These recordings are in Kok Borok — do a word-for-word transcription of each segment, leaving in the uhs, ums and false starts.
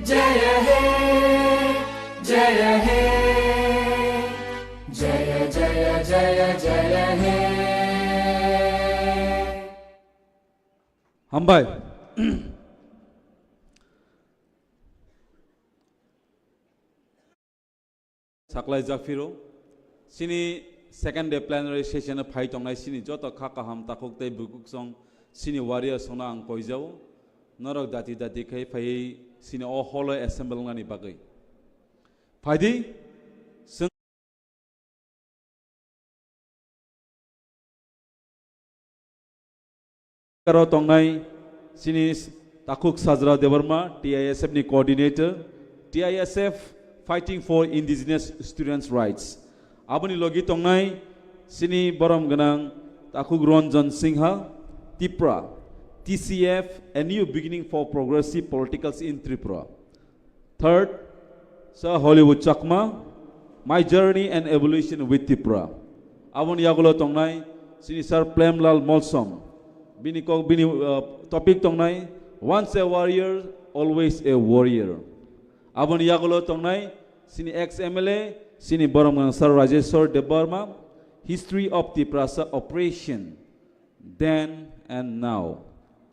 Jaya he, Jaya he, Jaya, Jaya, Jaya, Jaya he. Hambai. Saklai japhiro, chini second day plenary session phai tongnai chini joto kha kaham takhuk tei bukuksong chini warrior songno ang koijao, norok dati dati khai phaiwi chini o holo assemble wngnani bagwi. Phaidi, chwng Aro tongnai chini takhuk Sajra Debbarma, T I S F ni coordinator, T I S F fighting for indigenous students' rights. Aboni logi tongnai chini borom gwnang takhuk Ranjan Singha, Tipra, T C F, a new beginning for progressive politicals in Tripura. Third, Sir Hollywood Chakma, My Journey and Evolution with Tipra. Aboni yagulo tongnai chini Sir Premlal Molsom. Bini kok, bini, uh, topic tongnai, Once a Warrior, Always a Warrior. Aboni yagulo tongnai chini ex M L A, chini borom gwnang Sir Rajeshwar Debbarma, History of Tiprasa Oppression, Then and Now.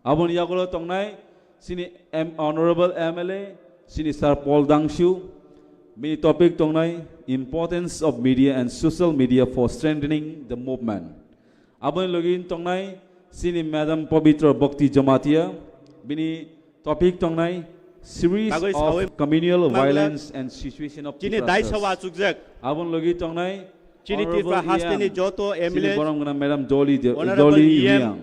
Aboni yagulo tongnai chini M-, Honorable M L A, chini Sir Paul Dangshu. Bini topic tongnai Importance of Media and Social Media for Strengthening the Movement. Aboni logi tongnai chini Madam Pabitra Bhakti Jamatia. Bini topic tongnai Series Bagwi of sawi Communal mangla Violence and Situation of chini Tiprasas. Daisa wa chukjak. Aboni logi tongnai Chini Honorable Tripura hasteni E M, joto chini M L A, borom gwnang Madam Dolly De-, Honorable Dolly E M, Riang.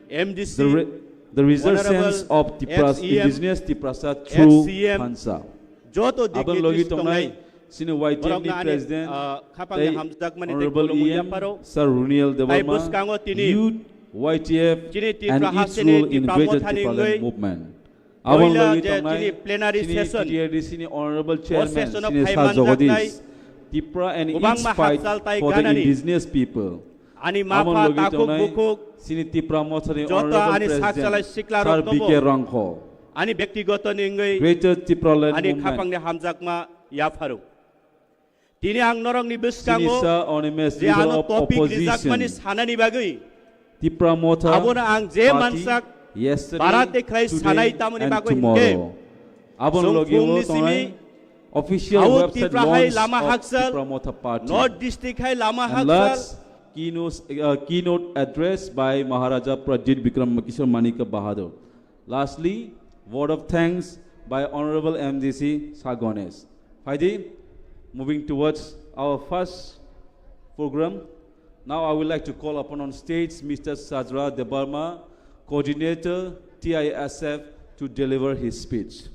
M D C, The re-, the resurgence Honorable of Tipras-, ex E M, indigenous Tiprasa ex through C M, Phansa. Joto Aboni logi dignitaries tongnai, tongnai. Chini Y T F ni borokno ani, President, ah, khapangni tei hamjakmani tei Honorable khulumung E M, yapharo. Sir Runiel Tai Debbarma, bwskango tini Youth Y T F, chini and Tripura its hasteni role in Tipra Greater Mothani Tipraland wngwi movement. Aboni Poila logi je tongnai chini plenary chini session, T T R D C ni Honorable o Chairman session o chini phai Sir manjaknai Jagadish, Tipra and its kwbangma fight hakchal tai for the ganani indigenous people. Ani Aboni mapha logi takhuk tongnai bukhuk chini Tipra Mothani joto Honorable ani President sakchalai sikla Sir rok B K tobo. Rangkho. Ani byaktigoto ni wngwi Greater Tipraland ani Movement. Khapangni hamjakma yapharo. Tini ang norokni bwskango Sinisa Onimes, je leader ano of topic opposition, rijakmani sanani bagwi Tipra Motha abono ang je party mansak yesterday, barate khlai today sanai tamoni and bagwi tomorrow. Hwnkhe, aboni chwng logi phungni o tongnai simi official hao website Tipra hai launch lama of hakchal, Tipra Motha party. North District hai lama and hakchal. Last keynote, uh, keynote address by Maharaja Pradyut Bikram Kishore Manikya Bahadur. Lastly, word of thanks by Honorable M D C Sir Ganesh. Phaidi, moving towards our first program, now I would like to call upon on stage Mister Sajra Debbarma, Coordinator T I S F, to deliver his speech.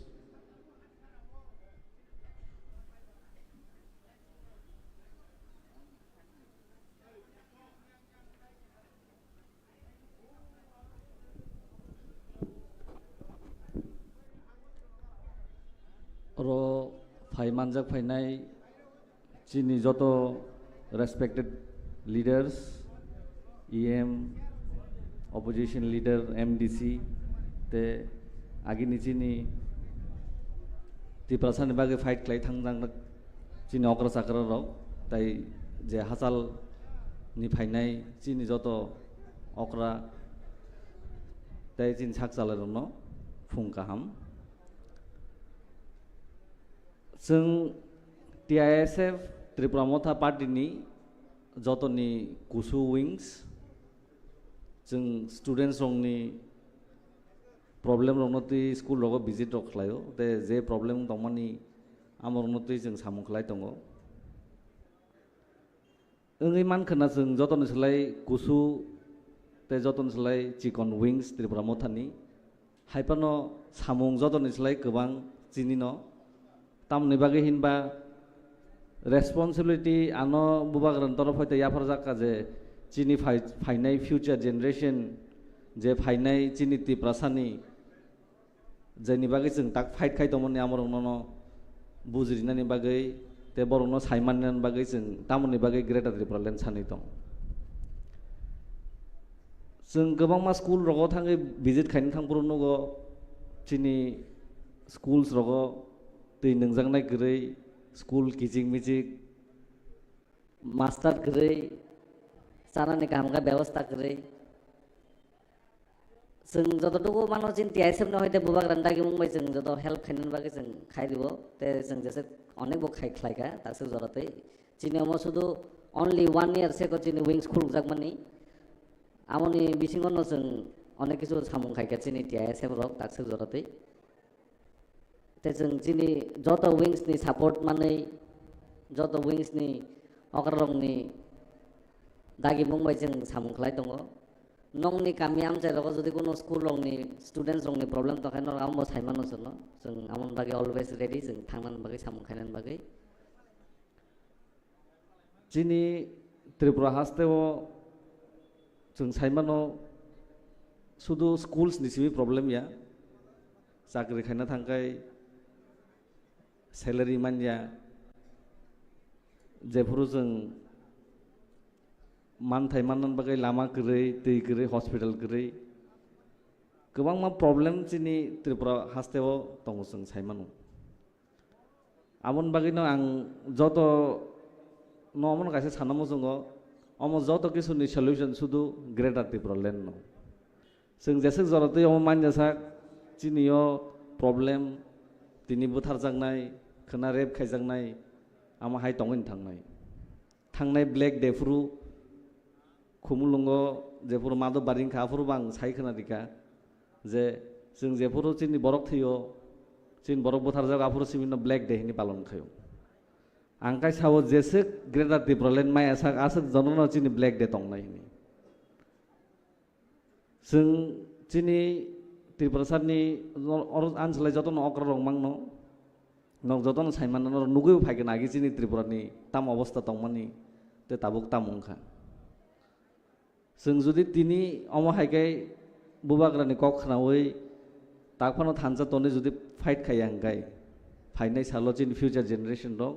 Oro phai manjak phainai chini joto respected leaders, E M, opposition leader, M D C, te agini chini Tiprasani bagwi fight khlai thangjak chini okra chakra rok, tai je hachal ni phainai chini joto okra tei chini sak chalai rokno phung kaham. Chwng T I S F Tripura Motha Party ni jotoni kusu wings, chwng students rokni problem rokno twi school rogo visit rok khlaio, tei je problem tongmani amo rokno twi chwng samung khlai tongo. Wngwi mankha na chwng jotoni slai kusu tei jotoni slai chikon wings Tripura Mothani. Hai phano samung jotoni slai kwbang chinino. Tamoni bagwi hinba responsibility ano bubagrani torof hoite yapharjak kha je chini phai-, phainai future generation, je phainai chini Tiprasani, jaini bagwi chwng tak fight khai tongmani amorokno no bujirinani bagwi tei borokno saimanani bagwi chwng tamoni bagwi Greater Tripura Land sanwi tong. Chwng kwbangma school rogo thangwi visit khaina thangphuru nugo chini schools rogo twi nungjaknai kwrwi, school kichik michik, master kwrwi, chanani kaham khe bebosta kwrwi. Chwng jototuku mano chini T I S F ni hoite bubagrani dagimung bai chwng joto help khainani bagwi chwng khai rio, tei chwng jeswk onek bo khai khlaikha takswk joratwi. Chini omo sudu only one year seko chini wings khulukjakmani. Amoni bisingo no chwng onek kisu samung khaikha chini T I S F rok takswk joratwi. Tei chwng chini joto wings ni support manwi, joto wings ni okrarokni dagimung bai chwng samung khlai tongo. Nokni kami amchai rogo jodi kuno school rokni students rokni problem tongkha, norok amo bo saimano chwngno. Chwng amoni bagwi always ready, chwng thangnani bagwi, samung khainani bagwi. Chini Tripura hasteo chwng saimano sudu schools ni simi problem ya, chakri khaina thangkhai salary manya, jephuru chwng manthai manna bagwi lama kwrwi, twi kwrwi, hospital kwrwi, kwbangma problem chini Tripura hasteo tongo chwng saimano. Aboni bagwino ang joto no omono kaisa sana muchungo, omo joto kisuni solution sudu Greater Tripura Land no. Chwng jeswk jora twi omo manya sak, chini o problem, tini butharjaknai, khwna rape khaijaknai, amo hai tongwini thangnai. Thangnai Black Day phuru Khumulwngo jephuru Madhobari wngkha, aphuru bo ang sai khwna rikha je chwng jephuru chini borok thwio, chini borok butharjago, aphuru simi no Black Day hinwi palon khaio. Ang kai sao jeswk Greater Tripura Land maya sak aswk jonono chini Black Day tongnai hinwi. Chwng chini Tripura sarni or-, or-, ansalai jotono okra rok mangno. Nok jotono saimano norok nugwi phaikha nagi chini Tripura ni tam obostha tongmani tei tabuk tam wngkha. Chwng jodi tini omo hai khe bubagrani kok khnaui tak phano thansa tonwi jodi fight khaiya hwnkhe phainai salo chini future generation rok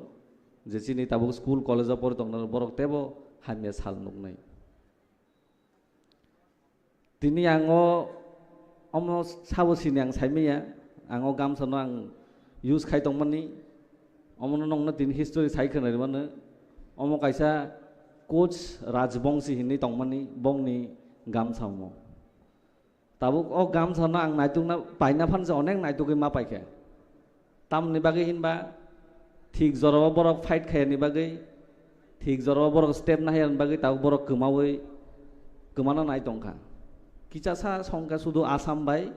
je chini tabuk school college o pori tongnai borok teibo hamya sal nuknai. Tini ang o omo sabo sini ang saimanya, ang o gamsano ang use khai tongmani, omono nongno tini history sai khwnai rwmano, omo kaisa Koch Rajbongsi hinwi tongmani bongni gamsa omo. Tabuk o gamsano ang naitukna paina phan se onek naitugwi ma paikha. Tamni bagwi hinba thik jorao borok fight khaiyani bagwi, thik jorao borok step nahyani bagwi tabuk borok kwmaui kwmana nai tongkha. Kichasa songkha sudu Assam bai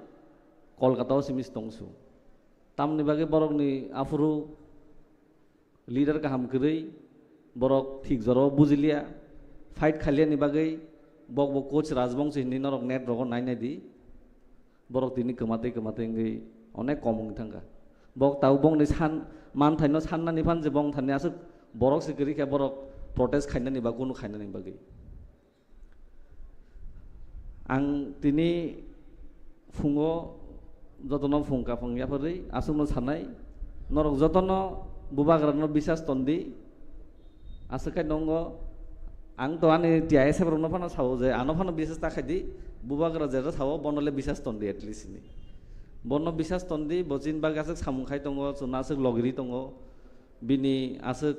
Kolkata o simi tongsu. Tamni bagwi borokni aphuru leader kaham kwrwi, borok thik jorao bujiliya, fight khailiyani bagwi bok bo Koch Rajbongsi hinwi norok net rogo nai nai di. Borok tini kwmatwi kwmatwi wngwi onek kom wngwi thangkha. Bok tabuk bongni san manthaino sannani phan je bong thani aswk borok se kwrwi khe borok protest khainani ba kunu khainani bagwi. Ang tini phungo jotono phung kaphang yapharwi aswkno sanai, norok jotono bubagrano bisas tondi. Aswk khai nongo, ang to ani T I S F rokno phano sao je ano phano bisas ta khaidi, bubagra jera sao bono le bisas tondi at least ni. Bono bisas tondi, bo chini bagwi aswk samung khai tongo, chwngno aswk logiri tongo, bini aswk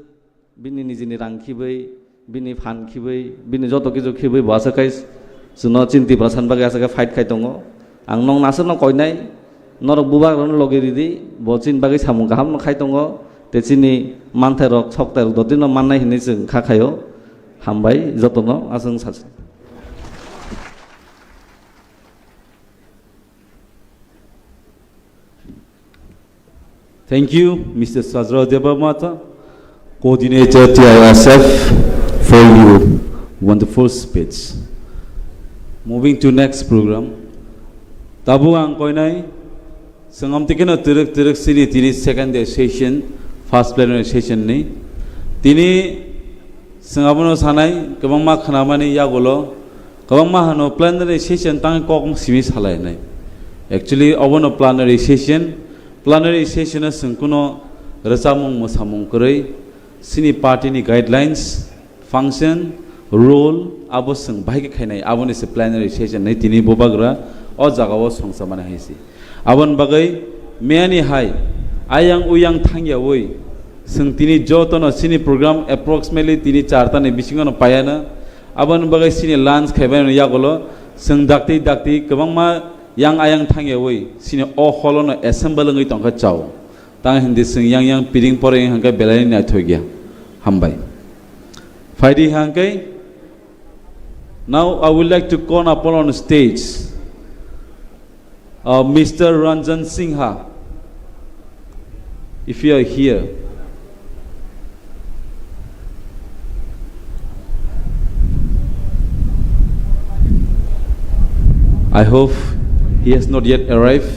bini nijini rang khibwi, bini phan khibwi, bini joto kichu khibwi bo aswk khai chwngno chini Tiprasani bagwi aswk khai fight khai tongo. Ang nokno aswkno koinai, norok bubagrano logi ridi, bo chini bagwi samung kahamno khai tongo, tei chini manthairok soktairok dotino mannai hinwi chwng kha khaio. Hambai jotono aswk sasi. Thank you, Mister Sajrao Debbarma, coordinator T I S F, for your wonderful speech. Moving to next program. Tabuk ang koinai, sengam tikeno terek terek sini tini second day session, first plenary session ni. Tini sengam no sanai, kwbangma khnamani yagulo, kwbangma hano plenary session tang kok simi salainai. Actually, obono plenary session, plenary session o chwng kuno rwchapmung mwsamung kwrwi, chini party ni guidelines, function, rule, abo chwng bahai khe khainai, aboni se plenary session ni tini bubagra o jaga o songchamani hai se. Aboni bagwi miyani hai Ayang uyang thangyawi, chwng tini jotono chini program approximately tini chartani bisingono paiano, aboni bagwi chini lunch khaibaino yagulo chwng dakti dakti kwbangma yang ayang thangyawi chini o holono assemble wngwi tongkha chao. Tang hindi chwng yang yang piring poreng hwnkhe belai naithokya. Hambai. Phaidi hwnkhe, now I would like to call upon on stage, uh, Mister Ranjan Singha, if you are here. I hope he has not yet arrived.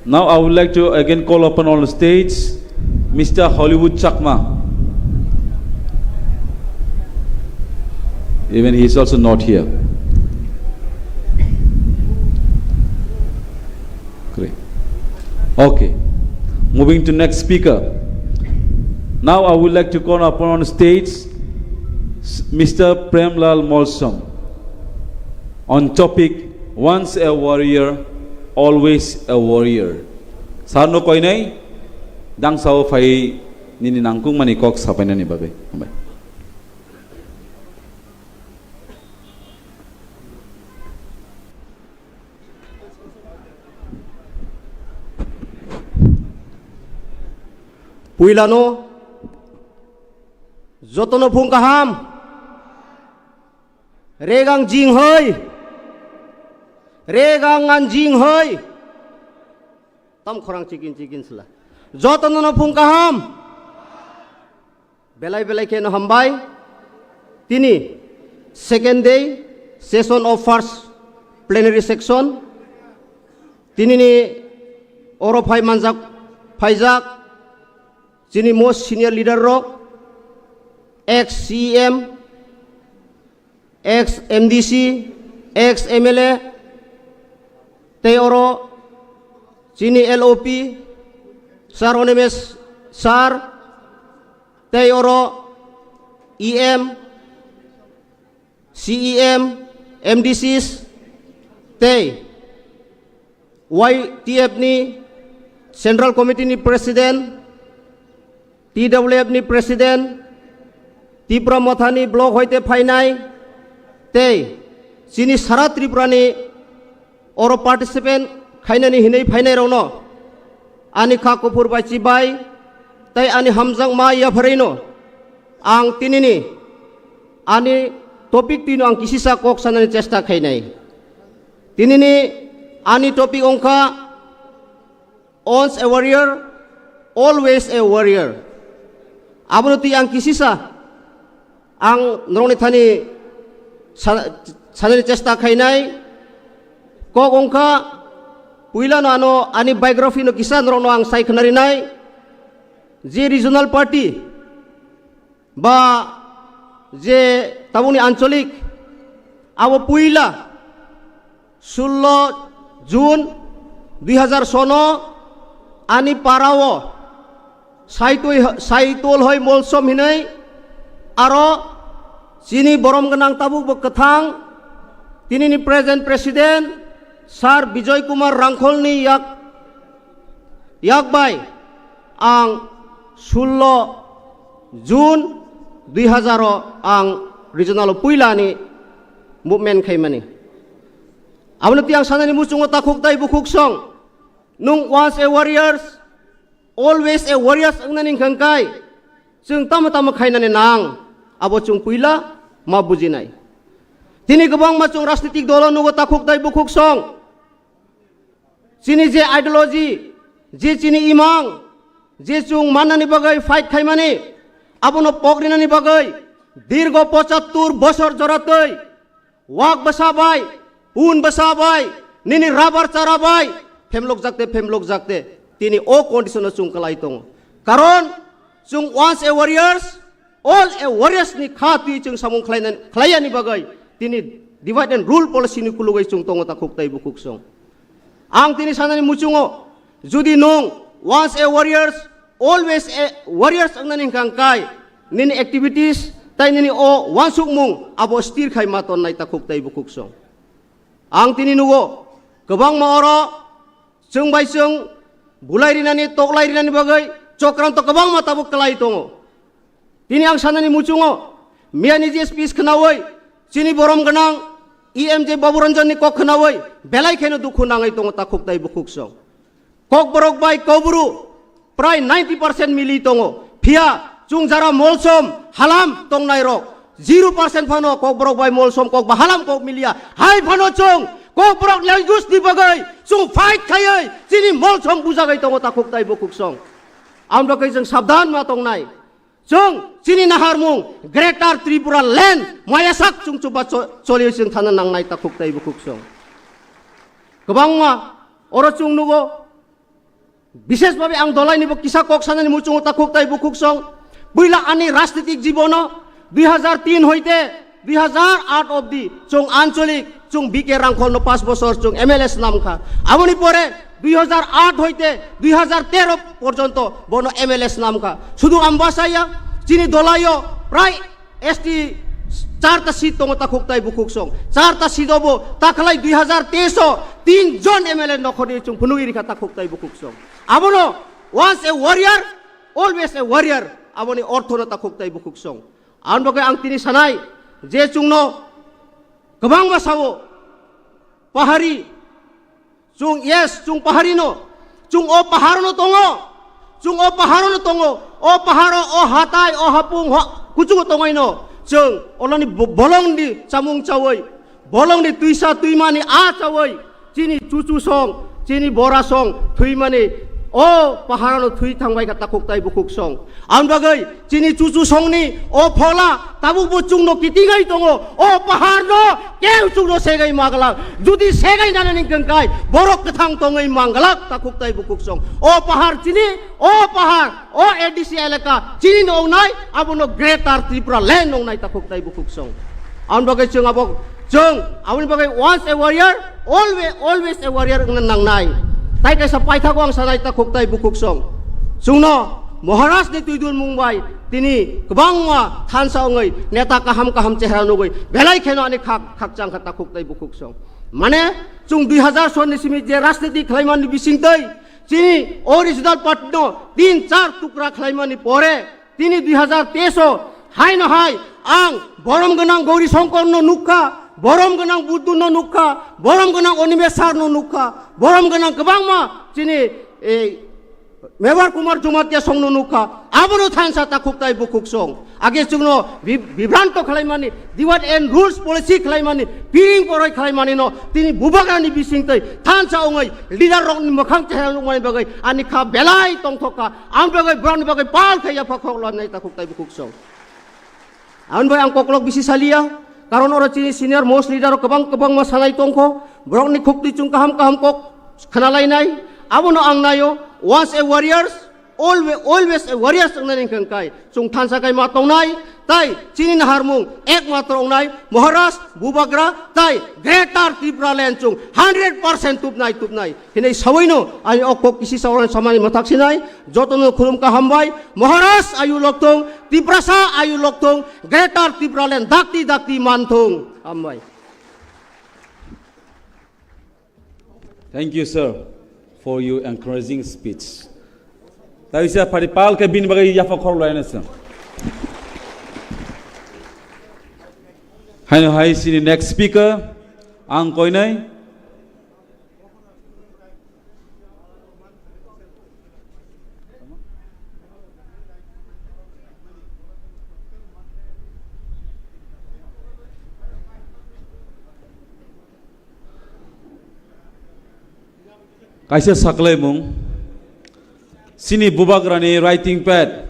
Now I would like to again call upon on stage Mister Hollywood Chakma. Even he is also not here. Great. Okay. Moving to next speaker. Now I would like to call upon on stage s-, Mister Premlal Molsom on topic Once a Warrior, Always a Warrior. Sir no koinai, dang sao phai nini nangkukmani kok sapainani bagwi. Hambai. Puilano jotono phung kaham. Regang jing hoi. Regang ngan jing hoi. Tam khorang chikin chikin sila. Jotono no phung kaham. Belai belai kheno hambai. Tini second day session of first plenary section. Tini ni oro phai manjak, phaijak chini most senior leader rok, ex C E M, ex M D C, ex M L A, tei oro chini L O P, Sir Animesh Sir, tei oro E M, C E M, M D Cs, tei Y T F ni Central Committee ni President, T W F ni President, Tipra Mothani block hoite phainai, tei chini sara Tripura ni oro participant khainani hinwi phainai rokno ani kha kuphur bai chibai tei ani hamjakma yapharino ang tinini ani topic twino ang kisisa kok sanani chesta khainai. Tinini ani topic wngkha Once a warrior, always a warrior. Abono twi ang kisisa ang norokni thani sa-, sanani chesta khainai. Kok wngkha, puilano ano ani biography no kisa norokno ang sai khnarinai. Je regional party ba je tabukni ancholik, abo puila sullo June dui hazar sono ani parao Saitui, Saitol hoi Molsom hinoi aro chini borom gwnang tabuk bo kwthang tinini present president Sir Bijoy Kumar Rangkholni yak, yak bai ang sullo June dui hazar o ang regional o puila ni movement khaimani. Abono tiyang sanani muchungo takhuk tai bukhuk song. Nung once a warriors, always a warriors wngnani hwnkha kai. Chwng tamo tamo khainani nang. Abo chwng puila ma bujinai. Tini kwbangma chwng rajnitik dolo nugo takhuk tai bukhuk song. Chini je ideology, je chini imang, je chwng mannani bagwi fight khaimani, abono pokrinani bagwi dirgo pochattur bosor joratwi wak bwsa bai, pun bwsa bai, nini rabar chara bai, phemlokjak te phemlokjak te, tini o condition o chwng kwlai tongo. Karon chwng once a warriors, all a warriors ni kha twi chwng samung khlainani, khlaiyani bagwi tini divide and rule policy ni kulugwi chwng tongo takhuk tai bukhuk song. Ang tini sanani muchungo, judi nwng once a warriors, always a warriors wngnani hwnkha kai, nini activities tai nini o wansukmung abo stir khai ma tonnai takhuk tai bukhuk song. Ang tini nugo, kwbangma oro chwng bai chwng bulai rinani, toklai rinani bagwi chokranto kwbangma tabuk kwlai tongo. Tini ang sanani muchungo miyani je speech khnaui chini borom gwnang E M J Babu Ranjan ni kok khnaui belai kheno dukhu nangwi tongo takhuk tai bukhuk song. Kokborok bai Kaubru prai ninety percent mili tongo. Phiya chwng jara molsom halam tongnai rok zero percent phano Kokborok bai molsom kok ba halam kok miliya. Hai phano chwng Kokborok language ni bagwi chwng fight khaiwi chini molsom bujagwi tongo takhuk tai bukhuk song. Ang bagwi chwng sabdan ma tongnai. Chwng chini naharmung Greater Tripura Land mayasak chwng chuba cho-, choli chwng thana nangnai takhuk tai bukhuk song. Kwbangma oro chwng nugo, bishesh bhabe ang dolai nibo kisa kok sanani muchungo takhuk tai bukhuk song. Puila ani rajnitik jibono dui hazar tin hoite dui hazar aat obdi chwng ancholik, chwng B K Rangkhol no paanch bosor chwng M L A snam kha. Aboni pore dui hazar aat hoite dui hazar tero porjonto bono M L A snam kha. Sudu Ambasaya chini dolaio prai S T charta seat tongo takhuk tai bukhuk song. Charta seat obo takhlai dui hazar teis o tin jon M L A nokhorni chwng phunugwi rikha takhuk tai bukhuk song. Abono once a warrior, always a warrior. Aboni orthono takhuk tai bukhuk song. Aboni bagwi ang tini sanai je chwngno kwbangma sao pahari, chwng, yes, chwng pahari no, chwng o pahar no tongo, chwng o pahar no tongo, o paharo, o hatai, o hapung, ho, kuchugo tongoi no, chwng oloni bo-, bolong di chamung chawi, bolong di tuisa tuimani a chawi, chini chuchu song, chini bora song, thuimani o pahar no thui thangbai kha takhuk tai bukhuk song. Ang bagwi chini chuchu songni o phola tabuk bo chwngno kitingai tongo, o pahar no keu chwngno segai maglak. Judi segai nanani hwnkhe borok kwthang tongwi manglak takhuk tai bukhuk song. O pahar chini, o pahar, o A D C elaka chini no ongnai, abono Greater Tripura Land ongnai takhuk tai bukhuk song. Ang bagwi chwng abo, chwng aboni bagwi once a warrior, always, always a warrior wngna nangnai. Tai kaisa paithago ang sanai takhuk tai bukhuk song. Chwngno Maharaj ni twidul mung bai tini kwbangma thansa wngwi neta kaham kaham chehra nugwi belai kheno ani khak, khakchang kha takhuk tai bukhuk song. Mane chwng dui hazar sonni simi je rajniti khlaimani bisingtwi chini o regional party no tin char tukra khlaimani pore tini dui hazar teis o haino hai ang borom gwnang Gauri Shankar no nukha, borom gwnang Buddu no nukha, borom gwnang Animesh sir no nukha, borom gwnang kwbangma chini, eh, Mevar Kumar Jamatia song no nukha, abono thansa takhuk tai bukhuk song. Age chwngno bi-, bibranto khlaimani, divide and rules policy khlaimani, piring poroi khlaimani no tini bubagrani bisingtwi thansa wngwi leader rokni mwkhang chehra nukmani bagwi ani kha belai tongthok kha. Ang bagwi borokni bagwi pal khe yapha khok lanai takhuk tai bukhuk song. Ang bai ang koklok bisi saliya, karon oro chini senior most leader rok kwbang kwbangma sanai tongkho, borokni khukti chwng kaham kaham kok khnalainai. Abono ang naio, once a warriors, always, always a warriors wngnani hwnkhe kai chwng thansa kai ma tongnai, tai chini naharmung ekmatro wngnai Maharaj, Bubagra, tai Greater Tripura Land chwng hundred percent tubnai, tubnai. Hinwi sawi no ani o kok kisi sawi samani mwthak sinai joto no khulum ka hambai. Maharaj ayu lokthung, Tiprasa ayu lokthung, Greater Tipraland dakti dakti manthung. Hambai. Thank you, sir, for your encouraging speech. Taisa phari pal ke bini bagwi yapha khorok laina sir. Haino hai sini next speaker ang koinai. Kaisa saklaimung, chini bubagrani writing pad.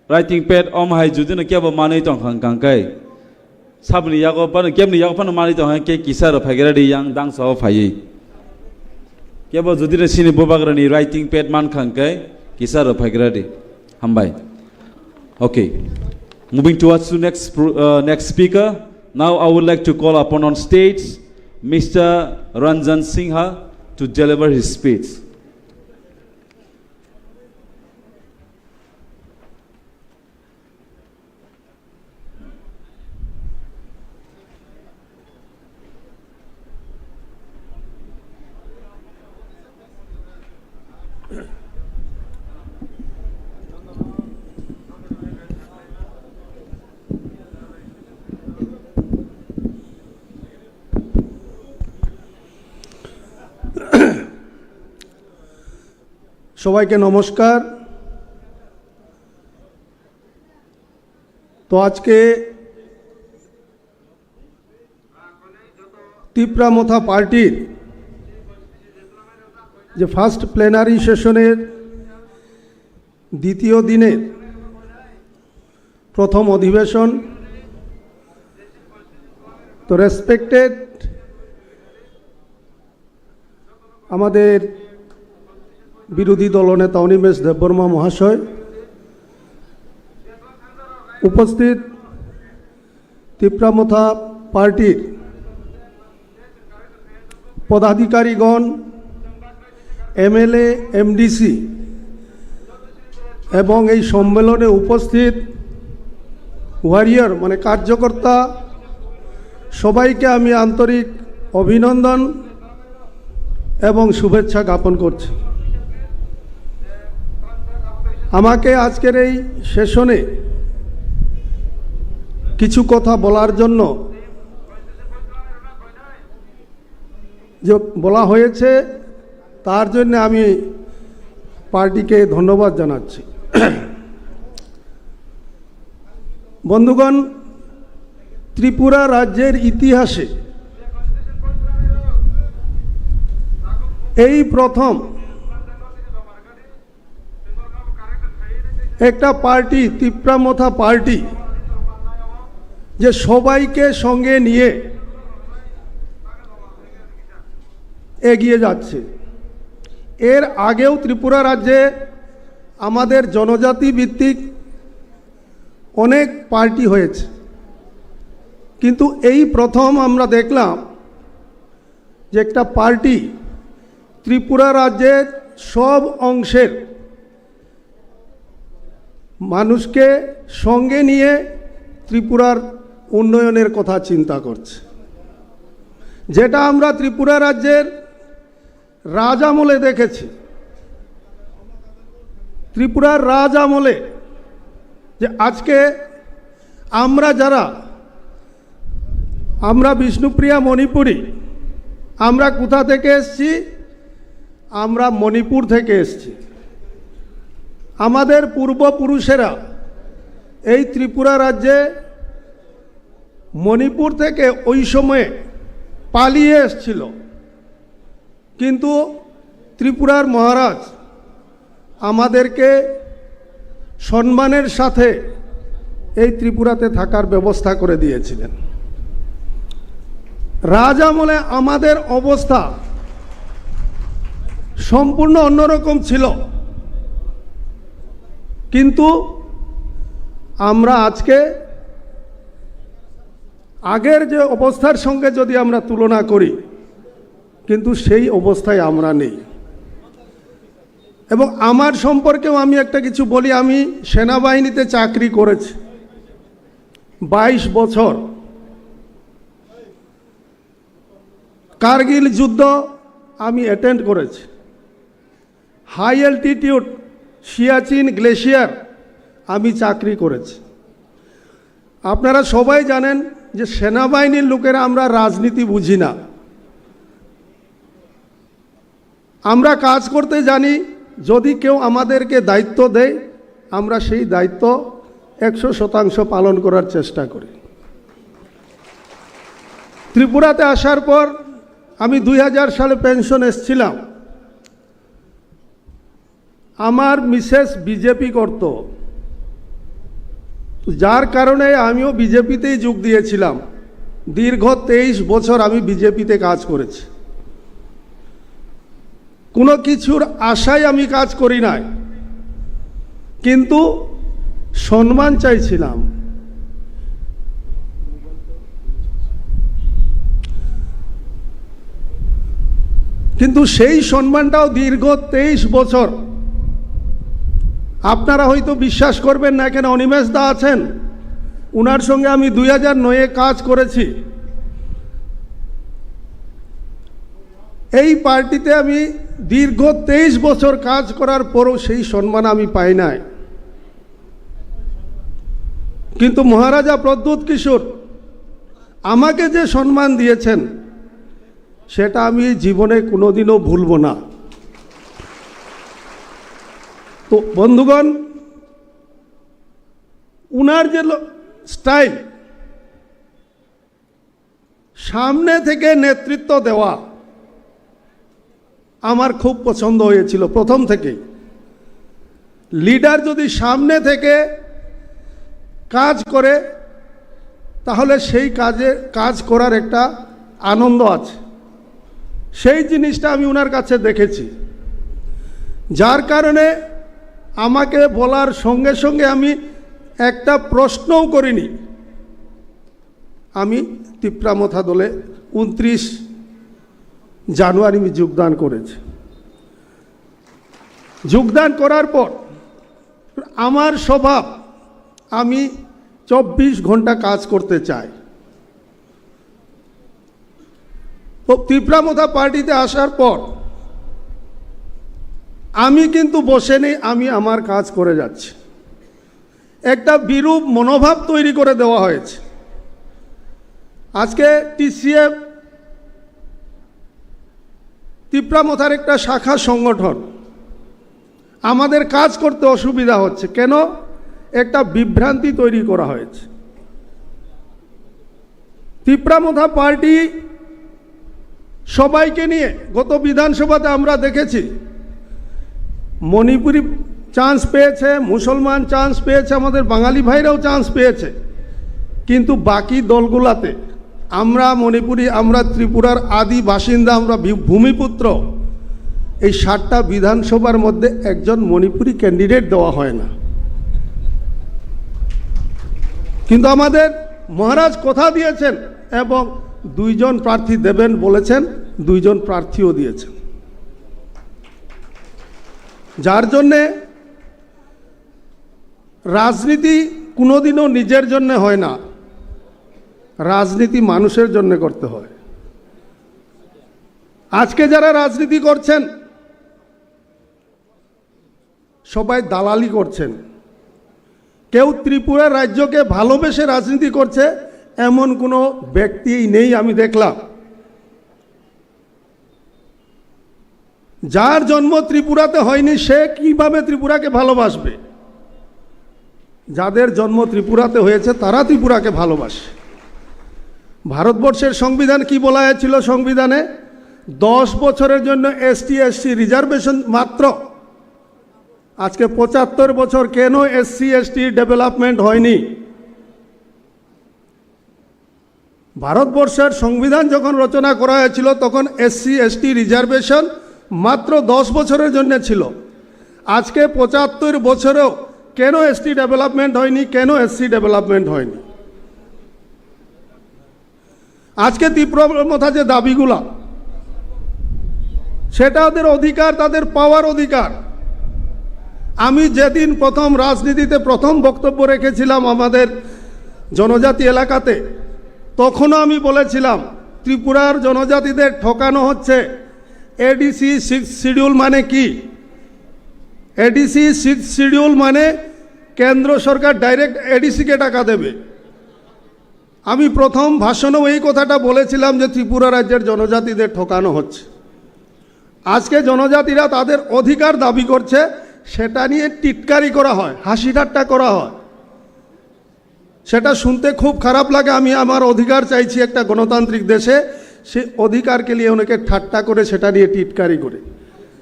Writing pad om hai judino kebo manwi tongkha hwnkha hwnkhe, saboni yago phano, kebni yago phano manwi tongkha hwnkhe kisa rw phaigra di yang dangsa o phaiwi. Kebo judino chini bubagrani writing pad mankha hwnkhe kisa rw phaigra di. Hambai. Okay. Moving towards to next pro-, uh, next speaker. Now I would like to call upon on stage Mister Ranjan Singha to deliver his speech. সবাইকে নমস্কার। তো আজকে তিপ্রা মথা পার্টির যে first plenary সেশনের দ্বিতীয় দিনের প্রথম অধিবেশন, তো রেসপেক্টেড আমাদের বিরোধী দলনেতা অনিমেষ দেববর্মা মহাশয়, উপস্থিত তিপ্রা মথা পার্টির পদাধিকারীগণ, এমএলএ, এমডিসি এবং এই সম্মেলনে উপস্থিত ওয়ারিয়র মানে কার্যকর্তা, সবাইকে আমি আন্তরিক অভিনন্দন এবং শুভেচ্ছা জ্ঞাপন করছি। আমাকে আজকের এই সেশনে কিছু কথা বলার জন্য যে বলা হয়েছে, তার জন্য আমি পার্টিকে ধন্যবাদ জানাচ্ছি। বন্ধুগণ, ত্রিপুরা রাজ্যের ইতিহাসে এই প্রথম একটা পার্টি, তিপ্রা মথা পার্টি, যে সবাইকে সঙ্গে নিয়ে এগিয়ে যাচ্ছে। এর আগেও ত্রিপুরা রাজ্যে আমাদের জনজাতি ভিত্তিক অনেক পার্টি হয়েছে, কিন্তু এই প্রথম আমরা দেখলাম যে একটা পার্টি ত্রিপুরা রাজ্যের সব অংশের মানুষকে সঙ্গে নিয়ে ত্রিপুরার উন্নয়নের কথা চিন্তা করছে, যেটা আমরা ত্রিপুরা রাজ্যের রাজ আমলে দেখেছি। ত্রিপুরার রাজ আমলে যে আজকে আমরা যারা, আমরা বিষ্ণুপ্রিয়া মণিপুরী, আমরা কোথা থেকে এসছি? আমরা মণিপুর থেকে এসছি। আমাদের পূর্বপুরুষেরা এই ত্রিপুরা রাজ্যে মণিপুর থেকে ওই সময়ে পালিয়ে এসছিল, কিন্তু ত্রিপুরার মহারাজ আমাদেরকে সম্মানের সাথে এই ত্রিপুরাতে থাকার ব্যবস্থা করে দিয়েছিলেন। রাজ আমলে আমাদের অবস্থা সম্পূর্ণ অন্যরকম ছিল, কিন্তু আমরা আজকে আগের যে অবস্থার সঙ্গে যদি আমরা তুলনা করি, কিন্তু সেই অবস্থায় আমরা নেই। এবং আমার সম্পর্কেও আমি একটা কিছু বলি, আমি সেনাবাহিনীতে চাকরি করেছি বাইশ বছর। কার্গিল যুদ্ধ আমি অ্যাটেন্ড করেছি। হাই অ্যালটিটিউড সিয়াচিন গ্লেশিয়ার আমি চাকরি করেছি। আপনারা সবাই জানেন যে সেনাবাহিনীর লোকেরা আমরা রাজনীতি বুঝি না। আমরা কাজ করতে জানি, যদি কেউ আমাদেরকে দায়িত্ব দেয়, আমরা সেই দায়িত্ব একশো শতাংশ পালন করার চেষ্টা করি। ত্রিপুরাতে আসার পর আমি দুই হাজার সালে পেনশন এসছিলাম। আমার মিসেস বিজেপি করত, যার কারণে আমিও বিজেপিতেই যোগ দিয়েছিলাম। দীর্ঘ তেইশ বছর আমি বিজেপিতে কাজ করেছি। কোনো কিছুর আশায় আমি কাজ করি নাই, কিন্তু সম্মান চাইছিলাম। কিন্তু সেই সম্মানটাও দীর্ঘ তেইশ বছর, আপনারা হয়তো বিশ্বাস করবেন না, এখানে অনিমেষ দা আছেন, ওনার সঙ্গে আমি দুই হাজার নয়ে কাজ করেছি। এই পার্টিতে আমি দীর্ঘ তেইশ বছর কাজ করার পরও সেই সম্মান আমি পাই নাই। কিন্তু মহারাজা প্রদ্যোৎ কিশোর আমাকে যে সম্মান দিয়েছেন, সেটা আমি জীবনে কোনোদিনও ভুলব না। তো বন্ধুগণ, উনার যে স্টাইল, সামনে থেকে নেতৃত্ব দেওয়া আমার খুব পছন্দ হয়েছিল প্রথম থেকেই। লিডার যদি সামনে থেকে কাজ করে, তাহলে সেই কাজে, কাজ করার একটা আনন্দ আছে। সেই জিনিসটা আমি ওনার কাছে দেখেছি, যার কারণে আমাকে বলার সঙ্গে সঙ্গে আমি একটা প্রশ্নও করিনি। আমি তিপ্রা মথা দলে ঊনত্রিশ জানুয়ারি আমি যোগদান করেছি। যোগদান করার পর আমার স্বভাব, আমি চব্বিশ ঘন্টা কাজ করতে চাই। তো তিপ্রা মথা পার্টিতে আসার পর আমি কিন্তু বসে নেই, আমি আমার কাজ করে যাচ্ছি। একটা বিরূপ মনোভাব তৈরি করে দেওয়া হয়েছে। আজকে টিসিএফ তিপ্রা মথার একটা শাখা সংগঠন, আমাদের কাজ করতে অসুবিধা হচ্ছে। কেন? একটা বিভ্রান্তি তৈরি করা হয়েছে। তিপ্রা মথা পার্টি সবাইকে নিয়ে গত বিধানসভাতে আমরা দেখেছি, মণিপুরি চান্স পেয়েছে, মুসলমান চান্স পেয়েছে, আমাদের বাঙালি ভাইরাও চান্স পেয়েছে, কিন্তু বাকি দলগুলাতে আমরা মণিপুরি, আমরা ত্রিপুরার আদি বাসিন্দা, আমরা ভি-, ভূমিপুত্র, এই সাতটা বিধানসভার মধ্যে একজন মণিপুরি ক্যান্ডিডেট দেওয়া হয় না। কিন্তু আমাদের মহারাজ কথা দিয়েছেন এবং দুইজন প্রার্থী দেবেন বলেছেন, দুইজন প্রার্থীও দিয়েছেন। যার জন্যে রাজনীতি কোনোদিনও নিজের জন্য হয় না, রাজনীতি মানুষের জন্য করতে হয়। আজকে যারা রাজনীতি করছেন, সবাই দালালি করছেন। কেউ ত্রিপুরা রাজ্যকে ভালোবেসে রাজনীতি করছে, এমন কোনো ব্যক্তি নেই আমি দেখলাম। যার জন্ম ত্রিপুরাতে হয়নি, সে কিভাবে ত্রিপুরাকে ভালোবাসবে? যাদের জন্ম ত্রিপুরাতে হয়েছে, তারা ত্রিপুরাকে ভালোবাসে। ভারতবর্ষের সংবিধান কি বলা হয়েছিল? সংবিধানে দশ বছরের জন্য এসটি এসসি রিজার্ভেশন মাত্র। আজকে পঁচাত্তর বছর, কেন এসসি এসটি ডেভেলপমেন্ট হয়নি? ভারতবর্ষের সংবিধান যখন রচনা করা হয়েছিল, তখন এসসি এসটি রিজার্ভেশন মাত্র দশ বছরের জন্য ছিল। আজকে পঁচাত্তর বছরেও কেন এসটি ডেভেলপমেন্ট হয়নি, কেন এসসি ডেভেলপমেন্ট হয়নি? আজকে তিপ্রা মথা যে দাবিগুলা, সেটা ওদের অধিকার, তাদের পাওয়ার অধিকার। আমি যেদিন প্রথম রাজনীতিতে প্রথম বক্তব্য রেখেছিলাম আমাদের জনজাতি এলাকাতে, তখনও আমি বলেছিলাম, ত্রিপুরার জনজাতিদের ঠকানো হচ্ছে। এডিসি সিক্স শিডিউল মানে কি? এডিসি সিক্স শিডিউল মানে কেন্দ্র সরকার ডাইরেক্ট এডিসিকে টাকা দেবে। আমি প্রথম ভাষণেও এই কথাটা বলেছিলাম যে ত্রিপুরা রাজ্যের জনজাতিদের ঠকানো হচ্ছে। আজকে জনজাতিরা তাদের অধিকার দাবি করছে, সেটা নিয়ে টিটকারি করা হয়, হাসি ঠাট্টা করা হয়। সেটা শুনতে খুব খারাপ লাগে। আমি আমার অধিকার চাইছি একটা গণতান্ত্রিক দেশে, সেই অধিকারকে নিয়ে অনেকে ঠাট্টা করে, সেটা নিয়ে টিটকারি করে,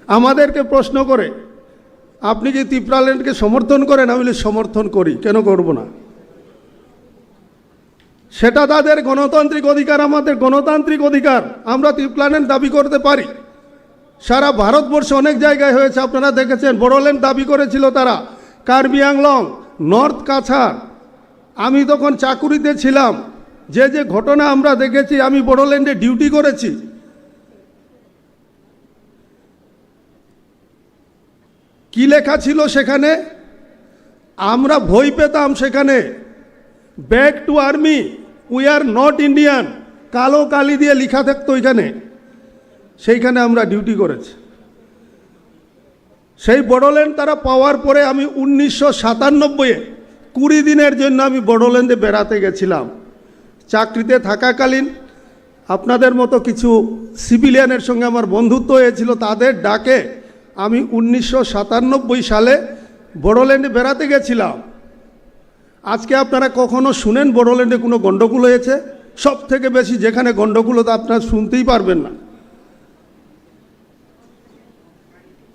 আমাদেরকে প্রশ্ন করে, "আপনি কি তিপ্রাল্যান্ডকে সমর্থন করেন?" আমি বলি, "সমর্থন করি, কেন করব না?" সেটা তাদের গণতান্ত্রিক অধিকার, আমাদের গণতান্ত্রিক অধিকার। আমরা তিপ্রাল্যান্ড দাবি করতে পারি। সারা ভারতবর্ষে অনেক জায়গায় হয়েছে, আপনারা দেখেছেন, বড়োল্যান্ড দাবি করেছিল তারা, কার্বি আংলং, নর্থ কাছাড়। আমি তখন চাকুরিতে ছিলাম, যে যে ঘটনা আমরা দেখেছি, আমি বড়োল্যান্ডে ডিউটি করেছি। কি লেখা ছিল সেখানে? আমরা ভয় পেতাম সেখানে, "Back to army, we are not Indian।" কালো কালি দিয়ে লেখা থাকতো এখানে, সেইখানে আমরা ডিউটি করেছি। সেই বোডোল্যান্ড তারা পাওয়ার পরে আমি উনিশশো সাতানব্বই কুড়ি দিনের জন্য আমি বোডোল্যান্ডে বেড়াতে গেছিলাম। চাকরিতে থাকাকালীন আপনাদের মতো কিছু সিভিলিয়ানের সঙ্গে আমার বন্ধুত্ব হয়েছিল, তাদের ডাকে আমি উনিশশো সাতানব্বই সালে বোডোল্যান্ডে বেড়াতে গেছিলাম। আজকে আপনারা কখনো শুনেন বোডোল্যান্ডে কোনো গণ্ডগোল হয়েছে? সব থেকে বেশি যেখানে গণ্ডগোল হতো আপনারা শুনতেই পারবেন না।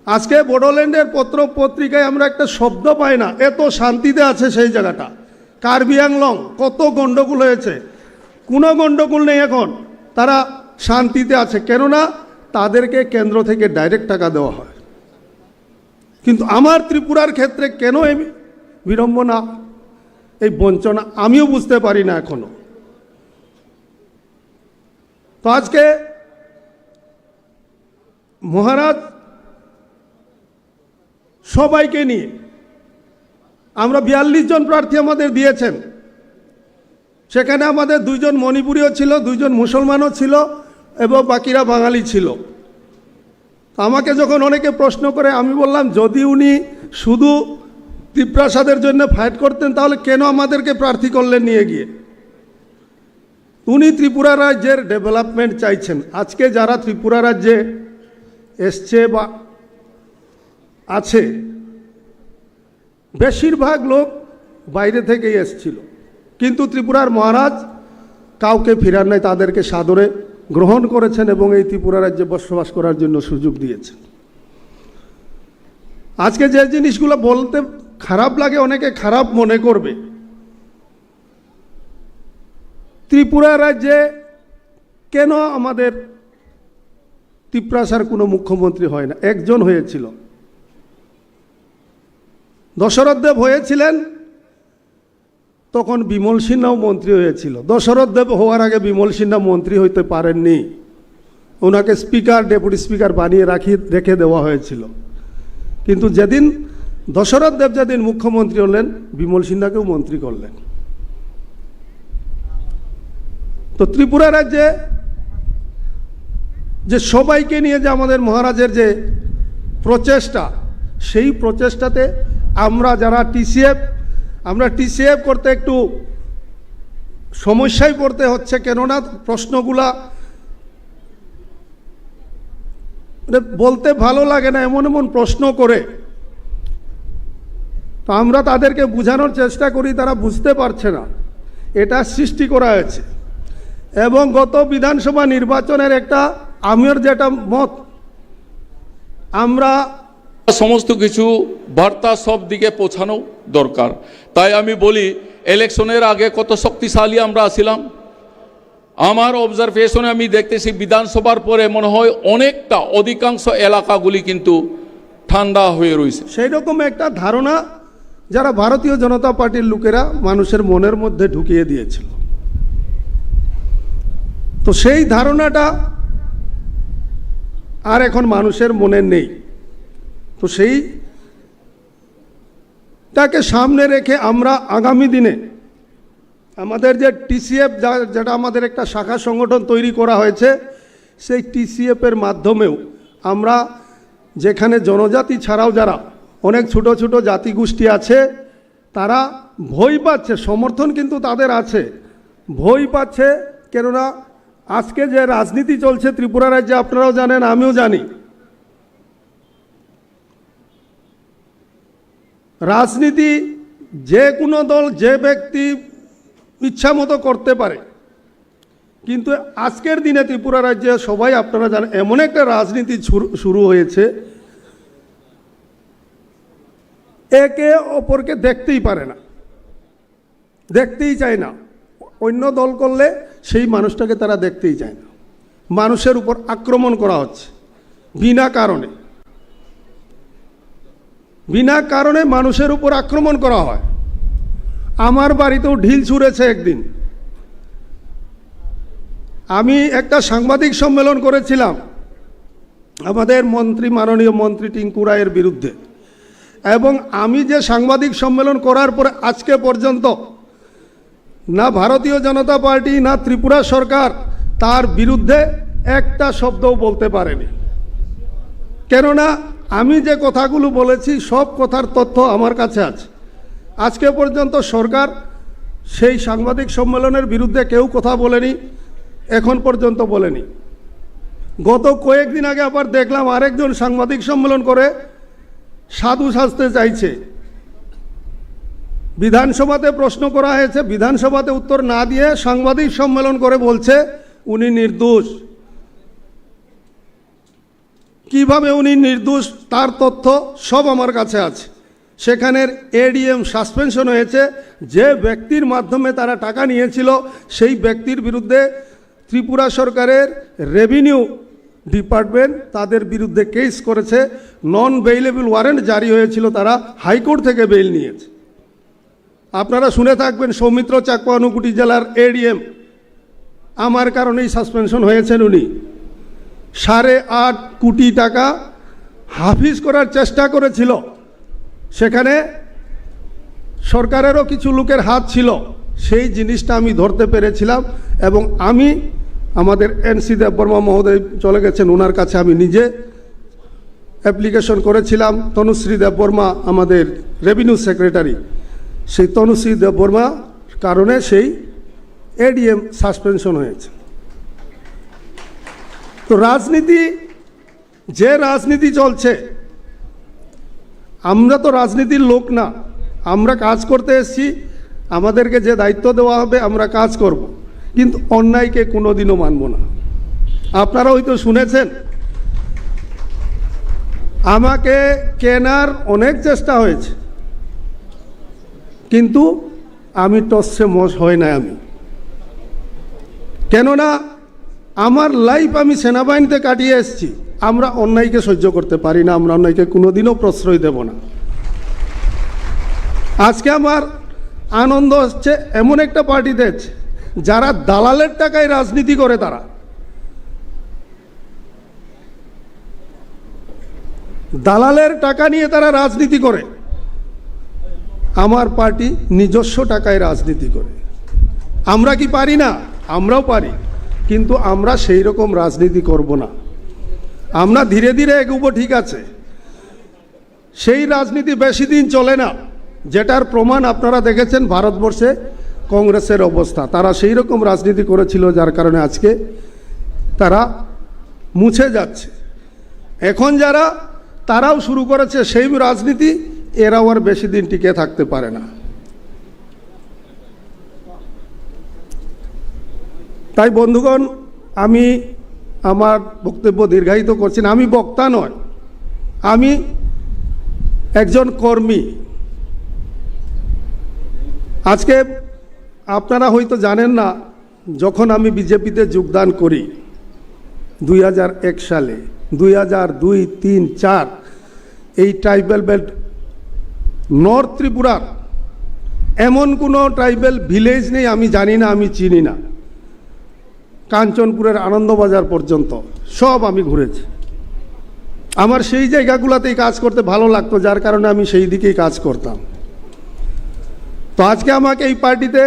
আজকে বোডোল্যান্ডের পত্র পত্রিকায় আমরা একটা শব্দ পাই না, এত শান্তিতে আছে সেই জায়গাটা। কার্বি আংলং কত গণ্ডগোল হয়েছে, কোনো গণ্ডগোল নেই এখন, তারা শান্তিতে আছে, কেননা তাদেরকে কেন্দ্র থেকে ডাইরেক্ট টাকা দেওয়া হয়। কিন্তু আমার ত্রিপুরার ক্ষেত্রে কেন এই বিড়ম্বনা, এই বঞ্চনা, আমিও বুঝতে পারি না এখনো। তো আজকে মহারাজ সবাইকে নিয়ে আমরা বিয়াল্লিশ জন প্রার্থী আমাদের দিয়েছেন। সেখানে আমাদের দুইজন মণিপুরিও ছিল, দুইজন মুসলমানও ছিল এবং বাকিরা বাঙালি ছিল। তো আমাকে যখন অনেকে প্রশ্ন করে, আমি বললাম, যদি উনি শুধু তিপ্রাসাদের জন্য ফাইট করতেন, তাহলে কেন আমাদেরকে প্রার্থী করলেন নিয়ে গিয়ে? উনি ত্রিপুরা রাজ্যের ডেভেলপমেন্ট চাইছেন। আজকে যারা ত্রিপুরা রাজ্যে এসছে বা আছে, বেশিরভাগ লোক বাইরে থেকেই এসছিল, কিন্তু ত্রিপুরার মহারাজ কাউকে ফিরার নাই, তাদেরকে সাদরে গ্রহণ করেছেন এবং এই ত্রিপুরা রাজ্যে বসবাস করার জন্য সুযোগ দিয়েছেন। আজকে যে জিনিসগুলো বলতে খারাপ লাগে, অনেকে খারাপ মনে করবে, ত্রিপুরা রাজ্যে কেন আমাদের তিপ্রাসার কোনো মুখ্যমন্ত্রী হয় না? একজন হয়েছিল, দশরথ দেব হয়েছিলেন, তখন বিমল সিনহাও মন্ত্রী হয়েছিল। দশরথ দেব হওয়ার আগে বিমল সিনহা মন্ত্রী হইতে পারেননি, ওনাকে স্পিকার, ডেপুটি স্পিকার বানিয়ে রাখি, রেখে দেওয়া হয়েছিল। কিন্তু যেদিন দশরথ দেব যেদিন মুখ্যমন্ত্রী হলেন, বিমল সিনহাকেও মন্ত্রী করলেন। তো ত্রিপুরা রাজ্যে যে সবাইকে নিয়ে যে আমাদের মহারাজের যে প্রচেষ্টা, সেই প্রচেষ্টাতে আমরা যারা টিসিএফ, আমরা টিসিএফ করতে একটু সমস্যায় পড়তে হচ্ছে, কেননা প্রশ্নগুলা মানে বলতে ভালো লাগে না, এমন এমন প্রশ্ন করে। তো আমরা তাদেরকে বোঝানোর চেষ্টা করি, তারা বুঝতে পারছে না, এটা সৃষ্টি করা হয়েছে। এবং গত বিধানসভা নির্বাচনের একটা, আমার যেটা মত, আমরা সমস্ত কিছু বার্তা সব দিকে পৌঁছানো দরকার। তাই আমি বলি, ইলেকশনের আগে কত শক্তিশালী আমরা আছিলাম। আমার অবজারভেশনে আমি দেখতেছি, বিধানসভার পরে মনে হয় অনেকটা, অধিকাংশ এলাকাগুলি কিন্তু ঠান্ডা হয়ে রয়েছে। সেই রকম একটা ধারণা যারা ভারতীয় জনতা পার্টির লোকেরা মানুষের মনের মধ্যে ঢুকিয়ে দিয়েছিল, তো সেই ধারণাটা আর এখন মানুষের মনে নেই। তো সেই তাকে সামনে রেখে আমরা আগামী দিনে আমাদের যে টিসিএফ, যা-, যেটা আমাদের একটা শাখা সংগঠন তৈরি করা হয়েছে, সেই টিসিএফের মাধ্যমেও আমরা যেখানে জনজাতি ছাড়াও যারা অনেক ছোট ছোট জাতিগোষ্ঠী আছে, তারা ভয় পাচ্ছে, সমর্থন কিন্তু তাদের আছে, ভয় পাচ্ছে। কেননা আজকে যে রাজনীতি চলছে ত্রিপুরা রাজ্যে, আপনারাও জানেন, আমিও জানি, রাজনীতি যে কোনো দল, যে ব্যক্তি ইচ্ছা মতো করতে পারে, কিন্তু আজকের দিনে ত্রিপুরা রাজ্যে সবাই, আপনারা জানেন, এমন একটা রাজনীতি শুরু শুরু হয়েছে, একে অপরকে দেখতেই পারে না, দেখতেই চায় না। অন্য দল করলে সেই মানুষটাকে তারা দেখতেই চায় না। মানুষের উপর আক্রমণ করা হচ্ছে বিনা কারণে, বিনা কারণে মানুষের উপর আক্রমণ করা হয়। আমার বাড়িতেও ঢিল ছুঁড়েছে একদিন। আমি একটা সাংবাদিক সম্মেলন করেছিলাম আমাদের মন্ত্রী, মাননীয় মন্ত্রী টিঙ্কু রায়ের বিরুদ্ধে, এবং আমি যে সাংবাদিক সম্মেলন করার পরে আজকে পর্যন্ত না ভারতীয় জনতা পার্টি, না ত্রিপুরা সরকার তার বিরুদ্ধে একটা শব্দও বলতে পারেনি। কেননা আমি যে কথাগুলো বলেছি, সব কথার তথ্য আমার কাছে আছে। আজকে পর্যন্ত সরকার সেই সাংবাদিক সম্মেলনের বিরুদ্ধে কেউ কথা বলেনি, এখন পর্যন্ত বলেনি। গত কয়েকদিন আগে আবার দেখলাম, আরেকজন সাংবাদিক সম্মেলন করে সাধু সাজতে চাইছে। বিধানসভাতে প্রশ্ন করা হয়েছে, বিধানসভাতে উত্তর না দিয়ে সাংবাদিক সম্মেলন করে বলছে উনি নির্দোষ। কিভাবে উনি নির্দোষ, তার তথ্য সব আমার কাছে আছে। সেখানের এডিএম সাসপেনশন হয়েছে। যে ব্যক্তির মাধ্যমে তারা টাকা নিয়েছিল, সেই ব্যক্তির বিরুদ্ধে ত্রিপুরা সরকারের রেভিনিউ ডিপার্টমেন্ট তাদের বিরুদ্ধে কেস করেছে। নন বেইলেবল ওয়ারেন্ট জারি হয়েছিল, তারা হাইকোর্ট থেকে বেইল নিয়েছে। আপনারা শুনে থাকবেন, সৌমিত্র চাকমা ঊনকোটি জেলার এডিএম, আমার কারণেই সাসপেনশন হয়েছেন উনি। সাড়ে আট কোটি টাকা হাফিজ করার চেষ্টা করেছিল, সেখানে সরকারেরও কিছু লোকের হাত ছিল, সেই জিনিসটা আমি ধরতে পেরেছিলাম। এবং আমি আমাদের এনসি দেববর্মা মহোদয় চলে গেছেন, ওনার কাছে আমি নিজে অ্যাপ্লিকেশন করেছিলাম। তনুশ্রী দেববর্মা আমাদের রেভিনিউ সেক্রেটারি, সেই তনুশ্রী দেববর্মা কারণে সেই এডিএম সাসপেনশন হয়েছে। তো রাজনীতি, যে রাজনীতি চলছে, আমরা তো রাজনীতির লোক না, আমরা কাজ করতে এসেছি। আমাদেরকে যে দায়িত্ব দেওয়া হবে, আমরা কাজ করব, কিন্তু অন্যায়কে কোনোদিনও মানব না। আপনারা হয়তো শুনেছেন, আমাকে কেনার অনেক চেষ্টা হয়েছে, কিন্তু আমি টসে মস হয় না আমি। কেননা আমার লাইফ আমি সেনাবাহিনীতে কাটিয়ে এসেছি। আমরা অন্যায়কে সহ্য করতে পারি না, আমরা অন্যায়কে কোনোদিনও প্রশ্রয় দেব না। আজকে আমার আনন্দ হচ্ছে, এমন একটা পার্টিতে আছে, যারা দালালের টাকায় রাজনীতি করে, তারা দালালের টাকা নিয়ে তারা রাজনীতি করে। আমার পার্টি নিজস্ব টাকায় রাজনীতি করে। আমরা কি পারি না? আমরাও পারি, কিন্তু আমরা সেই রকম রাজনীতি করব না। আমরা ধীরে ধীরে এগোবো, ঠিক আছে, সেই রাজনীতি বেশি দিন চলে না, যেটার প্রমাণ আপনারা দেখেছেন ভারতবর্ষে কংগ্রেসের অবস্থা। তারা সেই রকম রাজনীতি করেছিল, যার কারণে আজকে তারা মুছে যাচ্ছে। এখন যারা, তারাও শুরু করেছে সেই রাজনীতি, এরাও আর বেশি দিন টিকে থাকতে পারে না। তাই বন্ধুগণ, আমি আমার বক্তব্য দীর্ঘায়িত করছি না। আমি বক্তা নয়, আমি একজন কর্মী। আজকে আপনারা হয়তো জানেন না, যখন আমি বিজেপিতে যোগদান করি দুই হাজার এক সালে, দুই হাজার দুই, তিন, চার, এই ট্রাইবাল বেল্ট, নর্থ ত্রিপুরার এমন কোনো ট্রাইবাল ভিলেজ নেই আমি জানি না, আমি চিনি না। কাঞ্চনপুরের আনন্দবাজার পর্যন্ত সব আমি ঘুরেছি। আমার সেই জায়গাগুলোতেই কাজ করতে ভালো লাগতো, যার কারণে আমি সেই দিকেই কাজ করতাম। তো আজকে আমাকে এই পার্টিতে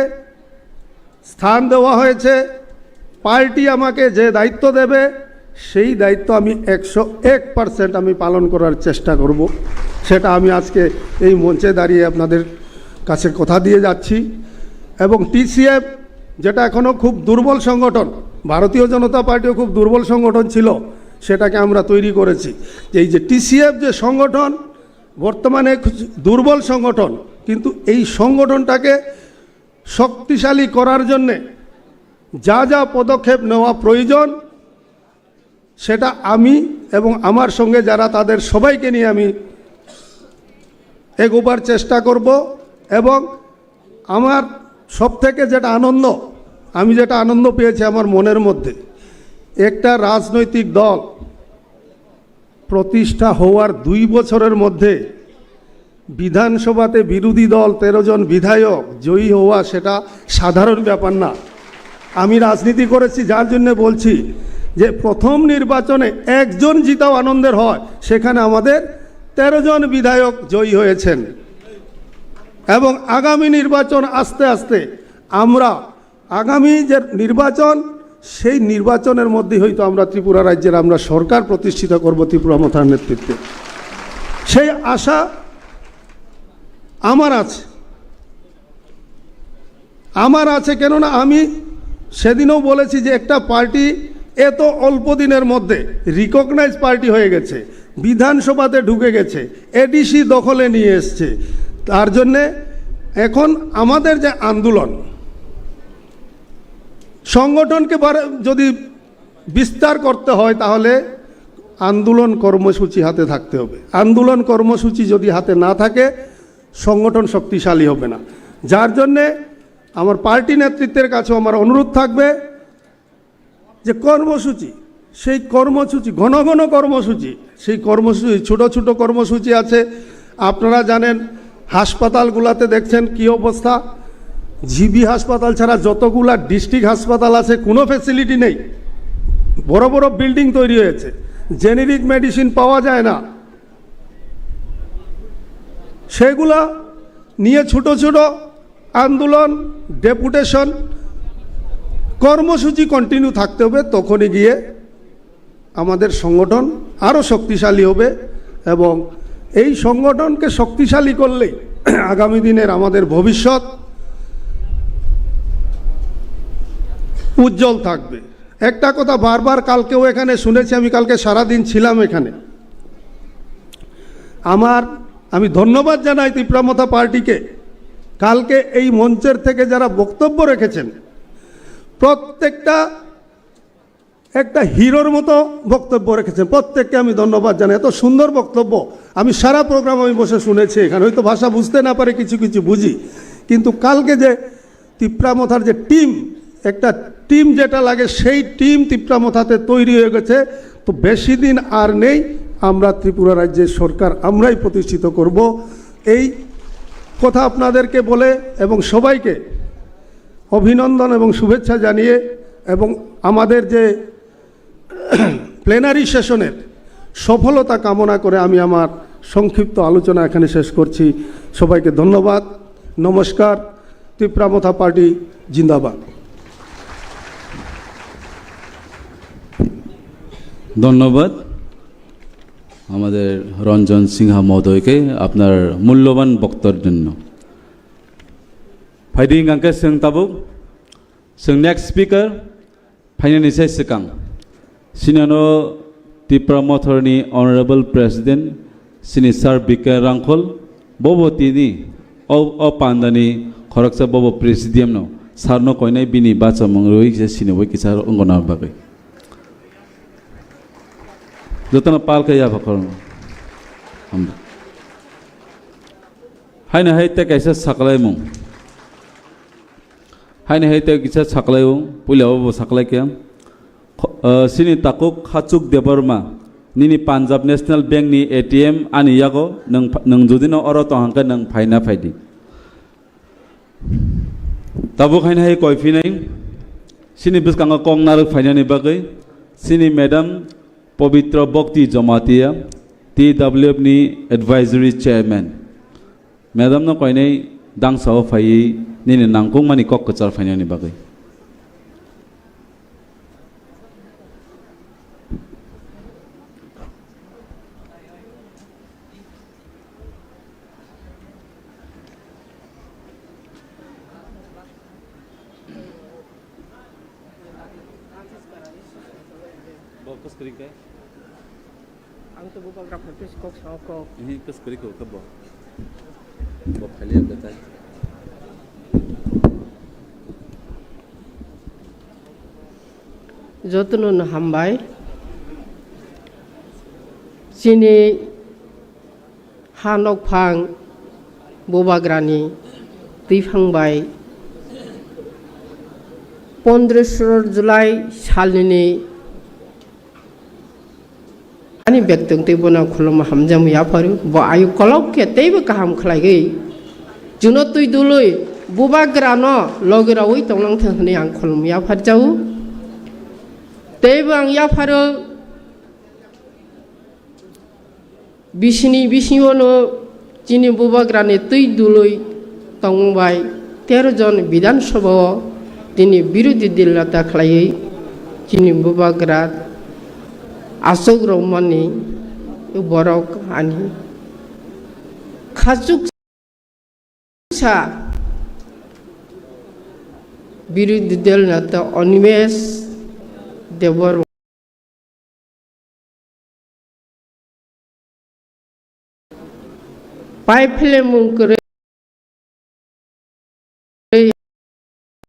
স্থান দেওয়া হয়েছে, পার্টি আমাকে যে দায়িত্ব দেবে, সেই দায়িত্ব আমি একশো এক পার্সেন্ট আমি পালন করার চেষ্টা করব। সেটা আমি আজকে এই মঞ্চে দাঁড়িয়ে আপনাদের কাছে কথা দিয়ে যাচ্ছি। এবং টিসিএফ, যেটা এখনও খুব দুর্বল সংগঠন, ভারতীয় জনতা পার্টিও খুব দুর্বল সংগঠন ছিল, সেটাকে আমরা তৈরি করেছি। এই যে টিসিএফ যে সংগঠন, বর্তমানে খুব দুর্বল সংগঠন, কিন্তু এই সংগঠনটাকে শক্তিশালী করার জন্যে যা যা পদক্ষেপ নেওয়া প্রয়োজন, সেটা আমি এবং আমার সঙ্গে যারা, তাদের সবাইকে নিয়ে আমি এগোবার চেষ্টা করব। এবং আমার সব থেকে যেটা আনন্দ, আমি যেটা আনন্দ পেয়েছি আমার মনের মধ্যে, একটা রাজনৈতিক দল প্রতিষ্ঠা হওয়ার দুই বছরের মধ্যে বিধানসভাতে বিরোধী দল তেরো জন বিধায়ক জয়ী হওয়া, সেটা সাধারণ ব্যাপার না। আমি রাজনীতি করেছি, যার জন্য বলছি যে প্রথম নির্বাচনে একজন জিতাও আনন্দের হয়, সেখানে আমাদের তেরো জন বিধায়ক জয়ী হয়েছেন। এবং আগামী নির্বাচন আস্তে আস্তে আমরা, আগামী যে নির্বাচন, সেই নির্বাচনের মধ্যেই হয়তো আমরা ত্রিপুরা রাজ্যের আমরা সরকার প্রতিষ্ঠিত করব ত্রিপুরা মথার নেতৃত্বে। সেই আশা আমার আছে, আমার আছে, কেননা আমি সেদিনও বলেছি যে একটা পার্টি এত অল্প দিনের মধ্যে রিকগনাইজ পার্টি হয়ে গেছে, বিধানসভাতে ঢুকে গেছে, এডিসি দখলে নিয়ে এসছে। তার জন্যে এখন আমাদের যে আন্দোলন, সংগঠনকে বারে-, যদি বিস্তার করতে হয়, তাহলে আন্দোলন কর্মসূচি হাতে থাকতে হবে। আন্দোলন কর্মসূচি যদি হাতে না থাকে, সংগঠন শক্তিশালী হবে না। যার জন্যে আমার পার্টি নেতৃত্বের কাছেও আমার অনুরোধ থাকবে যে কর্মসূচি, সেই কর্মসূচি, ঘন ঘন কর্মসূচি, সেই কর্মসূচি, ছোট ছোট কর্মসূচি আছে। আপনারা জানেন, হাসপাতালগুলোতে দেখছেন কি অবস্থা। জিবি হাসপাতাল ছাড়া যতগুলা ডিস্ট্রিক্ট হাসপাতাল আছে, কোনো ফ্যাসিলিটি নেই। বড় বড় বিল্ডিং তৈরি হয়েছে, জেনেরিক মেডিসিন পাওয়া যায় না। সেগুলা নিয়ে ছোট ছোট আন্দোলন, ডেপুটেশন, কর্মসূচি কন্টিনিউ থাকতে হবে। তখনই গিয়ে আমাদের সংগঠন আরও শক্তিশালী হবে এবং এই সংগঠনকে শক্তিশালী করলেই আগামী দিনের আমাদের ভবিষ্যৎ উজ্জ্বল থাকবে। একটা কথা বারবার কালকেও এখানে শুনেছি, আমি কালকে সারাদিন ছিলাম এখানে। আমার, আমি ধন্যবাদ জানাই তিপ্রা মথা পার্টিকে। কালকে এই মঞ্চের থেকে যারা বক্তব্য রেখেছেন, প্রত্যেকটা একটা হিরোর মতো বক্তব্য রেখেছেন, প্রত্যেককে আমি ধন্যবাদ জানাই। এত সুন্দর বক্তব্য, আমি সারা প্রোগ্রাম আমি বসে শুনেছি এখানে। হয়তো ভাষা বুঝতে না পারে, কিছু কিছু বুঝি, কিন্তু কালকে যে তিপ্রা মথার যে টিম, একটা টিম যেটা লাগে, সেই টিম তিপ্রা মথাতে তৈরি হয়ে গেছে। তো বেশি দিন আর নেই, আমরা ত্রিপুরা রাজ্যের সরকার আমরাই প্রতিষ্ঠিত করব। এই কথা আপনাদেরকে বলে এবং সবাইকে অভিনন্দন এবং শুভেচ্ছা জানিয়ে এবং আমাদের যে প্লেনারি সেশনের সফলতা কামনা করে আমি আমার সংক্ষিপ্ত আলোচনা এখানে শেষ করছি। সবাইকে ধন্যবাদ। নমস্কার। তিপ্রা মথা পার্টি জিন্দাবাদ। ধন্যবাদ আমাদের রঞ্জন সিংহ মহোদয়কে আপনার মূল্যবান বক্তব্যের জন্য। Phaidi hingkha khe chwng tabuk, chwng next speaker phainani se swkang. Sinano Tipra Mothorni Honorable President, sini Sir B K Rangkhol, bobo tini o, o pandani khoroksa bobo presidium no, sir no koinai bini bachamung rwi se sini bai kisa wngona bagwi. Jotono pal khe yapha khorang. Hambai. Haino hai tei kaisa saklaimung. Haino hai tei kisa saklaio, puila o bo saklai khe. Kho-, ah, sini takhuk Khachuk Debbarma, nini Punjab National Bank ni A T M ani yago, nwng pha-, nwng jodi no oro tong hang khe nwng phaina phaidi. Tabuk haino hai koi phinai, sini bwskango kok narwk phainani bagwi, sini Madam Pabitra Bhakti Jamatia, T W F ni Advisory Chairman. Madam no koinai dangsa o phaiwi nini nangkukmani kok kwchar phainani bagwi. Bo kwskwrwi khe? Ang to bubagra phaikhe kok sao kok. Ihi kwskwrwi khe bo. Bo phailiya khe tai. Jotono no hambai. Chini ha nokphang bubagrani twiphang bai pondroso July salnini ani bektong tei bono khulumma hamjakmung yapharo. Bo ayuk kolok khe teibo kaham khlaigwi chwngno twi dului bubagrano logi raui tongnang thang hwnwi ang khulumma yapharjao. Teibo ang yapharo. Bisini bisingo no chini bubagrani twi dului tongmung bai tero jon Bidhan Sabha o tini birodhi dil neta khlaiwi chini bubagra achuk rwmani borok ani Hachuk sa birodhi dol neta Animesh Debbarma. Pai philemung kwrwi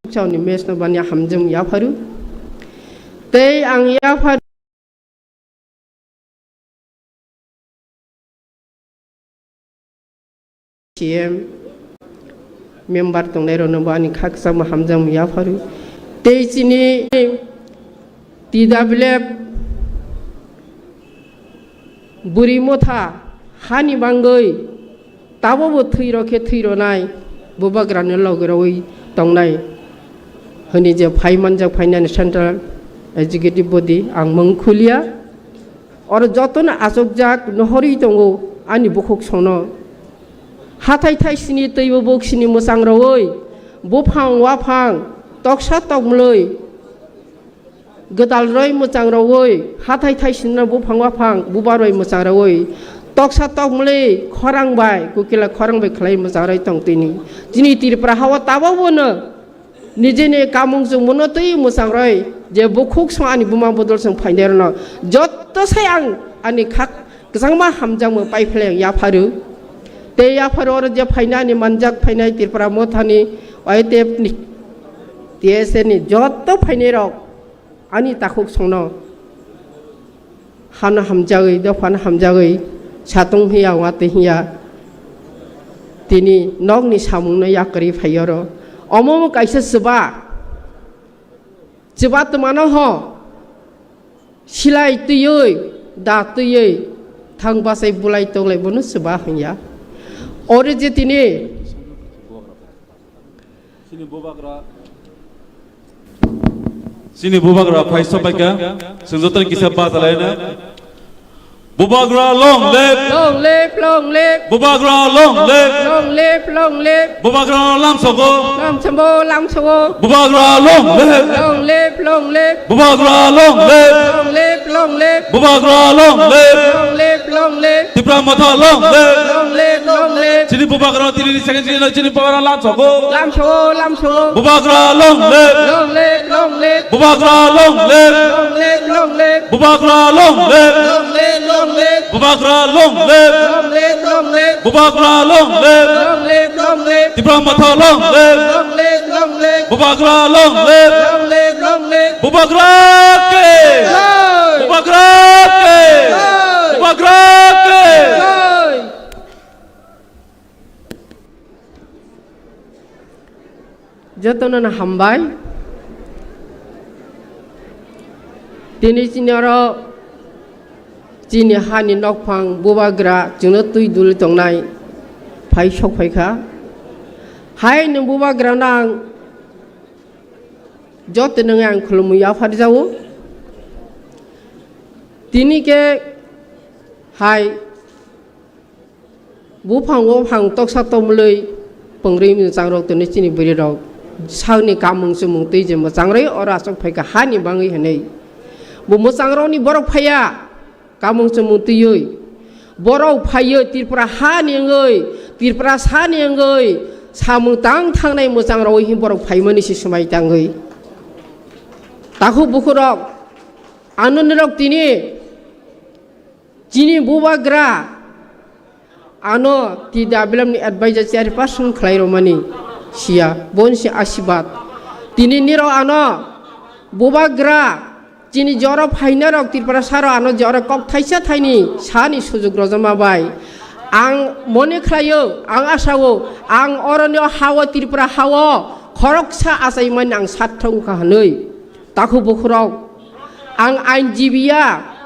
chawni mech no bani hamjwng yapharu. Tei ang yapharu C M member tongnai rok no bo ani khakchangma hamjwng yapharu. Tei chini T W F Bwrwi motha hani bangwi tabo bo thwi rok khe thwi ronai, bubagrani logi rogwi tongnai hwnwi je phai manjak phainani Central Executive Body ang mung khuliya. Oro jotono achukjak nohorwi tongo ani bukhuk songno. Hathai thai sini twibo bok sini mwchang rogwi buphang waphang toksa tokmlwi Gwdal roi mwchang rogwi, hathai thai sinno buphang waphang buba roi mwchang rogwi, toksa tokmlwi khorang bai, kukila khorang bai khlai mwchang roi tong tini. Chini Tripura hao tabok bono nijini kamung chwngmano twi mwchang roi, je bukhuk song ani buma bodol song phainai rwno jotto sai ang ani khak Kwchangma hamjakmung pai phlai ang yapharu. Tei yapharu oro je phainani manjak phainai Tripura mothani, Y T F ni, T S A ni joto phainai rok ani takhuk songno hano hamjagwi, dophano hamjagwi satung hiya, watwi hiya. Tini nokni samungno yakarwi phai oro. Omo kaisa chuba, chuba twmano ho. Silai twiwi, da twiwi, thang bachai bulai tonglai bono chuba hwnya. Oro je tini. Chini bubagra, chini bubagra phai sopaikha, chwng jotono kisa bachalaina. Bubagra long live! Long live, long live! Bubagra long live! Long live, long live! Bubagra lamsogo! Lamsogo, lamsogo! Bubagra long live! Long live, long live! Bubagra long live! Long live, long live! Bubagra long live! Long live, long live! Tipra Motha long live! Long live, long live! Chini bubagra tini ni second chini, chini bubagra lamsogo! Lamsogo, lamsogo! Bubagra long live! Long live, long live! Bubagra long live! Long live, long live! Bubagra long live! Long live, long live! Bubagra long live! Long live, long live! Bubagra long live! Long live, long live! Tipra Motha long live! Long live, long live! Bubagra long live! Long live, long live! Bubagra ke! Jai! Bubagra ke! Jai! Bubagra ke! Jai! Jotono no hambai. Tini chini oro chini hani nokphang bubagra chwngno twi duli tongnai phai sok phaikha. Hai nwng bubagra no ang joto nwngi ang khulumwi yapharjago. Tini khe hai Buphang buphang toksa tongmwlwi pwngrwi mwchang rok tini chini bwrwi rok sakni kamung chumung twi je mwchang rwi oro aswk phaikha hani bangwi hwnwi. Bo mwchang rokni borok phaiya kamung chumung twiwi. Borok phaiwi Tripura hani wngwi, Tripura sani wngwi samung tang thangnai mwchang rogwi hin borok phaimani se swmai tangwi. Takhuk bukhuk rok ano nirok tini Chini bubagra ano T W F ni advisor chairperson khlai romani siya, boni se asibad. Tini niro ano bubagra chini joro phaina rok Tripura saro ano joro kok thaisa thaini sani sujuk rojama bai. Ang mone khlaio, ang asao, ang oroni o hao Tripura hao khoroksa achaimani ang sat thangkha hwnwi. Takhuk bukhurok, ang ainjibiya,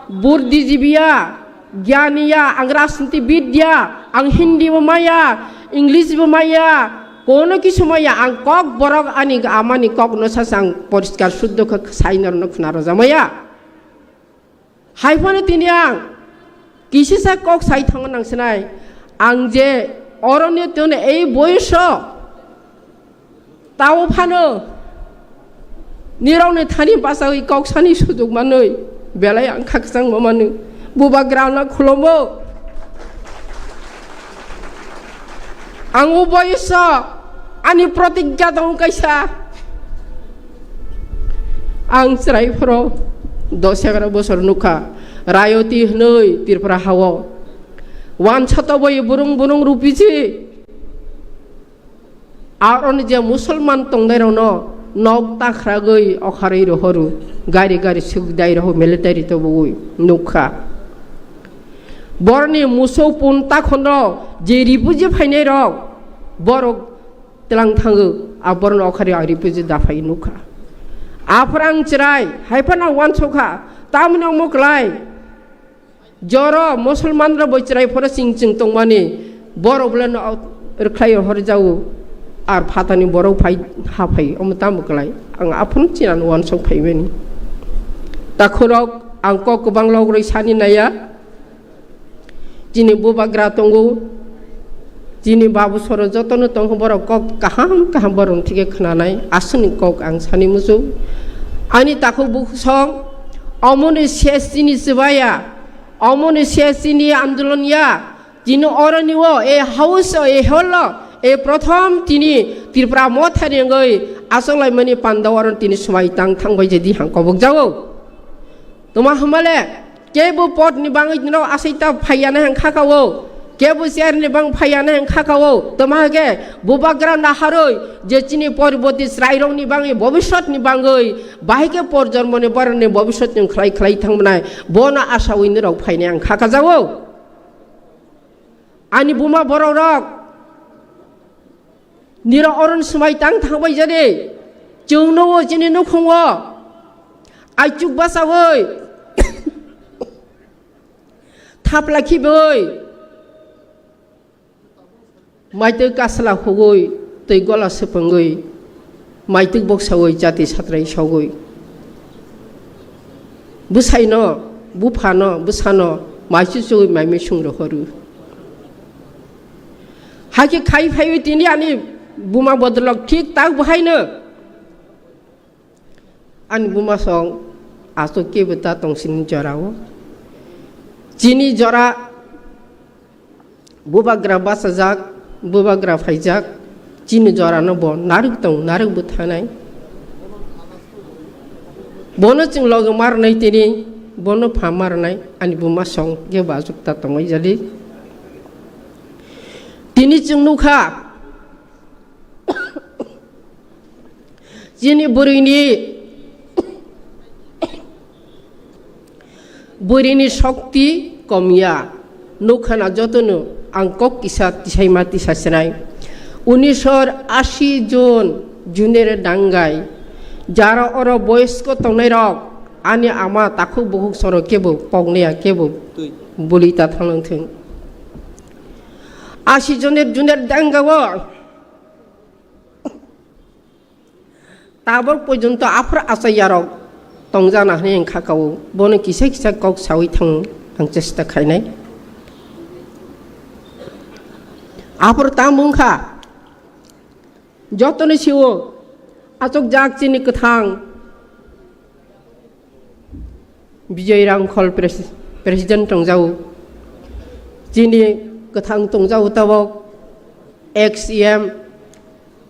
buddhijibiya, gyaniya, ang rajnitibidya, ang Hindi bo maya, English bo maya, kono kisu maya, ang kok borok ani amani kokno sasa ang poriskar suddho khe sai norno khna rojamaya. Hai phano tini ang kisisa kok sai thango nang sinai, ang je oroni tongni ei boyoso tao phano nirokni thani bachawi kok sani sujuk manwi belai ang khakchangma manwi bubagrano khulomo. Ang o boyoso ani protigya tong kaisa. Ang chwrai phoro dos egaroh bosor nukha. Rayoti hwnwi Tripura hao. Wansa toboi burung burung rupiji. Aroni je Musulman tongnairokno nok takhragwi okharwi rohoru. Gari gari sukdai roho military tobogwi nukha. Boroni muso pun takhono je refugee phainai rok, borok tlang thango, a boroni okhari a refugee da phai nukha. Aphra ang chwrai, hai phano wansukha, tamni omo klai. Joro Musulman rok bai chwrai phoro ching ching tongmani, borok bole no rwkhlai hor jao, ar phatani borok phai ha phai, omo tamo klai. Ang aphano chinani wansuk phaimani. Takhurok ang kok kwbang logrwi sani naiya. Chini bubagra tongo, chini babu soro jotono tongo, borok kok kaham kaham borokni thike khwnanai, aswkni kok ang sani muchung. Ani takhuk bukhuk song, omoni ses chini chwbaya, omoni ses chini andolon ya, chini oroni o, e house o, e hall o, e prothom tini Tripura mothani wngwi achuk laimani panda oro tini swmai tang thangbai je di hang kobok jago. Toma hwnmale, kebo pod ni bangwi norok asai ta phaiya na hang khaka o, kebo chair ni bang phaiya na hang khaka o. Toma hake bubagra naharoi je chini poriboti chwrairok ni bangwi, bobisot ni bangwi, bahai khe por jormo ni borok ni bobisot ni khlai khlai thangmani, bono asawi norok phainai ang khaka jago. Ani buma borok rok, nirok oron swmai tang thangbai jadi, chwngno o chini nukhung o, aichuk basawi, thapla khibai, maitwi kasla hugwi, twi gola swpwngwi, maitwi boksawi jati satrai sogwi. Bwsaino, buphano, bwsano, maisu chugwi maimai sung rohoru. Hakhe khai phaiwi tini ani buma bodolok thik tak bo haino. Ani buma song aswk kebo ta tong sini jorao. Chini jora bubagra bachajak, bubagra phaijak, chini jorano bo narwk tong, narwk bo thanai. Bono chwng logi marnai tini, bono pha marnai, ani buma song kebo aswk ta tongwi jadi. Tini chwng nukha, chini bwrwini, bwrwini shokti komya. Nukha na jotono ang kok kisa tisaima tisa sinai. Unisor asi jon junere dangai. Jara oro boyosko tongnai rok, ani ama takhuk bukhuk soro kebo poknaya kebo buli ta thanglang thung. Asi joner juner dangao tabok porjonto aphur achaiyarok tongjana hwnwi ang khakao, bono kisa kisa kok sawi thang ang chesta khainai. Aphur tamo wngkha, jotoni sio achukjak chini kwthang Bijoy Rangkhol pres-, president tongjago. Chini kwthang tongjago tabok ex E M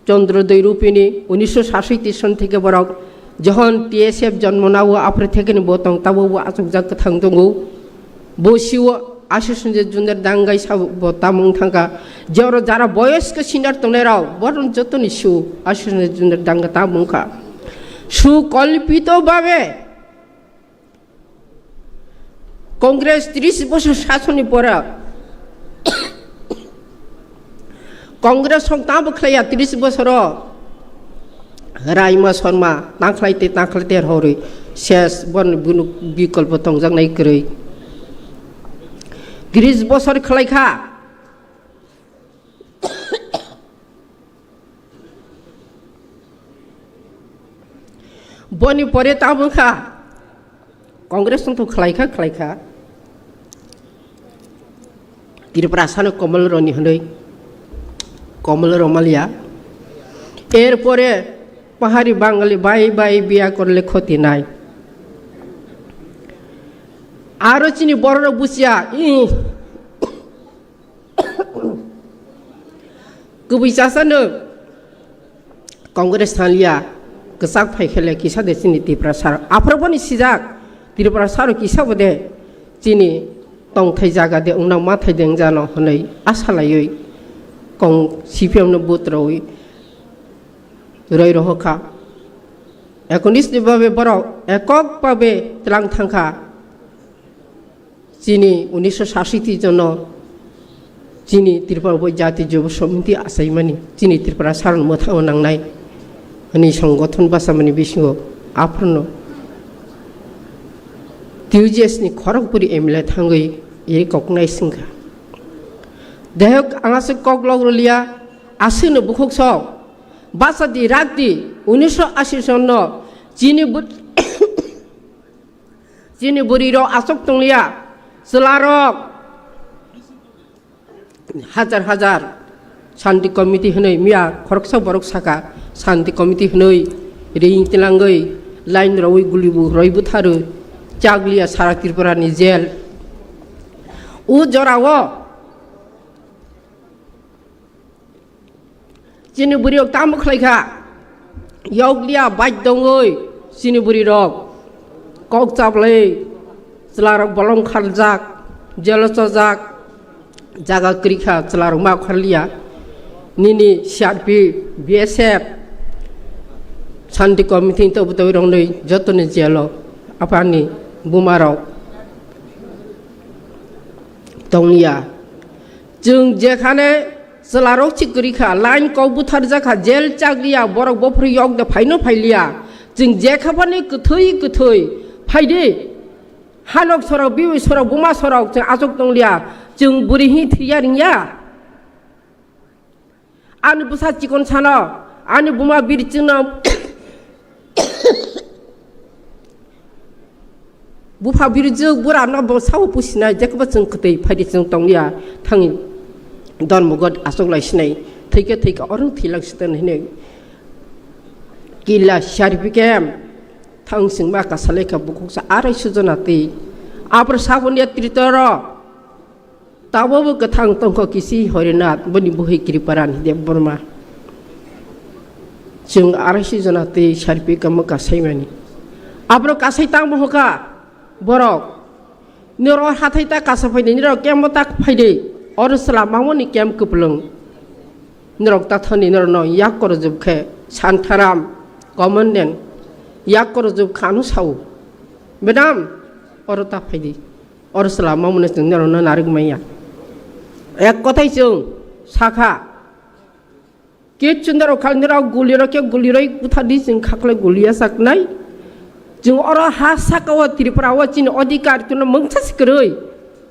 Chandra Doi Rupini, unisho sasoi tison theke borok johon T S F jonmo nago, aphre thekeni bo tong, tabok bo achukjak kwthang tongo. Bo sio Ashish Ranjan Junder dangai sabo bo tamung thangkha. Joro jara boyosko senior tongnai rok, boron jotoni sio Ashish Ranjan Junder danga tamung kha. Sukolpito babe Congress tris bosor sasoni pora Congress hok tamo khlaiya tris bosoro Raima Sharma tangkhlai te tangkhlai te horwi ses bon bunu bikolpo tongjaknai kwrwi tris bosor khlaikha. Boni pore tamo kha, Congress wngthu khlaikha, khlaikha. Tripura sano Komol Roni hwnwi, Komol Romalia. Erpore Pahari Bangali bai bai biya korle khoti nai. Aro chini bororok busia, ih, Kubui chasano Congress thanglia, kwchak phai khele kisa de chini Tiprasa rok. Aphuru boni sijak, Tiprasa rok kisa bo de chini tongthai jaga de wngnang mathai de wngjano hwnwi asa laiwi kong C P M no vote rwi roi rohor kha. Ekonish ni babe borok ekok babe tlang thang kha. Chini unisho sasiti jono chini Tripura Jati Jubo Samiti achaimani chini Tripura saron mwthangwi nangnai hwnwi songothon bachamani bisingo aphano T U J S ni khorokbwrwi M L A thangwi iri koknai swngkha. Dehok ang aswk kok lok rwliya, aswkno bukhuk sok bachadi rakdi unisho ashi sonno chini bu- Chini bwrwi rok aswk tongliya, chwla rok hajar hajar Shanti Committee hwnwi miya khoroksa borok saka, Shanti Committee hwnwi ring tilangwi line rwi guli bu rwi butharwi chakliya sara Tripura ni jail. O jora o Chini bwrwi rok tamo khlai kha? Yokliya bai tongwi chini bwrwi rok kok chaplai chwla rok bolong kharjak, jelo chojak, jaga kwrwi kha chwla rok ma kharliya. Nini C R P, B S F, Shanti Committee to bwtwi rok nwi joto ni jelo aphani buma rok tongya. Chwng jekhane chwlarok si kwrwi kha, line kok butharjak kha, jail chakliya, borok bophuru yok de phaino phailiya. Chwng jekhaphani kwthwi kwthwi phaidi. Hanok sorok, biwi sorok, buma sorok chwng achuk tongliya. Chwng bwrwi hi thwiya ringya? Ani bwsa chikon sano, ani buma biri chwngno bupha biri jwk bura no bo sao pusinai, jekbo chwng kwtwi phaidi chwng tongya, thangwi dormo god aswk lai sinai, thwikhe thwikhe oro thwilak siten hinwi kila sari bikem thang singma kasalai kha bukhuksa arai sujona twi. Apor sabon ya tritoro. Tabukbo kwthang tongkha kisi Horinath, boni buhi Kriparan Debbarma. Chwng arai si jona twi sarpi kamo kasaimani. Aborok kasai tangbo hokha borok. Norok hathai ta kasa phaidi, norok kemo ta phaidi. Oro chwla mamoni kem kwplwng. Norok ta thani norokno yak korojwk khe Santharam, Commandant, yak korojwk khano sao. Madam, oro ta phaidi. Oro chwla mamano chwng norokno narwk manya. Ek kothai chwng sakha, kichu norok khal norok guli rok khe guli roi buthardi chwng khaklai guli yachaknai. Chwng oro ha saka o Tripura o chini odhikar chwngno mungsa se kwrwi.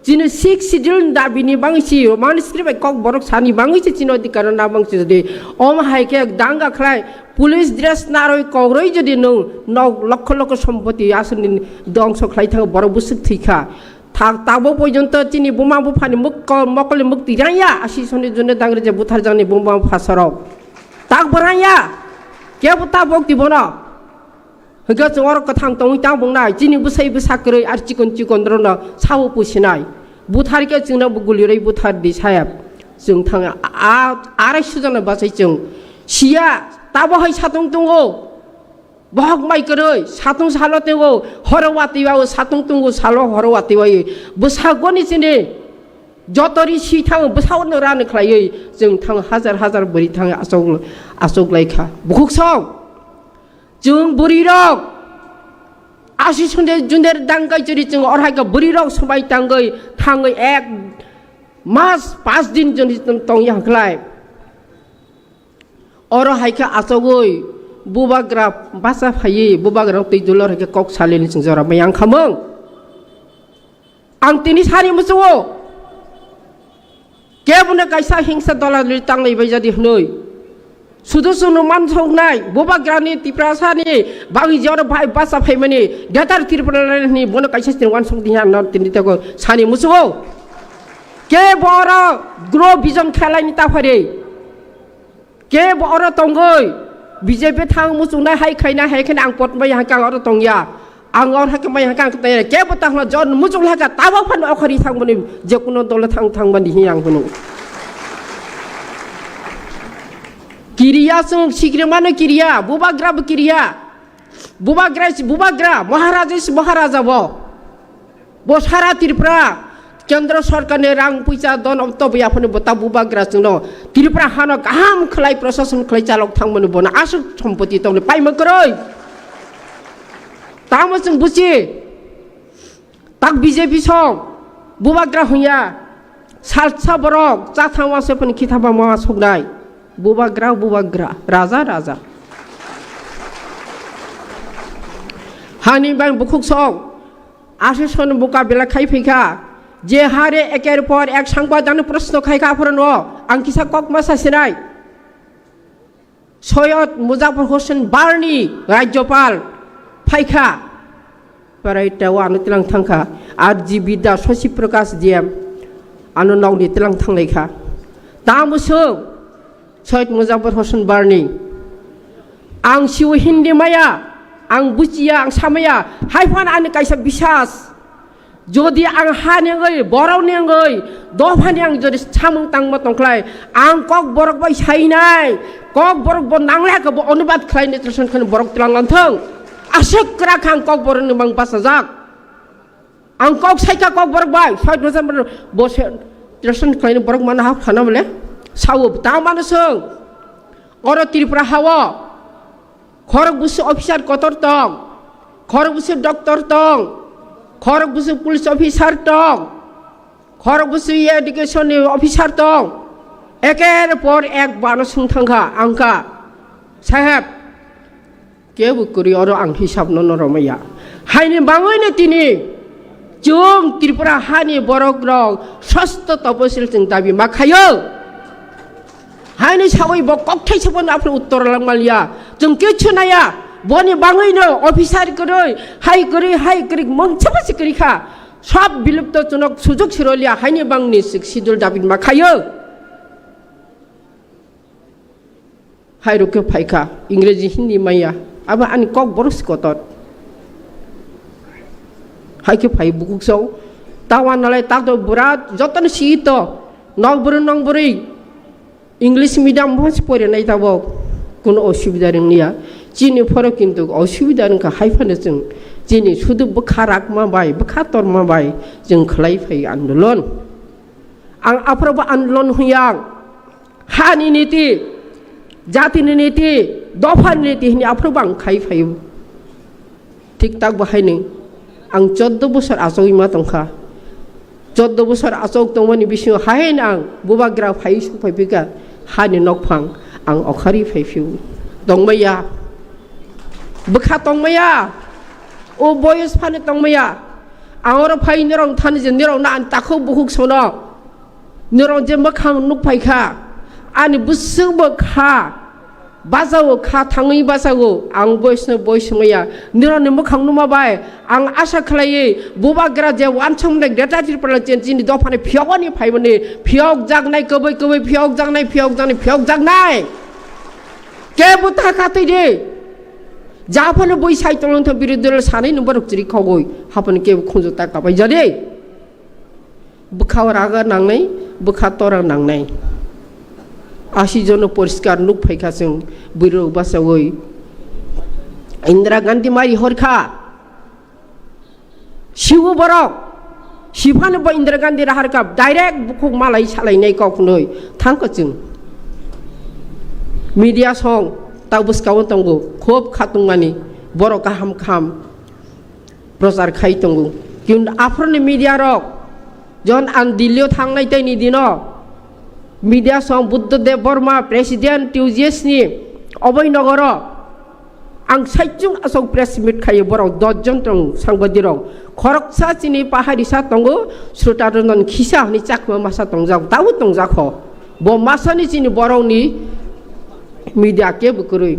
Chini Sixth Schedule ni dabi ni bangwi si Roman history bai kok borok sani bangwi se chini odhikar no nabang si jodi omo hai khe danga khlai police dress narwi kok roi jodi nwng nok lokho lokho sompoti aswkni dongso khlai thango borok bwswk thwi kha. Thak tabuk porjonto chini buma buphani muk-, mokolni mukti rangya, asi soni jone dangre je butharjakni buma bupha sorok. Tak bo rangya, kebo tabuk ti bono. Hwnkhe chwng oro kwthang tongwi tang bungnai, chini bwsai bwsa kwrwi ar chikon chikon rokno sao pusinai. Buthar khe chwngno bo guli rwi buthar di sayab. Chwng thang a, a, arai sujana bachai chwng. Siya, tabo hai satung tongo. Bohok mai kwrwi, satung salo tongo, horo watwi wao, satung tongo, salo horo watwi wao. Bwsakgoni chini joto ri si thango, bwsakno rani khlaiwi, chwng thango hajar hajar bwrwi thango achuk, achuk lai kha. Bukhuk song, chwng bwrwi rok, asi sunde junder dangkai chwri chwng orhai kha bwrwi rok swbai tangwi, thangwi ek mas pas din joni tong ya khlai. Oro hai khe achogwi bubagra bacha phaiwi bubagra twi dulor hai khe kok salini chwng jora bai ang khamung. Ang tini sani muchungo kebono kaisa hingsa dola rwi tanglai bai jadi hwnwi. Sudu sunu mansoknai bubagrani Tiprasani bangwi jora bai bacha phaimani Greater Tripura ni bono kaisa chwng wansok diya no tini tego sani muchungo. Kebo oro grow vision khlaini ta phari. Kebo oro tongoi, B J P thang muchungnai hai khaina hai khaina ang pot mai hangka oro tongya. Ang oro hake mai hangka ang tongya. Kebo tangla jon muchung haka tabok phan okhari thang mani je kuno dole thang thang mani hi ang hunu. Kiriya chwng sikrimano kiriya, bubagra bo kiriya. Bubagra si bubagra, Maharaja si Maharaja bo. Bo sara Tripura kendro sorkarni rang puisa don obto bo yaphano bo ta bubagra chwngno Tripura hano kaham khlai prosason khlai chalok thangmani bono aswk sompoti tongni paima kwrwi. Tamo chwng buchi. Tak B J P song, bubagra hwnya, salsa borok, chathang wase phani khitha bama soknai. Bubagra, bubagra, raja, raja. Hani bang bukhuk song, aswk son buka bela khai phaikha, je hare eker por ek sangba dano proshno khaikha aphorono, ang kisa kok ma sasinai. Soyod Muzafar Hossain Barni Rajyopal phaikha, parai tao ano tilang thangkha, R G Bidya, Shashi Prakash D M ano nokni tilang thanglaikha. Tamo swng Soyod Muzafar Hossain Barni, ang siwo Hindi maya, ang buchiya, ang samaya, haiphan ani kaisa bisas. Jodi ang hani wngwi, borokni wngwi, dophani ang jodi samung tangma tongkhlai, ang kok borok bai sainai, kok borok bo nanglai khe bo onubad khlainai, translate khlainai borok tlang langthung. Aswk kwrak khe ang kok borokni mang bachajak. Ang kok saikha kok borok bai, soi dosa borok bo se translate khlainai borok mana hap khana bole. Sao ta mano swng. Oro Tripura hao. Khorok busu officer kotor tong, khorok busu doctor tong, khorok busu police officer tong, khorok busu education ni officer tong. Eker por ek bano swng thangkha, angkha, "Saheb, kebo kwrwi oro ang hisab no noromaya." Haini bangwi no tini Chwng Tripura hani borok rok sosto toposil chwng dabi ma khayo. Haini sawi bo kokthai se bono aphuru uttor lang maliya. Chwng kichu naya. Boni bangwi no officer kwrwi, hai kwrwi, hai kwrwi, mungsa basi kwrwi kha. Sob bilupto chwng sujok siroliya, haini bangni sixth schedule dabi ma khayo. Hai rok khe phaikha, Ingreji, Hindi maya, abo ani kok borok se kotor. Hai khe phai bukuk sao, ta wanalai ta to bura jotono si to, nok bwrwi nong bwrwi, English medium bo se porinai tabok, kuno osubida rwngya. Chini phoro kintu osubida wngkha hai phano chwng, chini sudu bwkha rakma bai, bwkha torma bai, chwng khlai phai andolon. Ang aphuru bo andolon huyang. Hani niti, jatini niti, dophani niti hini aphuru bo ang khai phaio. Thik tak bo haini ang choddo bosor achogwi ma tongkha. Choddo bosor achog tongmani bisingo haino ang bubagra phai sung phai phika hani nokphang ang okhari phai phio. Tongmaya, bwkha tongmaya, o boyos phano tongmaya. Ang oro phai norok thani je norok na ang takhuk bukhuk sono. Norok je mwkhang nuk phai kha, ani bwswk bo kha, bachao kha, thangwi bachao, ang boyosno boyos wngmaya. Norokni mwkhang nukma bai ang asa khlaiwi bubagra je wansukmani Greater Tipraland chini dophani phiyokni phaimani phiyok jaknai, kwbwi kwbwi phiyok jaknai, phiyok jaknai, phiyok jaknai. Kebo ta kha twi di. Japhano bui sai tonglang tho birodhi dol sanai nung borok chiri khogoi. Haphano kebo khunju ta kapai jadi. Bwkha o raga nangnai, bwkha tora nangnai. Asi jono poriskar nuk phaikha chwng bwrwi rok bachaui. Indira Gandhi mari horkha. Siwo borok. Siphano bo Indira Gandhi raharkha direct bukhuk malai salainai kok hnoi thangkha chwng. Media song ta bwskao tongo khub khatungmani borok kaham kaham. Prochar khai tongo. Kintu aphuruni media rok, jon ang Delhi o thangnai tei ni dino, media song Buddha Dev Burma, President T U G S ni obai nogoro, ang saichung asok press meet khayo borok dos jon tong sangbadirok. Khoroksa chini pahari sa tongo, Srutaranjan Khisa hwnwi chakma masa tongjak, tabuk tongjak ho. Bo masani chini borokni media kebo kwrwi.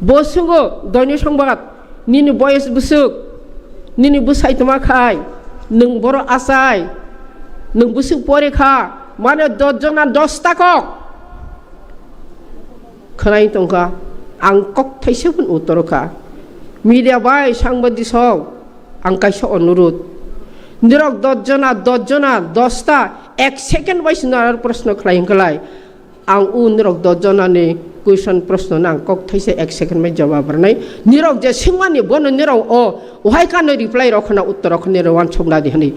Bo sungo doini songbat, nini boyes bwswk, nini bwsai tongma khai, nwng borok achai, nwng bwswk pore kha, mane dos jona dos ta kok. Khwnai tongkha, ang kok thaisa phano utoro kha. Media bai sangbadik sok, ang kaisa onurud. Nirok dos jona, dos jona, dos ta, ek second bai se nara proshno khlai hwnkhe lai. Ang u nirok dos jonani question proshno no ang kok thaisa ek second bai jawab rwnai. Nirok je swngmani bono nirok o wahai kano reply rok khna uttor rok khna nirok uansuk nadi hwnwi.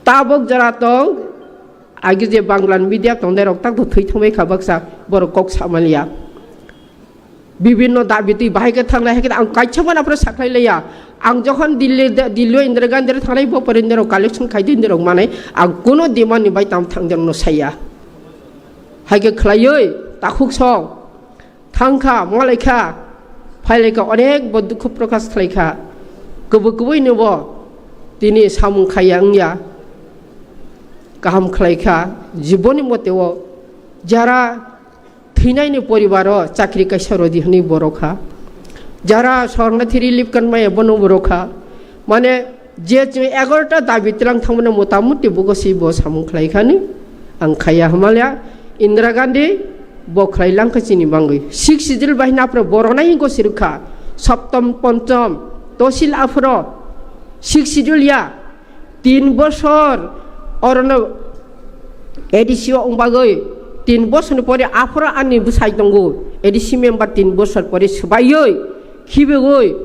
Tabok jora tong, agi je Bangla media tong nirok tak to thwi thangbai kha baksa borok kok samaliya. Bibinno dabi twi bahai khe thanglai, hai khe ang kaisa mano aphuru sakhlai laiya. Ang jokhon Delhi, Delhi Indira Gandhi thanglai bo pore nirok collection khai di nirok manai, ang kuno demand ni bai tam thang jang no saya. Hai khe khlaiwi takhuk song thangkha, malaikha, phailaikha, onek bo dukhu prokash khlaikha. Kubui kubui ni bo tini samung khaiya wngya. Kaham khlaikha, jiboni mote o jara thwinaini poribaro chakri kaisa rodi hwnwi borok kha. Jara sornathi relief card maya bono borok kha. Mane je chwng egarota dabi tlang thangmani motamuti bugo si bo samung khlai khani ang khaiya hwnmaliya. Indira Gandhi bo khlai langkha chini bangwi. Sixth Schedule bai hwnwi aphro borok nai hinko sirwkha. Saptam, Pancham, Tosil aphro Sixth Schedule ya. Tin bosor orono A D C o wng bagwi tin bosorni pore aphoro ani bwsai tongo. A D C member tin bosor pore swbaiwi khibiwi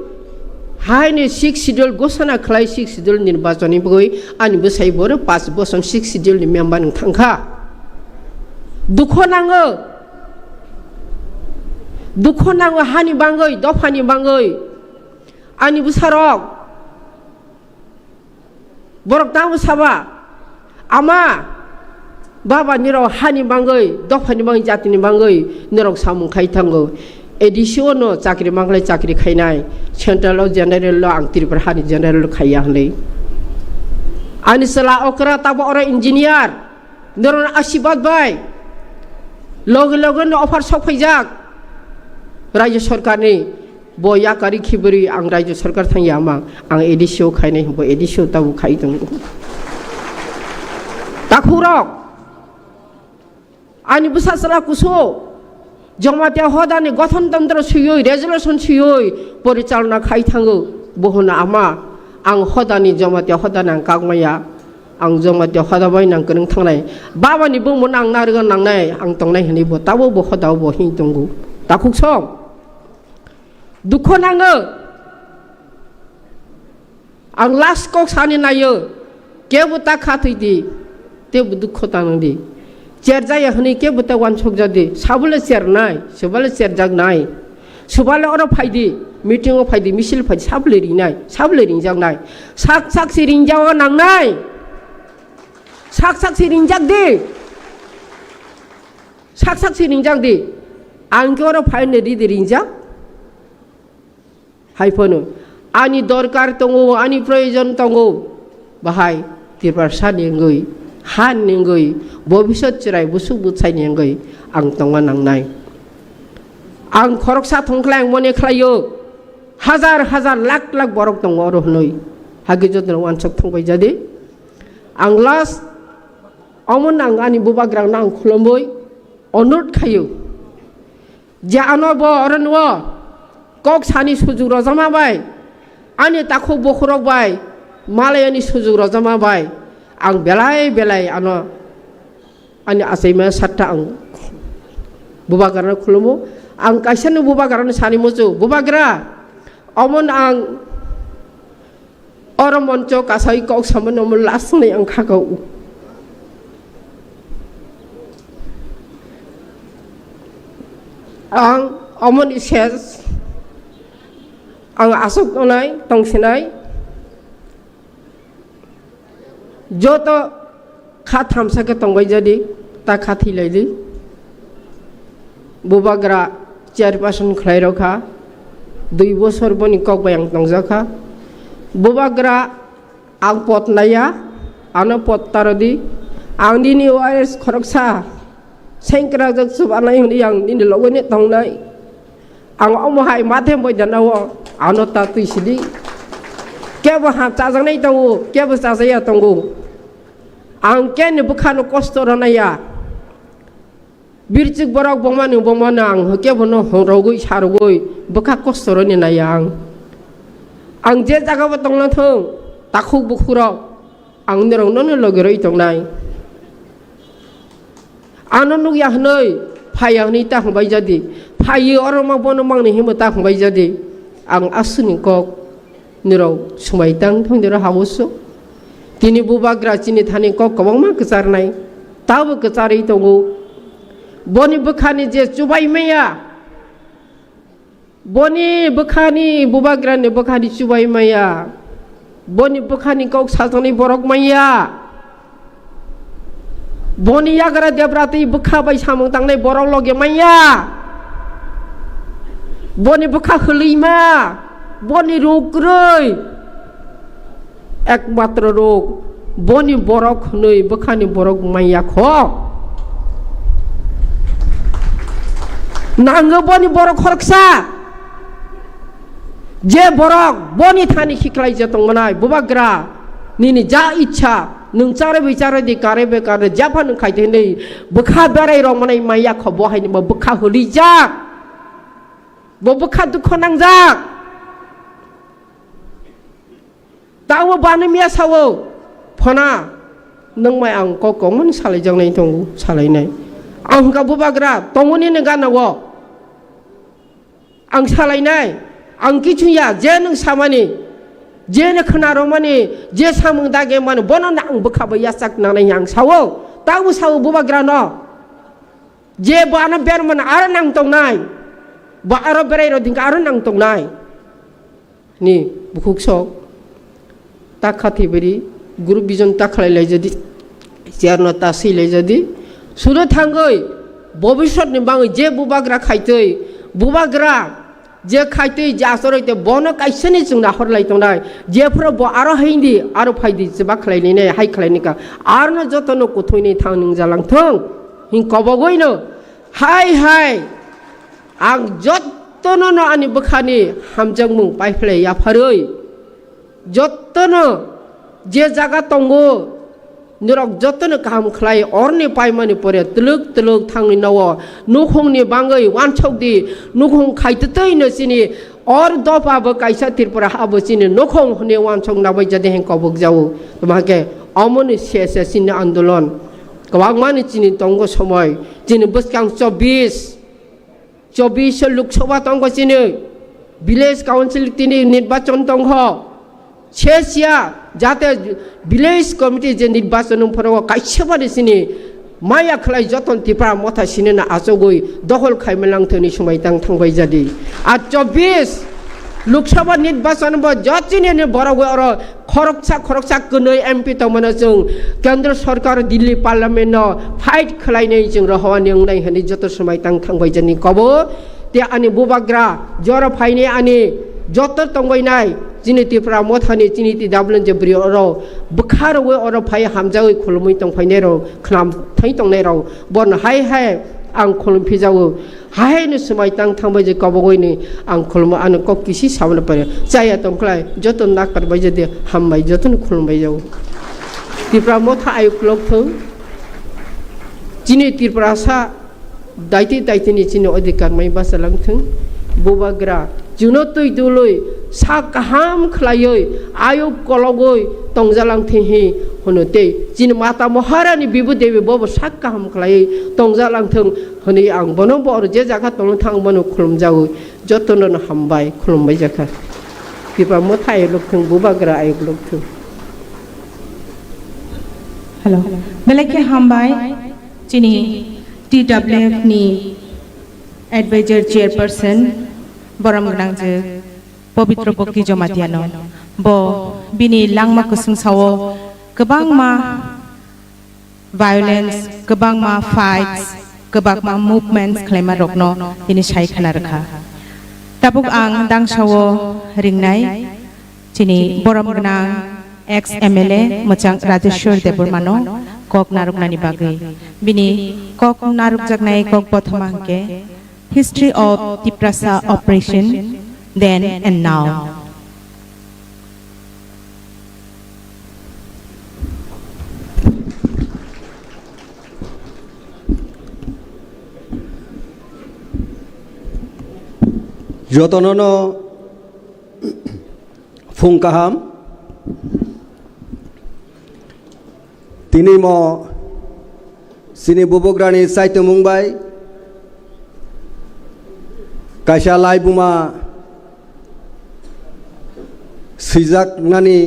haini Sixth Schedule ghosona khlai Sixth Schedule nirbachonni bagwi ani bwsai boro paanch bosor Sixth Schedule ni member wng thangkha. Dukho nango, dukho nango hani bangwi, dophani bangwi ani bwsarok. Borok tamo saba, ama, baba nirok hani bangwi, dophani bangwi, jatini bangwi nirok samung khai thango. A D C o no chakri manglai chakri khainai, central o general lo ang Tripura hani general lo khaiya hwnwi. Ani chwla okra tabo oro engineer, norok asibad bai loge loge no offer sok phaijak rajya sarkarni. Bo yakari khibiri ang rajya sarkar thang ya mang, ang A D C o khainai, bo A D C o tabuk khai tongo. Takhukrok, ani bwsa chwla kusu, Jamatia hodani gothon tantro swiwi, resolution swiwi porichalona khai thango, bo hwno ama, ang hodani Jamatia hodani ang kak maya, ang Jamatia hoda bai nang kwrwng thangnai, babani bumung ang narwgwi nangnai, ang tongnai hwnwi bo tabuk bo hoda o bo him tongo. Takhuk song. Dukho nango. Ang last kok sani naio. Kebo ta kha thwi di. Tebo dukho ta nang di. Cher jaya hwnwi kebo ta uansuk ja di. Sabole cher nai. Sobale cher jak nai. Sobale oro phai di. Meeting o phai di. Misil phai di. Sabole ringnai. Sabole ringjak nai. Sak sak si ringjak o nang nai. Sak sak si ringjak di. Sak sak si ringjak di. Ang khe oro phai nai ri di ringjak. Hai phano ani dorkar tongo, ani proyojon tongo, bahai Tiprasa ni wngwi, ha ni wngwi, bobisot chwrai busuk bwsai ni wngwi ang tongna nangnai. Ang khoroksa thongkhlai ang mone khlaio, hajar hajar lakh lakh borok tongo oro hwnwi, hagi jotono uansuk thongbai jadi. Ang last omon ang ani bubagrang no ang khulumwi onurot khaio. Je ano bo oro nuo kok sani sujuk rojama bai, ani takhuk bokhorok bai, malayani sujuk rojama bai, ang belai belai ano ani achaima satta ang bubagrano khulumo. Ang kaisano bubagrano sani muchung, "Bubagra, omon ang oro moncho kasai kok samano omo last ni ang khakao." Ang omoni ses ang aswk tongnai, tongsinai. Joto kha thamsa khe tongbai jadi, ta kha thwilaidi. Bubagra chairperson khlai rokha, dui bosor boni kok bai ang tongjakha. Bubagra ang pot naiya, ano pot tarodi, ang nini wires khoroksa sengkrak jak chubanai hwnwi ang nini logo ni tongnai. Ang omo hai mathe boidana o ano ta twi sidi. Kebo ha chajaknai tongo, kebo chajaya tongo. Ang keni bwkhano kosto rwnaiya. Birchik borok bongmani bongmano ang kebono hongrogwi sarogwi bwkha kosto rwni naiya ang. Ang je jagao tongna thung, takhuk bukhurok ang norokno logi rwi tongnai. Ano nukya hwnwi Phaiya hwnwi ta hwnbai jadi. Phaiwi oro ma bono mangni hinwi ta hwnbai jadi. Ang aswkni kok nirok swmai tang thang dero habuso. Tini bubagra chini thani kok kwbangma kwcharnai. Tabo kwcharwi tongo. Boni bwkhani je chubai maya. Boni bwkhani bubagrani bwkhani chubai maya. Boni bwkhani kok sajaknai borok maya. Boni yagra debra twi bwkha bai samung tangnai borok loge maya. Boni bwkha hwlwima. Boni ruk kwrwi. Ekmatro rok boni borok hwnwi bwkhani borok manya kho. Nango boni borok khoroksa, je borok boni thani khiklai je tongmanai bubagra nini ja ichha nwng charwi charwi di karwi be karwi japha nwng khai hwnwi bwkha berai rok manai manya kho, bo haini bo bwkha hwlwijak, bo bwkha dukho nangjak. Tamo bani miya sawo, phona, nung mai ang kok kongmani salai jaknai tongo, salai nai. Ang hwnkha bubagra, tongoni ni gana wo. Ang salai nai, ang kichu ya, je nung samani, je ne khna romani, je samung dage mani, bono na ang bwkha bai yachak nanai ang sawo. Tamo sawo bubagra no. Je bo ano bermana aro nang tongnai. Bo aro berai ro dingka aro nang tongnai. Ni bukhuk sok ta khathibiri group vision ta khlai lai jadi, chair no ta swi lai jadi, sudo thangoi bobisot ni bangoi je bubagra khaitoi, bubagra je khaitoi je achoroi te bono kaisa ni chwng nahor lai tongnai, je phuru bo aro haindi aro phaidi chwba khlai nai nai hai khlai nika, aro no joto no kuthoi ni thang nung jalang thung hin kobogoi no hai hai. Ang jottono no ani bwkhani hamjakmung paiphlai yapharwi, jottono je jaga tongo, norok jottono kaham khlai, oroni paimani pore twlwk twlwk thangni nowo nukhungni bangwi wansok di, nukhung khaitwtwi no chini or dopha bo kaisa Tripura ha bo chini nukhung hwnwi wansok nabai jadi heng kobok jago. Tamo hake omoni se se chini andolon kwbangmani chini tongo somoi, chini bwskang chobbish, chobbish Lok Sabha tongkho chini, village council tini nirbachon tongkho, se siya jate village committee je nirbachon wng phano kaisa bani chini maya khlai joton Tipra motha sinina achogwi dohol khaima langthani swmai tang thangbai jadi. A chobbish Lok Sabha nirbachon bo jotini ni borok oro khoroksa khoroksa kwnwi M P tongmano chwng Kendra Sorkar Delhi Parliament no fight khlainai chwng rohowani wngnai hwnwi joto swmai tang thangbai jani kobo. Te ani bubagra jora phainai ani joto tongbainai chini Tipra mothani chini T W N je bri oro bwkha rogwi oro phai hamjagwi khulumwi tongphainai rok khnam thai tongnai rok bono hai hai ang khulum phijago. Haino swmai tang thangbai je kobogoi ni ang khulmo ano kok kisi sabana pare chaya tongkhlai joto nakar bai jodi hambai joto no khulumbai jago. Tipra motha ayuk lok thung chini Tripura sa daiti daiti ni chini odhikar mai bachalang thung bubagra chuno twi dului sa kaham khlaioi ayuk kologoi tongjalang thing hi hono tei chini mata Maharani Bibu Devi bobo sa kaham khlaioi tongjalang thung. Hwnwi ang bono bo oro je jaga tongno thang bono khulumjago, jotono no hambai khulumbai jakha. Tipra motha ayuk lok thung, bubagra ayuk lok thung. Hello. Belai khe hambai chini T W F ni advisor chairperson borom gwnang je Pabitra Bokki Jamatia no. Bo bini langma kwswng sao kwbangma violence, kwbangma fights, kwbangma movements khlaima rokno tini sai khna rwkha. Tabuk ang dangsao ringnai chini borom gwnang ex M L A mwchang Rajeshwar Debbarmano kok narwknani bagwi. Bini kok narwkjaknai kok bothoma hwnkhe History of Tiprasa Oppression Then and Now. Jotono no phung kaham. Tini mo chini bubagrani saitomung bai Kaisa laibuma swijaknani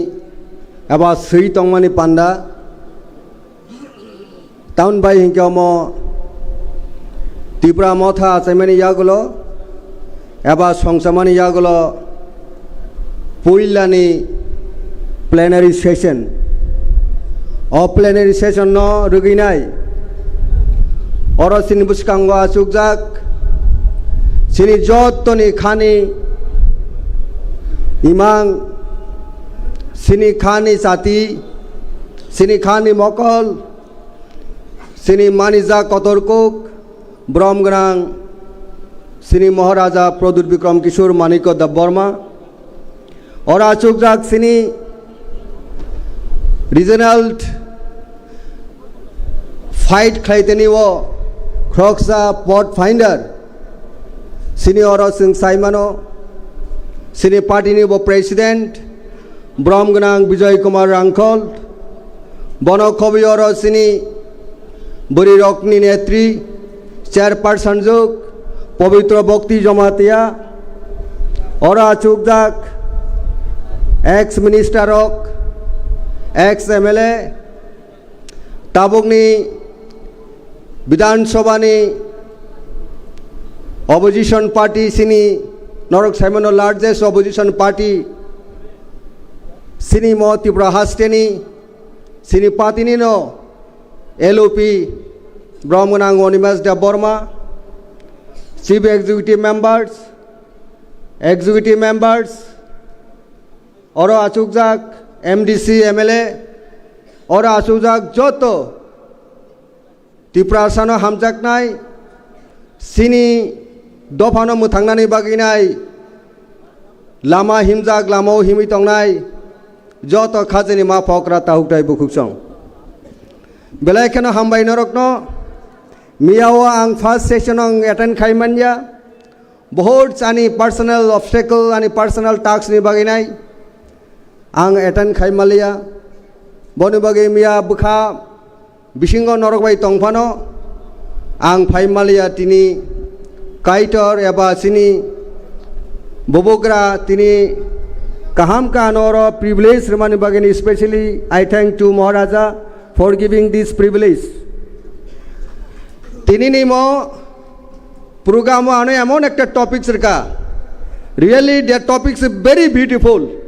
eba swi tongmani panda, tamoni bai hinkhe omo Tipra Motha achaimani yagulo eba songchamani yagulo puilani plenary session. O plenary session no rwgwinai oro chini bwskango achukjak chini jottoni khani imang, chini khani jati, chini khani mokol, chini manijak kotor kuk, borom gwnang chini Maharaja Pradyut Bikram Kishore Manikya Debbarma, oro achukjak chini regional fight khlaitani o khoroksa pot finder, chini oro chwng saimano, chini party ni bo president, borom gwnang Bijoy Kumar Rangkhol, bono khobwi oro chini bwrwi rokni netri, chairperson juk Pabitra Bhakti Jamatia, oro achukjak ex minister rok, ex M L A, tabukni Bidhan Sabha ni opposition party chini norok saimano largest opposition party chini mo Tripura haste ni chini party ni no L O P borom gwnang Animesh Debbarma, chief executive members, executive members, oro achukjak M D C, M L A, oro achukjak joto Tiprasano hamjaknai, chini dophano mwthangnani bagwinai, lama himjak, lamao himwi tongnai, joto khajani ma phokra tahuktai bukhuksong. Belai kheno hambai norokno, miyao ang first session ang attend khai manya, Bohut ani personal obstacle, ani personal task ni bagwi nai ang attend khai maliya. Boni bagwi miya bwkha bisingo norok bai tongphano ang phai maliya tini Kaitor eba chini bubagra tini kaham kahano oro privilege rwmani bagwi ni specially I thank to Maharaja for giving this privilege. Tini ni mo Program o ano emon ekta topic rwkha. Really, the topic is very beautiful.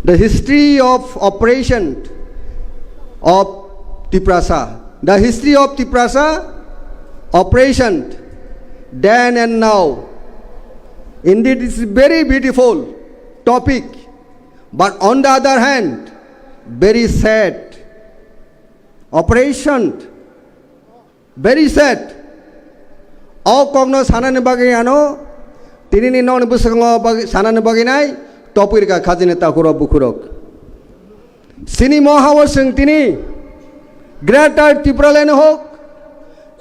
The history of operation of Tiprasa. The history of Tiprasa operation then and now. Indeed, it's a very beautiful topic. But on the other hand, very sad. Operation Very sad. O kokno sanani bagwi ano tinini nokni bwskango bagwi, sanani bagwi nai topirka khajini takhurok bukhurok. Sini mo hao chwng tini Greater Tipraland hok,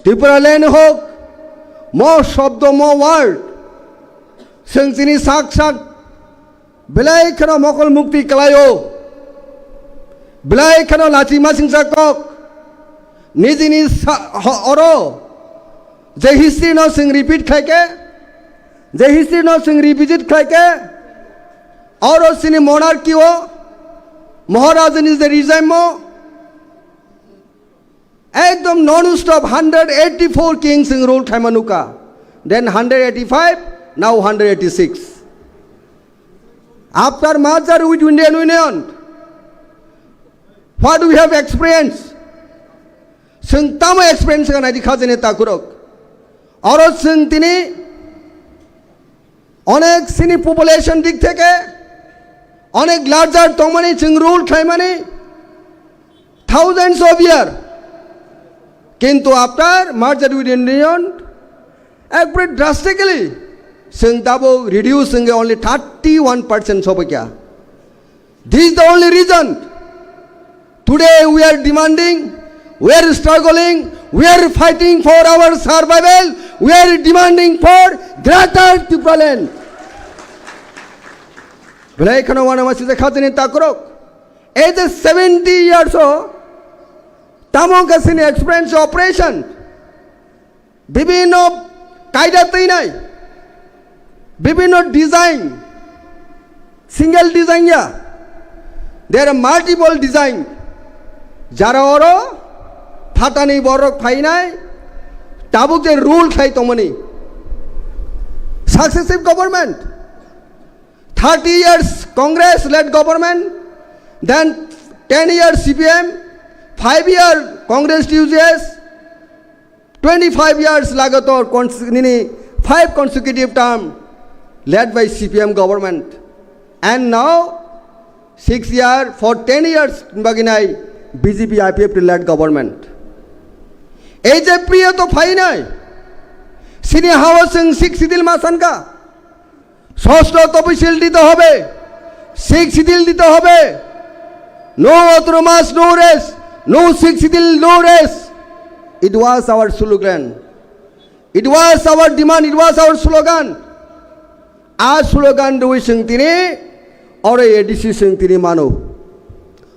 Tipraland hok, mo shobdo, mo word, chwng tini sak sak Belai kheno mokol mukti kalaio. Belai kheno lachi masingsa kok. Nijini sa-, ho-, oro. Je history no sing repeat khlaike. Je history no sing revisit khlaike. Oro sini monarchy o. Maharajani je regime o. Ekdom non-stop hundred eighty-four kings in rule khaima nukha. Then hundred eighty-five, now hundred eighty-six. After merger with Indian Union, what we have experienced? Chwng tamo experience kha naidi khajani takhurok. Oro chwng tini Onek sini population dik theke onek larger tongmani chwng rule khlaimani thousands of year. Kintu after merger with Indian, ekbare drastically chwng tabuk reduce wngwi only thirty-one percent sobaikha. This is the only reason. Today we are demanding, we are struggling, we are fighting for our survival, we are demanding for Greater Tipraland. Belai kheno uanamasingcha khajani takhurok. As a seventy years old, tamo wngkha chini experience operation. Bibhinno kaida twinai, Bibhinno design, single design ya, there are multiple design. Jara oro phatani borok phainai, tabuk je rule khlai tongmani. Successive government, thirty years Congress led government, then ten years C P M, five year Congress T U J S, twenty-five years lagatar cons-, nini five consecutive term led by C P M government. And now six year, for ten years baginai B J P I P F T led government. Ei je priya to phainai, sini hawa sing six sidil masanka. Sosto topisil dito hobe, six sidil dito hobe. No autonomous, no rest, no six sidil, no rest. It was our slogan. It was our demand, it was our slogan. A slogan rwi sing tini, oro A D C sing tini mano.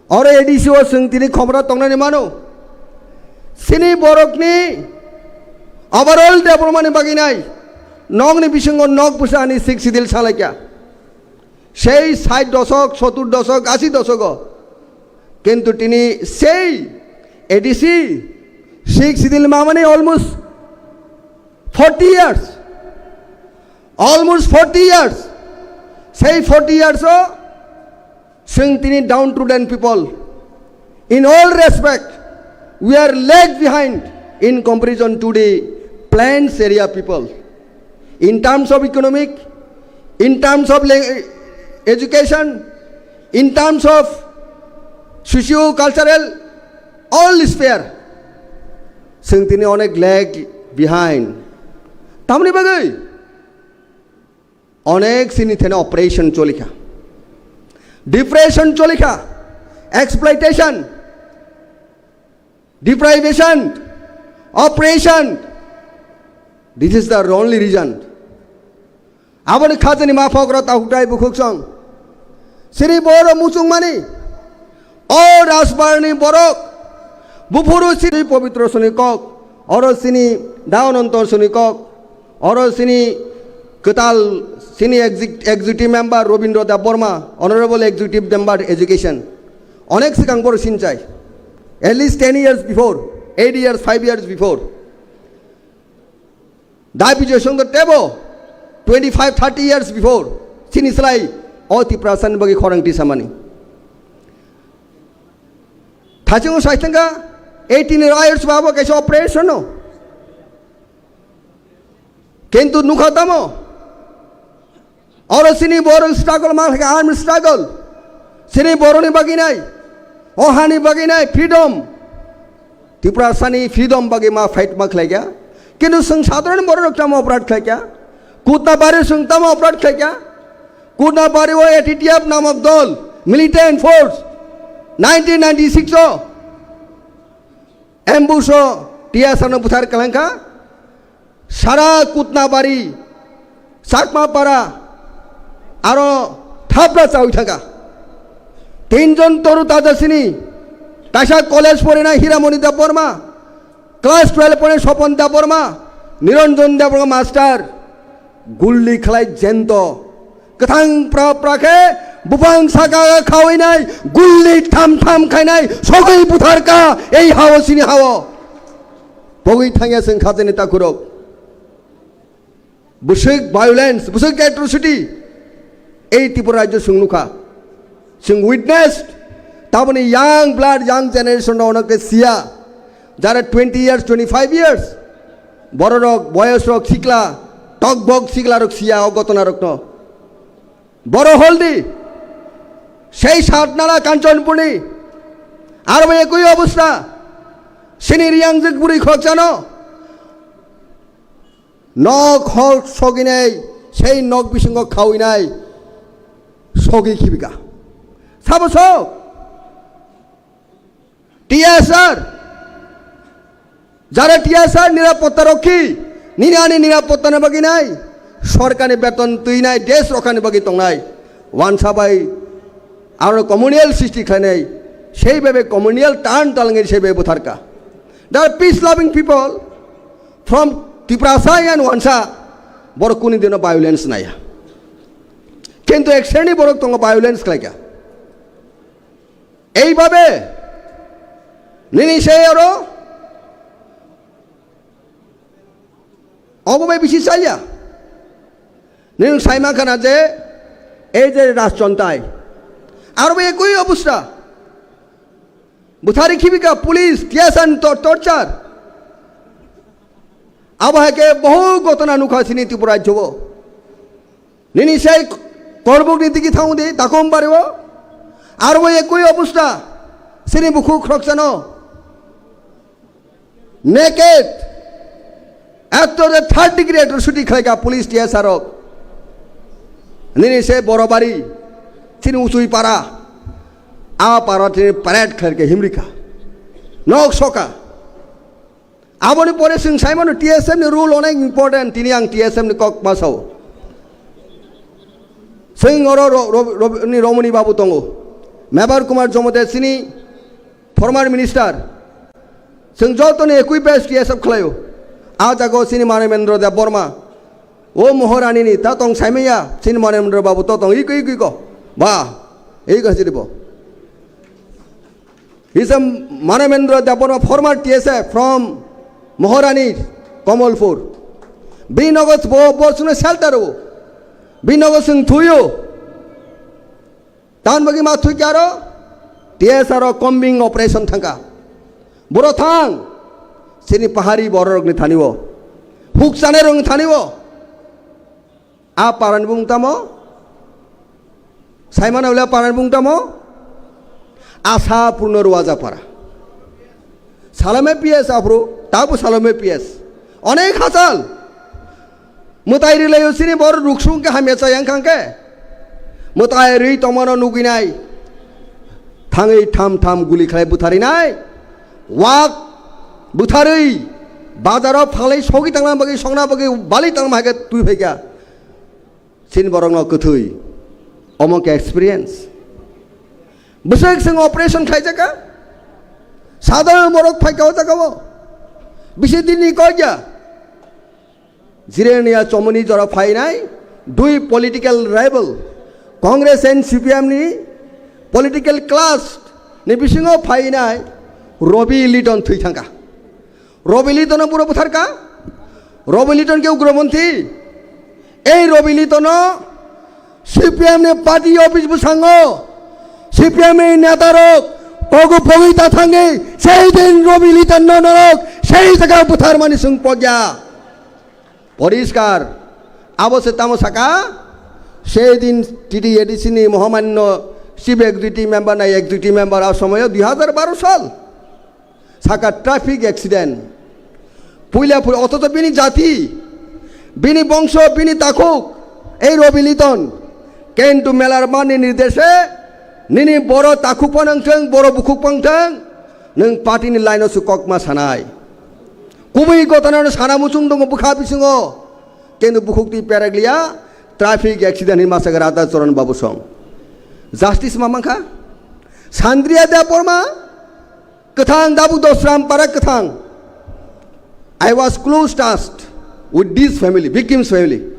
Oro A D C o sing tini khobra tongnani mano. Sini borokni overall development ni bagwi nai. Nokni bisingo nok bwsa ani six sidil salaikya. Sei sait dosok, sotur dosok, asi dosogo. Kintu tini sei A D C six sidil mamani almost forty years. Almost forty years. Sei forty years o Sing tini downtrodden people. In all respect, we are lag behind in comparison to the plains area people. In terms of economic, in terms of lang-, education, in terms of socio-cultural, all sphere. Sing tini onek lag behind. Tamni bagwi? Onek sini thene operation cholikha, depression cholikha, exploitation, deprivation, oppression. This is the only reason. Aboni khajani ma phokro ta hutai bukhuk song. Sini boro muchung mani. O Rajbarni borok, buphuru sini Pobitro soni kok, oro sini Daonontor soni kok, oro sini kwtal sini exec-, executive member Robindra Debbarma, honorable executive member education. Onek sikang boro sinchai. At least ten years before, eight years, five years before. Dai Bijoy Singh tebo twenty-five, thirty years before, sini slai o Tiprasani bagwi khorang tisamani. Thachingo saithangkha eighteen years babo kaisa operation no. Kintu nukha tamo? Oro sini borok struggle ma khlaikha, armed struggle. Sini boroni bagwi nai, o hani bagwi nai, freedom. Tiprasani freedom bagwi ma fight ma khlaikha. Kintu sung sadharon borok tamo operate khlaikha. Kutnabari sung tamo operate khlaikha. Kutnabari o A T T F namok dol, militant force, nineteen ninety-six o ambush o T S R no buthar kalangkha. Sara Kutnabari, Chakmapara, aro thapra chawi thangkha. Tinjon toru taja sini, kaisa college porinai Hiramoni Debbarma, class twelve porinai Sopon Debbarma, Niranjan Debbarma master, gulli khlai jento. Kwthang pra pra khe bupang saka khawi nai, gulli tham tham khainai, sogwi buthar ka ei hao sini hao. Pogwi thangya seng khajani takhurok. Bwswk violence, bwswk atrocity ei Tripura rajyo sung nukha. Sung witnessed, taboni young blood, young generation rok ono khe siya. Jara twenty years, twenty-five years, bororok, boyosrok, sikla, tokbok siklarok siya o gotona rokno. Boro holdi, sei Satnala Kanchanpurni, aro bai ekoi obostha, sini Riangjik bwrwi khoroksa no nok hor soginai, sei nok bisingo khawinai, sogi khibika. Sabo sok? T S R, jara T S R nirapotta rokhi, nini ani nirapotta ni bagwi nai, sorkar ni beton twi nai, desh rokha ni bagwi tongnai, wansa bai aro communal srishti khlainai, sei bebe communal tan talangwi sei bebe butharka. They are peace loving people from Tiprasa and Wansa, borok kuni dino violence naya. Kintu ek sreni borok tongo violence khlaikha. Eibabe nini se oro obo bai bisi chaya. Nini saima khana je ei je rajchontai aro bai ekoi obosta. Buthari khibika police, T S R ni tor-, torture. Abo hai khe bohu gotona nukha sini Tripura rajyo o. Nini sai korbuk ni digi thaung di, dakom bari o. Aro bo ekoi obosta, sini bukhuk khoroksano. Naked. Ektor third degree atrocity khlaika police T S R rok. Nini se Borobari, sini Uchui para. A para tini parade khlaika himrika. Nok soka. Aboni pore chwng saimano T S F ni rule onek important, tini ang T S F ni kok ma sao. Chwng oro ro-, ro-, ro-, ni Romoni babu tongo. Mebar Kumar Jomote chini former minister. Chwng jotoni ekui best T S F khlaio. A jago chini Manomendra Debbarma. O Maharani ni ta tong saimaya, chini Manomendra babu to tong ikui ikui ko. Ba, ikui hajiri bo. He is a Manomendra Debbarma, former T S F from Maharani, Kamalpur. Bini nogo bo, bo chwngno shelter o. Bini nogo chwng thuio. Tamni bagwi ma thwi khe aro T S R o combing operation thangkha. Boro thang, chini pahari bororokni thani o. Huk chanai rokni thani o. A parani bung tamo? Saimano le parani bung tamo? Asa Purno Ruaja para. Salome P S aphuru, tabu Salome P S. Onek hachal. Mwtai rwlaio chini bor ruksung khe hamya chayang khang khe. Mwtai rwi tongmano nugwinai. Thangwi tham tham guli khlai butharinai. Wak butharwi bazaro phalwi sogwi tangna bagwi songna bagwi bali tangma hai khe twi phaikha. Chini borokno kwthwi. Omo khe experience. Bwswk chwng operation khlaijaka. Sadharana borok phaikha o jagao. Bisi dinni kok ya. Jirenia chomoni jora phainai dui political rival, Congress and C P M ni political clash ni bisingo phainai Robi Liton thwi thangkha. Robi Litono buro butharkha. Robi Liton khe ugromonthi. Ei Robi Litono C P M ni party office bwskango C P M ni neta rok kogu pogwi ta thangwi sei din Robi Liton no norok sei jaga butharmani chwng pogya. Poriskar. Abo se tamo saka, sei din T T A D C ni mohamanno chief executive member na executive member a somoyo dui hajar baro sal. Saka traffic accident. Puila pui ototo bini jati, bini bongso, bini takhuk, ei Robi Liton. Kentu melar mani nirdeshe, nini boro takhuk panang thang, boro bukhuk pang thang, nwng party ni line o su kokma sanai. Kubui gotana no sana muchung dongo bwkha bisingo. Kentu bukhuk twi perak liya, traffic accident hin masa Radha Charan Babu song. Justice ma mankha? Sandria Debbarma, kwthang Dabu Dosram para kwthang. I was close touched with this family, victim's family.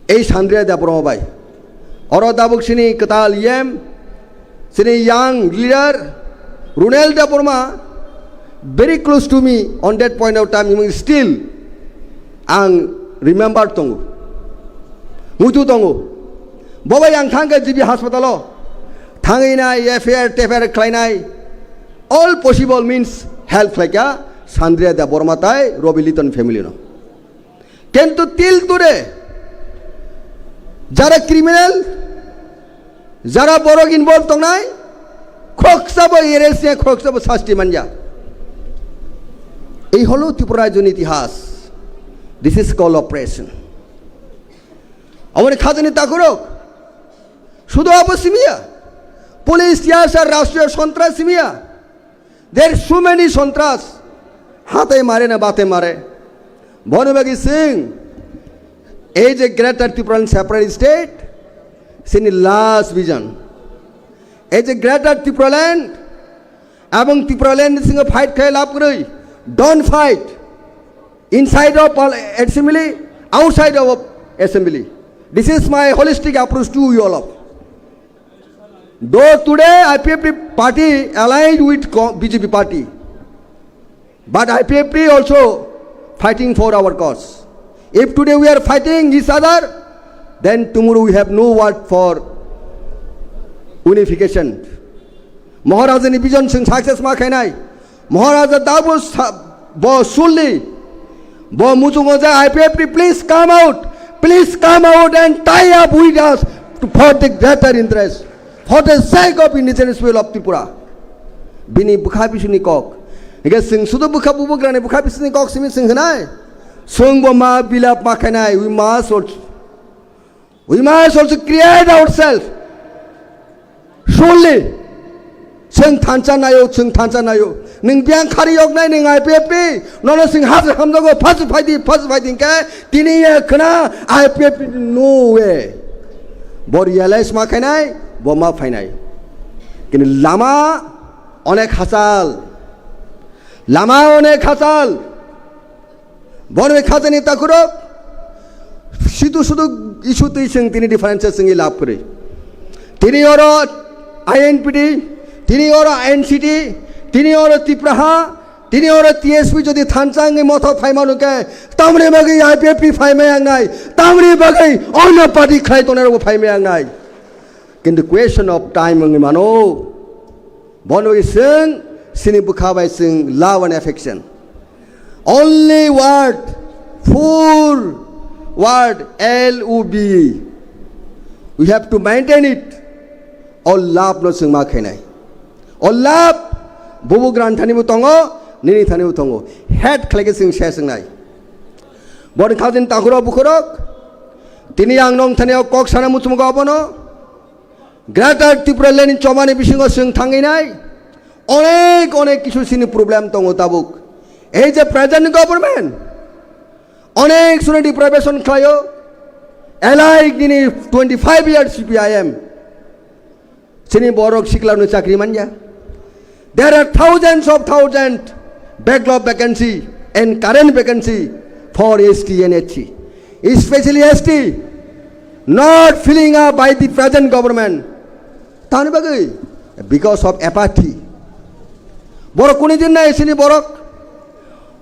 Ei Sandria Debbarma bai. Oro Dabuk sini kwtal yem, sini young leader, Runel Debbarma, very close to me on that point of time, even still ang remember tongo. Muitu tongo. Bobai ang thangkha G B hospital o. Thangwi nai F I R, T F I R khlainai. All possible means help khlaikha Sandria Debbarma tai Robi Liton family no. Kintu till today, jara criminal, jara borok involve tongnai, khoroksa bo arrest ya, khoroksa bo sasti manya. Ei holo Tripura rajyoni itihas. This is called oppression. Amoni khajani takhurok, sudo abo simiya, police, T S R, rashtriya sontras simiya. There are so many sontras. Hate mare na bate mare. Bono bagi Singh, ei je Greater Tipraland separate state, sini last vision. Ei je Greater Tipraland, abang Tipraland singa fight khai lab kwrwi. Don't fight. Inside of pal-, assembly, outside of assembly. This is my holistic approach to you all of. Though today I P F T party allied with co- B J P party, but I P F T also fighting for our cause. If today we are fighting each other, then tomorrow we have no word for unification. Maharajani vision chwng success ma khainai. Maharaja dabo sa- bo sulli. Bo muchungo je I P F T, please come out. Please come out and tie up with us for the greater interest, for the sake of indigenous people of Tripura. Bini bwkha bisingni kok. Hingke chwng sudu bwkha bubugrani bwkha bisingni kok simi chwng hwnai. Chwng bo ma bilap ma khainai. We must also We must also create ourselves. Surely, chwng thansa nayo, chwng thansa nayo. Nwng biyang khari yok nai, nwng I P F T, nono chwng hajar hamjago, phas phaidi, phas phaidi hingke, tini ye khna I P F T no way. Bo realize ma khainai, bo ma phainai. Kini lama onek hachal. Lama onek hachal. Bono khajani takhurok, situ sudu issue twi chwng tini differences chwngwi lab kwrwi. Tini oro I N P T, tini oro N C T, tini oro Tipraha, tini oro T S P jodi thansa wngwi mothok phaimano khe, tamni bagwi I P F T phaimaya wngnai, tamni bagwi onno party khlai tongnai rokbo phaimaya wngnai. Kintu question of time wngwi mano. Bono chwng sini bwkha bai chwng love and affection. Only word, full word, L O V E. We have to maintain it. O love no chwng ma khainai. O love bubugrani thani bo tongo, nini thani bo tongo. Hate khlai khe chwng se chwngnai. Bono khajani takhurok bukhurok. Tini ang nong thani o kok sana muchungo abono. Greater Tipraland ni chobani bisingo chwng thangwi nai, onek, onek kisu sini problem tongo tabuk. Ei je present government, onek suni deprivation khlaio, alike nini twenty-five years C P I M, sini borok sikla no chakri manya. There are thousands of thousand backlog vacancy and current vacancy for S T and S C, especially S T, not filling up by the present government. Tamni bagwi? Because of apathy. Borok kuni din nai sini borok.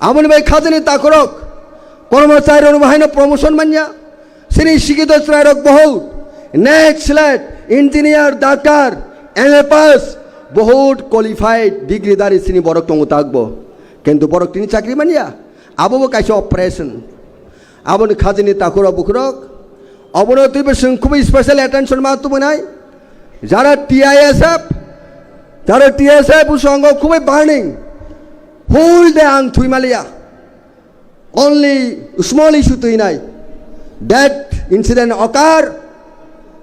Aboni bai khajani takhurok. Kormochari rok bahaino promotion manya. Sini sikito chwrairok bohut, net, slat, engineer, doctor, M A pass, bohut qualified degree dari sini borok tongo takbo. Kintu borok tini chakri manya, abo bo kaisa oppression. Aboni khajani takhurok bukhurok, abono twibo chwng khubui special attention ma tubunai. Jara T I S F, jara T S F bosongo khubui burning, whole day ang thwimaliya. Only small issue twi nai. That incident occur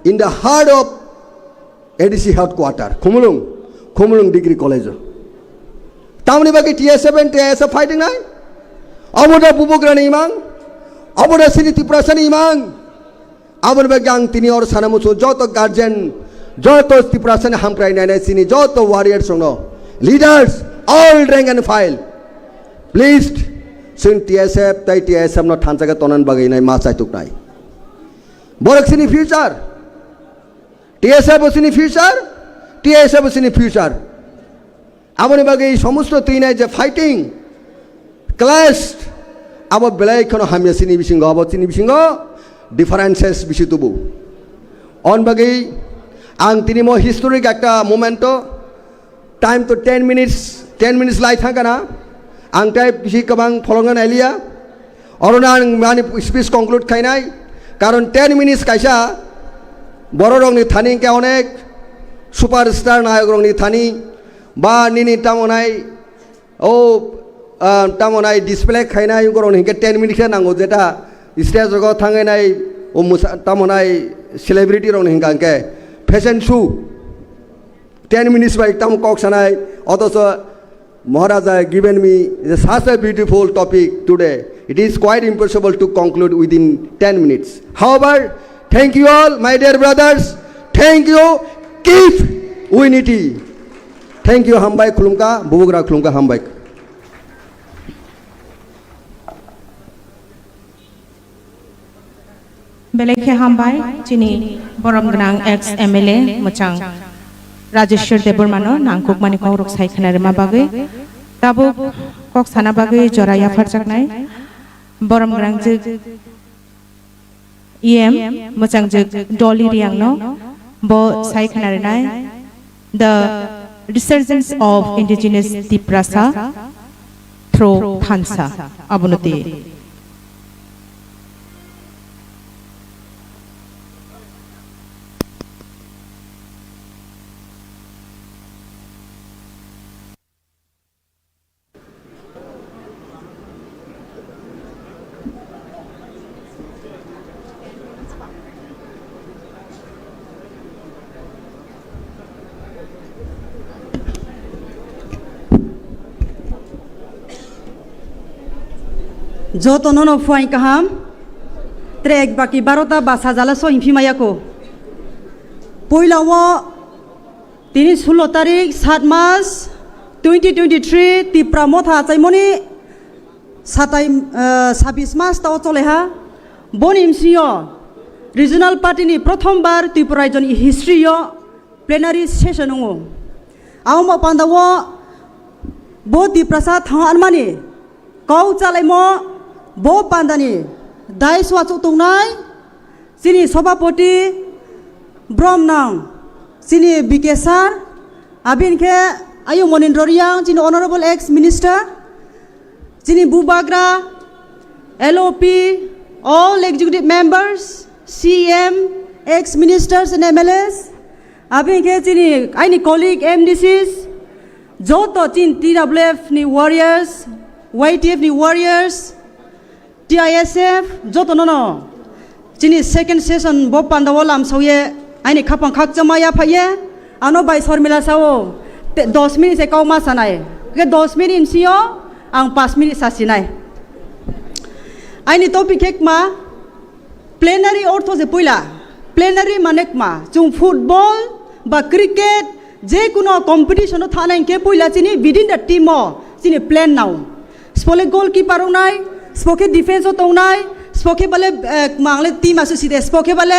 in the heart of A D C headquarter, Khumulwng, Khumulwng Degree College. Tamni bagwi T S F and T I S F fighting nai? Obo da bubugrani imang? Obo da sini Tiprasani imang? Aboni bagwi ang tini oro sana muchungo joto guardian, joto Tiprasani hamkrai nainai sini joto warriors rokno, leaders, all rank and file, please, chwng T S F tai T I S F no thansa khe tonani bagwi nai ma chaituknai. Borok sini future, T S F bo sini future, T I S F bo sini future. Aboni bagwi somosto twinai je fighting, clash, abo belai kheno hamya chini bisingo, abo chini bisingo differences bisi tubu. On bagwi ang tini mo historic ekta moment o, time to ten minutes, ten minutes lai thangkana, ang tai bisi kwbang pholongna nailiya. Orono ang ani speech conclude khainai, karon ten minutes kaisa bororokni thani hwnkhe onek superstar nayokrokni thani ba nini tamo nai o, ah, tamo nai display khainai borokni hwnkhe ten minutes khe nango, jeta stage rogo thangwi nai o mwsa-, tamo nai celebrity rokni hwnkha hwnkhe fashion show. Ten minutes bai tamo kok sanai, othocho Maharaja given me such a beautiful topic today. It is quite impossible to conclude within ten minutes. However, thank you all, my dear brothers. Thank you. Keep unity. Thank you, hambai khulumkha, bubugra khulumkha, hambai. Belai khe hambai chini borom gwnang ex M L A mwchang Rajeshwar Debbarmano nangkukmani kokrok sai khna rwma bagwi. Tabuk kok sana bagwi jora yapharjaknai borom gwnang jwk E M mwchangjwk Dolly Riangno bo sai khna rwnai The Resurgence of Indigenous Tiprasa through Thansa. Abono twi. Joto nono phuaing kaham. Trek baki barota ba sajala so himphimaya ko. Puila o tini sullo tarik, sat mas, twenty twenty-three, Tipra Motha achaimoni satai, eh, sabis mas tao choleha. Boni msio regional party ni prothom bar Tripura rajyo ni history o plenary session wngo. Amo panda o bo Tiprasa thang anmani kau chalaimo bo pandani dais wachu tongnai chini sobhapoti brom nang chini B K sir, abin khe ayu Monindra Riang chini honorable ex minister, chini bubagra, L O P, all executive members, C M, ex ministers and M L As, abin khe chini aini colleague M D Cs, joto chini T W F ni warriors, Y T F ni warriors, T I S F, joto nono chini second session bo panda o lamsao ye aini khapang khakchangma yaphai ye ano bai Sormila sao te dos minute se kau ma sanai ke dos minute msio ang pas minute sasinai. Aini topic khe kma plenary ortho se puila plenary mane kma chung football ba cricket je kuno competition o thana hinkhe puila chini within the team o chini plan nao. Spo le goalkeeper wngnai, spo khe defense o tongnai, spo khe bale, eh, mangle team asu side, spo khe bale,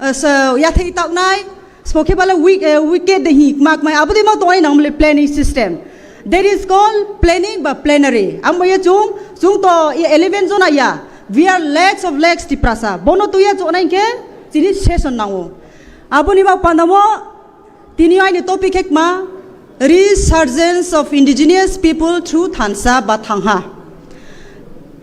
eh, yathai taknai, spo khe bale wick-, eh, wicket de hi mak mai, abo de ma tongnai nang bale planning system. That is called planning ba plenary. Amo ye chung, chung to ye eleven jona ya. We are lakhs of lakhs Tiprasa. Bono tuya chonai khe chini session nango. Aboni bak pandamo Tini aini topic khe kma Resurgence of Indigenous People through Thansa ba Thangha.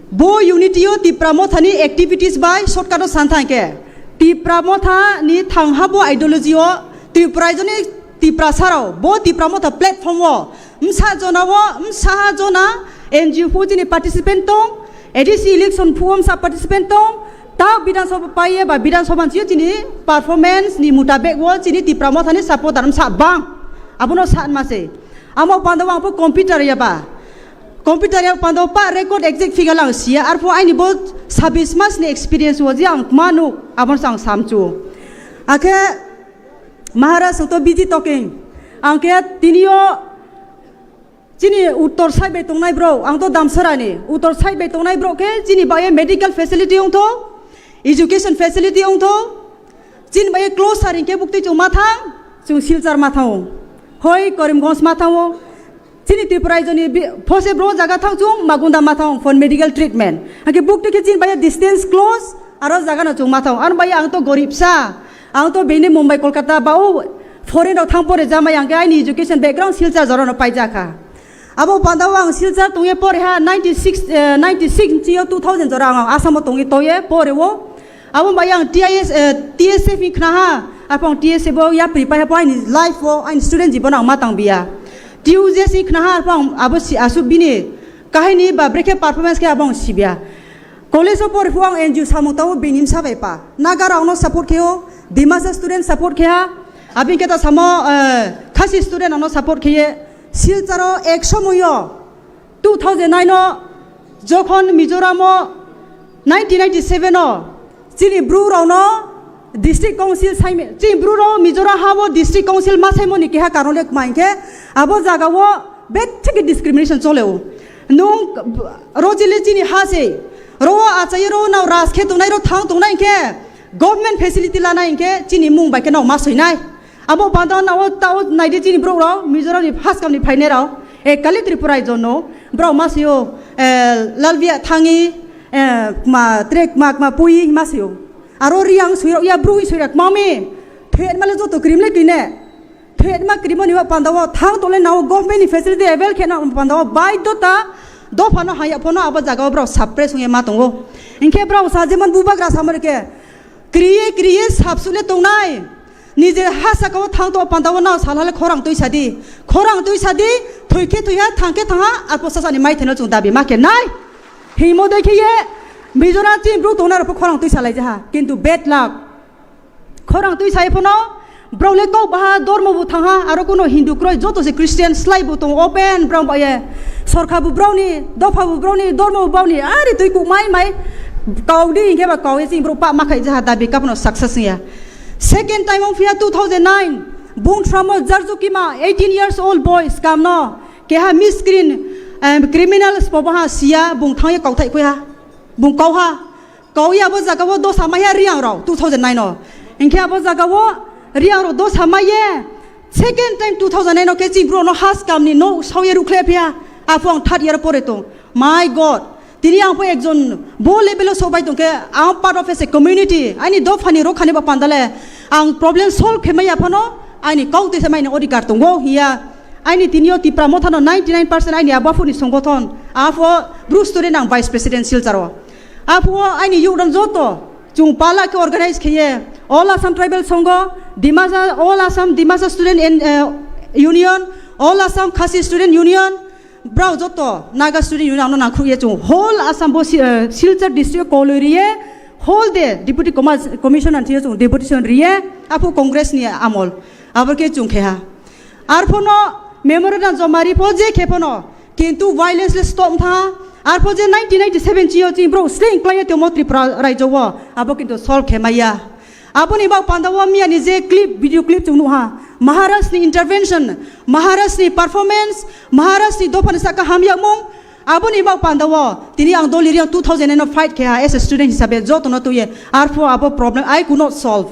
Bo unity o Tipra Motha ni activities bai shortcut o san thang khe Tipra Motha ni Thangha bo ideology o Tripura joni Tiprasa rao bo Tipra Motha platform o msa jona o msa jona N G O phu chini participant tong, A D C election phu msa participant tong, Ta Bidhan Sabha paiye ba Bidhan Sabha ni chini performance ni mutabek wo chini Tipra Motha ni supporter msa bang. Abono sa ma se. Amo panda ang pho computer ya ba. Computer ya panda pa record exact figure lang siya. Arpho aini bo sabis mas ni experience wo je ang kma nuk abono ang samchu. Akhe Maharaj to busy talking. Ang khe tini o Chini uttor side bai tongnai bro, ang to Damsara ni. Uttor side bai tongnai bro khe chini bai medical facility ongtho, education facility ongtho. Chini bai close saring khe bukti chung mathang, chung Silchar mathang. Hoi Karimganj mathang. Chini Tripura joni bi-, phose bro jaga thang chung Magunda mathang for medical treatment. Hake bukti khe chini bai distance close, aro jaga no chung mathang. Ano bai ang to gorib sa. Ang to bini Mumbai, Kolkata ba o foreign rok thang pore jamai ang khe aini education background Silchar jora no paijak kha. Abo panda o ang Silchar tongye pore ha ninety six, eh, ninety six ni o two thousand jora ang Assam o tongye toye pore o. Abo bai ang T I S, eh, T S F ni khna ha. Apo ang T S F o yapri pai ha po aini life o aini student jibon ang matang biya. T U J S ni khna ha apo ang abo si asu bini kahini ba brekhe performance khe abo ang sibya. College o pore phu ang N G O samung tao bini msa bai pa. Naga rok no support khe o, Dimasa student support khe ha. Abin khe ta samo, eh, Khasi student no support khe ye. Silchar o ek somoy o two thousand nine o jokhon Mizoram o nineteen ninety seven o chini bru rok no district council saime, chini bru rok Mizoram ha o district council ma saimo ni keha karon le kma hinkhe abo jaga o bethik discrimination chole o. Nung rojili chini ha se, ro achai ro nao ras khe tongnai ro thang tongnai hinkhe, Government facility lana hinkhe chini mung bai khe no ma soinai. Abo panda nao tao naidi chini borok rok Mizoram ni first kam ni phainai rok. E kali Tripura raijo no borok ma soio, eh, Lalbia Thangi, eh, ma trek ma ma pui ma soio. Aro Riang soirok ya brui soirak mami. Thwet male joto krim le kine. Thwetma krimoni o pandao thang tole nao government ni facility avail khe na pandao baidhota dophano haya phono abo jagao borok suppress wngya ma tongo. Hinkhe borok sa jemon bubagra samar khe kriye kriye sapsule tongnai. Nije ha sakao thang to pandao nao salhale khorang twi sadi. Khorang twi sadi, thwi khe thwi ha, thang khe thang ha, apo sasani mai theno chung dabi ma khe nai. Himo doi khe ye Mizoram chini bru tongna rok khorang twi salai jaha. Kintu bad luck. Khorang twi sai phano, borok le kok baha dormo bo thangha, aro kuno Hindu kroi, joto se Christian slai bo tongo, open borok ba ye. Sorkar bo borok ni, dopha bo borok ni, dormo bo borok ni, ari twi kuk mai mai. Kau di hinkhe ba kau ye chini borok pa ma khai jaha dabi kapno success ya. Second time ong phiya two thousand nine, bung thramo Jarjukima, eighteen years old boy, scam no, keha miscreant, em, criminals bo baha siya, bung thang ye kau thai khuya, bung kau ha. Kau ya abo jaga o dosa maya Riang rok two thousand nine o. Hinkhe abo jaga o Riang rok dosa maye second time two thousand nine o khe chini bro no has kam ni no sawi rukhle phiya. Apo ang third year pore tong. My God. Tini ang po ekjon bo level o sobai tong khe ang part of as a community. Ani dopha ni rokha ni ba pandale ang problem solve khe maya phano ani kau twi se mai ni odhikar tongo hiya. Ani tini o Tipra motha no ninety nine percent ani abo aphuru ni songothon. Apo bru student ang vice president Silchar o. Aphuru aini youth rok joto chwng pala khe organize khaiye All Assam Tribal Sangha, Dimasa, All Assam Dimasa Student and, eh, Union, All Assam Khasi Student Union, brao joto Naga Student Union ano nangkhruye chwng whole Assam bo si-, eh, Silchar district o koloi riye whole day Deputy Comma-, Commissioner thiye chwng deputation riye aphuru Congress ni amol abo khe chwng kheha. Arphono memorandum joma ri pho je khe phono, kintu violence le stop tha. Arpho je nineteen ninety-seven chini o chini borok sling klai tongmo Tripura raijo o, abo kintu solve khe maya. Aboni bak panda o miya ni je clip, video clip chwng nukha, Maharaj ni intervention, Maharaj ni performance, Maharaj ni dopha ni saka hamyakmung, aboni bak panda o tini ang doli riyang two thousand nine o fight khe ha as a student hisabe joto no tuye. Arpho abo problem I could not solve.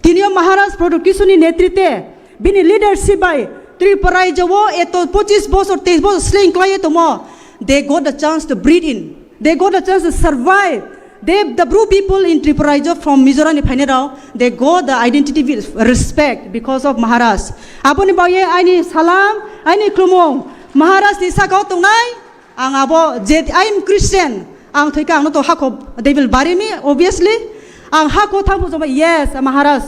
Tini o Maharaj Pradyot Kishore ni netritwe bini leadership bai Tripura raijo o eto pochis bosor, teis bosor sling klai tongmo. They got the chance to breathe in. They got the chance to survive. They, the Bru people in Tripura raijo from Mizoram ni phainai rok, they got the identity with respect because of Maharaj. Aboni bagwi aini salam, aini khulumung Maharaj ni saka o tongnai. Ang abo je, I am Christian. Ang thoi khe ang no to hako they will bury me, obviously. Ang hako thang phujo ba, yes, Maharaj.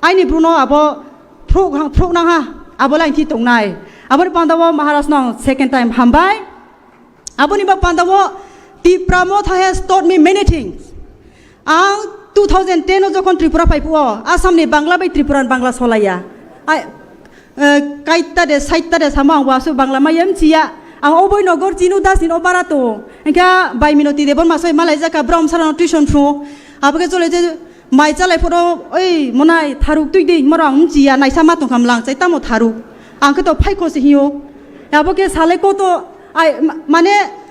Aini bru no abo phruk hang, phruk nang ha. Abo lai thi tongnai. Aboni panda o Maharaj no ang second time hambai. Aboni bak panda o Tipra Motha has taught me many things. Ang two thousand ten o jokhon Tripura phai phuo, Assam ni Bangla bai Tripura ni Bangla solaiya. Ai, eh, kaita de, saita de samo ang wasu Bangla maya mchiya. Ang oboi nogor Chinu Das ni o bara to. Engkha bai Minoti Debbarma soi malai jaka brom sarano tuition phu. Abo khe chole je mai chalai phoro, "Oi monai tharuk twi de," moro ang mchiya, naisa ma tongkha mlang chai tamo tharuk. Ang khe to phai kho se hiyo. Abo khe sale ko to, ai, ma-, mane,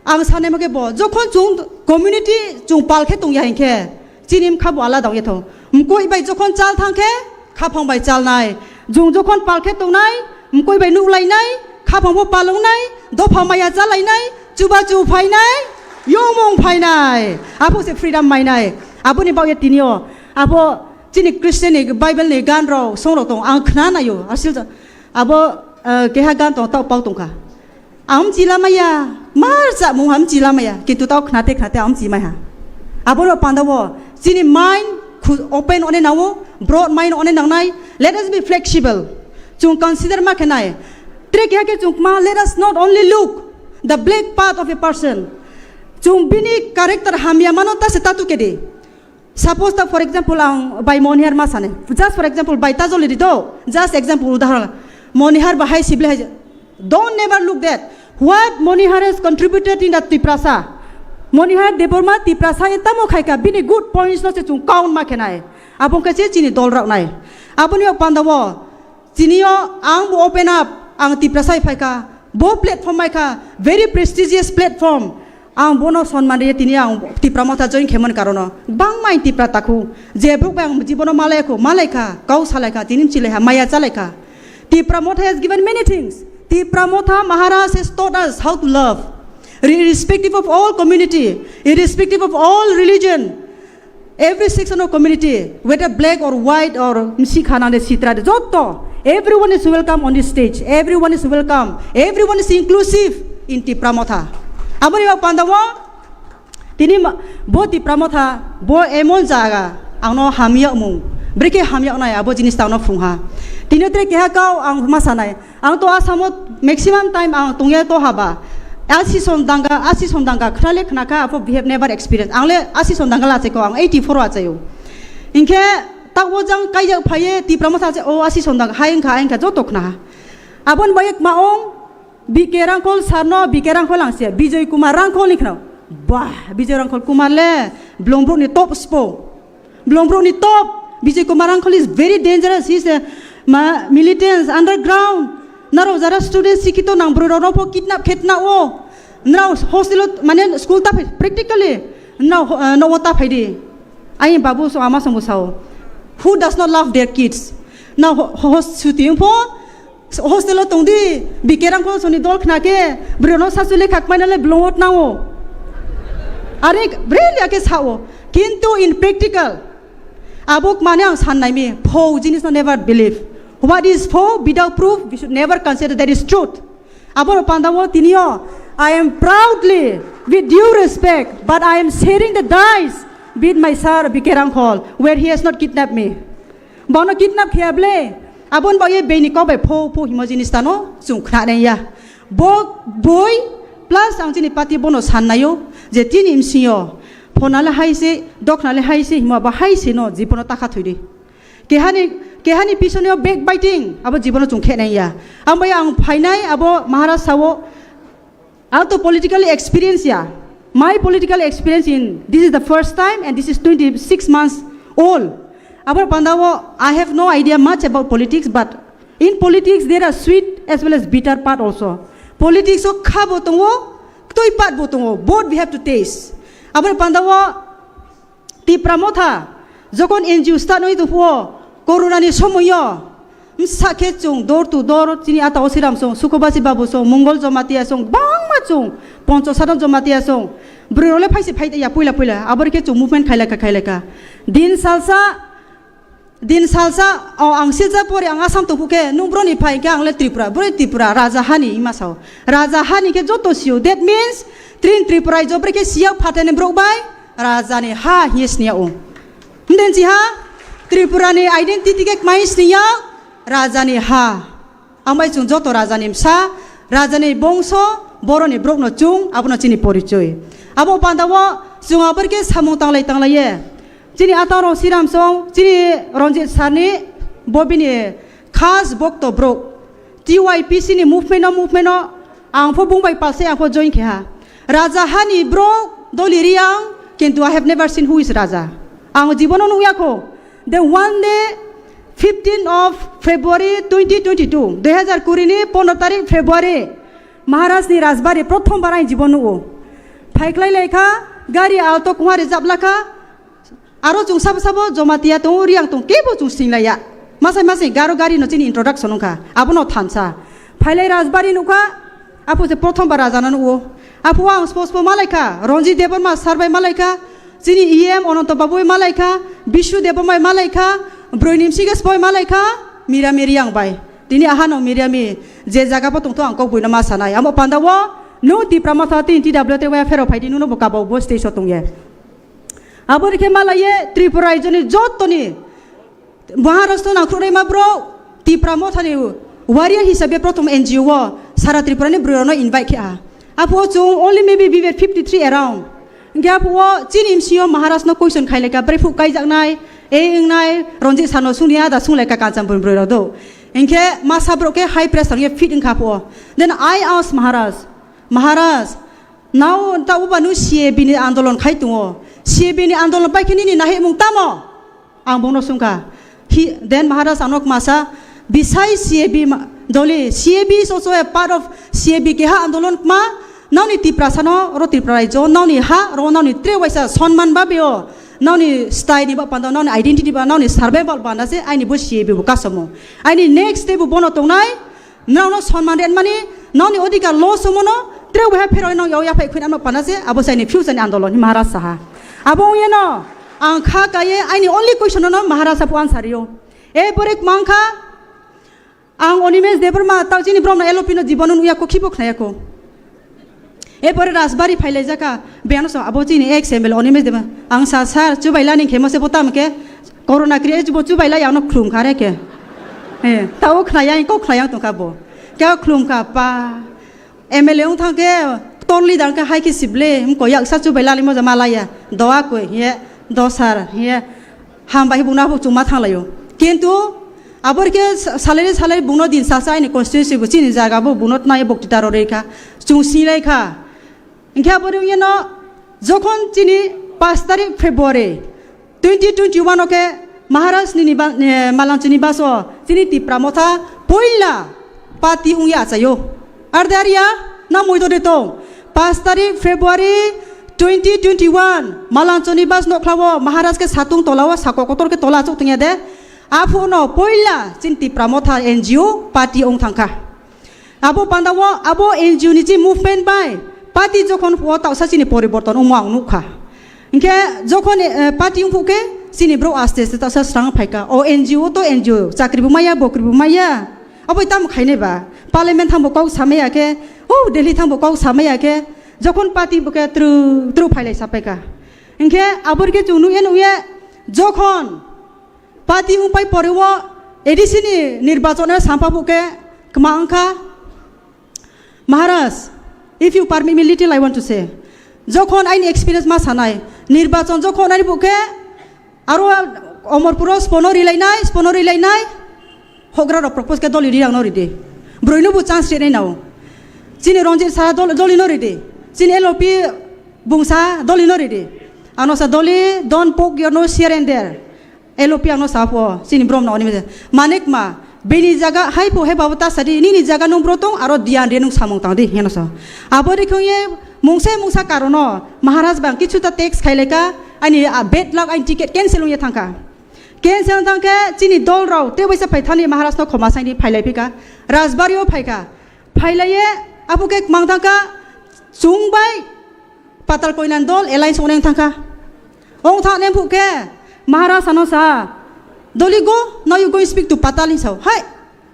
Ang sanai ma khe bo, jokhon chwng community chwng pal khe tong ya hinkhe, chini bwkha bo alada ong ya thung. Mkoi bai jokhon chal thang khe, khaphang bai chalnai. Chwng jokhon pal khe tongnai, mkoi bai nuklainai, khaphang bo pal wngnai, dopha maya chalainai, chubachu phainai, yongmung phainai. Abo se freedom mainai. Aboni bagwi tini o, abo chini Christian ni Bible ni gan rok, song rok tong, ang khna naio, asil abo, eh, keha gan tong, tao pau tongkha. Ang mchila maya, mar cha mung ha mchila maya, kintu tao khnate khnate ang mchi maiha. Abo rok panda o, chini mind khu-, open one nao, broad mind one nangnai, let us be flexible. Chwng consider ma khe nai. Tre keha khe chwng ma, let us not only look the black part of a person. Chwng bini character hamya mano ta se tatu kedi. Suppose ta, for example, ang bai Monihar ma sane. Just for example, bai Tajol ri do. Just example, udahoron. Monihar bahai sibli hai. Don't never look that. What Monihar has contributed in the Tiprasa. Monihar Debbarma Tiprasa e tamo khaika bini good points no se chwng count ma khenai. Abong khe se chini dol rok nai. Aboni o panda o Tini o ang bo open up, ang Tiprasa hai phaikha, bo platform maikha, very prestigious platform. Ang bono sonman riya, tini ang Tipra Motha join khaimani karono. Bangma ang Tipra takhu. Je bwrwk bai ang jibono malaikhu, malaikha, kau salaikha, tini mchilaikha, maya chalaikha. Tipra Motha has given many things. Tipra Motha Maharaj has taught us how to love, irrespective of all community, irrespective of all religion. Every section of community, whether black or white or msikha nang de sitra de, joto, everyone is welcome on this stage. Everyone is welcome. Everyone is inclusive in Tipra Motha. Aboni yak panda wo, tini ma-, bo Tipra Motha, bo emon jaga, ang no hamya mung. Brike hamya nai, abo jinis ta ang no phung ha. Tini tre keha kau ang ma sanai. Ang to Asamo maximum time ang tongya to haba. Asison danga, asison danga, khnale khnakha, apo we have never experienced. Ang le asison danga la cheko, ang eighty-four wa chayo. Inke tak wo jang kaijak phaye, Tipra Motha se, o asison danga, hai wngkha, hai wngkha, joto khna. Abon bayek ma ong, B K Rangkhol sir no, B K Rangkhol ang se, Bijoy Kumar Rangkhol ni khna. Bah, Bijoy Rangkhol Kumar le, Blongbrook ni top spo. Blongbrook ni top, Bijoy Kumar Rangkhol is very dangerous. He is a ma-, militant, underground. Naro jara student sikito nang bwrwi rok no pho kidnap khetna o. Nrao hostel o, mane school ta phai, practically. Nrao ho-, eh, no o ta phai di. Ai babu so ama song bo sao. Who does not love their kids? Na ho-, ho-, suti pho Hostel o tong di, B K Rangkhol soni dol khna khe, bwrwi no sasu lekha kmai nale blongot nango. Are, really ake sao. Kintu in practical, abo mane ang san nai mi, fo jinis no never believe. What is fo without proof, we should never consider that is truth. Abo panda wo tini o, I am proudly, with due respect, but I am sharing the dice with my sir B K Rangkhol, where he has not kidnapped me. Bono kidnap khe ble, abon bo ye beni kok bai pho pho himo jinis tano chung khna nai ya. Bo boi plus ang chini party bono san nayo je tini msing yo phona le hai se, dokna le hai se, himo ba hai se no jibono takha thoi di. Kehani, kehani pisoni o backbiting, abo jibono chung khe nai ya. Amo ya ang phainai abo Maharashtra o, Ang to politically experience ya. My political experience in this is the first time and this is twenty-six months old. Aboni panda o, I have no idea much about politics, but in politics there are sweet as well as bitter part also. Politics o kha bo tongo, ktoi part bo tongo. Both we have to taste. Aboni panda o, Tipra Motha, jokon N G O start oi tongphuo, Corona ni somoio, msa khe chung door to door, chini ata o Siram song, Sukhobasi Babu song, Mongol Jamatia song, bangma chung, Poncho Sadhan Jamatia song, bwrwi rok le phaise phai ya puila puila, abori khe chung movement khailaka khailaka. Din salsa, Din salsa, o, ang silsa pore ang Assam tongphu khe, nung broni phai khe ang le Tripura, broi Tripura, Raja Hani ima sao. Raja Hani khe joto sio. That means, trin Tripura ijo bre khe siya phatani brok bai, Raja ni ha hiye sniya o. Mden si ha, Tripura ni identity khe kmai sniya, Raja ni ha. Ambai chwng joto rajani msa, rajani bongso, boroni brokno chwng, abono chini porichoi. Abo pandao chwng aborke samung tanglai tanglaiye. Chini atang rong Siram song, chini Ranjit sarni, bo bini khas bokto brok. T Y P C ni movement o, movement o, ang pho bung bai palse ang pho join khe ha. Raja hani brok, doli riang, kintu I have never seen who is Raja. Ang jibono nukya kho. The one day, fifteen of February twenty twenty-two, dui hazar kuri ni pondro tarik February, Maharaj ni Rajbari prothom bar ang jibon nugo. Phaiklai laikha, gari alto kungha rijab lakha, aro chwng sabo sabo Jamatia tongo, Riang tongo, kebo chwng singlaiya. Masai masai garo gari no chini introduction wngkha, abono thansa. Phailai Rajbari nukha, apo se prothom bar Raja no nugo. Apo ang spo spo malaikha, Ranjit Debbarma sir bai malaikha, Chini E M Ononto Babu bai malaikha, Bishu Debbarma bai malaikha, Broinim Siges bai malaikha, Mirami Riang bai. Tini ahano Mirami je jaga bo tongtho ang kok buino ma sanai. Amo panda o, no Tipra Motha tini T W T bai phero phaidi, nuno bo kabo bo stage o tongye. Abo rikhe malaiye Tripura raijoni jotoni Maharashtra nangkhrukrima bro, Tipra Mothani warrior hisabe prothom N G O o sara Tripura ni bwrwi rokno invite khe ha. Aphuo chwng only maybe we were fifty-three around. Hingke aphuo chini M C O Maharaj no question khaileka, brephu kaijaknai, ei wngnai, Ranjit sano sungni ada sunglaika Kanchanpur bwrwi rok do. Hingke masa borok khe high pressure ye fit wngkha aphuo. Then I asked Maharaj, Maharaj, now ta uba nu C A B ni andolon khai tongo. C A B ni andolon pai khe nini nahimung tamo? Ang bono sungkha. He, then Maharaj ano kmasa, beside C A B ma-, doli, C A B is also a part of C A B keha andolon kma, Nokni Tiprasano, oro Tripura rajyo, nokni ha, oro nokni tre waisa sonman ba beo, nokni style ni ba panda, nokni identity ba, nokni survival panda se aini bo C A B bo kasomo. Aini next day bo bono tongnai, nokno sonman ren mani, nokni odhikar loss omono, tre waha phero nok yao yaphai khuina nok panda se, abo se aini future ni andolon hi Maharaj saha. Abo ungeno, ang kha kaye, aini only question no Maharaj sapu answer rio. E pore mangkha, Ang Animesh Debbarma tao chini borok no L O P no jibono nukya ko, khibo khnaya ko. Erpore Rajbari phailaijaka, biyano so abo chini ex M L A Animesh Debbarma. Ang sa sir, chubaila ni khemo se bo tamo khe corona kri chubo chubaila ya no khlum khare khe. Eh, tao khnaya, ko khnaya tongkha bo. Kya khlum kha pa. M L A wng thang khe tolni dang khe hai khe sible, mko yaksa chubai lali moja malaya, doa koi, ye, dosar, ye, hambai bungna bo chuma thanglaio. Kintu abor khe sa-, salai salai bungno din sasa aini constituency bo chini jaga bo bungno tnai bokti taro rei kha, chung singlai kha. Hingkhe aboni wngya no jokhon chini pash tarik February twenty twenty-one o khe Maharaj nini ba-, eh, Malanchuni baso chini Tipra motha poila party wngya achaio. Arde arya na muido de tong. Pash tarik February twenty twenty-one Malanchuni bas nokhlao Maharaj khe satung tolao sako kotor khe tola achuk tongya de. Aphuno poila chini Tipra motha N G O party wng thangkha. Abo pandao abo N G O ni je movement bai party jokhon phuo tausa chini poriborton wngmo ang nukha. Hinkhe jokhon, eh, party wngphu khe chini bro aste aste tausa srang phaikha. O N G O to N G O, chakri bo maya, bokri bo maya. Abo tamo khainai ba? Parliament thangbo kok samaya khe, o Delhi thangbo kok samaya khe, jokhon party bo khe tru tru phailai sapaikha. Hinkhe abor khe chwng nukya nukya jokhon Party wngpai poreo A D C ni nirbachon o sampha phuh khe kwma wngkha. Maharaj, if you permit me little, I want to say. Jokhon aini experience ma sanai, nirbachon jokhon ani phuh khe aro Omorpuro spono rilainai, spono rilainai, hogra rok propose khe doli rirang no ridi. Broino bo chance rinai nao. Chini Ranjit sa dol-, doli no ridi. Chini L O P bungsa doli no ridi. Ano sa doli, don't poke your nose here and there. L O P ang no sa pho, chini brom no oni mese. Manik ma, bini jaga hai pho hai babo ta sadi, nini jaga nung bro tong, aro diyan re nung samung tang di, heno sa. Abo de khong ye, mungsa mungsa karono, Maharaj bang kichu ta tax khai leka, ani, a, bad luck, ani ticket cancel ung ye thangka. Cancel thangke, chini dol rao, te waisa phai thani Maharaj no khoma saini phai lai phika, Rajbari o phaika. Phailaye, aphuk khe mang thangkha, chwng bai Patal Koinan dol alliance wneng thangkha. Ong thang nem phuk khe, Maharaj ano sa, "Doli go, now you go speak to Patal," hin sao. Hai,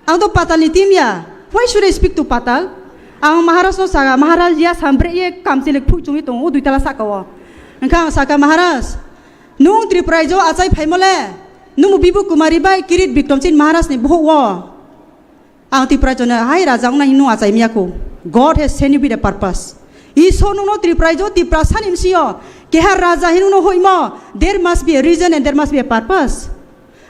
ang to Patal ni team ya. Why should I speak to Patal? Ang Maharaj no saga, Maharaj ya sambre ye kamchele phuk chungwi tongo, o dui tala saka o. Engkha ang saka, "Maharaj, nung Tripura jo achai phaimole, nung Bibu Kumari bai Kirit Bikram Singh Maharaj ni bohok wo." Ang Tripura jona hai raja wngna hinwi achai miya kho. God has sent you with a purpose. Isor nungno Tripura jo Tripura sani msio keha raja hinwi no hoimo. There must be a reason and there must be a purpose.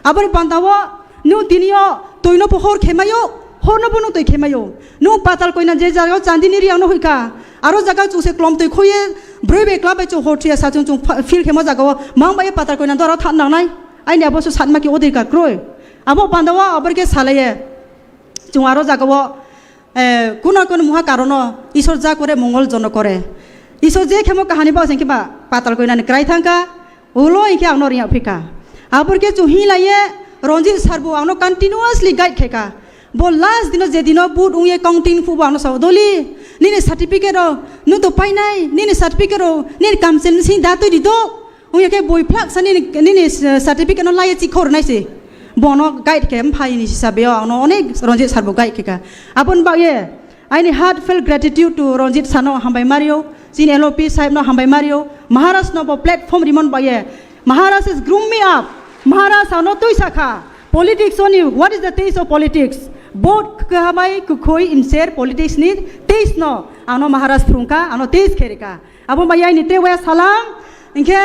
Aboni pantao nung tinio toino pohor khemayo, horno bono toi khemayo. Nung Patal Koina je jaga Chandini Riang no hoika. Aro jaga chuse klom toi khoye broi be klap bai chu hor thuya sa chung chung fa-, feel khemo jaga o mang bai Patal Koina dora than nangnai. Aini abo su satma ki odhikar kroi. Abo pantao abor ke salaye. Chwng aro jaga o, eh, kuna kuna muha karono Isor ja kore mongol jono kore. Isor je khemo kahani ba sengkhe ba Patal Koinani krai thangkha, ulo hinkhe angno riya phika. Abor khe chwng hinlaye Ranjit sir bo angno continuously guide khaika. Bo last dino je dino vote ungye counting phubo angno sao, "Doli, nini certificate rok nung to painai, nini certificate rok nini kamchel sing da twi di do." Wngya khe bui phlak sa nini, nini, eh, certificate no laiya chikhor nai se. Bono guide khe mphai ni hisabe o angno onek Ranjit sir bo guide khe kha. Aboni bagwi aini heartfelt gratitude to Ranjit sir no hambai mario, chini L O P sahib no hambai mario, Maharaj no bo platform rimon bagwi. Maharaj has groom me up. Maharaj ano twi sakha. Politics oni, what is the taste of politics? Vote kahamai kukhoi imser politics ni taste no ano Maharaj phrungkha, ano taste kherika. Abo maya ni te waya salam, hinkhe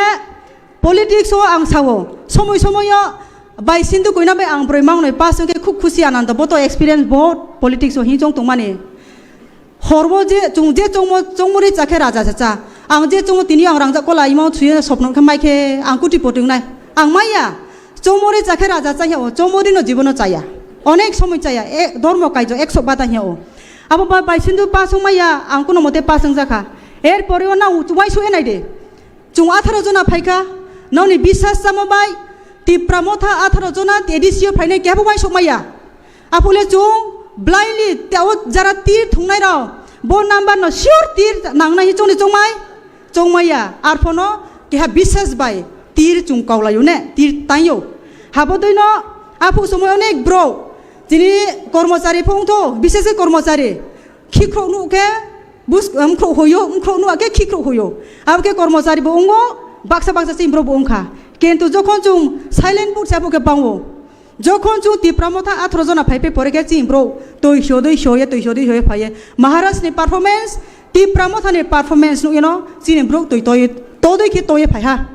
politics o ang sao, somoi somoi o bai Sindhu Koina bai ang broi mangnoi pass wngkhe khub khusi anando, bo to experience bahut politics o hinwi chong tongmani. Horbo je chung je chongmo, chongmori chakhe raja cha cha. Ang je chongo tini ang rangjak kola imo thuye sopno khe mai khe ang kuti poti wngnai. Ang maya. Chomori chakhe raja chaya o, chomori no jibono chaya. Onek somoi chaya, e, dormo kaijo ekso bata hiya o. Abo ba baisindu pass wngmaya, ang kuno mote pass wngjakha. Erpore o nang uaisu enai de. Chwng atharo jona phaikha, nokni bisas chamo bai, Tipra Motha atharo jona A D C o phainai kebo uaisukmaya. Aphule chwng blindly teo jara tir thungnai rok, bo number no sure tir nangnai hi chwngni chwngmai, chwngmaya. Arphono keha bisas bai tir chwng kaulaio ne, tir taio. Habo dino aphu somoi onek bro, chini kormochari phungtho, bisas khe kormochari, khikrok nuk khe, bus, um, khro hoyo, um, khro nua khe khikrok hoyo. Abo khe kormochari bo wngo, baksa baksa chini borok bo wngkha. Kintu jokhon chwng silent vote se abo khe bango. Jokhon chwng Tipra Motha atharo jona phai phai pore khe chini borok twi sodwi soye, twi sodwi soye phaiye. Maharaj ni performance, Tipra Motha ni performance nukya no chini borok twi toye, todwi khe toye phaiha.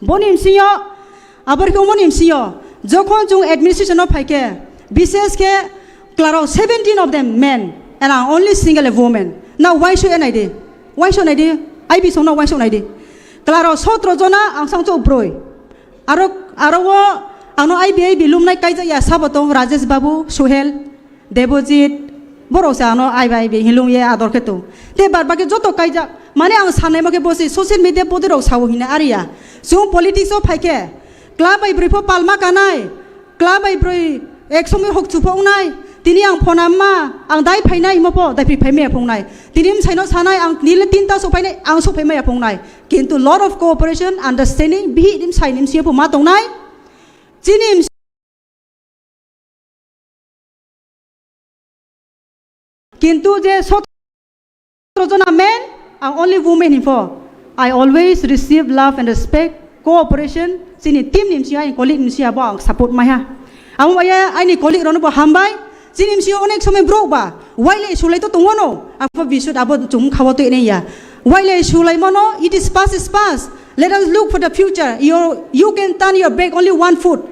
Boni msingyo, abor khe umoni msingyo, jokhon chwng administration o phaikhe, bishes khe klarok seventeen of them men and I'm only single a woman. Na uaisu enai di, uaisu nai di, I B song na uaisu nai di. Klarok sotro jona, ang sang chok broi. Aro, aro o angno I B, I B lumnai kaijak ya sabo tong, Rajesh Babu, Suhel. Debojit, borok se ano ai bai bai hinlung ye ador khe tong. Te bar baki joto kaijak. Mane ang sanai ma khe bo se social media bodi rok sao hina ariya. Chwng politics o phai khe, kla bai brwi pho palma kanai, kla bai brwi ek somoi hok chupho wngnai, tini ang phone amma, ang dai phainai himo pho, dai phai maya phungnai. Tini msai no sanai, ang nile tinta so phainai, ang so phai maya phungnai. Kintu lot of cooperation, understanding, bihi dim sai nim siya pho ma tongnai. Chini Kintu je sotro jona men, ang only women hinpho. I always receive love and respect, cooperation, chini team ni msio, aini colleague ni msio abo ang support maiha. Amo ya aini colleague rokno bo hambai, chini msio onek somoi borok ba, wailai sulai to tongo no, abo bisut abo chum khawa to ene ya. Wailai sulai mano, it is past is past. Let us look for the future. You, you can turn your back only one foot.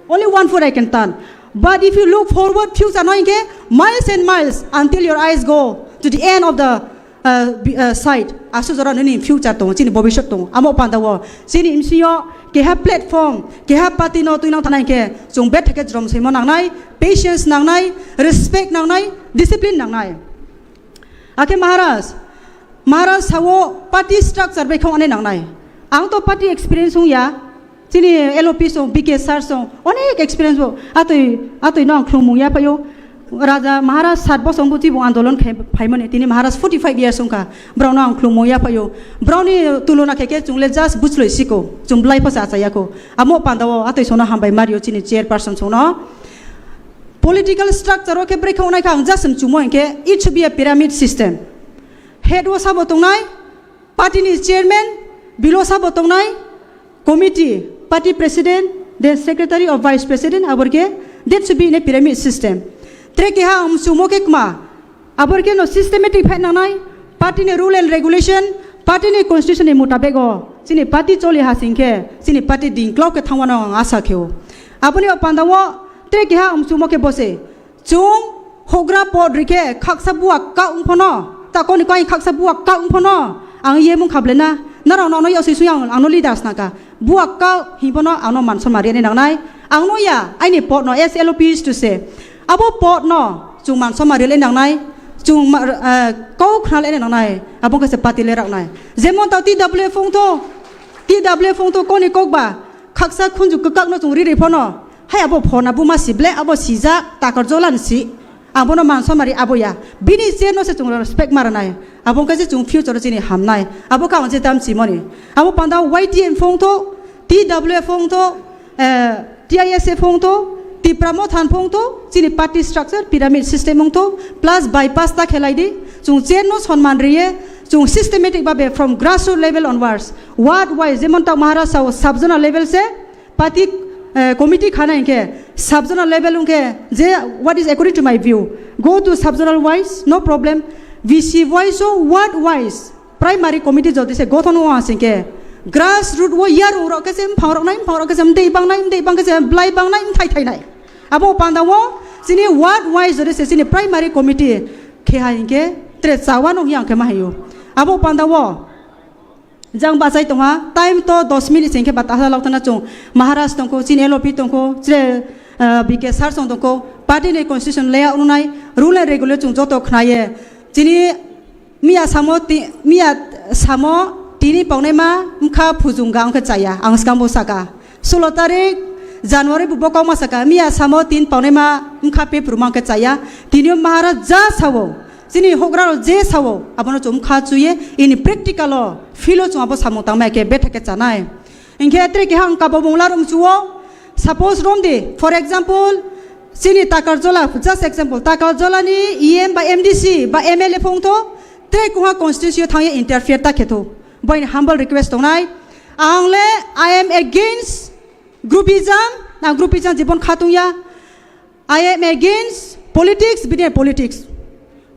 Only one foot I can turn. But if you look forward, future no hinkhe miles and miles until your eyes go to the end of the, uh, bi-, uh, side. Asu jora nini future tongo, chini bobisot tongo. Amo panda o chini M C O keha platform, keha party no tuinang thanai hinkhe chwng betheke jrom saimo nangnai, patience nangnai, respect nangnai, discipline nangnai. Akhe Maharaj, Maharaj sao party structure bai khong ane nangnai. Ang to party experience wng ya. Chini L O P song, B K sir song, onek experience bo. Atwi, atwi no ang khlumung ya phaio. Raja Maharaj sat bosong bo twibo andolon khai phaimani. Tini Maharaj forty five years wngkha. Brao no ang khlumung ya phaio. Brao ni tulona khe khe chwng le just buchloi siko. Chwng blai pho sa cha ya ko. Amo panda o atwi sono hambai mario chini chairperson song no. Political structure o khe bwrwi khe wngnai kha ang just chwng chumo hinkhe it should be a pyramid system. Head o sabo tongnai, party ni chairman, below sabo tongnai, committee, party president, then secretary or vice president, abor khe that should be in a pyramid system. Tre keha ang chumo khe kma, Abor khe no systematic phai nangnai, party ni rule and regulation, party ni constitution ni mutabek o chini party choli ha sing khe, chini party dingklok khe thangmano ang asa khe o. Aboni o panda o tre keha amchumo khe bose. Chwng hogra pod ri khe khaksa buwa ka wng phono, ta koni kai khaksa buwa ka wng phono, ang ye mung khablena, narao no ano yosoi sui ang, ang no leaders naka. Buwa ka himphano ang no man somari ani nangnai. Ang no ya, aini pod no, as L O P used to say. Abo pod no, chwng man somari le nangnai, chwng ma, eh, kau khna le nangnai, abo khe se party le raknai. Jemon tao T W F wng tho, T W F wng tho koni kok ba, khaksa khunju kwkak no chwng riri phono, hai abo phona buma si ble, abo sijak, takar jolan si. Ang bono man somari abo ya. Bini chair no se chwng respect ma rwnai. Abo wngkha se chwng future o chini hamnai. Abo kha ang je tam chimoni. Abo panda Y T M phone tho, T W F phone tho, eh, T I S F phone tho, Tipra Mothan phone tho, chini party structure, pyramid system wng tho, plus bypass ta khelai di. Chwng chair no sonman riye, chwng systematic babe from grassroots level onwards, ward wise, jemon ta Maharashtra o sub zonal level se, Party, eh, committee khana hinkhe sub-zonal level hinkhe je, what is according to my view, go to sub-zonal wise, no problem. V C wise o ward wise primary committee jodi se gothon o asing khe grassroot o yarung rok khe se mphang rok nai, mphang rok khe se mdei bang nai, mdei bang khe se blai bang nai, mthai thai nai. Abo panda o chini ward wise jodi se chini primary committee khe hai hinkhe tre chawa nung yang khe ma hayo. Abo panda o Jang bachai tongha, time to dos minute sengkhe bata hala lokthana chung. Maharaj tongkho, chini L O P tongkho, chire, ah, B K sir song tongkho, Party ni constitution layout nungnai, rule and regulation chwng joto khnaye. Chini miya samo ti-, miya samo tini paunai ma wngkha phujung ga wngkha chaya. Ang swkang bo saka. Sulo tarik January bo bokong ma saka. Miya samo tin paunai ma wngkha pepru ma wngkha chaya. Tini Maharaj ja sawo. Chini hokra rok je sawo. Abono chwng wngkha chuye. Ini practical o, field o chwng abo samung tangma khe betha khe chanai. Hinkhe tre keha ang kabamung larwng chuo. Suppose romdi, for example, chini Takarjola, just example, Takarjola ni E M ba M D C ba M L A phongtho, tre kuha constituency o thangye interfere ta khetho. Boini humble request tongnai. Ang le, I am against groupism, na groupism jibon khatungya. I am against politics, bini politics.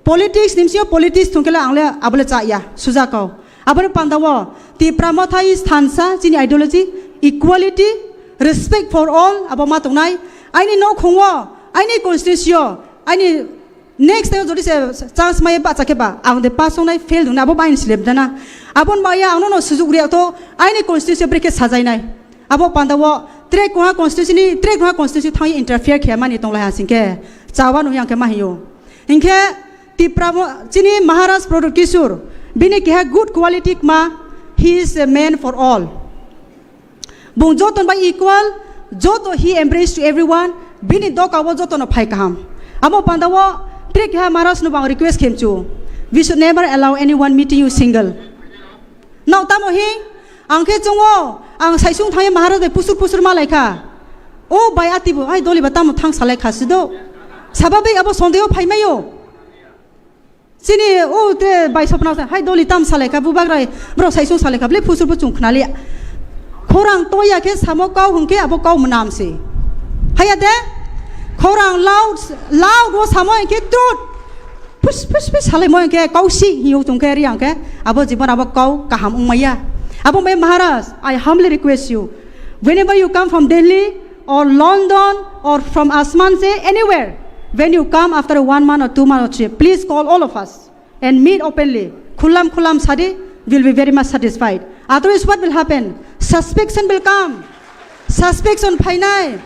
Politics nimsio politics thungkela ang le abole cha ya, suja kau. Abole pandao, Tipra Motha is thansa, chini ideology, equality, respect for all, abo ma tongnai. Aini nokhungo, aini constituency o, aini next time jodi se chance mai ba cha khe ba, ang de pass ongnai fail dungnai, abo bain slip dana. Abon ba ya ang no sujuk riya to, aini constituency o brekhe sajainai. Abo pandao tre kuha constituency ni, tre kuha constituency thangwi interfere khe mani tonglai ha singkhe chawa nung yang khe ma hiyo. Hinkhe Tipra mo-, chini Maharaj Pradyot Kishore, bini keha good quality kma, he is a man for all. Bung joton bai equal, joto he embrace to everyone, bini doka o joto no phai kaham. Abo pandao tre keha Maharaj no bang request khemchu, we should never allow anyone meeting you single. Nao tamo hi? Ang khe chungo, ang saisung thangya Maharaj bai pusur pusur ma lai kha. O bai ati bo, ai doli ba tamo thang salai kha sido. Sababi abo sondeho phai mayo. Chini o te bai sopna sa, hai doli tam salai kha, bubagra bro saisung salai kha, ble pusur bo chung khna li. Khorang toya khe samo kau hwnkhe abo kau mwnam se. Haya de? Khorang loud, loud o samo hwnkhe truth. Pus, pus, pus, salai mo hwnkhe kau si hiyo tong khe ri ang khe, abo jibon abo kau kaham wng maya. Abo mai Maharaj, I humbly request you, whenever you come from Delhi or London or from Asman se anywhere, when you come after one month or two months or three, please call all of us and meet openly. Khulam khulam sadi, will be very much satisfied. Otherwise, what will happen? Suspicion will come. Suspicion phainai.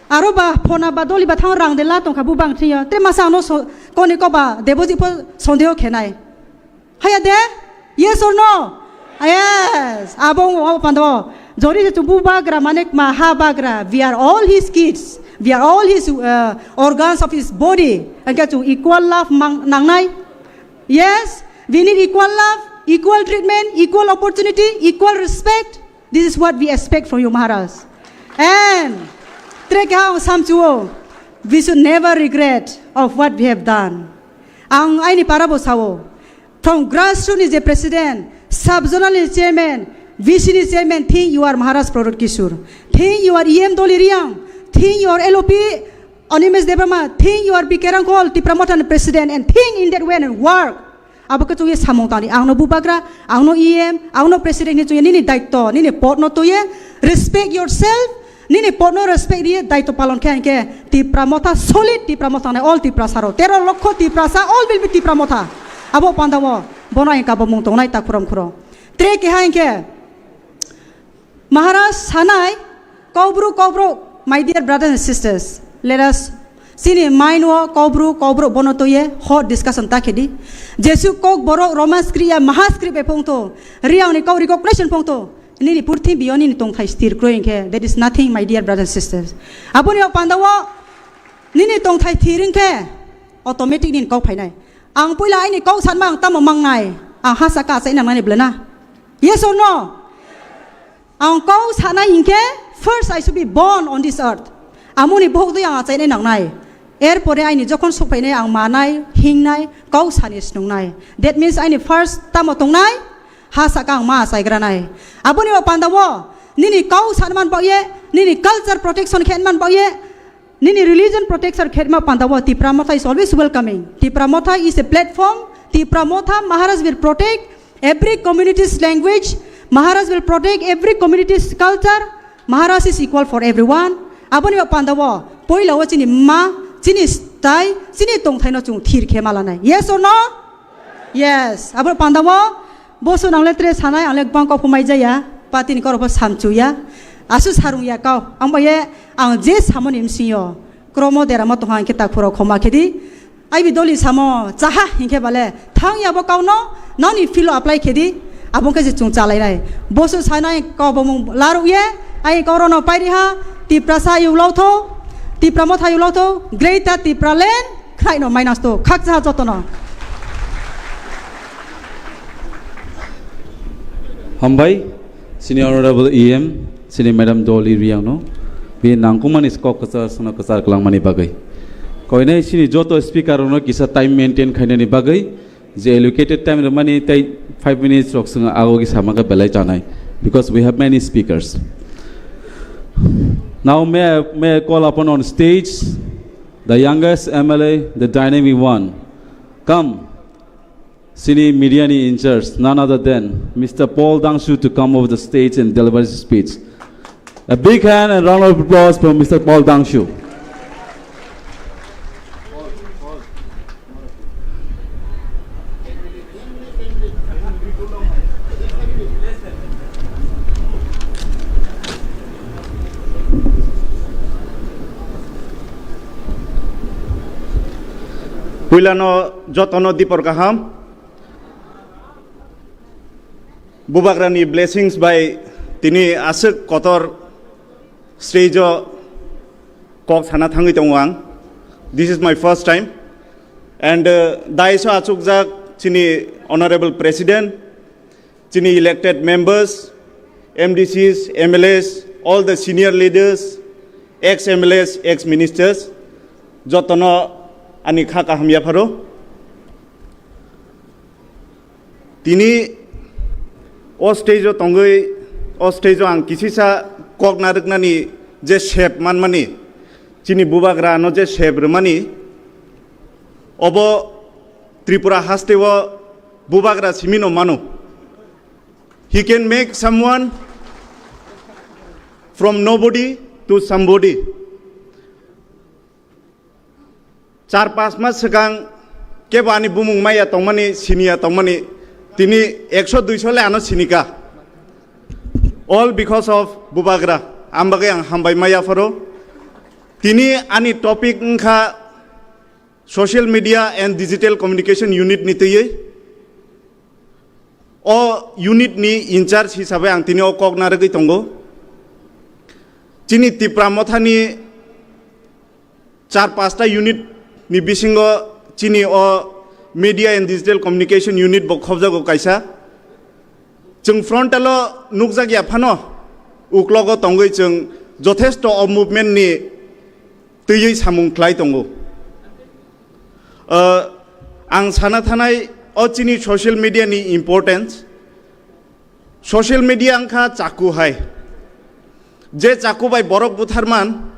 Aro ba phona ba doli ba thang rang de la tongkha bu bang thiyo. Te masa ano so, koni ko ba deboji pho sondeho khenai. Haya de? Yes or no? Yes. Abo abo pando. Jori je chubu bagra mane ma ha bagra. We are all his kids. We are all his, uh, organs of his body. Angke chu equal love mang nangnai. Yes. We need equal love, equal treatment, equal opportunity, equal respect. This is what we expect from you, Maharaj. And tre keha ang samchuo, we should never regret of what we have done. Ang aini para bo sao, from grassroots ni je president, sub zonal ni chairman, V C ni chairman, think you are Maharaj Pradyot Kishore, think you are E M Doli Riang, think you are L O P Animesh Debbarma, think you are B K Rangkhol, Tipra Motha ni president, and think in that way and work. Abo khe chungwi samung tangdi. Ang no bubagra, ang no E M, ang no president hinwi chungya nini daitto, nini pod no twiya. Respect yourself. Nini pod no respect riya daitto palon khe hinkhe Tipra Motha solid, Tipra Motha nai all Tiprasa rok. Tero lokho Tiprasa, all will be Tipra Motha. Abo panda o bono ang kabo mung tongnai ta khurang khurang. Tre keha hinkhe Maharaj sanai, Kokborok, Kokborok, my dear brothers and sisters, let us, chini mind o Kokborok, Kokborok bono toye hot discussion ta khedi. Jesu Kokborok Roman script ya Maha script bai phongto, Riang ni kau recognition phongto, nini purthimbi o nini tongthai stir kroi hinkhe, that is nothing, my dear brothers and sisters. Aboni o panda o nini tongthai thir hinkhe automatic nini kau phainai. Ang puila aini kau sanma ang tamo mangnai, ang ha saka achai nangnani bwlana. Yes or no? Ang kau sanai hinkhe, first I should be born on this earth. Amoni bohok dui ang achainai nangnai. Erpore aini jokhon sokphainai ang manai, hingnai, kau sani snungnai. That means aini first tamo tongnai, ha saka ang ma achaigranai. Aboni o panda o, nini kau sanman bagye, nini culture protection khenman bagye, nini religion protection khetma panda o Tipra Motha is always welcoming. Tipra Motha is a platform. Tipra Motha Maharaj will protect every community's language. Maharaj will protect every community's culture. Maharaj is equal for everyone. Aboni panda o poila o chini ma, chini style, chini tongthai no chung thir khe malanai. Yes or no? Yes. Abo panda o boso nang le tre sanai, ang le bang kok phumai jaya, pati ni koro pho samchuya, asu sarung ya kau. Ang ba ye, ang je samoni msing yo, kromo deramo tongha hinkhe takhurok khoma khedi. Aibi doli samo chaha hinkhe bale thang yabo kauno nani filo apply khedi. Abo khe je chung chalainai. Bosu sanai kobomung larukye ai korono pairiha Tiprasa yuloktho, Tipra motha yuloktho, Greater Tipraland khnaino mainas to khakcha jotono. Hambai, Senior Honorable E M, Senior Madam Dolly Riangno, bi nangkukmani kok kwchar sano kwchar kwlangmani bagwi. Koinai sini joto speaker rokno kisa time maintain khainani bagwi, je allocated time rwmani tei five minutes rok swngo ago ki sama khe belai chanai, because we have many speakers. Now may I, may I call upon on stage the youngest M L A, the dynamic one. Come, sini media ni in charge, none other than Mister Paul Dangshu to come over the stage and deliver his speech. A big hand and round of applause for Mister Paul Dangshu. Puilano jotono dipor kaham. Bubagrani blessings bai tini aswk kotor stage o kok sana thangwi tongo ang. This is my first time. And, uh, dais o achukjak chini Honorable President, chini elected members, M D Cs, M L As, all the senior leaders, ex M L As, ex ministers, jotono ani kha kaham yapharo. Tini o stage o tongwi, o stage o ang kisisa kok narwknani je sep manmani, chini bubagra no je sep rwmani, obo Tripura haste o bubagra simi no mano. He can make someone from nobody to somebody. Char panch mas swkang kebo ani bumung maya tongmani, siniya tongmani, tini ekso duiso le ano sinika. All because of bubagra. Ambagwi ang hambai maya pharo. Tini ani topic wngkha social media and digital communication unit ni twiwi. O unit ni in charge hisabe ang tini o kok narwgwi tongo. Chini Tipra Mothani char pasta unit ni bisingo chini o media and digital communication unit bo khobjago kaisa. Chwng frontal o nukjak ya phano, uklogo tongwi chwng jothesto o movement ni twiwi samung khlai tongo. Uh, ang sana thanai o chini social media ni importance. Social media wngkha chaku hai. Je chaku bai borok butharman,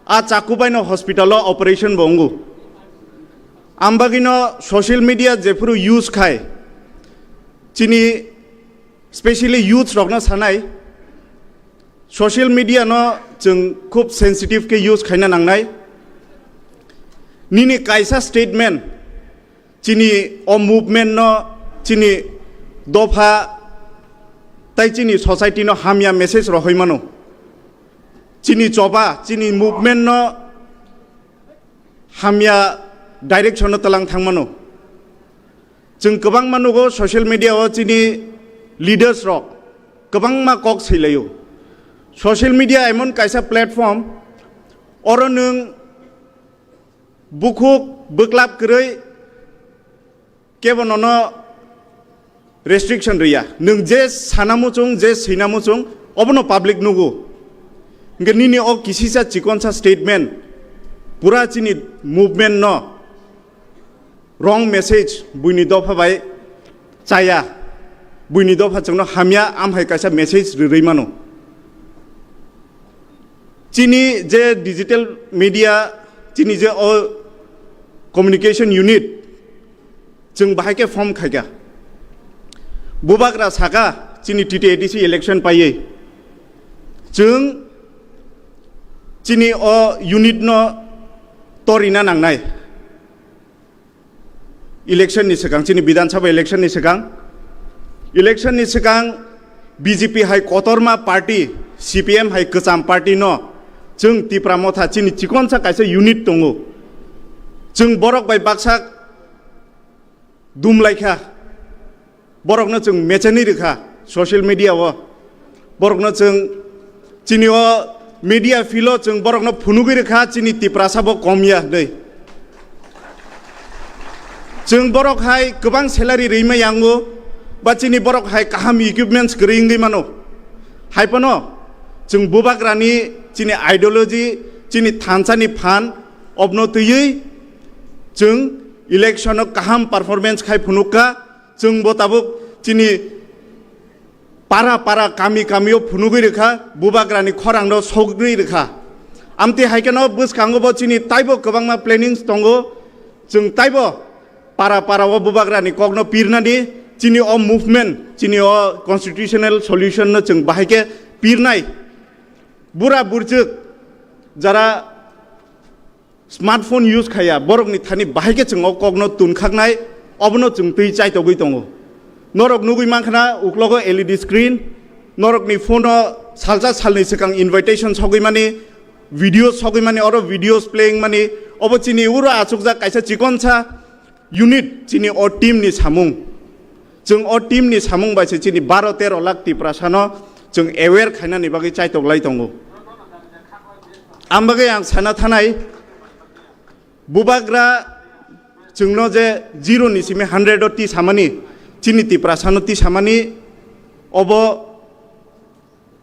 a chaku bai no hospital o operation bo wngo. Ambagino social media jephuru use khai, chini specially youths rokno sanai, social media no chwng khub sensitive khe use khaina nangnai. Nini kaisa statement chini o movement no, chini dopha tai chini society no hamya message rohoi mano. Chini choba, chini movement no hamya direction no tlang thang mano. Chwng kwbangma nugo social media o chini leaders rok kwbangma kok swilaio. Social media emon kaisa platform, oro nwng bukhuk bwklap kwrwi kebo nono restriction rwya. Nwng je sana muchung, je swina muchung, obono public nugo. Hwnkhe nini o kisisa chikonsa statement pura chini movement no wrong message buini dopha bai chaya, buini dopha chwngno hamya, amhai kaisa message rwrwi mano. Chini je digital media, chini je o communication unit, chwng bahai khe form khaikha. Bubagra saka chini T T A D C election paiwi chwng chini o unit no torina nangnai. Election ni swkang, chini Bidhan Sabha election ni swkang, election ni swkang B J P hai kotorma party, C P M hai kwcham party no Chwng Tipra Motha chini chikonsa kaisa unit tongo. Chwng borok bai baksa dumlaikha, borokno chwng mechenwi rwkha social media o. Borokno chwng chini o media field o chwng borokno phunugwi rwkha chini Tiprasa bo komya hwnwi. Chwng borok hai kwbang salary rwima yango, ba chini borok hai kaham equipments kwrwi wngwi mano. Hai phano chwng bubagrani chini ideology, chini thansani phan obno twiwi chwng election o kaham performance khai phunukha. Chwng bo tabuk chini para para, kami kami o phunugwi rwkha, bubagrani khorang no sogwi rwkha. Amtwi hai kheno bwskango bo chini taibo kwbangma plannings tongo. Chwng taibo para para o bubagrani kokno pirnani, chini o movement, chini o constitutional solution no chwng bahai khe pirnai. Bura burjwk jara smartphone use khaya, borokni thani bahai khe chwng o kokno tunkhaknai, obono chwng twi chaitogwi tongo. Norok nugwi mankha na uklogo L E D screen, norokni phone o salsa salni swkang invitation sogwi mani, video sogwi mani, oro videos playing mani, obo chini uro achukjak kaisa chikonsa unit chini o team ni samung. Chwng o team ni samung bai se chini baro tero lakh Tiprasano chwng aware khainani bagwi chaitok lai tongo. Ang bagwi ang sana thanai, bubagra chwngno je zero ni simi hundred o tisamani, chini Tiprasano tisamani, obo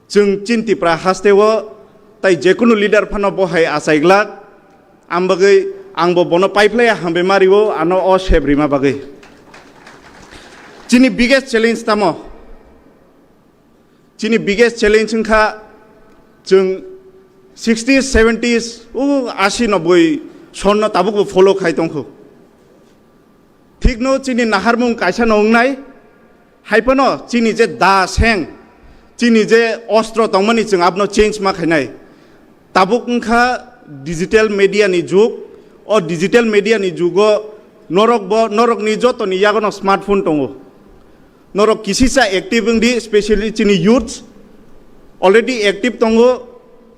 chwng chini Tipra hasteo tai jekunu leader phano bo hai achai glak. Ang bagwi, ang bo bono paiphlaiya hambai mario, ano o sep rima bagwi. Chini biggest challenge tamo? Chini biggest challenge wngkha chwng sixties, seventies, o asi, noboi sonno tabukbo follow khai tongkho. Thikno chini naharmung kaisa no wngnai, hai phano chini je da seng, chini je ostro tongmani chwng abono change ma khainai. Tabuk wngkha digital media ni jug, o digital media ni jugo norok bo, norokni jotoni yagono smartphone tongo. Norok kisisa active wngdi, specially chini youths already active tongo,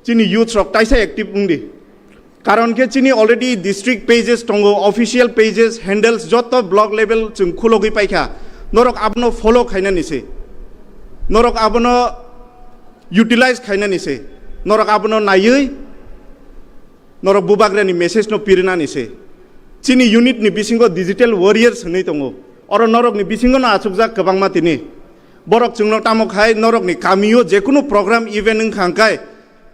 chini youths rok taisa active wngdi. Karon khe chini already district pages tongo, official pages, handles joto block level chwng khulogwi paikha. Norok abono follow khainani se. Norok abono utilize khainani se. Norok abono naiwi norok bubagrani message no pirinani se. Chini unit ni bisingo digital warriors hwnwi tongo. Oro norokni bisingo no achukjak kwbangma tini. Borok chwngno tamo khai norokni kamio jekunu program event wngkha hwnkhe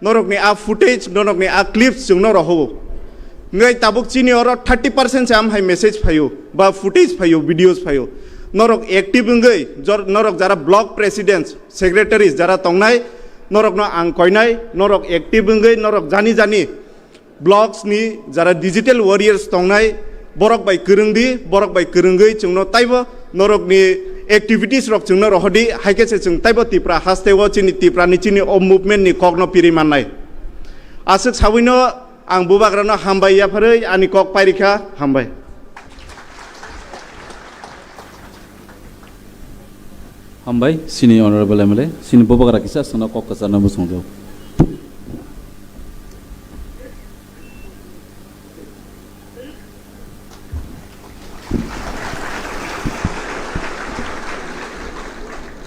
norokni a footage, norokni a clips chwngno rohogo. Ngai tabuk chini oro thirty percent se amhai message phaio, ba footage phaio, videos phaio. Norok active wngwi jor-, norok jara block presidents, secretaries jara tongnai, norokno ang koinai, norok active wngwi norok jani jani blocks ni jara digital warriors tongnai, borok bai kwrwngdi, borok bai kwrwngwi chwngno taibo norokni activities rok chwngno rohordi, hai khe se chwng taibo Tipra hasteo chini Tipra ni chini o movement ni kokno piri mannai. Aswk sawino ang bubagrano hambai yapharwi ani kok pairikha, hambai. Hambai, sini Honorable M L A, sini bubagra kisa sana kok kasana musung jao.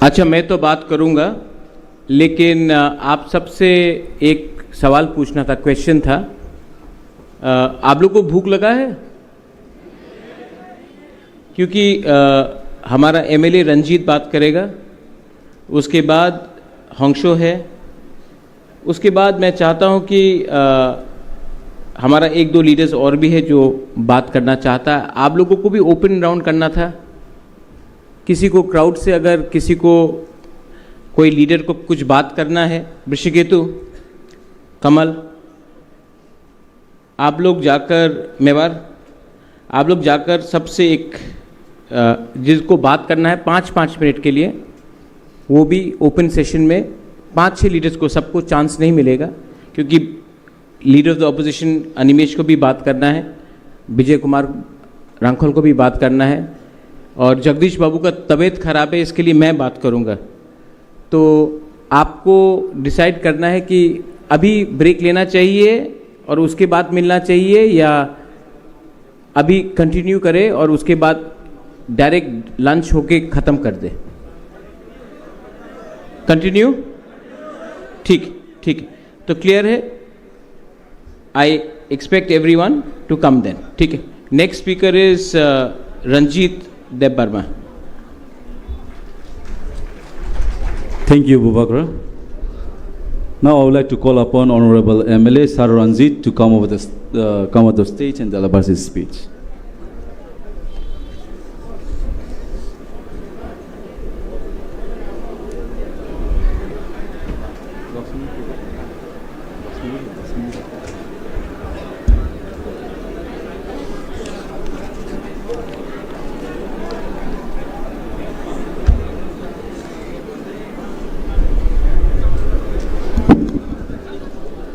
अच्छा, मैं तो बात करूंगा, लेकिन, अ, आप सबसे एक सवाल पूछना था, क्वेश्चन था। अ, आप लोग को भूख लगा है? क्योंकि, अ, हमारा एमएलए रंजीत बात करेगा, उसके बाद हॉन्गशो है, उसके बाद मैं चाहता हूँ कि, अ, हमारा एक दो लीडर्स और भी है जो बात करना चाहता है। आप लोगों को भी ओपन राउंड करना था। किसी को क्राउड से अगर किसी को कोई लीडर को कुछ बात करना है, वृषिकेतु, कमल, आप लोग जाकर, मेवार, आप लोग जाकर सबसे एक, अ, जिसको बात करना है पाँच, पाँच मिनट के लिए, वो भी ओपन सेशन में पाँच छः लीडर्स को सबको चांस नहीं मिलेगा, क्योंकि leader of the opposition Animesh को भी बात करना है, विजय कुमार रांखल को भी बात करना है, और जगदीश बाबू का तबीयत खराब है, इसके लिए मैं बात करूँगा। तो आपको डिसाइड करना है कि अभी ब्रेक लेना चाहिए और उसके बाद मिलना चाहिए, या अभी कंटिन्यू करें और उसके बाद डायरेक्ट लंच होके ख़त्म कर दे? कंटिन्यू? ठीक, ठीक है। तो क्लियर है? I expect everyone to come then. ठीक है। Next speaker is, uh, Ranjit Debbarma. Thank you, Bubagra. Now I would like to call upon Honorable M L A Sir Ranjit to come over the s- uh, come on the stage and deliver his speech.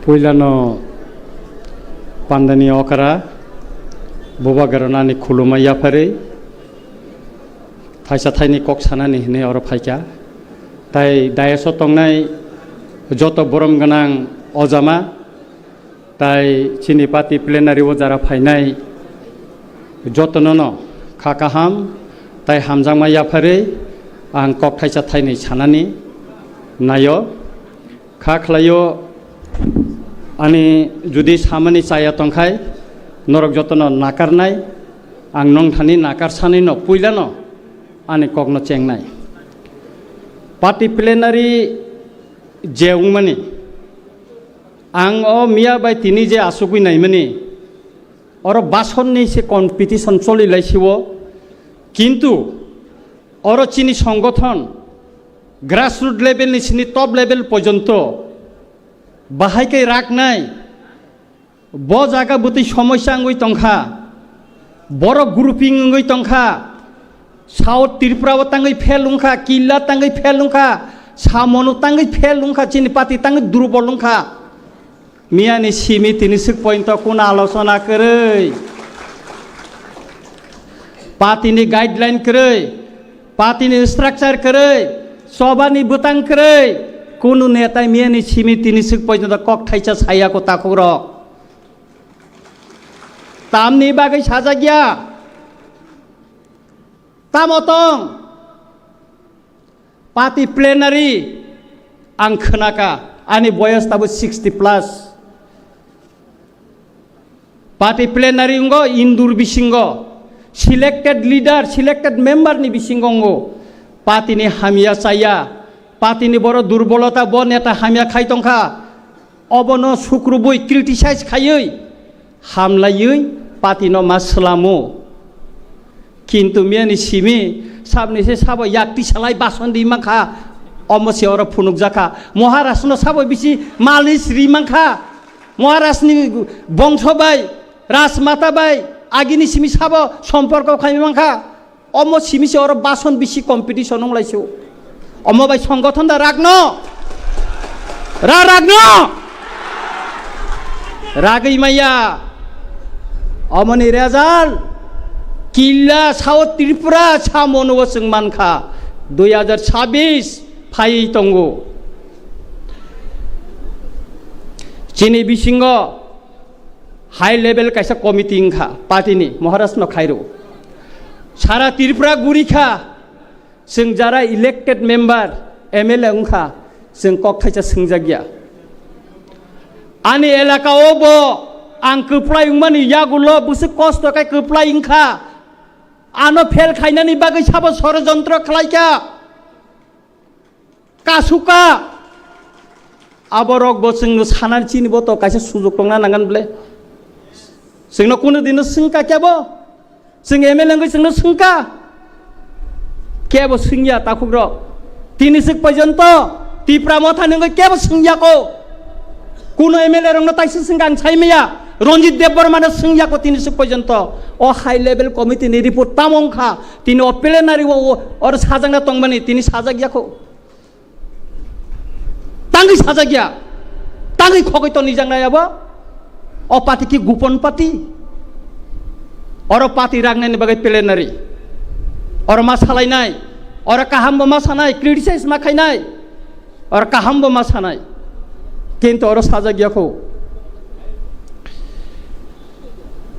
Puilano pandani okra, Bubagrano ani khuluma yapharwi, thaisa thaini kok sanani hwnwi oro phaikha. Tai dais o tongnai joto borom gwnang ojama, tai chini party plenary o jara phainai jotono no kha kaham tai hamjakma yapharwi ang kok thaisa thainwi sanani naio. Kha khlaio, ani judi samani chaya tongkhai, norok jotono nakarnai, ang nongthani nakarsanino puilano ani kokno chengnai. Party plenary je wngmani, ang o miya bai tini je asugwi naimani, oro basonni se competition choli laisio, kintu oro chini songothon grassroot level ni sini top level porjonto bahai khe raknai, bo jaga bwtwi somosya wngwi tongkha, borok grouping wngwi tongkha, South Tripura o tangwi fail wngkha, Killa tangwi fail wngkha, Samono tangwi fail wngkha, chini party tangwi durbol wngkha. Miyani simi tini swk pointo kuno alochona kwrwi, party ni guideline kwrwi, party ni structure kwrwi, choba ni bwtang kwrwi, kunu netai miyani simi tini swk pointo kok thaisa saya ko takhuk rok. Tamni bagwi sajak ya? Tamo tong? Party plenary ang khwnaka, ani boyos tabo sixty plus. Party plenary wngkha indur bisingo, selected leader, selected member ni bisingo wngkha. Party ni hamya chaya, party ni boro durbolota, bo neta hamya khai tongkha. Obono sukrubwi criticize khaiwi, hamlaiwi party no ma swlamo. Kintu miyani simi sabni se sabo yakti salai bason ri mankha, omo se oro phunukjakha. Maharaj no sabo bisi malis ri mankha. Maharaj ni bongso bai, rajmata bai, agini simi sabo somporko khai mankha. Omo simi se oro bason bisi competition wng lai se. Omo bai songothon da ragno. Ra ragno. Ragwi maya. Omoni result. Killa South Tripura samono o chwng mankha. Dui hajar chabbish phai tongo. Chini bisingo high level kaisa committee wngkha party ni, Maharaj no khairo. Sara Tripura guri kha, chwng jara elected member, M L A wngkha, chwng kok thaisa swngjak ya. Ani elaka o bo ang kwplai wngmani yagulo bwswk kosto khe kwplai wngkha. Ano fail khainani bagwi sabo sorojontro khlai kha. Kasuka. Aborok bo chwngno sanani chini bo to kaisa sujok tongna nangan ble. Chwngno kuno dino swngka kebo? Chwng M L A wngwi chwngno swngka? Kebo swngya takhukrok. Tini swk porjonto Tipra Motha ni wngwi kebo swngya ko. Kuno M L A rokno taisa swngkha ang sai maya. Ranjit Debbarma no swngya ko tini swk porjonto. O high level committee ni report tamo wngkha? Tini o plenary o, o, oro sajakna tongmani tini sajak ya kho. Tangwi sajak ya. Tangwi khogwi to nijak nai abo. O party ki gupon party. Oro party ragnani bagwi plenary. Oro ma salainai. Oro kaham bo ma sanai, criticize ma khainai. Oro kaham bo ma sanai. Kintu oro sajak ya kho.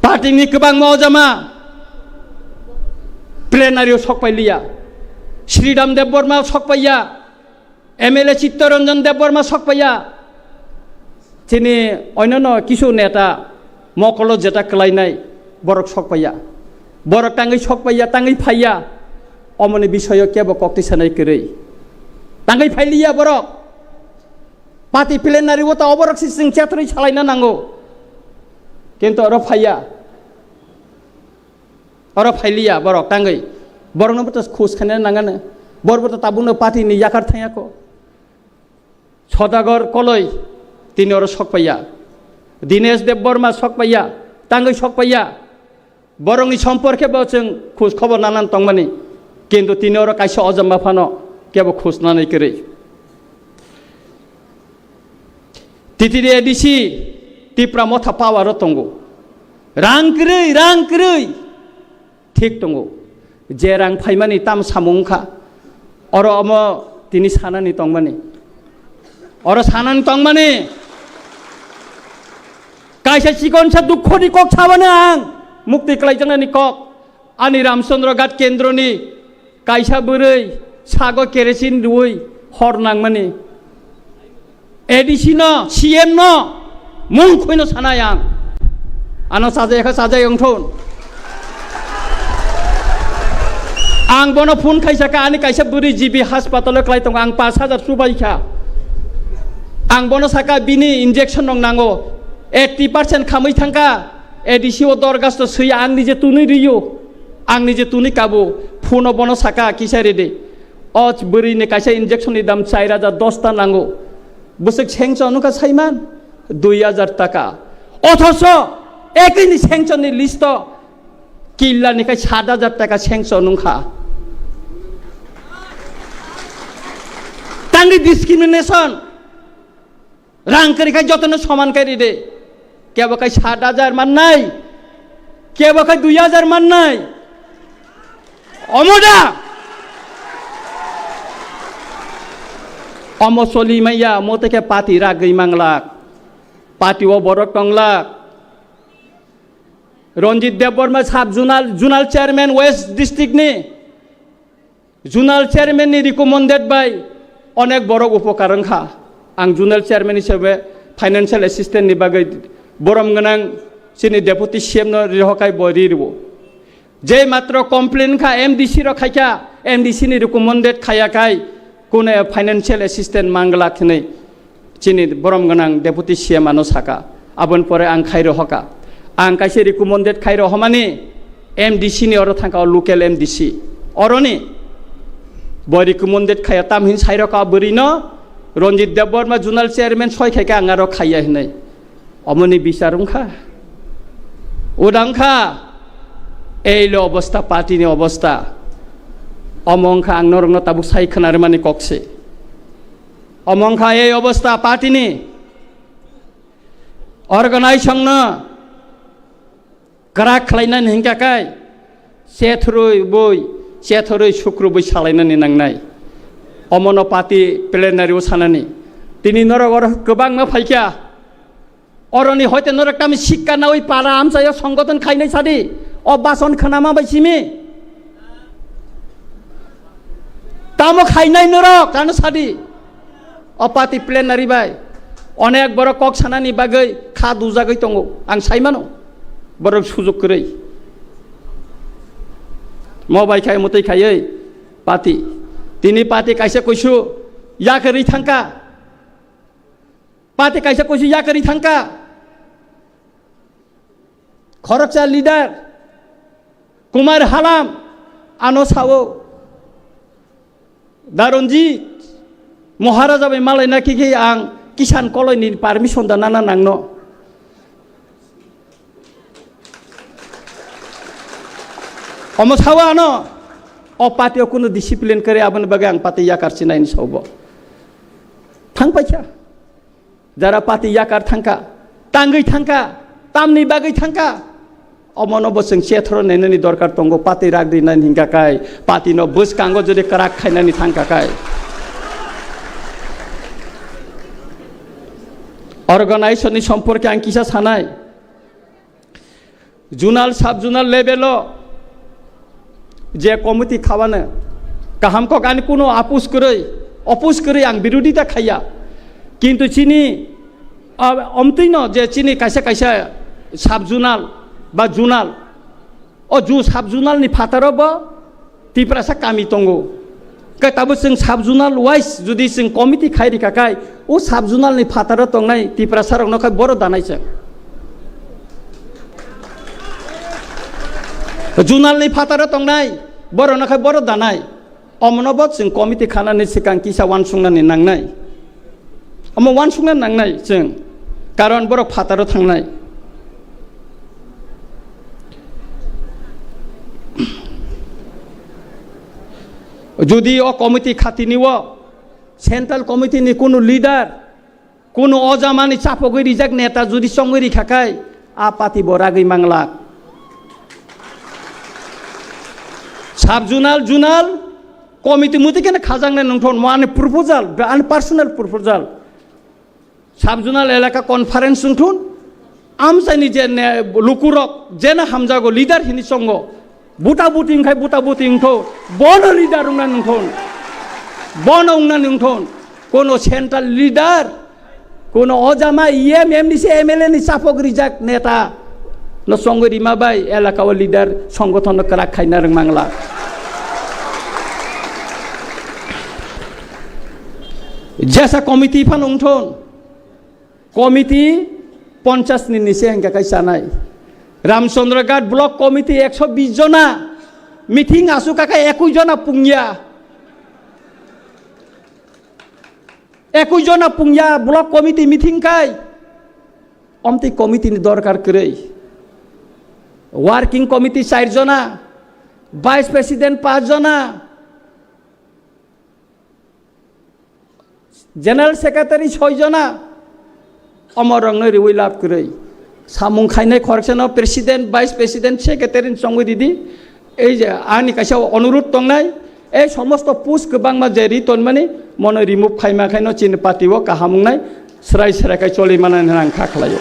Party ni kwbangma ojama plenary o sok pai liya. Sridham Debbarma sok pai ya. M L A Chittaranjan Debbarma sok pai ya. Chini oinano kisu neta mokolo jeta kwlainai borok sok pai ya. Borok tangwi sok pai ya, tangwi phai ya. Omoni bisoyo kebo kokti sanai kwrwi. Tangwi phai liya borok. Party plenary o ta oborok si chwng chatri salaina nango. Kintu oro phaiya. Oro phailiya borok tangwi. Borokno bo ta khus khaina nangano. Bor bo ta tabukno party ni yakar thangya ko. Sodagar Koloi tini oro sok paiya. Dinesh Debbarma sok paiya. Tangwi sok paiya. Borokni somporke bo chwng khus khobor nanan tongmani, kintu tini oro kaisa ojama phano kebo khus nanai kwrwi. T T D A D C Tipra Motha power o tongo. Rang kwrwi, rang kwrwi. Thik tongo. Je rang phaimani tam samung wngkha. Oro omo tini sanani tongmani. Oro sanani tongmani. Kaisa chikonsa dukhoni kok sabano ang mukti klaijaknani kok. Ani Ramchandra Ghat kendroni kaisa bwrwi sago kerosin rwui hor nangmani. A D C no, C M no, mung khuino sanai ang. Ano sajai kha sajai wngthun. Ang bono phone khaisaka ani kaisa bwrwi G B hospital o klai tongo, ang pash hajar chubai kha. Ang bono saka bini injection rok nango, eighty percent khamwi thangkha, A D C o dorgasto swi ang nije tunui riyo, ang nije tunui kabo, phone o bono saka kisa rede. O bwrwi ni kaisa injection ni dam char hajar dos ta nango. Bwswk sanction wngkha saiman dui hajar taka. Othoso ekini sanction ni list o killa ni khai sat hajar taka sanction wngkha. Tangwi discrimination. Rang kwrwi khai jotono soman khe ride. Kebo khai sat hajar mannai, kebo khai dui hajar mannai. Omo da? Omo soli maya, omo tei khe party ragwi manglak. Party o borok tonglak. Ranjit Debbarma sub zonal, zonal chairman West district ni. Zonal chairman ni recommended bai onek borok upokar wngkha. Ang zonal chairman hisabe financial assistant ni bagwi borom gwnang chini deputy C M no rihokai bo ri rwo. Je matro complain kha M D C rok khaikha, M D C ni recommended khaya kai kune financial assistant mangla khnwi. Chini borom gwnang deputy C M ano saka, aboni pore ang khairo hoka. Ang kaisa recommended khairo homani M D C ni oro thangka, o local M D C. Oroni bo recommended khaya, tam hin sairo ka bwrwi no Ranjit Debbarma zonal chairman soi khaika ang aro khaya hinai. Omoni bichar wngkha. Uda wngkha. Ei lo obostha, party ni obostha. Omo wngkha ang norokno tabuk sai khwnarwmani kokse. Omo wngkha ei obostha party ni organization no kwrak khlainani hinkha kai chethorwi boi, chethorwi sukrubwi salainani nangnai. Omono party plenary o sanani. Tini norok oro kwbangma phaikha. Oroni hoite norok tamo sikka nawi para amchaio songgoton khainai sadi. O bason khnama bai simi. Tamo khainai norok, ano sadi. O party plenary bai. Onek borok kok sanani bagwi kha dujagwi tongo. Ang saimano. Borok sujuk kwrwi. Mo bai khai mwtwi khaiwi party. Tini party kaisa kuisu yakarwi thangka. Party kaisa kuisu yakarwi thangka. Khoroksa leader Kumar Halam ano sao, "Da Ranjit, Maharaja bai malaina khe khe ang Kisan Koloi ni permission da nana nangno." Omo sao ano, o party o kunu discipline kwrwi, aboni bagwi ang party yakar sinai ni sao bo. Thang paikha. Jara party yakar thangka, tangwi thangka, tamni bagwi thangka, omono bo chwng chethoro nainani dorkar tongo, party rak rinani hinkha kai, party no bwskango jodi kwrak khainani thangka kai. Organization ni somporke ang kisa sanai. Zonal, sub zonal level o je committee khabane kaham kok, ani kuno apus kwrwi, opus kwrwi ang birodita khaiya. Kintu chini, ah, omtwino je chini kaisa kaisa sub zonal ba zonal, o ju sub zonal ni phataro bo Tiprasa kami tongo. Khe tabo chwng sub zonal wise jodi chwng committee khai rikha khai, o sub zonal ni phataro tongnai Tiprasa rokno khai boro danai chwng. Zonal ni phataro tongnai borokno khai boro danai. Omono bo chwng committee khanani swkang kisa uansuknani nangnai. Omo uansukna nangnai chwng, karon borok phataro thangnai. Jodi o committee khatini o central committee ni kunu leader, kunu o jamani chapogwi rijak neta jodi chongwi rikha khai, a party bo ragwi manglak. Sub zonal, zonal committee muti kene khajaknai nungthon, mo ani proposal, ani personal proposal. Sub zonal elaka conference wngthun, amchaini je ne, lukurok jena hamjago leader hini chongo, buta buti wngkhai buta buti wngtho, bono leader wngna nungthon, bono wngna nungthon, kono central leader, kono o jama E M, M D C, M L A ni chapok rijak neta no chongwi rima bai elaka o leader songgothon no kwrak khaina rwng mangla. Jesa committee phano wngthon, committee ponchas ni nise hingka kai chanai. Ramchandra Ghat block committee ekso bis jona, meeting asuk kaka ekui jona pungya. Ekui jona pungya block committee meeting kai. Omtwi committee ni dorkar kwrwi. Working committee char jona, vice president panch jona, general secretary soi jona, omorokno riwi lab kwrwi. Samung khainai khoroksa no president, vice president, secretary ni chongwi ridi. Ei je ani kaisa onurudh tongnai, ei somosto post kwbangma je ri tonmani, mono remove khaima khaino chini party o kaham wngnai, srai srai khai choli manani hwnwi ang kha khlaio.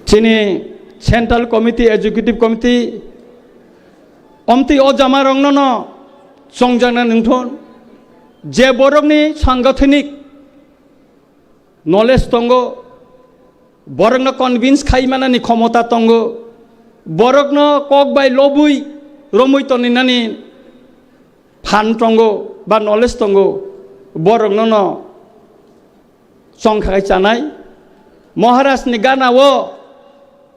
Chini Central Committee, Executive Committee, omtwi o jamarokno no chongjakna nungthun, je borokni sangathanik knowledge tongo, borokno convince khai manani khomota tongo, borokno kok bai lobwi romwi toninani phan tongo ba knowledge tongo, borokno no chongkha khai chanai. Maharaj ni gana o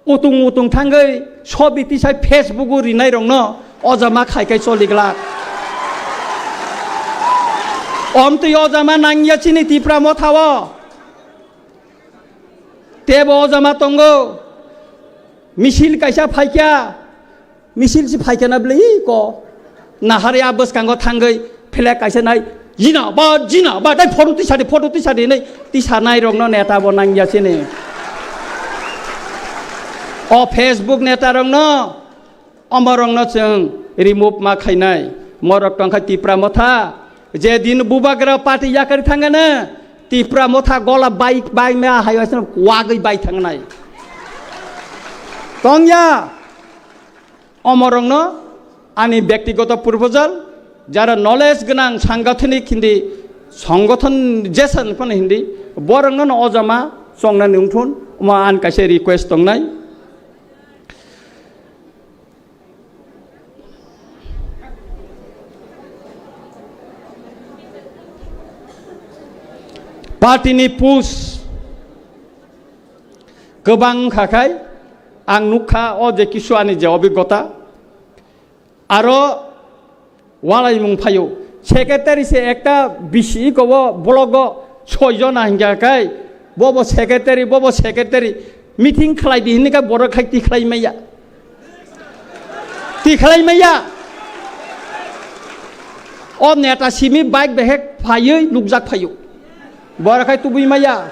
utung utung thangwi sobi tisai Facebook o rinai rokno ojama khai khai choli glak. Omtwi ojama nangya chini Tipra Motha o. Tebo ojama tongo. Misil kaisa phaikya. Misil si phaikya na bwlwi ko. Nahari a bwskango thangwi flag kaisa nai. Jina ba, jina ba, dai photo tisadi, photo tisadi hinwi tisanai rokno neta bo nangya sini. O Facebook neta rokno, omorokno chwng remove ma khainai. Morok tongkha Tipra Motha. Je din bubagra party yakari thangana, Tipra Motha gola bai, bai ma hai waisano wagwi bai thangnai. Tongya. Omorokno ani byaktigoto proposal, jara knowledge gwnang sangathanik hindi, songothon jesan phano hindi, borokno no ojama chongnani wngthun, omo ani kaisa request tongnai. Party ni push kwbang wngkha khai, ang nukha o je kisu ani je obigota, aro walaimung phaio. Secretary se ekta bisi iko o block o soi jona hingya khai, bobo secretary, bobo secretary, meeting khlai di hinwi khe borok khai tikhlai maya. Tikhlai maya. O neta simi bike behek phaiwi nukjak phaio. Borok khai tubui maya.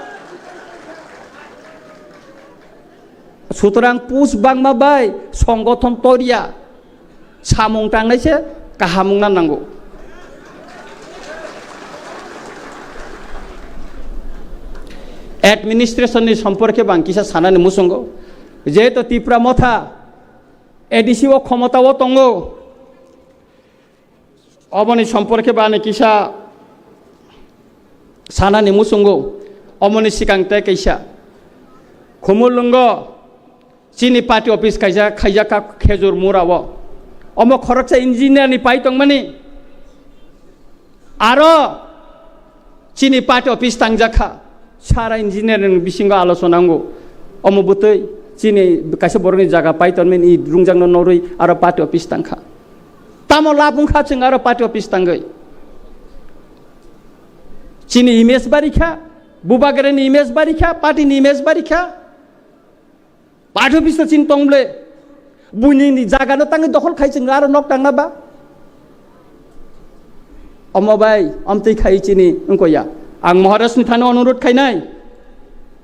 Sutrang push bangma bai songothon toria. Samung tangnai se kaham wngna nango. Administration ni somporke bo ang kisa sanani muchungo, jehetu Tipra Motha A D C o khomota o tongo, oboni somporke bo ani kisa sanani muchungo. Omoni sikang tei kaisa Khumulwngo chini party office kaisa khaijak kha Khejur Mura o. Omo khoroksa engineer ni pai tongmani. Aro chini party office tangjak kha. Sara engineer ni bisingo alochona wngo. Omo bwtwi chini kaisa borokni jaga pai tongmani, i rungjakno norwi aro party office tangkha. Tamo lab wngkha chwng aro party office tangwi? Chini image barikha, Bubagrani image barikha, party ni image barikha. Party office no chini tongble. Buini ni jaga no tangwi dokhol khai chwng aro nok tangna ba. Omo bai, omtwi khai chini wngkoya. Ang Maharaj ni thani onurut khainai.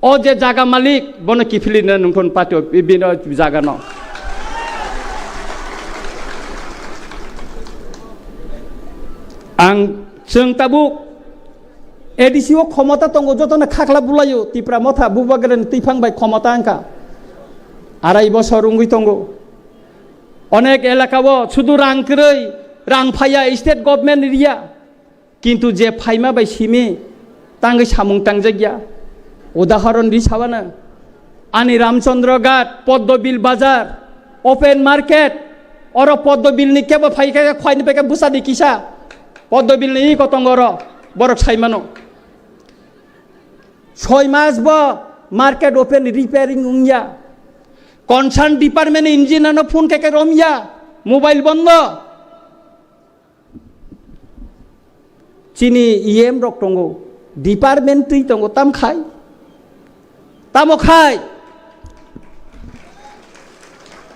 O je jaga malik, bono kiphilina nungthon party o, bini o jaga no. Ang chwng tabuk A D C o khomota tongo, jotono khakla bulaio, Tipra Motha, Bubagrani twiphang bai khomota wngkha. Arai bosor wngwi tongo. Onek elaka o sudu rang kwrwi, rang phaiya, state government riya. Kintu je phaima bai simi tangwi samung tangjakya. Udahoron ri sabana, ani Ramchandra Ghat, Poddobil Bazar, open market, oro Poddobil ni kebo phai khe khwlaini pekhe bwsadi kisa. Poddobil ni iko tongo oro, borok saimano. Soi mas bo market open repairing wngya. Concern department ni engineer no phone khe khe romya, mobile bondo. Chini E M rok tongo, department twi tongo, tam khai? Tamo khai?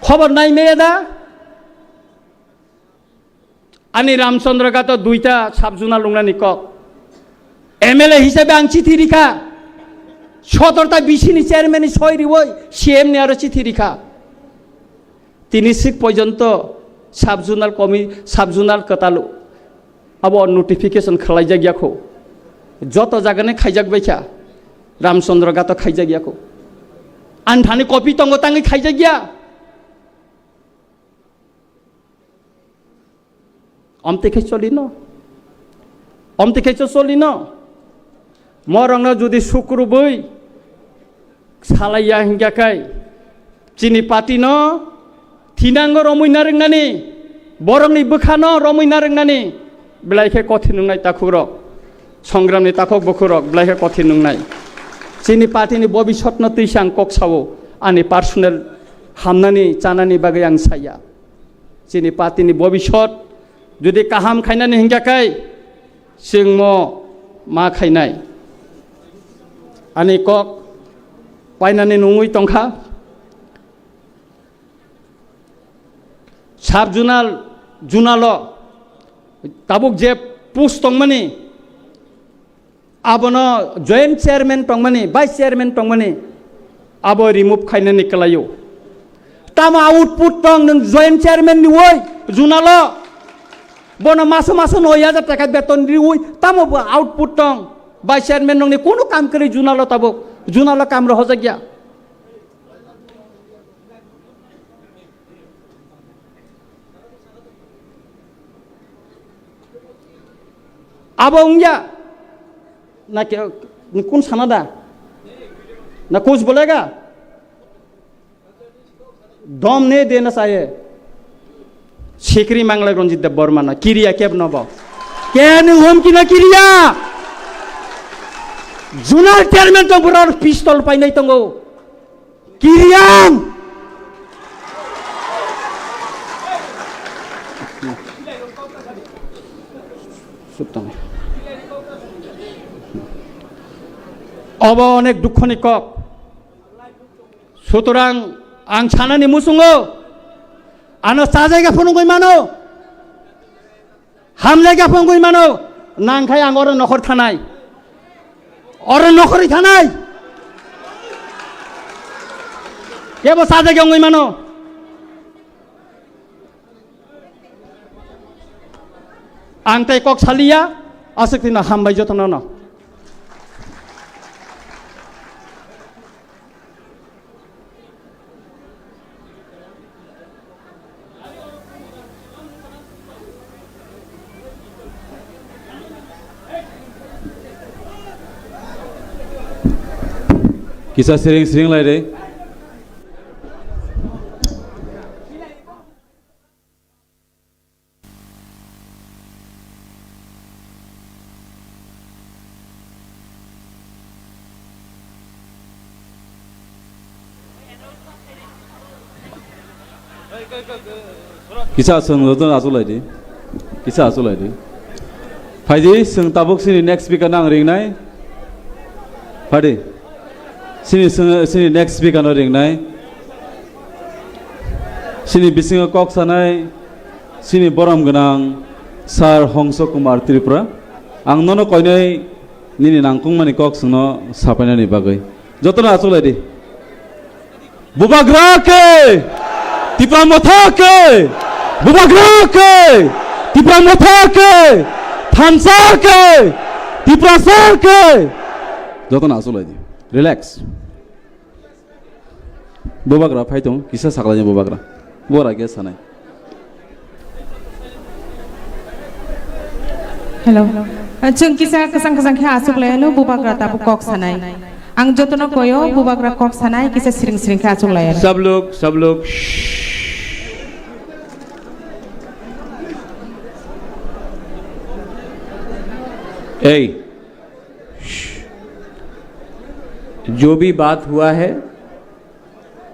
Khobor nai meya da? Ani Ramchandra Ghat o duita sub-zonal lungnani kok. M L A hisabe ang chithi rikha. Sotorta B C ni chairman ni soi riwoi C M ni aro chithi rikha. Tini sik porjonto sub-zonal komi-, sub-zonal kwtal abo notification khwlaijak ya kho. Joto jagani khaijak bai kha. Ramchandra Ghat o khaijak ya kho. Ani thani copy tongo tangwi khaijak ya. Omtwi khe cholino? Omtwi khe cho cholino? Morokno jodi sukrubwi salaiya hinkha khe, chini party no thinango romwi narwknani, borokni bwkhano romwi narwknani, belai khe kothin wngnai takhukrok. Songramni takhuk bukhukrok belai khe kothin wngnai. Chini party ni bobisotno twisa ang kok sao, ani personal hamnani chanani bagwi ang saya. Chini party ni bobisot jodi kaham khainani hinkha khe, chwng mo ma khainai. Ani kok painani nungwi tongkha. Sub-zonal, zonal o tabuk je post tongmani, abono joint chairman tongmani, vice chairman tongmani, abo remove khainani kwlaio. Tamo output tong nwng joint chairman ni woi zonal o? Bono maso maso noi hajar taka beton riwi, tamo bo output tong? Vice chairman nongni kunu kam kwrwi zonal o tabuk, zonal o kam rohorjak ya. Abo wngya? Na ke, kun sana da? Na kuch bolega? Dom ne dena saye. Sikri manglai Ranjit Debbarma na kiriya keb no bo. Ke ni hum ki na kiriya? Zonal chairman to bura pistol painai tongo. Kiriang! Obo onek dukhoni kok. Sutorang ang sanani muchungo, ano chajaga phunugwi mano. Hamle khe phungwi mano, nangkhai ang oro nokhor thanai. Oro nokhorwi thanai. Kebo sajagya wngwi mano. Ang tei kok saliya, aswk tino hambai jotono no. Kisa siring siring lai de. Kisa chwng joto achuk lai di. Kisa achuk lai di. Phai di, chwng tabuk sini next speaker no ang ring nai. Phai di. Sini, sini, sini next speaker no ring nai. Sini bisingo kok sanai, sini borom gwnang Sir Hongso Kumar Tripura. Ang nono koinai nini nangkukmani kok chwngno sapainani bagwi. Jotono achuk lai di. Bubagra ke! Tipra Motha ke! Bubagra ke! Tipra Motha ke! Thansa ke! Tiprasa ke! Jotono achuk lai di. Relax. Bubagra phai tong, kisa saklai ni bubagra. Bora ge sanai. Hello. Chwng kisa kwchang kwchang khe achuk lai ano bubagra tabuk kok sanai. Ang jotono koyo bubagra kok sanai kisa siring siring khe achuk lai ano. सब लोग, सब लोग, श्श्श। Ei, जो भी बात हुआ है,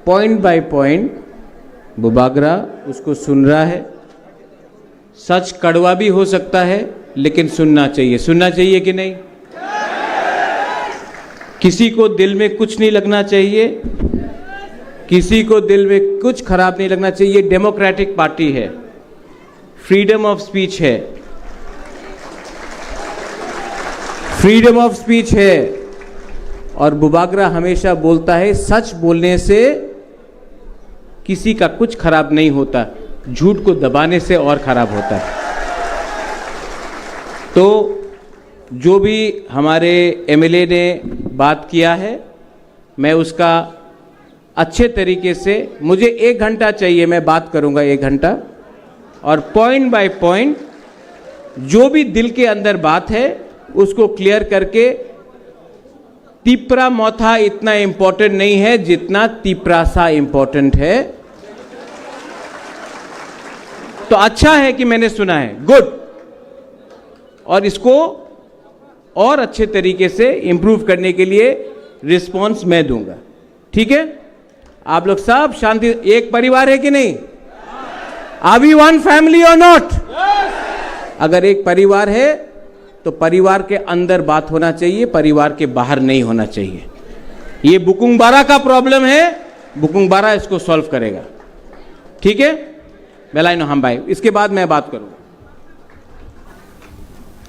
point by point Bubagra उसको सुन रहा है। सच कड़वा भी हो सकता है, लेकिन सुनना चाहिए। सुनना चाहिए कि नहीं? किसी को दिल में कुछ नहीं लगना चाहिए, किसी को दिल में कुछ खराब नहीं लगना चाहिए। डेमोक्रेटिक पार्टी है, फ्रीडम ऑफ स्पीच है, फ्रीडम ऑफ स्पीच है। और बुबागरा हमेशा बोलता है, सच बोलने से किसी का कुछ खराब नहीं होता, झूठ को दबाने से और खराब होता है। तो जो भी हमारे एमएलए ने बात किया है, मैं उसका अच्छे तरीके से, मुझे एक घंटा चाहिए, मैं बात करूंगा एक घंटा, और पॉइंट बाय पॉइंट जो भी दिल के अंदर बात है उसको क्लियर करके, तिपरा मोथा इतना इंपॉर्टेंट नहीं है जितना तिपरासा इंपॉर्टेंट है। तो अच्छा है कि मैंने सुना है, गुड। और इसको और अच्छे तरीके से इम्प्रूव करने के लिए रिस्पॉन्स मैं दूंगा। ठीक है, आप लोग सब शांति, एक परिवार है कि नहीं? Are we one family or not? अगर एक परिवार है तो परिवार के अंदर बात होना चाहिए, परिवार के बाहर नहीं होना चाहिए। ये बुकुंग बारा का प्रॉब्लम है, बुकुंग बारा इसको सॉल्व करेगा। ठीक है, बेलाइनो हम भाई, इसके बाद मैं बात करूंगा।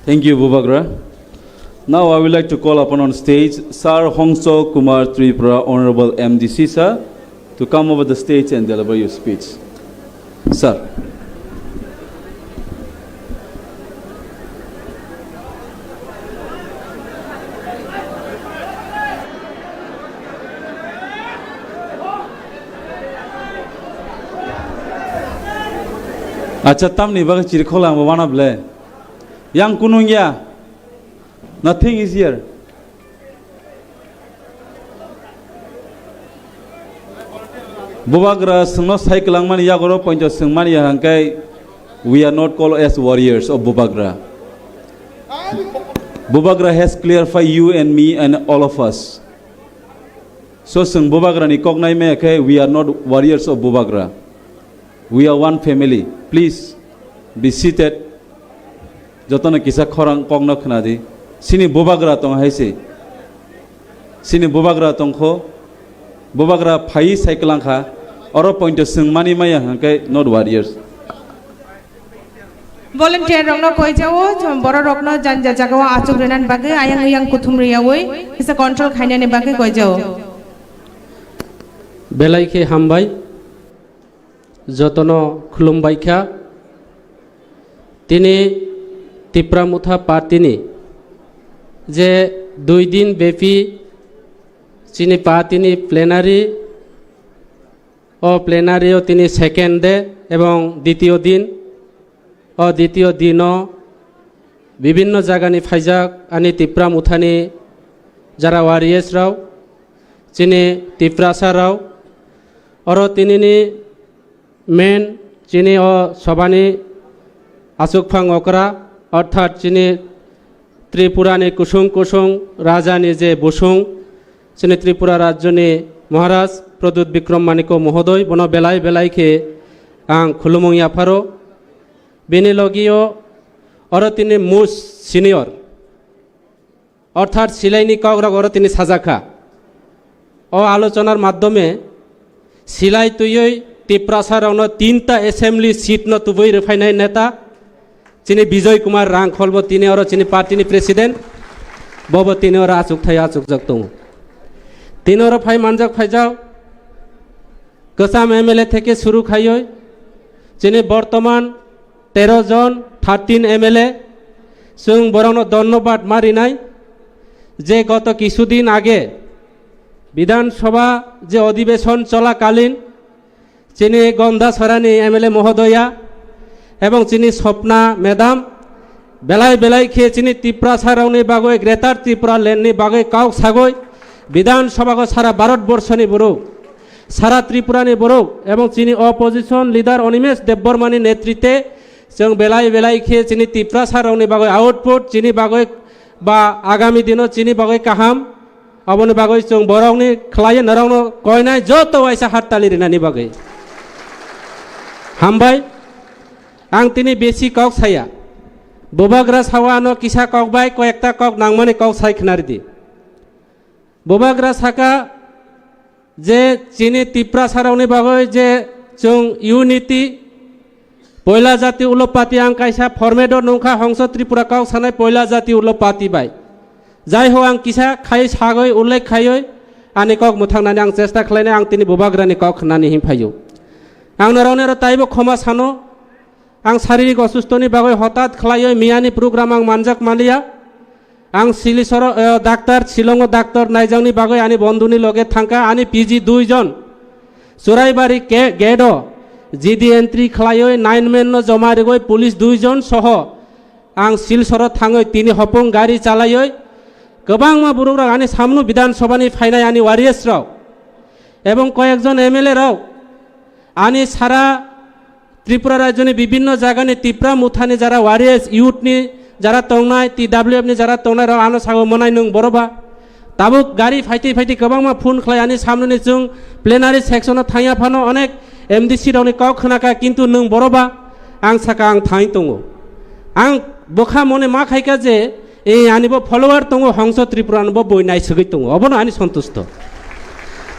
Thank you, Bubagra. Now I would like to call upon on stage Sir Hongso Kumar Tripura, Honorable M D C sir, to come over the stage and deliver your speech. Sir. Acha, tamni bagwi chirikhok lang bo wana ble. Yang kunung ya. Nothing is here. Bubagra sengno sai kwlangmani yagoro pointo sengmani ya hangkai, we are not called as warriors of Bubagra. Bubagra has clarified you and me and all of us. So, chwng Bubagrani kok nai maya khe, we are not warriors of Bubagra. We are one family. Please be seated. Jotono kisa khorang kokno khna di. Sini Bubagra tong hai se. Sini Bubagra tong kho. Bubagra phai sai kwlang kha. Oro pointo chwng mani maya hwnkhe not warriors. Volunteer rokno koijao, borok rokno janja jagao achuk rwnani bagwi ayang uyang kuthum riyawi kisa control khainani bagwi koijao. Belai khe hambai, jotono khulumbai kha. Tini Tipra Motha party ni je dui din bepi chini party ni plenary, o plenary o tini second day ebong ditiyo din, o ditiyo dino bibinno jagani phaijak ani Tipra Mothani jara warriors rok, chini Tiprasa rok, oro tinini main chini o sobani aswkphang okra, orthat chini Tripurani kusung kusung rajani je busung, chini Tripura rajyoni Maharaj Pradyut Bikram Manikya Mohodoy, bono belai belai khe ang khulumung yapharo. Bini logio oro tini mus senior, orthat silaini kokrok oro tini sajakha. O alochonar maddhome silai twiwi Tiprasa rokno tinta assembly seat no tubui rwphainai neta chini Bijoy Kumar Rangkhol bo tini oro chini party ni president, bobo tini oro achukthai achukjak tongo. Tini oro phai manjak phaijak kwcham M L A theke suru khaiwi chini bortoman tero jon, thirteen M L A, chwng borokno dhonnobad ma rinai je goto kisudin age Bidhan Sabha je odhibeshon cholakalin chini Gondasarani M L A mohodoya ebong chini Swapna madam belai belai khe chini Tiprasa rokni bagwi Greater Tripura Land ni bagwi kok sagwi Bidhan Sabha o sara Bharat Borshoni borok, sara Tripura ni borok ebong chini opposition leader Animesh Debbarma ni netrite chwng belai belai khe chini Tiprasa rokni bagwi output chini bagwi ba agami dino chini bagwi kaham, aboni bagwi chwng borokni khlaiwi norokno koinai joto waisa hattali rinani bagwi. Hambai, ang tini besi kok saya. Bubagra sawa ano kisa kok bai koyekta kok nangmani kok sai khna ridi. Bubagra saka je chini Tiprasa rokni bagwi je chwng unity, poila jati ulo party ang kaisa format o nungkha Hongso Tripura kok sanai poila jati ulo party bai. Jai ho ang kisa khai sagwi ullekh khaiwi ani kok mwthangnani ang chesta khlainai, ang tini Bubagrani kok khnani hin phaio. Ang norokni oro taibo khoma sano, ang saririk osustoni bagwi hotat khlaiwi miyani program ang manjak manliya. Ang Silisoro, eh, daktar, Shillongo daktar naijakni bagwi ani bondhuni loge thangkha, ani P G dui jon. Churaibari ke-, gate o G D entry khlaiwi nine man no joma rigwi police dui jon soho ang Silsoro thangwi tini hopung gari chalaiwi kwbangma borok rok ani samno Bidhan Sabha ni phainai ani warriors rok ebong koyekjon M L A rok ani sara Tripura rajyoni bibinno jagani Tipra Mothani jara warriors, youth ni jara tongnai, T W F ni jara tongnai rok ano sago monai nwng boroba. Tabuk gari phaiti phaiti kwbangma phone khlai ani samnoni chwng plenary section o thangya phano onek M D C rokni kok khnakha, kintu nwng boroba ang saka ang thangwi tongo. Ang bwkha mone ma khaikha je e ani bo follower tongo, Hongso Tripura no bo boi naisugwi tongo, obono ani sontusto.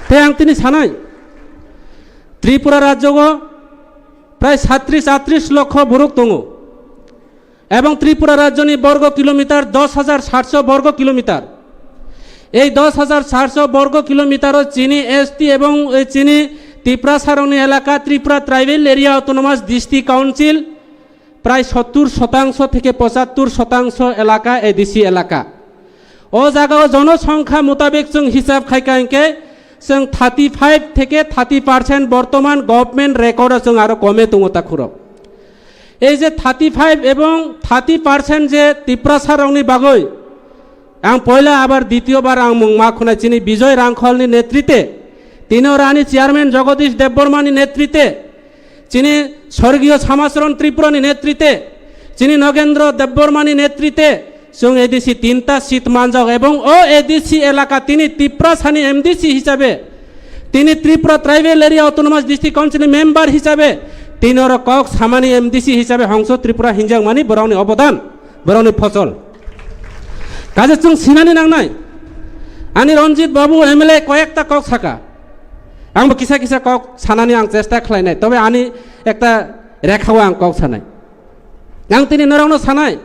Tei ang tini sanai Tripura rajyogo prai satris atris lokho borok tongo. Ebong Tripura rajyoni borgo kilometer dos hajar satso borgo kilometer. Ei dos hajar satso borgo kilometer o chini S T ebong, eh, chini Tiprasa rokni elaka, Tripura Tribal Area Autonomous District Council, prai sottur shotangso theke pochattur shotangso elaka A D C elaka. O jagao jonosongkha mutabek chwng hisab khaikha hinkhe chwng thirty five theke thirty percent bortoman government record o chwng aro kome tongo takhurok. Ei je thirty five ebong thirty percent je Tiprasa rokni bagwi, ang poila abar ditiyo bar ang mung ma khwnai chini Bijoy Rangkholni netrite, tini oro ani chairman Jagadish Debbarmani netrite, chini Sorgiyo Samacharan Tripurani netrite, chini Nogendro Debbarmani netrite, chwng A D C tinta seat manjak ebong o A D C elaka tini Tiprasani M D C hisabe, tini Tripura Tribal Area Autonomous District Council ni member hisabe, tini oro kok samani M D C hisabe Hongso Tripura hinjakmani borokni obodan, borokni phosol. Kaisa chwng sinani nangnai, ani Ranjit Babu M L A koyekta kok saka, angbo kisa kisa kok sanani ang chesta khlainai, tobe ani ekta rekhao ang kok sanai. Ang tini norokno sanai,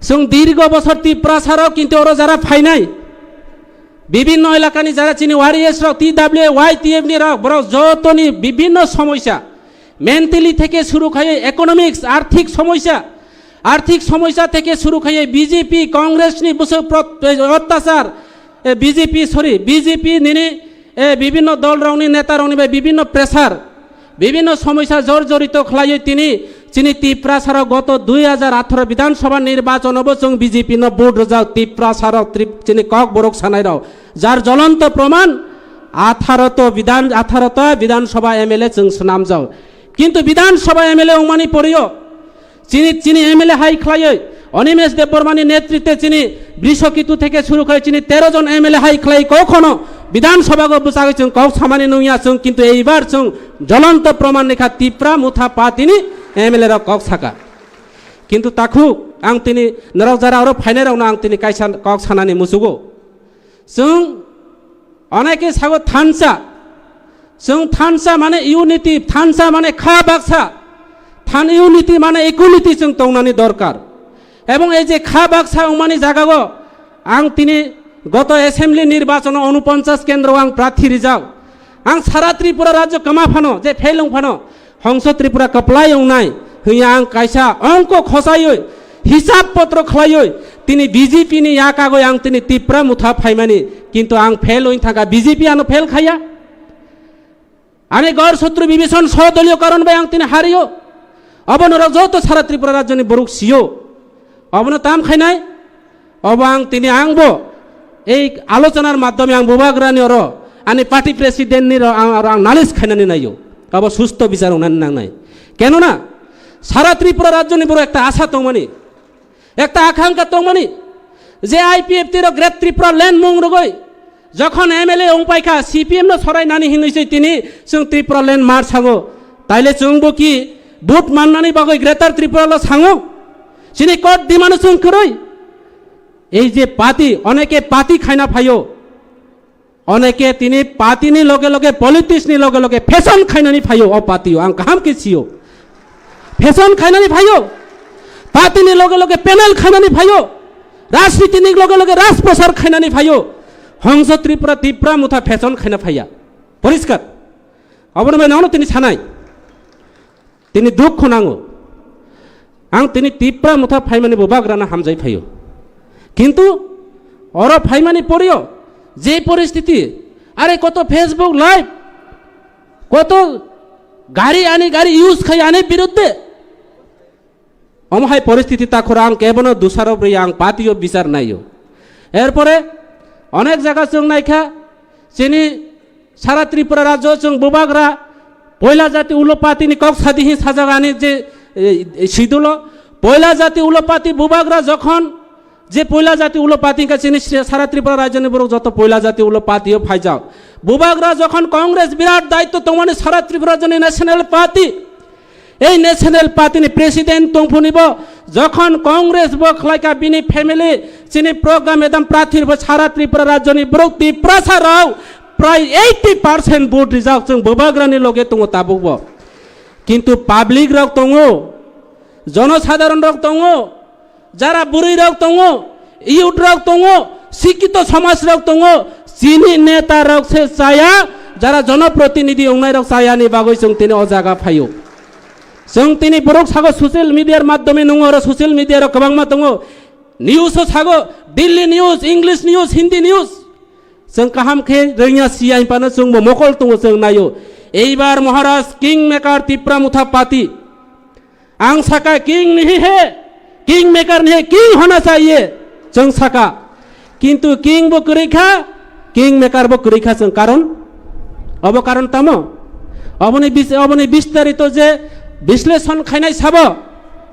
chwng dirgo bosor Tiprasa rok kintu oro jara phainai, bibinno elakani jara chini warriors rok, T W Y T F ni rok, borok jotoni bibinno somosya, mentally theke suru khai economics, arthik somosya, Arthik somosya theke suru khaiye B J P, Congress ni bwswk prot-, eh, otyachar, eh, B J P, sorry, B J P nini, eh, bibhinno dol rokni neta rokni bai bibhinno pressure, bibhinno somosya jorjorito khlaiwi tini chini Tiprasa rok goto dui hajar atharo Bidhan Sabha nirbachon bo chwng B J P no vote rwjak Tiprasa rok trip-, chini kok borok sanai rok jar jolonto proman atharo to Bidhan, atharo ta Bidhan Sabha M L A chwng swnamjak. Kintu Bidhan Sabha M L A wngmani porio chini, chini M L A hai khlaiwi Animesh Debbarmani netritwe chini Brishaketu theke suru khai chini tero jon M L A hai khlai kokhono Bidhan Sabha go bwchagwi chwng kok samani nungya chwng, kintu eibar chwng jolonto proman ni kha Tipra Motha Party ni M L A rok kok saka. Kintu takhuk ang tini norok jara oro phainai rokno ang tini kaisa kok sanani muchugo. Chwng oneke sago thansa. Chwng thansa mane unity, thansa mane kha baksa. Than unity mane equality chwng tongnani dorkar. Ebong ei je kha baksa wngmani jagao ang tini goto assembly nirbachono unuponchas kendro ang prathi rijak. Ang sara Tripura rajyo kwma phano, je fail wng phano, Hongso Tripura kwplai wngnai hwnya ang kaisa ongko khosaiwi, hisab potro khlaiwi, tini B J P ni yakagwi ang tini Tipra Motha phaimani, kintu ang fail wng thangkha, B J P ano fail khaiya. Ani gor sotru Bibhishan sodoliyo karon bai ang tini hario. Obo norok joto sara Tripura rajyoni borok sio. Obono tam khainai? Obo ang tini angbo ei alochonar maddhome ang bubagrani oro ani party president ni ro ang, oro ang nalis khainani naio. Obo susto bichar wngnani nangnai. Kenona sara Tripura rajyoni borok ekta asha tongmani, ekta akhankha tongmani, je I P F T ro Great Tripura Land mung rogoi jokhon M L A wng paikha, C P M no sorai nani hinwi se tini chwng Tripura Land mar sango. Taile chwngbo ki vote mannani bagwi Greater Tripura lo sango? Chini court demand chwng kwrwi? Ei je party, oneke party khaina phaio, oneke tini party ni loge loge, politics ni loge loge fashion khainani phaio o party o, ang kaham khe sio. Fashion khainani phaio, party ni loge loge panel khainani phaio, rajniti ni loge loge rajprasar khainani phaio. Hongso Tripura, Tipra Motha fashion khaina phaiya. Poriskar. Obono bai nono tini sanai. Tini dukho nango. Ang tini Tipra Motha phaimani bubagrano hamjai phaio. Kintu oro phaimani porio je poristiti, are koto Facebook live, koto gari ani gari use khai ani biruddhe. Omo hai poristiti takhoro ang kebono dusarop ri ang patio bichar naio. Erpore onek jaga chwng naikha, chini sara Tripura rajyo chwng bubagra poila jati ulo party ni kok sadi hi sajagani je, e, e, sidulo poila jati ulo party bubagra jokhon je poila jati ulo party ka chini sara Tripura rajyoni borok joto poila jati ulo party o phaijak. Bubagra jokhon Congress birat daitto tongmani sara Tripura rajyoni national party, ei national party ni president tongphunibo jokhon Congress bo khlaika bini family chini program edam prathir bo sara Tripura rajyoni borok Tiprasa rok prai eighty percent vote rijak chwng bubagrani loge tongo tabukbo. Kintu public rok tongo, jonosadharon rok tongo, jara bwrwi rok tongo, youth rok tongo, sikito somaj rok tongo, chini neta rok se chaya, jara jonoprotinidhi wngnai rok chaya ni bagwi chwng tini o jaga phaio. Chwng tini borok sago social media r maddhome nungo oro social media rok kwbangma tongo, news o sago Delhi news, English news, Hindi news. Chwng kaham khe rwngya siya hinphano chwngbo mokol tongo chwng naio. Eibar Maharaj Kingmaker Tipra Motha Party. Ang saka king ni hi he, king maker ni he, king hona chahiye, chwng saka. Kintu king bo kwrwi kha, king maker bo kwrwi kha chwng karon. Obo karon tamo? Oboni bis-, oboni bistarito je bisleshon khainai sabo,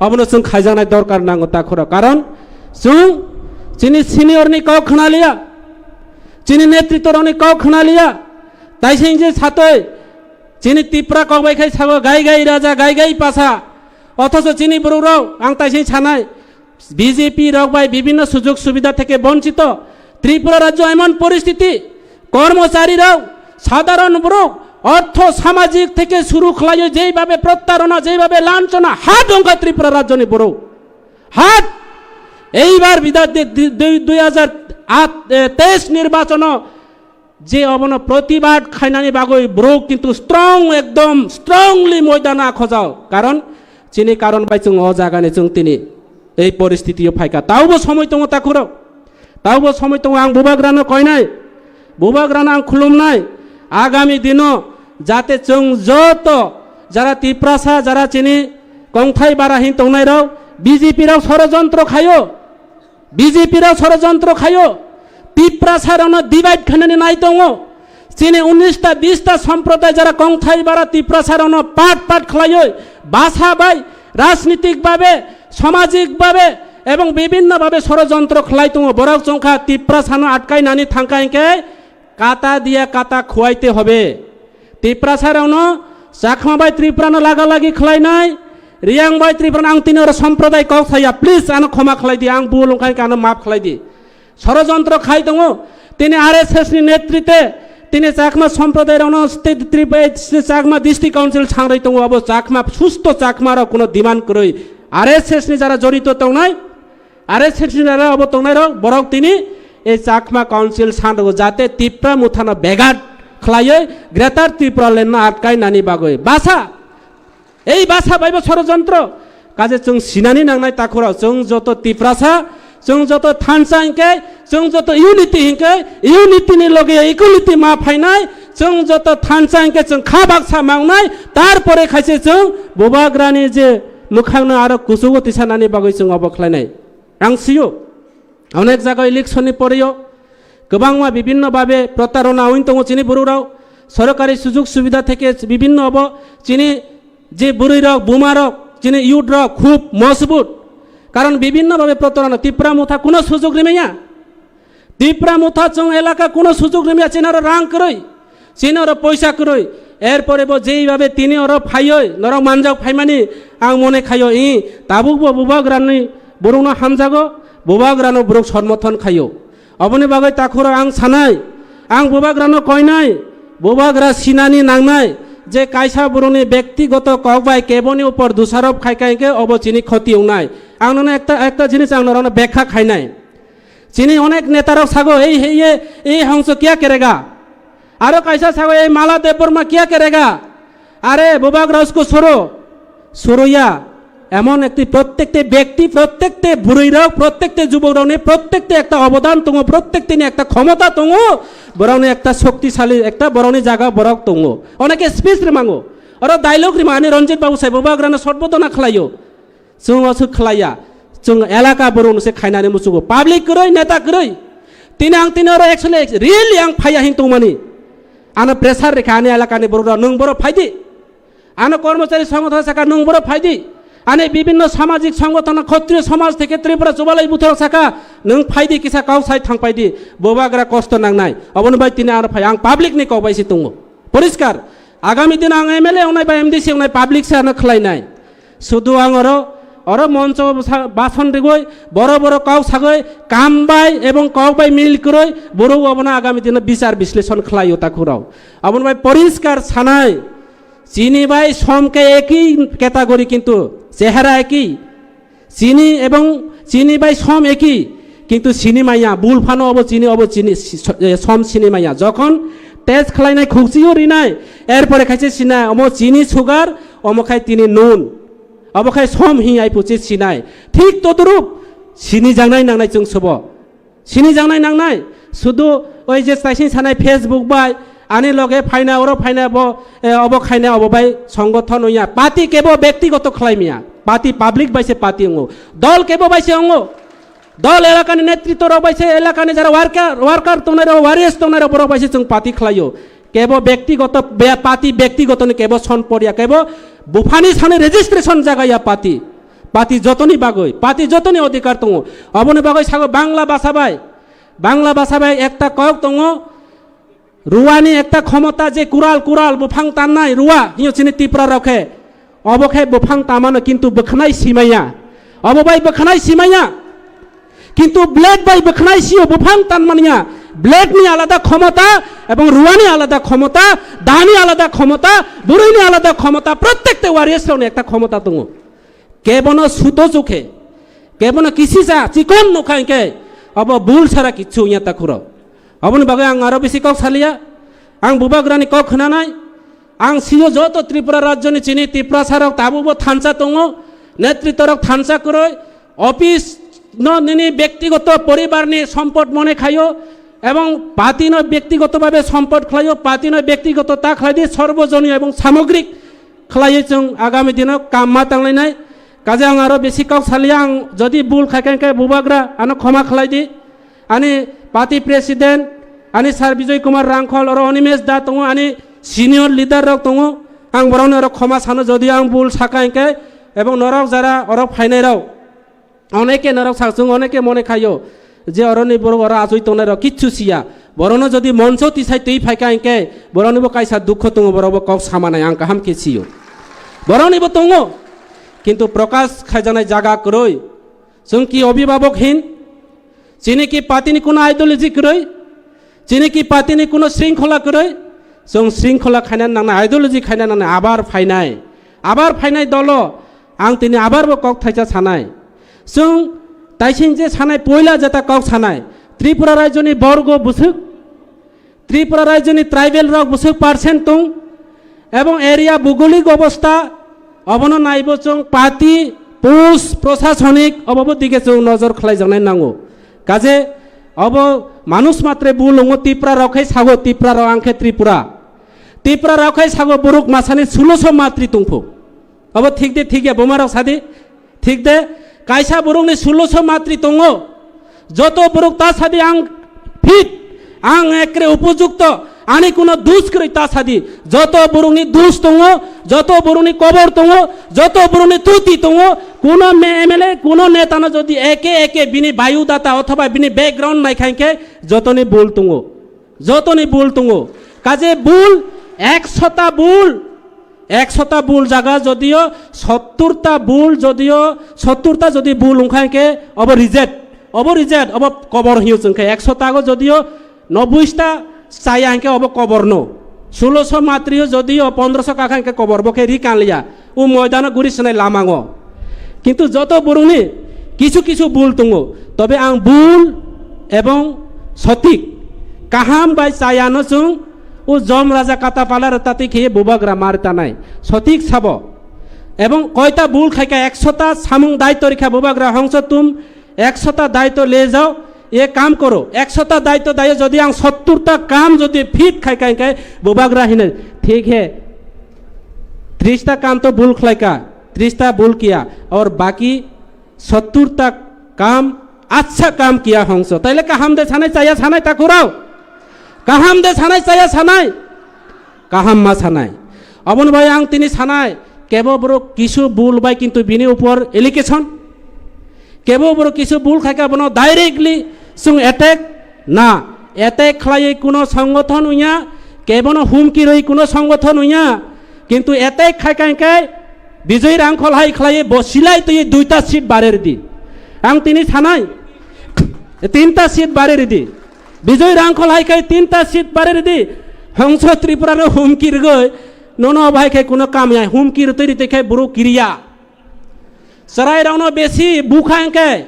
obono chwng khaijaknai dorkar nango takhoro. Karon chwng chini senior ni kok khna liya, chini netrito rokni kok khna liya, taising je satoi Chini Tipra kok bai khai sago, "Gai gai raja, gai gai pasa." Othocho chini borok rok, ang taising sanai, B J P rok bai bibhinno sujog subidha theke bonchito. Tripura rajyo emon poristiti, kormochari rok, sadharon borok, ortho samajik theke suru khlaiyo jeibabe prottarona, jeibabe lanchona, hat wngkha Tripura rajyoni borok. Hat! Eibar bida de, de, de, dui hajar at, eh, teis nirbachono je obono protibad khainani bagwi borok kintu strong, ekdom strongly moidano akhojao. Karon chini karon bai chwng o jagani chwng tini Ei poristiti o phaikha. Taubo somoi tongo takhurok. Taubo somoi tongo ang bubagrano koinai. Bubagrano ang khulumnai. Agami dino jate chwng joto jara Tiprasa, jara chini kongthai bara hin tongnai rok, B J P rok sorojontro khayo. B J P rok sorojontro khayo. Tiprasa rokno divide khainani nai tongo. Chini unis ta bis ta somproday jara kongthai bara Tiprasa rokno part part khlaioi, basa bai, rajnitik babe, samajik babe, ebong bibinno babe sorojontro khlai tongo. Borok chongkha Tiprasano atkainani thangkha hinkhe kata diya kata khuaite hobe. Tiprasa rokno Chakma bai Tripura no laga lagi khlainai, Riyang bai Tripura no ang tini oro somproday kok saya, please ano khoma khlai di, ang bul wngkha hinkhe ano maaf khlai di. Sorojontro khai tongo. Tini R S S ni netrite tini Chakma somproday rokno state Tripura, Chakma District Council sangroi tongo. Abo Chakma, susto Chakma rok kuno demand kwrwi. R S S ni jara jorito tongnai, R S S ni jara abo tongnai rok, borok tini ei Chakma Council sanrogo jate Tipra Mothano begat khlaioi Greater Tripura Land no atkai nani bagwi. Basa Ei basa baibo sorojontro. Kaje chwng sinani nangnai takhurok, chwng joto Tiprasa, chwng joto thansa hinkhe, chwng joto unity hinkhe, unity ni loge equality ma phainai, chwng joto thansa hinkhe chwng kha baksa mangnai, tarpore khaise chwng bubagrani je mwkhangno aro kuchugo tisanani bagwi chwng obo khlainai. Ang sio, onek jaga election ni poreyo kwbangma bibinno babe protarona oin tongo chini borok rok, sorkari sujug subida theke bibinno obo chini je bwrwi rok, buma rok, chini youth rok khub mojbut. Karon bibinno babe protarona, Tipra Motha kuno sujug rimaya. Tipra Motha chwng elaka kuno sujug rimaya, chini oro rang kwrwi, chini oro poisa kwrwi. Erpore bo jei babe tini oro phaioi norok manjak phaimani ang mone khaio, i tabuk bo bubagrani borokno hamjago, bubagrano borok somorthon khaio. Oboni bagwi takhurok ang sanai, ang bubagrano koinai, bubagra sinani nangnai je kaisa borokni bektigoto kok bai keboni upor dusarop khai khai khe obo chini khoti wngnai. Ang nono ekta, ekta jinis ang norokno bekha khainai. Chini onek netarok sago, "Ei, ei, ei, ei hongso kya kerega?" Aro kaisa sago, "Ei Mala Debbarma kya kerega?" Are bubagra usko soro, soroya. Emon ekti prottekte bekti, prottekte bwrwi rok, prottekte jubok rokni prottekte ekta obodan tongo, prottekte ni ekta khomota tongo, borokni ekta shoktisali ekta borokni jaga borok tongo. Oneke speech rimango. Oro dialogue rimani Ranjit Babu sai bubagrano sotbodona khlaio. Chwng o se khlaiya. Chwng elaka borok no se khainani muchugo. Public kwrwi, neta kwrwi. Tini ang tini oro actually really ang phaiya hin tongmani. Ano pressure rikha ani elakani borok rok, "Nwng borok phaidi." Ano kormochari songothono saka, "Nwng borok phaidi." Ani bibinno samajik songothono, khotriyo somaj theke Tripura chubalai butharok saka, "Nwng phaidi, kisa kok sai thangpaidi. Bubagra kosto nangnai." Oboni bai tini ano phai, ang public ni kok bai se tongo. Poriskar. Agami dino ang M L A wngnai ba M D C wngnai, public se ano khlainai. Sudu ang oro, oro moncho basa-, bason rigoi, boro boro kok sagoi, kam bai ebong kok bai mil kwrwi, borok obono agami dino bichar bisleshon khlaio takhurok. Aboni bai poriskar sanai, chini bai som khe eki category kintu chehara eki. Chini ebong chini bai som eki, kintu sini maya, bul phano obo chini, obo chini, si-, so-, eh, som sini maya. Jokhon test khlainai, khukchio rinai, erpore khaise sinai, omo chini sugar, omo khai tini nun. Obo khai som hi ai puchi sinai. Thik todrup sini jangnai nangnai chwng sobo. Sini jangnai nangnai. Sudu oi je taising sanai Facebook bai, ani loge phaina, oro phaina, bo, eh, obo khaina, obo bai songgothon oya. Party kebo bektigoto khlai miya. Party public bai se party ongo. Dol kebo bai se ongo. Dol elakani netritto rok bai se, elakani jara worker, worker tongnai rok, warriors tongnai rok, borok bai se chwng party khlaio. Kebo bektigoto, be-, party bektigoto ni kebo son porya, kebo buphani sani registration jaga ya party. Party jotoni bagwi, party jotoni odhikar tongo. Oboni bagwi sago Bangla basa bai. Bangla basa bai ekta kok tongo. Ruani ekta khomota je kural, kural buphang tannai rua, hiyo chini Tipra rok khe. Obo khe buphang tamano kintu bwkhnai simaya. Obo bai bwkhnai simaya. Kintu blade bai bwkhnai sio buphang tanmanya. Blade ni alada khomota, ebong ruani alada khomota, dani alada khomota, burui ni alada khomota, prottekte warriors rokni ekta khomota tongo. Kebono suto chukhe, kebono kisisa chikon nukha hinkhe, obo bul sara kichu ya takhuro. Oboni bagwi ang aro bisi kok saliya. Ang bubagrani kok khnanai. Ang sio joto Tripura rajyoni chini Tiprasa rok tabukbo thansa tongo, netritto rok thansa kwrwi, Office no nini bektigoto poribar ni sompot mone khaio, ebong party no bektigoto babe sompot khlaio, party no bektigoto ta khlai di, sorbojonio ebong samogrik khlaiwi chwng agami dino kam ma tanglainai. Kaje ang aro besi kok salia, ang jodi bul khai khe, khe bubagra ano khoma khlai di. Ani party president, ani Sir Bijoy Kumar Rangkhol, oro Animesh da tongo, ani senior leader rok tongo. Ang borokni oro khoma sano, jodi ang bul saka hinkhe, ebong norok jara oro phainai rok, oneke norok sak, chwng oneke mone khaio je oroni borok oro achoi tongnai rok kichu siya. Borokno jodi moncho tisai twi phaika hinkhe, boroknibo kaisa dukho tongo, borokbo kok samanai, ang kaham khe sio. Boroknibo tongo, kintu prokash khaijaknai jaga kwrwi. Chwng ki obhibhabok hin? Chini ki party ni kuno ideology kwrwi? Chini ki party ni kuno shringkhola kwrwi? Chwng shringkhola khaina nangnai, ideology khaina nangnai, abar phainai. Abar phainai dolo, ang tini abar bo kok thaisa sanai. Chwng taising je sanai, poila jeta kok sanai. Tripura rajyoni borgo bwswk, Tripura rajyoni tribal rok bwswk percent tong, ebong area bugolik obostha, obono naibo chwng party, post, prosasonik, obobo dige chwng nojor khlaijaknai nango. Kaje obo manush matre bul wngo, Tipra rok khai sago, Tipra rok ang khe Tripura. Tipra rok khai sago borok masani suloso matri tongphu. Obo thik de, thik ya, buma rok sadi. Thik de, kaisa borokni suloso matri tongo. Joto borok ta sadi ang fit, ang ekre upojukto, ani kuno dus kwrwi ta sadi. Joto borokni dus tongo, joto borokni kobor tongo, joto borokni tuti tongo. Kuno me-, M L A, kuno netano jodi eke eke bini biodata othoba bini background naikha hinkhe jotoni bul tongo. Jotoni bul tongo. Kaje bul, ekshota bul, ekshota bul jaga jodio sotturta bul, jodio sotturta jodi bul wngkha hinkhe obo reject, obo reject, obo kobor hiyo chwngkhe ekshota go jodio nobbuista chaya hinkhe obo kobor no. Suloso matrio jodio pondroso kakha hinkhe kobor, bo khe ri kanliya. O moidano guri swnai lamango. Kintu joto borokni kisu kisu bul tongo. Tobe ang bul ebong sotik, kaham bai chayano chwng o jom raja kata pala rwtatwi khe bubagra mar tanai. Sotik sabo. Ebong koita bul khaika ekshota samung daityo rikha bubagra hongso tum ekshota daityo le jao, ye kam koro. Ekshota daityo dayo jodi ang sotturta kam jodi fit khai khai khai bubagra hine, thik he, trista kam to bul khlaika, trista bul kiya, aur baki sotturta kam, accha kam kiya hongso. Taile kaham de sanai chaya sanai takurao? Kaham de sanai chaya sanai? Kaham ma sanai. Aboni bai ang tini sanai, kebo borok kisu bul bai kintu bini upor allegation. Kebo borok kisu bul khaika bono directly chwng attack na. Attack khlaiwi kuno songgothon wngya, kebono humki rwi kuno songgothon wngya. Kintu attack khaika hinkhe Bijoy Rangkhol hai khlaiwi bo silai twi duita seat bare ridi. Ang tini sanai, tinta seat bare ridi. Bijoy Rangkhol hai khai tinta seat bare ridi. Hongso Tripura no humki rwgwi nono bai khai kuno kam ya, humki rwtwi rwtwi khai buru kiriya. Chwrai rokno besi bukha hinkhe,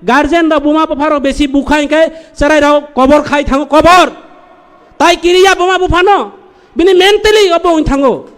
guardian rok buma bupha rok besi bukha hinkhe chwrai rok kobor khai thango, kobor. Tai kiriya buma bupha no, bini mentally obo wng thango.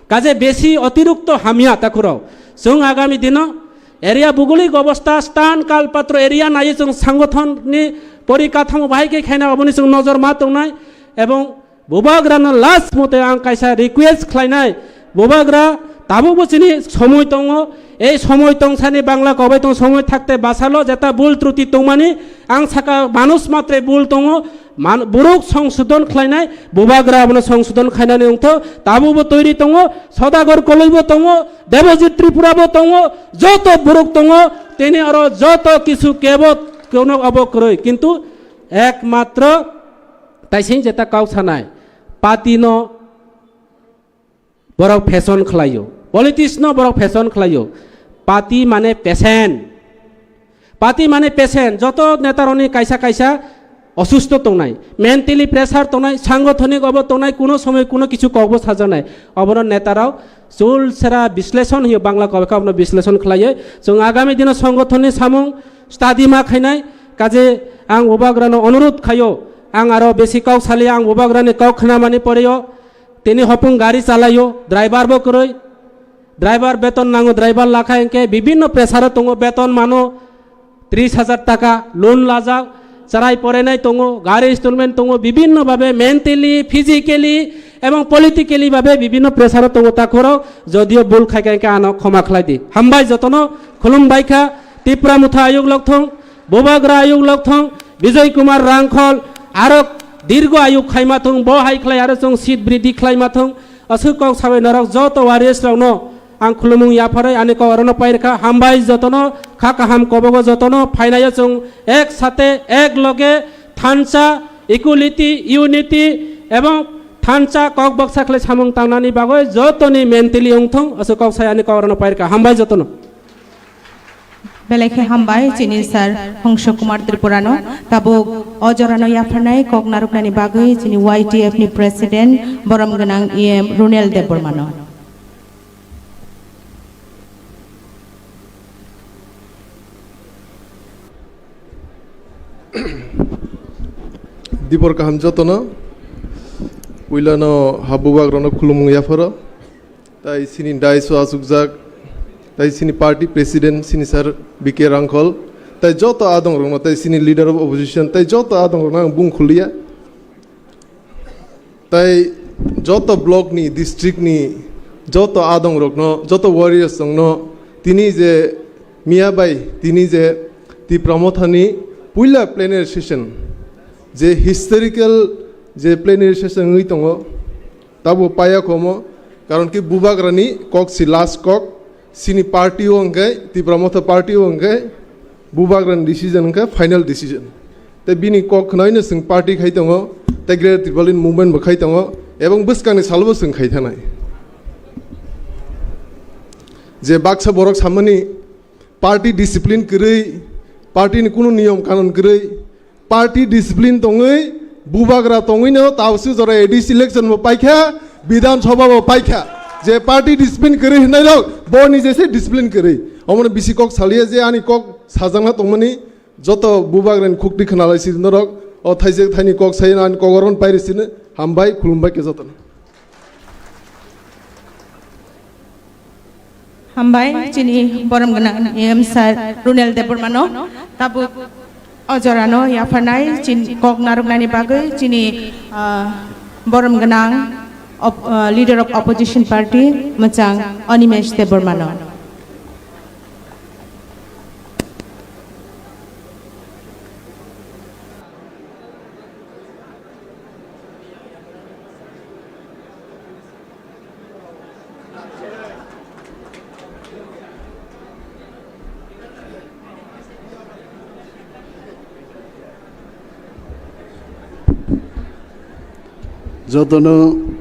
Kaje besi otirukto hamya takhurok. Chwng agami dino area bugulik obostha, stan kalpatro area naiwi chwng sangothon ni porikathamo bahai khe khaina oboni chwng nojor ma tongnai. Ebong bubagrano last mote ang kaisa request khlainai, bubagra tabukbo chini somoi tongo, ei somoi tongsani bangla kobai tong somoi thakte basalo jeta bul truti tongmani ang saka manush matre bul tongo, man-, borok songsodon khlainai, bubagra abono songsodon khainani wngtho, tabukbo toiri tongo, Sodagar Koloibo tongo, Debojit Tripurabo tongo, joto borok tongo, tini oro joto kisu kebo kono obo kwrwi, kintu ekmatro taising jeta kau sanai, party no borok fashion khlaio, politics no borok fashion khlaio, party mane patient, party mane patient, joto netarokni kaisa kaisa osusto tongnai, mentally pressure tongnai, sangothonik obo tongnai, kuno somoi kuno kichu kokbo sajaknai, obono netarok chul sera bisleshon hiyo bangla kobekha obono bisleshon khlaiyo, chwng agami dino songothonni samung study ma khainai, kaje ang bubagrano onurudh khaio, ang aro besi kok saliya, ang bubagrani kok khnamani poreyo, tini hopung gari chalaio, driver bo kwrwi, Driver beton nango, driver lakha hingke bibinno pressure o tongo, beton mano tris hajar taka, loan lajak, charai porenai tongo, gari installment tongo, bibinno babe mentally, physically ebong politically babe bibinno pressure o tongo takhoro, jodio bul khaika hingke ano khoma khlai di. Hambai jotono, khulum baikha, Tipra Motha ayuk lokthong, Bubagra ayuk lokthong, Bijoy Kumar Rangkhol, aro dirgo ayuk khaima thung, bo hai khlai aro chwng seat bridhi khlaima thung, aswk kok sabai norok joto warriors rokno ang khulumung yapharwi ani kok orono pairikha, hambai jotono, kha kaham kobogo jotono, phainayo chwng ek sate, ek loge, thansa, equality, unity, ebong thansa kok baksa khlai samung tangnani bagwi jotoni mentally wngthung, aswk kok sai ani kok orono pairikha, hambai jotono. Belai khe hambai chini sir Hongso Kumar Tripurano, tabuk o jorano yapharnai kok narwknani bagwi chini Y T F ni president borom gwnang E M Runel Debbarmano. Dibor kaham jotono, puilano habubagrano khulumung yapharo. Tai sini daiso asukjak, tai sini party president sini sir B K Rangkhol, tai joto adong rokno, tai sini leader of opposition, tai joto adong rokno ang bung khuliya. Tai joto block ni, district ni joto adong rokno, joto warriors rokno tini je miya bai tini je Tipra Motha ni puila plenary session, je historical je plenary session wngwi tongo, tabo paya khomo, karon ki bubagrani kok si last kok, sini party o hwnkhe, Tipra Motha party o hwnkhe, bubagrani decision hwnkhe final decision. Tei bini kok khnaino chwng party khai tongo, tei Greater Tipraland movement bo khai tongo, ebong bwskangni salo bo chwng khai thanai. Je baksa borok samani party discipline kwrwi, party ni kunu niyom kanon kwrwi, party discipline tongwi, bubagra tongwi no tabsi jora A D C election bo paikha, Bidhan Sabha bo paikha. Je party discipline kwrwi hinai rok, bo ni jese discipline kwrwi. Omono bisi kok saliya je ani kok sajakna tongmani joto bubagrani khukti khnalai si norok, o thaijak thaini kok sai ani kok oron pairi sini hambai khulumbai khe jotono. Hambai, chini borom gwnang M sir Runel Debbarmano, tabuk o jorano yapharnai chini kok narwknani bagwi chini, ah, borom gwnang op-, ah, leader of opposition party mwchang Animesh Debbarmano. Jotono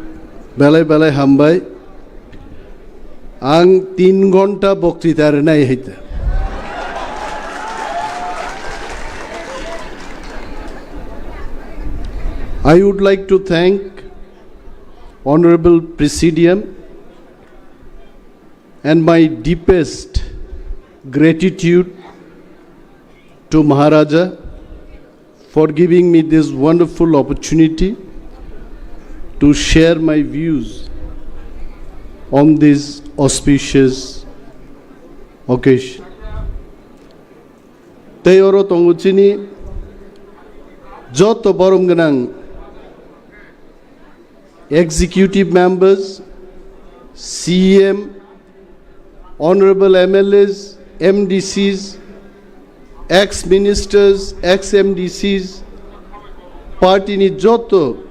belai belai hambai. Ang tin ghonta boktrita rwnai hai ta. I would like to thank Honorable Presidium and my deepest gratitude to Maharaja for giving me this wonderful opportunity to share my views on this auspicious occasion. Tei oro tongo chini joto borom gwnang executive members, C E M, honorable M L As, M D Cs, ex ministers, ex M D Cs, party ni joto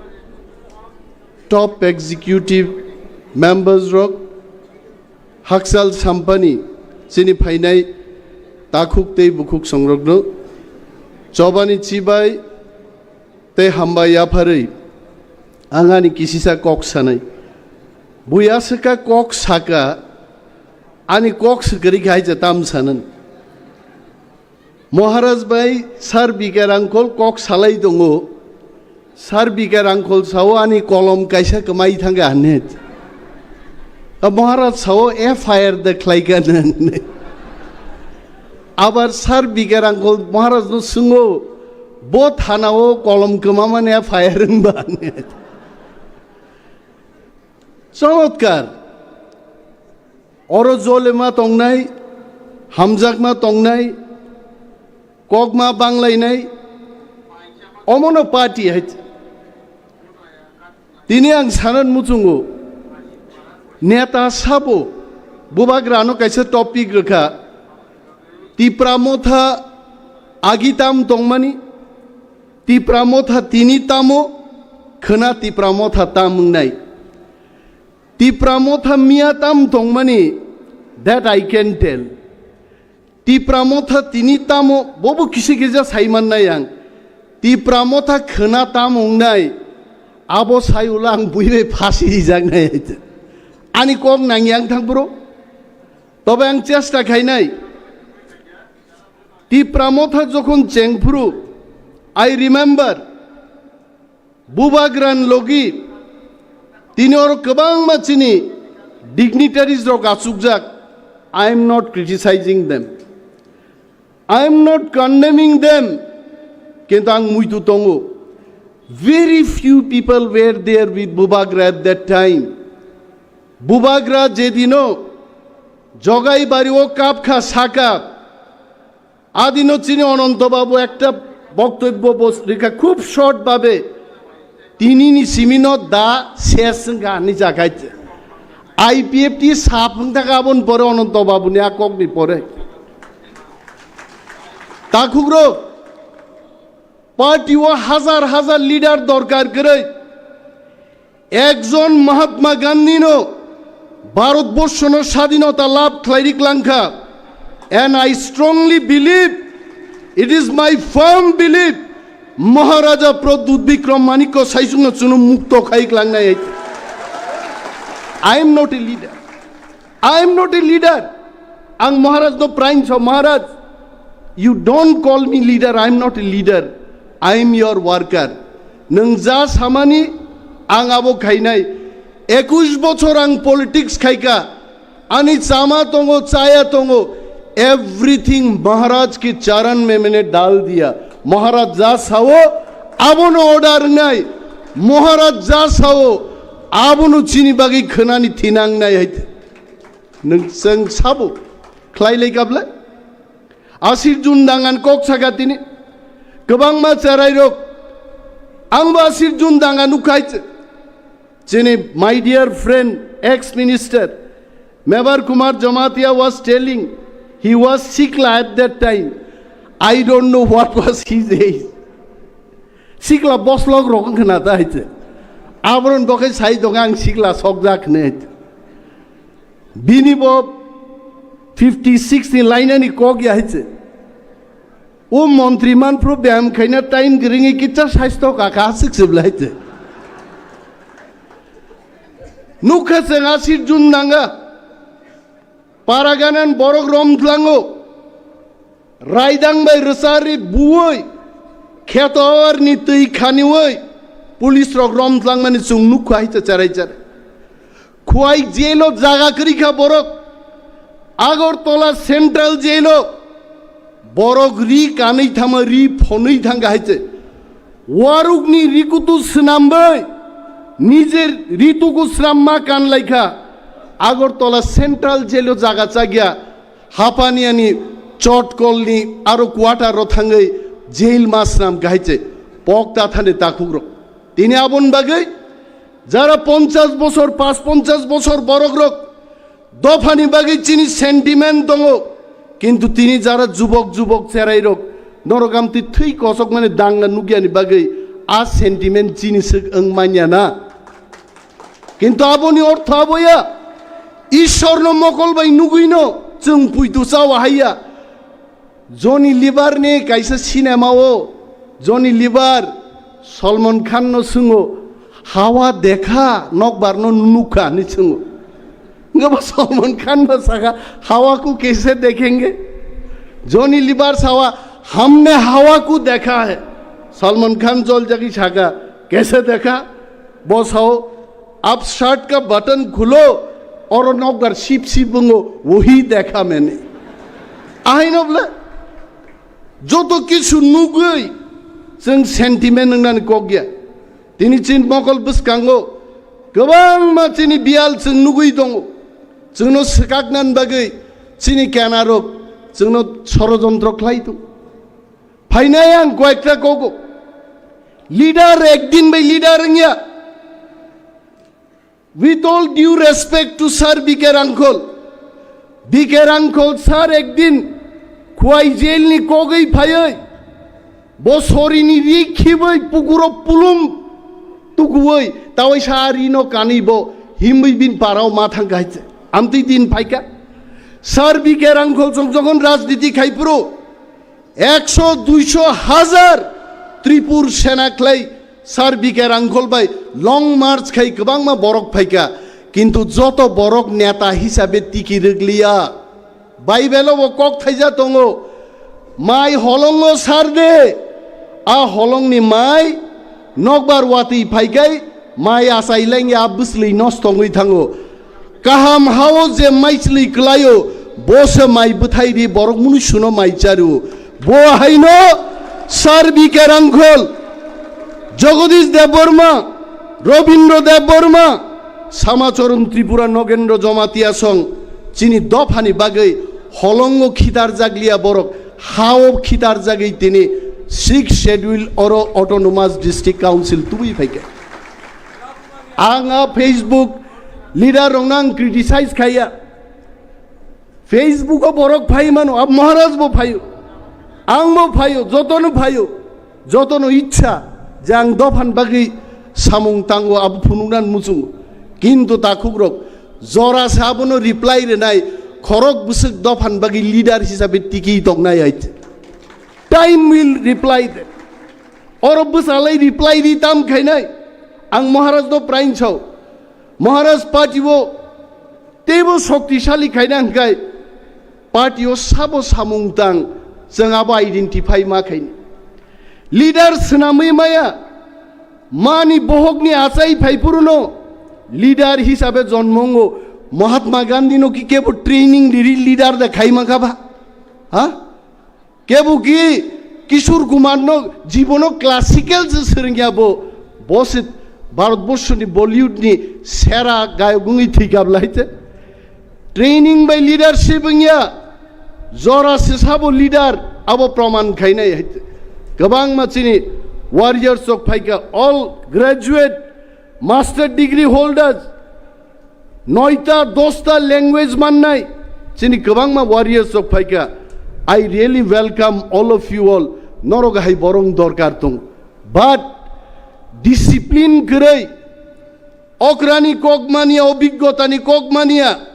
top executive members rok, hakchal sampani chini phainai takhuk tei bukhuk songrokno chobani chibai tei hambai yapharwi ang ani kisisa kok sanai. Bui aswkha kok saka, ani kok swkari khai je tam sanan. Maharaj bai Sir B K Rangkhol kok salai tongo. Sir B K Rangkhol sao ani kolom kaisa kwmai thangkha hinwi. A Maharaj sao F I R de khlaikha hinwi. Abar Sir B K Rangkhol Maharaj no swngo, bo thana o kolom kwmamani F I R wngba hinwi. Chomotkar. Oro jolema tongnai, hamjakma tongnai, kokma banglainai, omono party hai. Tini ang sanan muchungo, neta sabo, bubagrano kaisa topic rwkha, Tipra Motha agi tam tongmani, Tipra Motha tini tamo, khwna Tipra Motha tam wngnai. Tipra Motha miya tam tongmani, that I can tell. Tipra Motha tini tamo, bobo kisi kisa saiman nai ang. Tipra Motha khwna tam wngnai, abo sai ulo ang buibai phasi rijak nai. Ani kok nang yang thang bro. Tobe ang chesta khainai. Tipra Motha jokhon chengphuru, I remember, Bubagran logi tini oro kwbangma chini dignitaries rok achukjak. I am not criticizing them. I am not condemning them. Kintu ang muitu tongo. Very few people were there with Bubagra at that time. Bubagra jedino jogai bari o kapkha saka. Adino chini Ononto Babu ekta boktobbo bos-, rikha khub short babe. Tinini simino da ses wngkha ani jagaite. I P F T sap wngthaka aboni pore Ononto Babuni a kokni pore. Takhukrok, party o hazar hazar leader dorkar kwrwi. Ekjon Mahatma Gandhino Bharatborshono sadhinota labh khlairi klangkha. And I strongly believe, it is my firm belief, Maharaja Pradyut Bikram Manikya saichungno chwngno mukto khai klangnai. I am not a leader. I am not a leader. Ang Maharaj no praing so, Maharaj, you don't call me leader, I am not a leader. I am your worker. Nwng ja samani ang abo khainai. Ekush bochor ang politics khaika. Ani chama tongo, chaya tongo. Everything Maharaj ki charan mein maine dal diya. Maharaj ja sao, abono order nai. Maharaj ja sao, abono chini bagwi khwnani thinang nai hai. Nwng chwng sabo khlai lai kable? Asir Jun dangan kok saka tini. Kwbangma cherai rok. Ang bo Asir Jun danga nukhai. Chini my dear friend, ex minister, Mebar Kumar Jamatia was telling, he was sikla at that time. I don't know what was his age. Sikla boslok rok wngkha na ta hai se. Aboron bo khe sai tongo ang sikla sokjak hinwi. Bini bo fifty six ni lainani kok ya hai se. O montri manphru beyam khaina time kwrwngwi kitsa saisto kaka aswk se bwlai se. Nukha chwng Asir Jun nanga. Paraganan borok romthlango. Raidang bai rwchari buwi, kheto awarni twi khaniwi, police rok romtlangmani chwng nukha hai se cherai cherai. Khwai jail o jaga kwrwi kha borok. Agartala Central Jail o borok ri kanwi thangma ri phonwi thangkha hai se. Warukni rikutu swnamwi, nijer rituku swnamma kanlaikha. Agartala Central Jail o jaga chakya. Hapaniani chotkolni aro quarter ro thangwi jail ma swnam kahai se pok ta thani takhukrok. Tini aboni bagwi jara ponchash bosor, pas ponchash bosor borokrok dophani bagwi chini sentiment tongo, kintu tini jara jubok jubok cherairok norok amtwi thwi kosokmani dangna nukyani bagwi a sentiment chini swk wng manya na. Kintu aboni ortho abo ya, Ishorno mokol bai nugwino chwng puitu chawa hai ya. Johnny Lever ni kaisa cinema o Johnny Lever Salman Khan no swngo, "Hawa dekha, nokbar no nukha," hinwi swngo. Wngkha bo Salman Khan bo saka, "Hawa ko kaise dekhenge?" Johnny Lever sawa, "Humne hawa ko dekha hai." Salman Khan joljagwi saka, "Kaise dekha?" Bo sao, "Ab shirt ka button khulo, oro nokbar sip sip bungo, wohi dekha maine." Ahaino bole, joto kisu nugwi, chwng sentiment wngnani kok ya. Tini chini mokol bwskango, kwbangma chini biyal chwng nugwi tongo. Chwngno swkaknani bagwi chini kenarok chwngno sorojontro khlai tong. Phainai ang koyekta kogo. Leader ekdin bai leader wngya. With all due respect to Sir B K Rangkhol, B K Rangkhol sir ekdin Khwai jail ni kogwi phaiwi, bo sorini ri khibwi pukuro pulung tukuwi, tawai sa rino kanwi bo himwi bin parao ma thang kahai se. Amtwi din phaika. Sir B K Rangkhol song jokhon rajniti khai phuru, ekso, duiso, hazar Tripur sena khlai Sir B K Rangkhol bai long march khai kwbangma borok phaika, kintu joto borok neta hisabe tiki rwgliya. Bible o bo kok thaija tongo, "Mai holongo sar de, a holongni mai nokbar watwi phaikai, mai achai lengya bwsli nosto wngwi thango." Kaham hao je maisli kwlaio, bo se mai bwthai ri borok mwnwi suno mai chario. Bo haino Sir B K Rangkhol, Jagadish Debbarma, Rabindra Debbarma, Samacharan Tripura, Nagendra Jamatia song chini dophani bagwi holongo khitar jakliya borok, hao khitar jagwi tini Sixth Schedule oro Autonomous District Council tubui phaikha. Ang a Facebook leader rokno ang criticize khaiya. Facebook o borok phai mano, ab Maharaj bo phaio, ang bo phaio, jotono phaio, jotono ichha je ang dophan bagwi samung tango abo phunuknan muchungo. Kintu takhuk rok jora se abono reply rwnai, khorok bwswk dophan bagwi leader hisabe tiki tongnai hai. Time will reply them. Oro bwsalai reply ri tam khainai. Ang Maharaj no prain sao. Maharaj party o teibo shoktisali khaina hwnkhe party o sabo samung tang chwng abo identify ma khaini. Leader swnamwi maya mani bohokni achai phaipuruno leader hisabe jonmongo Mahatma Gandhi no ki kebo training riri leader da khaima kha ba? Ha? Kebo ki Kishore Kumar no jibono classical se swrwngya bo, bo se Bharatborsho ni Bollywood ni sera gayok wngwi thwikha bwlai te. Training bai leadership wngya, jora se sabo leader abo proman khainai hai te. Kwbangma chini warriors rok phaikha, all graduate, master degree holders, noita dosta language mannai chini kwbangma warriors rok phaikha. I really welcome all of you all. Norok hai borong dorkar tong, but discipline kwrwi, okrani kok mania, obiggotani kok mania,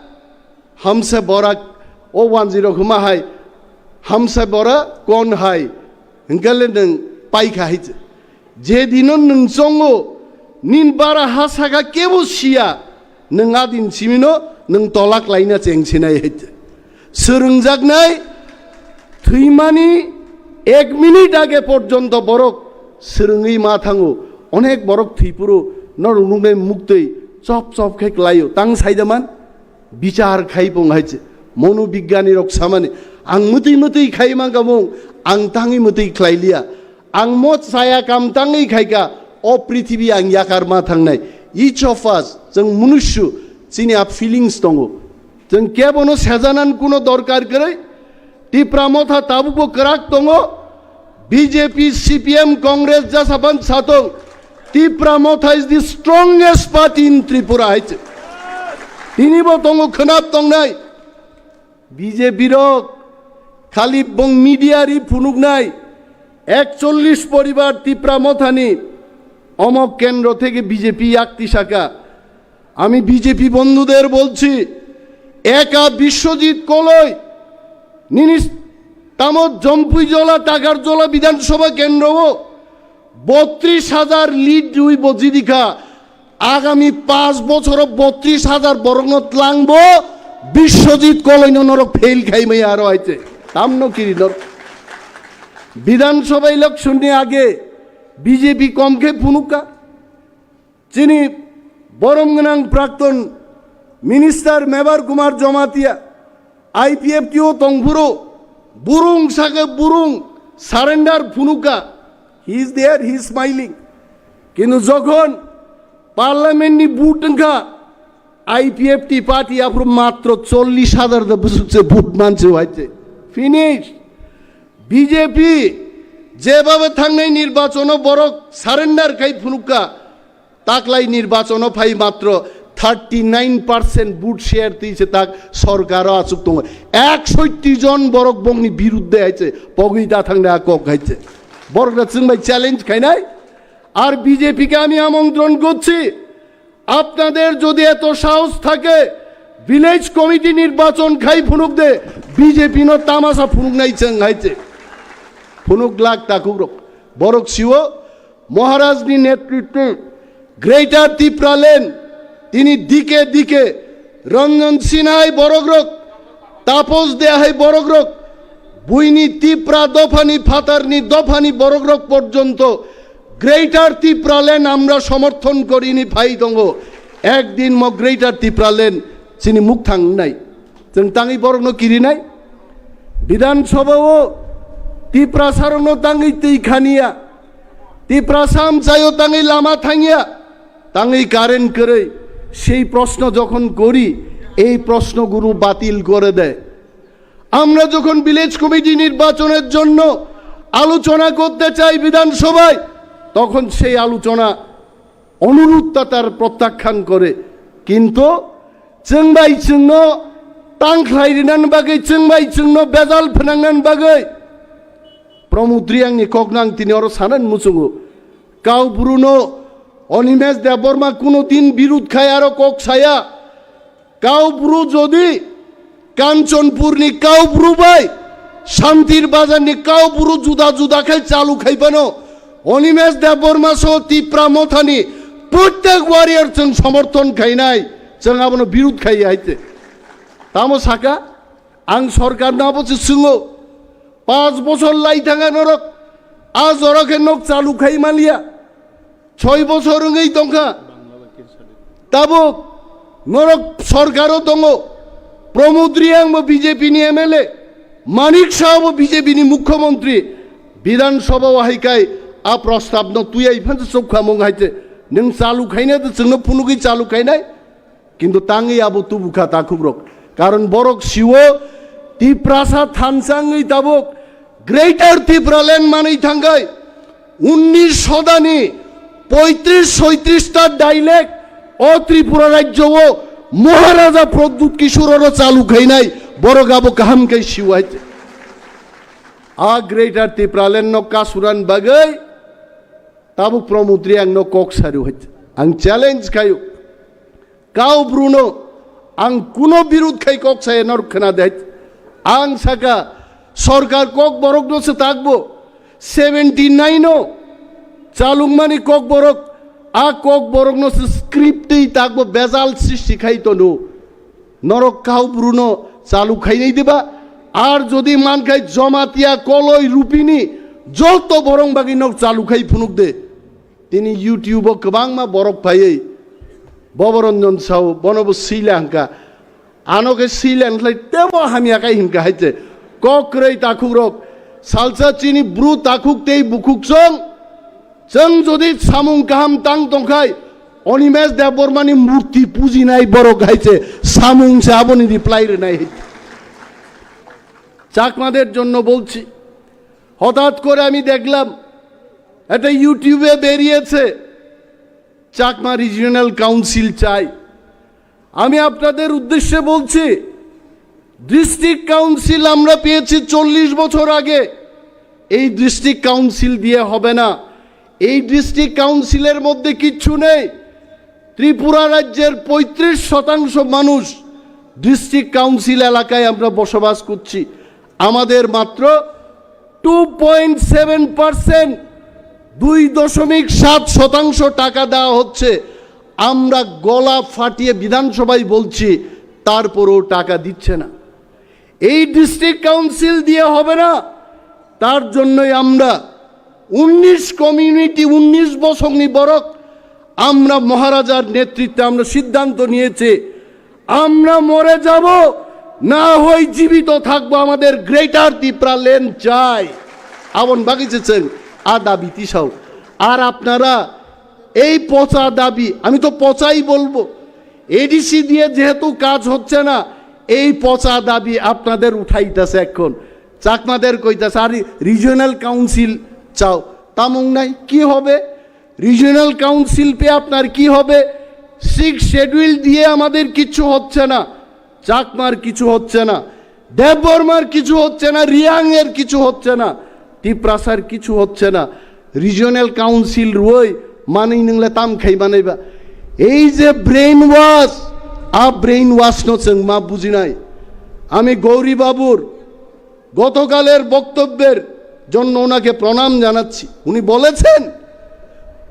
hamsa borak o wanjwi rok huma hai, hamsa bora kon hai, hwnkhe le nwng paikha hai. Je dino nwng chongo, nin bara ha saka kebo siya, nwng adin simino nwng tolak laina chengsinai hai. Swrwngjaknai thwimani ek minute age porjonto borok swrwngwi ma thango. Onek borok thwipuro norok nuknai muktwi chop chop khe klaio. Tang saidaman? Bichar khai pung hai se. Mono bigyani rok samani, ang mwtwi mwtwi khai mangka mung, ang tangwi mwtwi khlai liya. Ang mo chaya kam tangwi khaika, o prithibi ang yakar ma thangnai. Each of us, chwng munusyu, chini a feelings tongo. Chwng kebono sejanan kuno dorkar kwrwi. Tipra Motha tabukbo kwrak tongo. B J P, C P M, Congress jasaban satong. Tipra Motha is the strongest party in Tripura hai se. Tini bo tongo khwnap tongnai. B J P rok khali bong media ri phunuknai. Ekchollish poribar Tipra Mothani omok kendro theke B J P yakti saka. আমি বিজেপি বন্ধুদের বলছি, একা বিশ্বজিৎ কলই, নিনিস তামত জম্পুইজলা, টাকারজলা বিধানসভা কেন্দ্রও বত্রিশ হাজার লিড রুই বজিদিকা। আগামী পাঁচ বছর বত্রিশ হাজার বরং ত্লাংবো বিশ্বজিৎ কলইন নরক ফেল খাইমাই আরো আইছে। তামনো কিরি নর বিধানসভা ইলেকশন নি আগে বিজেপি কমকে ফুনুকা। Chini borom gwnang prakton minister Mebar Kumar Jamatia, I P F T o tongphuru, burung sake burung surrender phunuka. He is there, he is smiling. Kintu jokhon parliament ni vote wngkha, I P F T party aphuru matro chollish hajar da bwswk se vote manse waite. Finish. B J P jebhabe thangnai nirbachono borok surrender khai phunukha, taklai nirbachono phai matro thirty nine percent vote share twi se tak sorkaro achuk tongo. Eksotti jon borok bongni birudde haise pogwi da thangnai a kok haise. Borokno chwng bai challenge khainai. Ar B J P ke ami amontron korchi, আপনাদের যদি এত সাহস থাকে, village committee নির্বাচন খাই ফুনুক দে, BJP no তামাশা ফুনুক নাই চেং হাইছে। ফুনুক লাগ তাকুক রক। বরক সিও মহারাজনি নেতৃত্বে গ্রেটার ত্রিপুরাল্যান্ড, তিনি দিকে দিকে রঞ্জন সিনহাই বরক রক, তাপস দেহাই বরক rock, buini Tipra dophani phatarni dophani borokrok porjonto Greater Tipraland amra somorthon korini phai tongo. Ekdin mo Greater Tipraland chini mukthang wngnai. Chwng tangwi borokno kirinai. Bidhan Sabha o Tiprasarokno tangwi twi khaniya. Tiprasa amchaio tangwi lama thangya. Tangwi current kwrwi. Sei proshno jokhon kori, ei proshno guru batil kore de. আমরা যখন village committee নির্বাচনের জন্য আলোচনা করতে চাই বিধানসভায়, তখন সেই আলোচনা অনুরোধটা তার প্রত্যাখ্যান করে। কিন্তু চেংবাই চেংনো tangkhlai rinani bagwi, চেংবাই চেংনো বেজাল phnangnani bagwi Pramod Reang ni kokno ang tini oro sanani muchungo. Kau Bruno, Animesh Debbarma kuno din birud khai aro kok saya. Kau Bru jodi Kanchanpurni Kau Bru bai Santir Bazarni Kau Bru juda juda khai chalu khai phano Animesh Debbarma so Tipra Mothani prottek warrior chwng somorthon khainai, chwng abono birud khai haite. Tamo saka, ang sorkarno abo se swngo, panch bochor lai thanga norok, a jora khe nok chalu khai manliya. Choi bochor wngwi tongkha. Tabuk norok sorkaro tongo. Pramod Reang bo B J P ni M L A, Manik Saha bo B J P ni mukhyamantri. Bidhan Sabha o hai kai a prostab no tuyai phan se chukha mung hai se. Nwng chalu khainai de chwngno phunugwi chalu khainai. Kintu tangwi abo tubukha takhukrok. Karon borok siwo Tiprasa thansa wngwi tabuk Greater Tipraland manwi thangkhai unnish shodani poitris soitris ta dialect o Tripura rajyo o Maharaja Pradyut Kishore oro chalu khainai borok abo kaham khai siwai. A Greater Tipraland no kasuran bagwi tabuk Pramod Reang no kok saru hai. Ang challenge khayu. Kau Bruno, ang kuno birud khai kok saya norok khna de. Ang saka, sorkar kok borok no se takbo. Seventy nine o chalung mani kok borok, a kok borok no se script tei takbo bejal sristi khai tono. Norok Kau Bruno chalu khainai diba? Ar jodi man khai Jamatia, Koloi, Rupini, joto borong bagwi nok chalu khai phunuk de. Tini YouTube o kwbangma borok phaiwi Boboranjan sao, bono bo sila hwnka. Ano khe sila hwnlai tebo hamya kai hwnka hai se. Kok kwrwi takhukrok. Salsa chini bru takhuk tei bukhuk chwng. Chwng jodi samung kaham tang tongkhai, Animesh Debbarmani murti pujinai borok hai se samung se aboni reply rwnai hai. চাকমাদের জন্য বলছি, হঠাৎ করে আমি দেখলাম একটা YouTube-এ বেরিয়েছে চাকমা রিজিওনাল কাউন্সিল চাই। আমি আপনাদের উদ্দেশ্যে বলছি, ডিস্ট্রিক্ট কাউন্সিল আমরা পেয়েছি চল্লিশ বছর আগে, এই ডিস্ট্রিক্ট কাউন্সিল দিয়ে হবে না। এই ডিস্ট্রিক্ট কাউন্সিলের মধ্যে কিচ্ছু নেই। ত্রিপুরা রাজ্যের পঁয়ত্রিশ শতাংশ মানুষ ডিস্ট্রিক্ট কাউন্সিল এলাকায় আমরা বসবাস করছি। আমাদের মাত্র টু পয়েন্ট সেভেন পার্সেন্ট, দুই দশমিক সাত শতাংশ টাকা দেওয়া হচ্ছে। আমরা গলা ফাটিয়ে বিধানসভায় বলছি, তারপরেও টাকা দিচ্ছে না। এই ডিস্ট্রিক্ট কাউন্সিল দিয়ে হবে না। তার জন্যই আমরা উনিশ কমিউনিটি, উনিশ বসংনি বরক আমরা মহারাজার নেতৃত্বে আমরা সিদ্ধান্ত নিয়েছি, আমরা মরে যাব, না হয় জীবিত থাকবো, আমাদের গ্রেটার তিপ্রা ল্যান্ড চাই। Aboni bagwi se chwng a dabi tisao. Ar apnara ei pocha dabi, ami to pochai bolbo, ADC দিয়ে যেহেতু কাজ হচ্ছে না, এই পচা দাবি আপনাদের উঠাইতেছে এখন। চাকমাদের কইতাছে, "আরে রিজিওনাল কাউন্সিল চাও।" তামুং নাই, কি হবে? রিজিওনাল কাউন্সিল পেয়ে আপনার কি হবে? সিক্স শিডিউল দিয়ে আমাদের কিছু হচ্ছে না, চাকমার কিছু হচ্ছে না, দেববর্মার কিছু হচ্ছে না, রিয়াং এর কিছু হচ্ছে না, তিপ্রাসার কিছু হচ্ছে না। রিজিওনাল কাউন্সিল রুই মানি নিংলে তাম খাই বানাইবা। এই যে ব্রেন ওয়াশ, আ ব্রেন ওয়াশ নো চেংমা বুঝি নাই। আমি গৌরী বাবুর গতকালের বক্তব্যের জন্য ওনাকে প্রণাম জানাচ্ছি। উনি বলেছেন,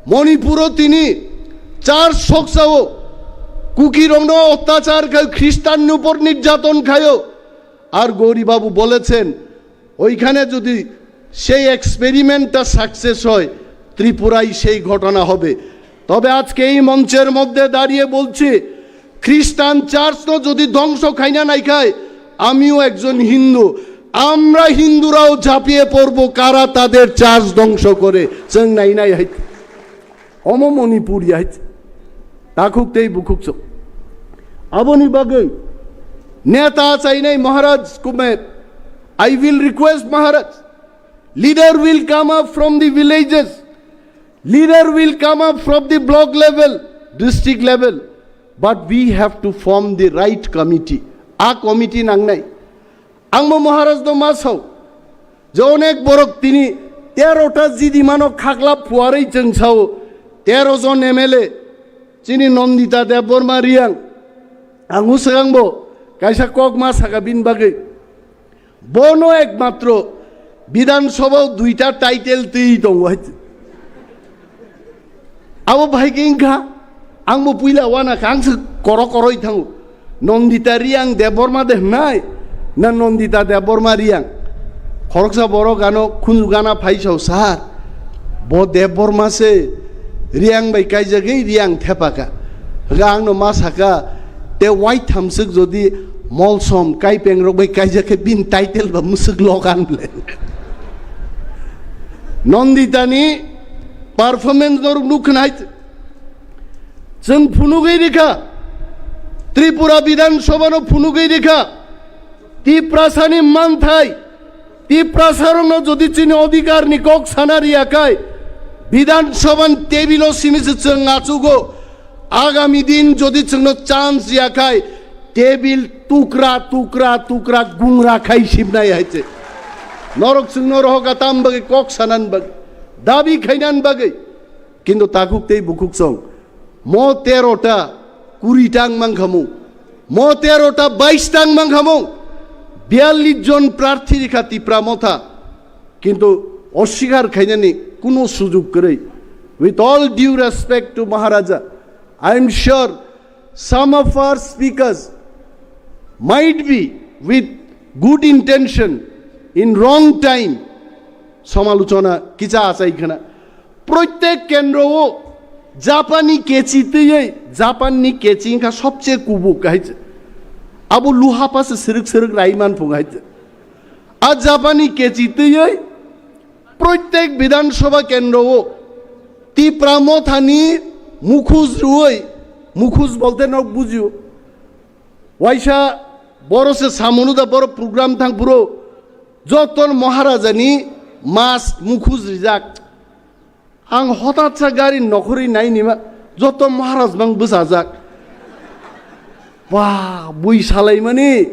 মণিপুরও তিনি চার্চ সকসাও কুকিরংনো অত্যাচার খায়, খ্রিস্টান উপর নির্যাতন খায়। আর গৌরীবাবু বলেছেন, ওইখানে যদি সেই এক্সপেরিমেন্টটা সাকসেস হয়, ত্রিপুরায় সেই ঘটনা হবে। তবে আজকে এই মঞ্চের মধ্যে দাঁড়িয়ে বলছি, খ্রিস্টান চার্চ তো যদি ধ্বংস খাইনা নাই খায়, আমিও একজন হিন্দু, আমরা হিন্দুরাও ঝাঁপিয়ে পড়বো কারা তাদের চার্চ ধ্বংস করে। চেং নাই নাই হাইতে, অমো মণিপুর হাইতে, তাখুক তেই বুখুক চো। Aboni bagwi neta chainai Maharaj kume, I will request Maharaj, leader will come up from the villages, leader will come up from the block level, district level, but we have to form the right committee. A committee nangnai. Ang bo Maharaj no ma sao, je onek borok tini terota jidimano khaklap phuarwi chwng sao, tero jon M L A, chini Nandita Debbarma Reang, ang swkang bo kaisa kok ma saka bini bagwi. Bono ekmatro Bidhan Sabha o duita title twi tongo hai. Abo bai khe wngkha, ang bo puila wana kha, ang se koro koroi thango. Nandita Reang Debbarma de hnai, na Nandita Debbarma Reang? Khoroksa borok ano khunju gana phai sao, "Sir, bo Debbarma se Reang bai kaijagwi Reang thepaka." Hwnkhe ang no ma saka, "Te wai thamswk jodi Molsom Kaipeng rok bai kaijak khe bini title ba mwswk logan ble." Nandita ni performance norok nukha nai. Chwng phunugwi rikha, Tripura Bidhan Sabha no phunugwi rikha, Tiprasani manthai, Tiprasarokno jodi chini odhikarni kok sana riya khai, Bidhan Sabhan table o simi se chwng achugo, agami din jodi chwngno chance riya khai, table tukra, tukra, tukra, gungra khai sibnai hai se. Norok chwngno rohoka tam bagwi kok sanan bagwi, dabi khainan bagwi. Kintu takhuk tei bukhuk song, mo tero ta, kuri ta wng mankha mung, mo tero ta, bais ta wng mankha mung, biyallis jon prarthi rikha Tipra Motha, kintu oswikar khainani kuno sujuk kwrwi. With all due respect to Maharaja, I am sure some of our speakers might be with good intention, in wrong time samalochona kicha achai khna. Proitek kendro o Japani kechi twiwi, Japanni kechi wngkha sobche kubuk hai se. Abo luha pa se srwk srwk rai man phung hai se. A Japani kechi twiwi proitek Bidhan Sabha kendro o Tipra Mothani mukhus rwui, mukhus bolte nok bujio. Waisa boro se samunu da boro program thang phuru joton Maharajani mask mukhus rijak. Ang hotat sa gari nokhorwi nai nima, joto Maharaj mang bwsajak. Ba, bui salaimani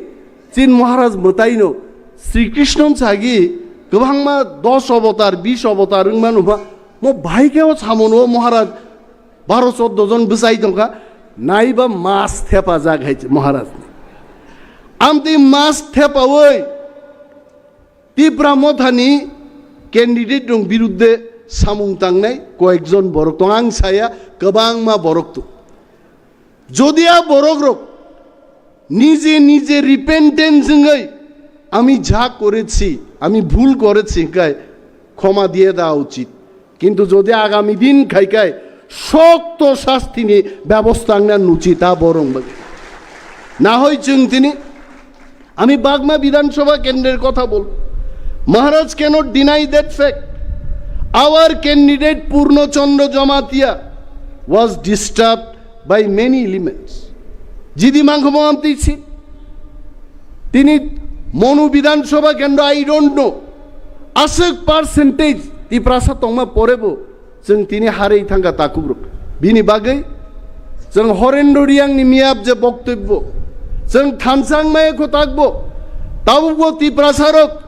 chin Maharaj mwtaino Sri Krishna sagi kwbangma dos avatar, bis avatar wngmano ba, mo bai khe o samano Maharaj baro choddo jon bwsai tongkha, naiba mask thepajak hai Maharaj. Amtwi mask thepawi Tipra Mothani candidate rok birudde samung tangnai koyekjon borok tong, ang saya kwbangma borok tong. Jodi a borok rok nije nije repentance wngwi, "Ami ja korechi, ami bhul korechi," hwnkhe khoma diye da uchit. Kintu jodi agami din khai khai shokto shastini bebosta wngna nuchi ta borok bagwi. Na hoi chwng tini, ami Bagma Bidhan Sabha kendrer kotha bol. Maharaj cannot deny that fact. Our candidate Purno Chandra Jamatia was disturbed by many elements. Jidi mangkho mo amtwi si. Tini Monu Bidhan Sabha Kendro, I don't know. Aswk percentage Tiprasa tongma porebo chwng tini harwi thangkha takhuk rok. Bini bagwi chwng Horendra Reang ni miyap je boktobbo, chwng thansa wngmaya kho takbo, tabukbo Tiprasa rok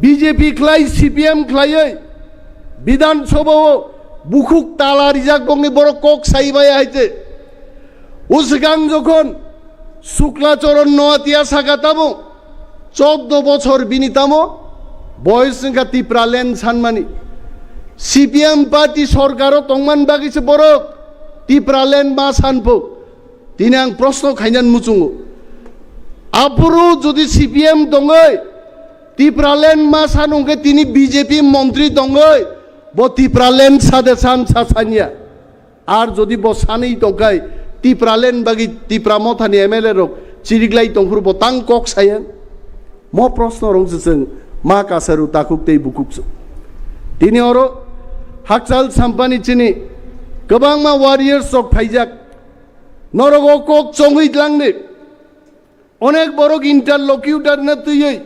B J P khlai, C P M khlaiwi Bidhan Sabha o bukhuk tala rijak bongni borok kok sai maya hai te. O swkang jokhon Sukla Charan Noatia saka tamo choddo bochor bini tamo boyos wngkha Tipraland sanmani. C P M party sorkaro tongman bagwi se borok Tipraland ma sanpho. Tini ang proshno khainani muchungo. Aphuru jodi C P M tongwi Tipraland ma san hwnkhe tini B J P montri tongwi bo Tipraland sade san sa sanya. Ar jodi bo sanwi tongkhai Tipraland bagwi Tipra Mothani M L A rok chiriklai tongphuru bo tang kok saya. Mo proshno rok se chwng ma kasaru takhuk tei bukhuk se. Tini oro Hakchal Sampani chini kwbangma warriors rok phaijak. Norok o kok chongwi tlangni. Onek borok interlocutor no twiwi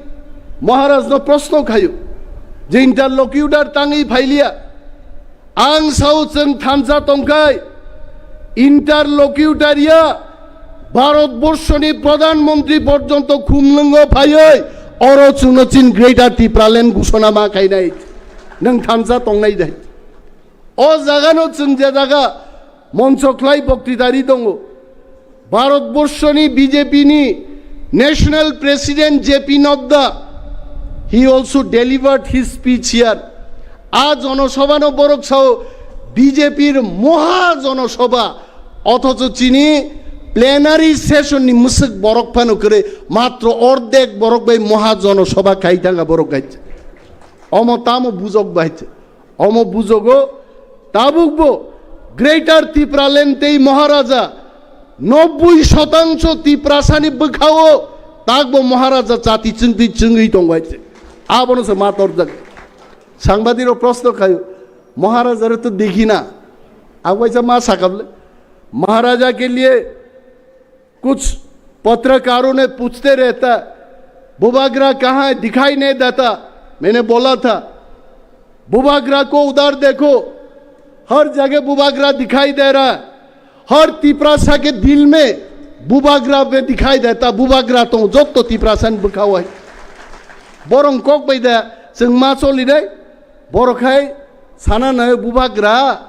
Maharaj no proshno khaio je interlocutor tangwi phailiya. Ang sao chwng thansa tongkhai interlocutor ya Bharat borshoni Pradhan Mantri porjonto khumlwngo phaiwi oro chwngno chin Greater Tipraland gusona ma khainai. Nwng thansa tongnai dai? O jagano chwng je jaga moncho khlai boktitari tongo, Bharat borshoni B J P ni National President J P Nadda, he also delivered his speech here. A jonosabhano borok sao B J P r moha jonosabha, othocho chini plenary session ni mwswk borok phano kwrwi, matro ordek borok bai moha jonosabha khai thanga borok gaitha. Omo tamo bujok bai. Omo bujogo tabukbo Greater Tipraland tei Maharaja nobboi shotangso Tiprasani bwkhao takbo Maharaja chati chwngtwi chwngwi tongbai se. Abono se ma torjak. Sangbadirok proshno khaio, "Maharaja re to dekhi na." Agwaisa ma sakable, "Maharaja ke liye कुछ पत्रकारों ने पूछते रहता, 'बुबागरा कहाँ है, दिखाई नहीं देता.' मैंने बोला था, 'बुबागरा को उधर देखो, हर जगह बुबागरा दिखाई दे रहा है, हर तिपरासा के दिल में बुबागरा में दिखाई देता, बुबागरा तो जब तो तिपरासा ने बुखा हुआ है.'" Borong kok bai da chwng ma choli dai. Borok hai sana nai bubagra,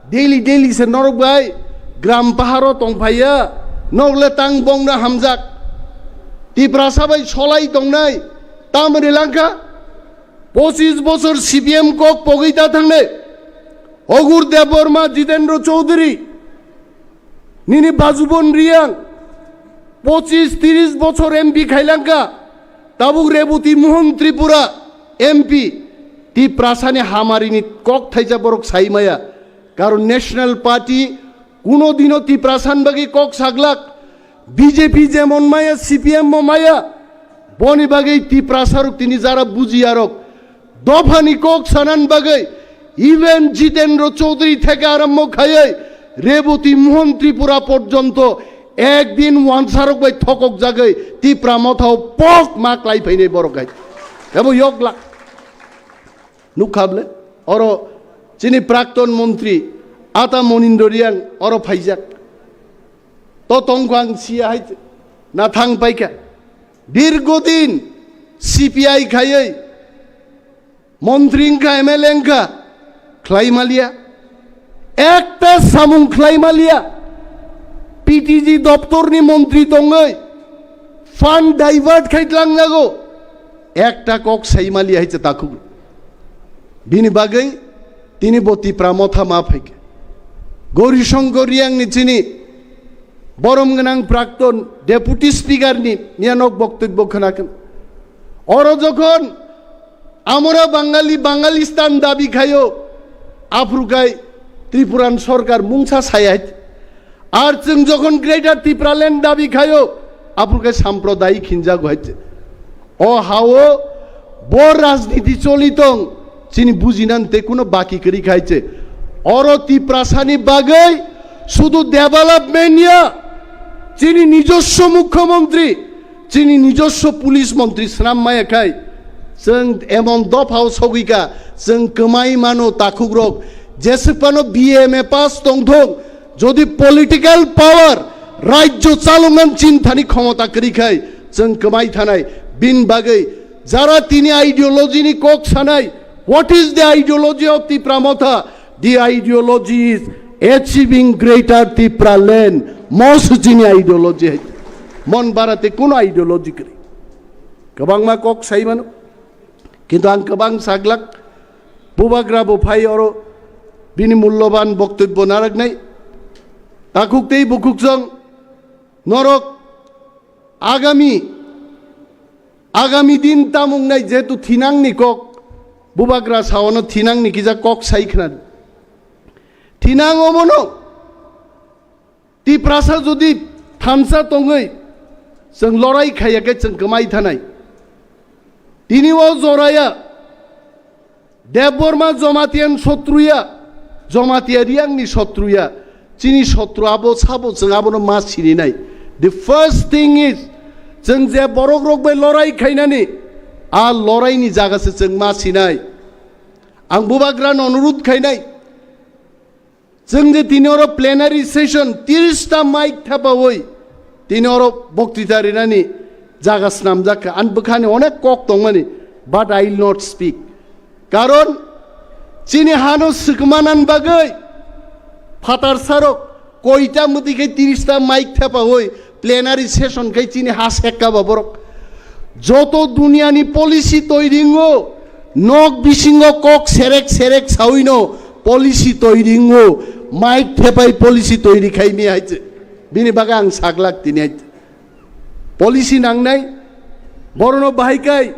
daily daily se norok bai gram paharo tong phaiya, norok le tang bongna hamjak. Tiprasa bai solai tongnai, tamoni langkha, pochis bochor C P M kok pogwi ta thangnai. Ogur Debbarma, Jitendra Chaudhary, nini Bajubon Riyang, pochis tiris bochor M P khailangkha, tabuk Reboti Mohon Tripura M P, Tiprasani hamarini kok thaija borok sai maya. Karon National Party kuno dino Tiprasan bagwi kok saglak, B J P jemon maya, C P M mo maya, boni bagwi Tiprasarok tini jara bujiyarok, dophani kok sanan bagwi even Jitendra Chaudhary theke arambo khaiwi Reboti Mohon Tripura porjonto ekdin wansarok bai thokok jagwi Tipra Mothao pok ma klai phainai borok hai. Ebo yokla. Nukha ble? Oro chini prakton montri Ata Monindra Riyang oro phaijak. To tongkho ang siya hai na thang paikha. Dirgodin C P I khaiwi montri wngkha, M L A wngkha, khlai maliya. Ekta samung khlai maliya. P T G doptorni montri tongwi fund divert khai tlangjago. Ekta kok sai maliya hai se takhuk. Bini bagwi tini bo Tipra Motha ma phaikha. Gauri Shankar Riyangni chini borom gwnang prakton Deputy Speaker ni miyanok boktobbo khwnakhwna. Oro jokhon amora Bangali, Bangalistan dabi khaio, aphrukai Tripuran sorkar mungsa saya hai. Ar chwng jokhon Greater Tipraland dabi khaio, aphrukai samprodayik hinjago hai. O hao bo rajniti choli tong, chini bujinan tei kuno baki kwrwi khai che. Oro Tiprasani bagwi sudu development ya, Chini nijoswo mukhyamantri, chini nijoswo police mantri swnam maya khai, chwng emon dophao sogwi kha, chwng kwmai mano takhukrok, jeswk phano B A M A pass tongthok, jodi political power rajyo chaloknani chinthani khomota kwrwi khai, chwng kwmai thanai, bini bagwi jara tini ideology ni kok sanai, what is the ideology of Tipra Motha? The ideology is achieving greater Tipra land. Mo suchini ideology hai. Mon barate kuno ideology kwrwi. Kwbangma kok sai mano. Kintu ang kwbang saglak. Bubagra bo phai oro bini mulloban boktobbo naraknai. Takhuk tei bukhuk jong norok agami, agami din tamung nai jehetu thinangni kok, bubagra saono thinangni kisa kok sai khna. Thinang omono Tiprasa jodi thansa tongwi chwng lorai khaiya khe chwng kwmai thanai. Tini o joraya Debbarma Jomatian sotruya, Jomatia Riangni sotruya, chini sotru abo sabo chwng abono ma sininai. The first thing is, chwng je borok rok bai lorai khainani, a lorai ni jaga se chwng ma sinai. Ang bubagra no onurudh khainai, chwng je tini oro plenary session tiris ta mic thepawi tini oro boktita rinani jaga snamjak kha. Ani bwkhani onek kok tongmani, but I will not speak. Karon chini hano swkmanan bagwi phatar sarok koita mwtwi khe tiris ta mic thepawi plenary session khai chini ha sekka ba borok. Joto duniani policy toiringo, nok bisingo kok serek serek sawino policy toiringo, mic thepai policy toiri khaimi hai se. Bini bagwi ang saglak tini hai se. Policy nangnai, borono bahai kai,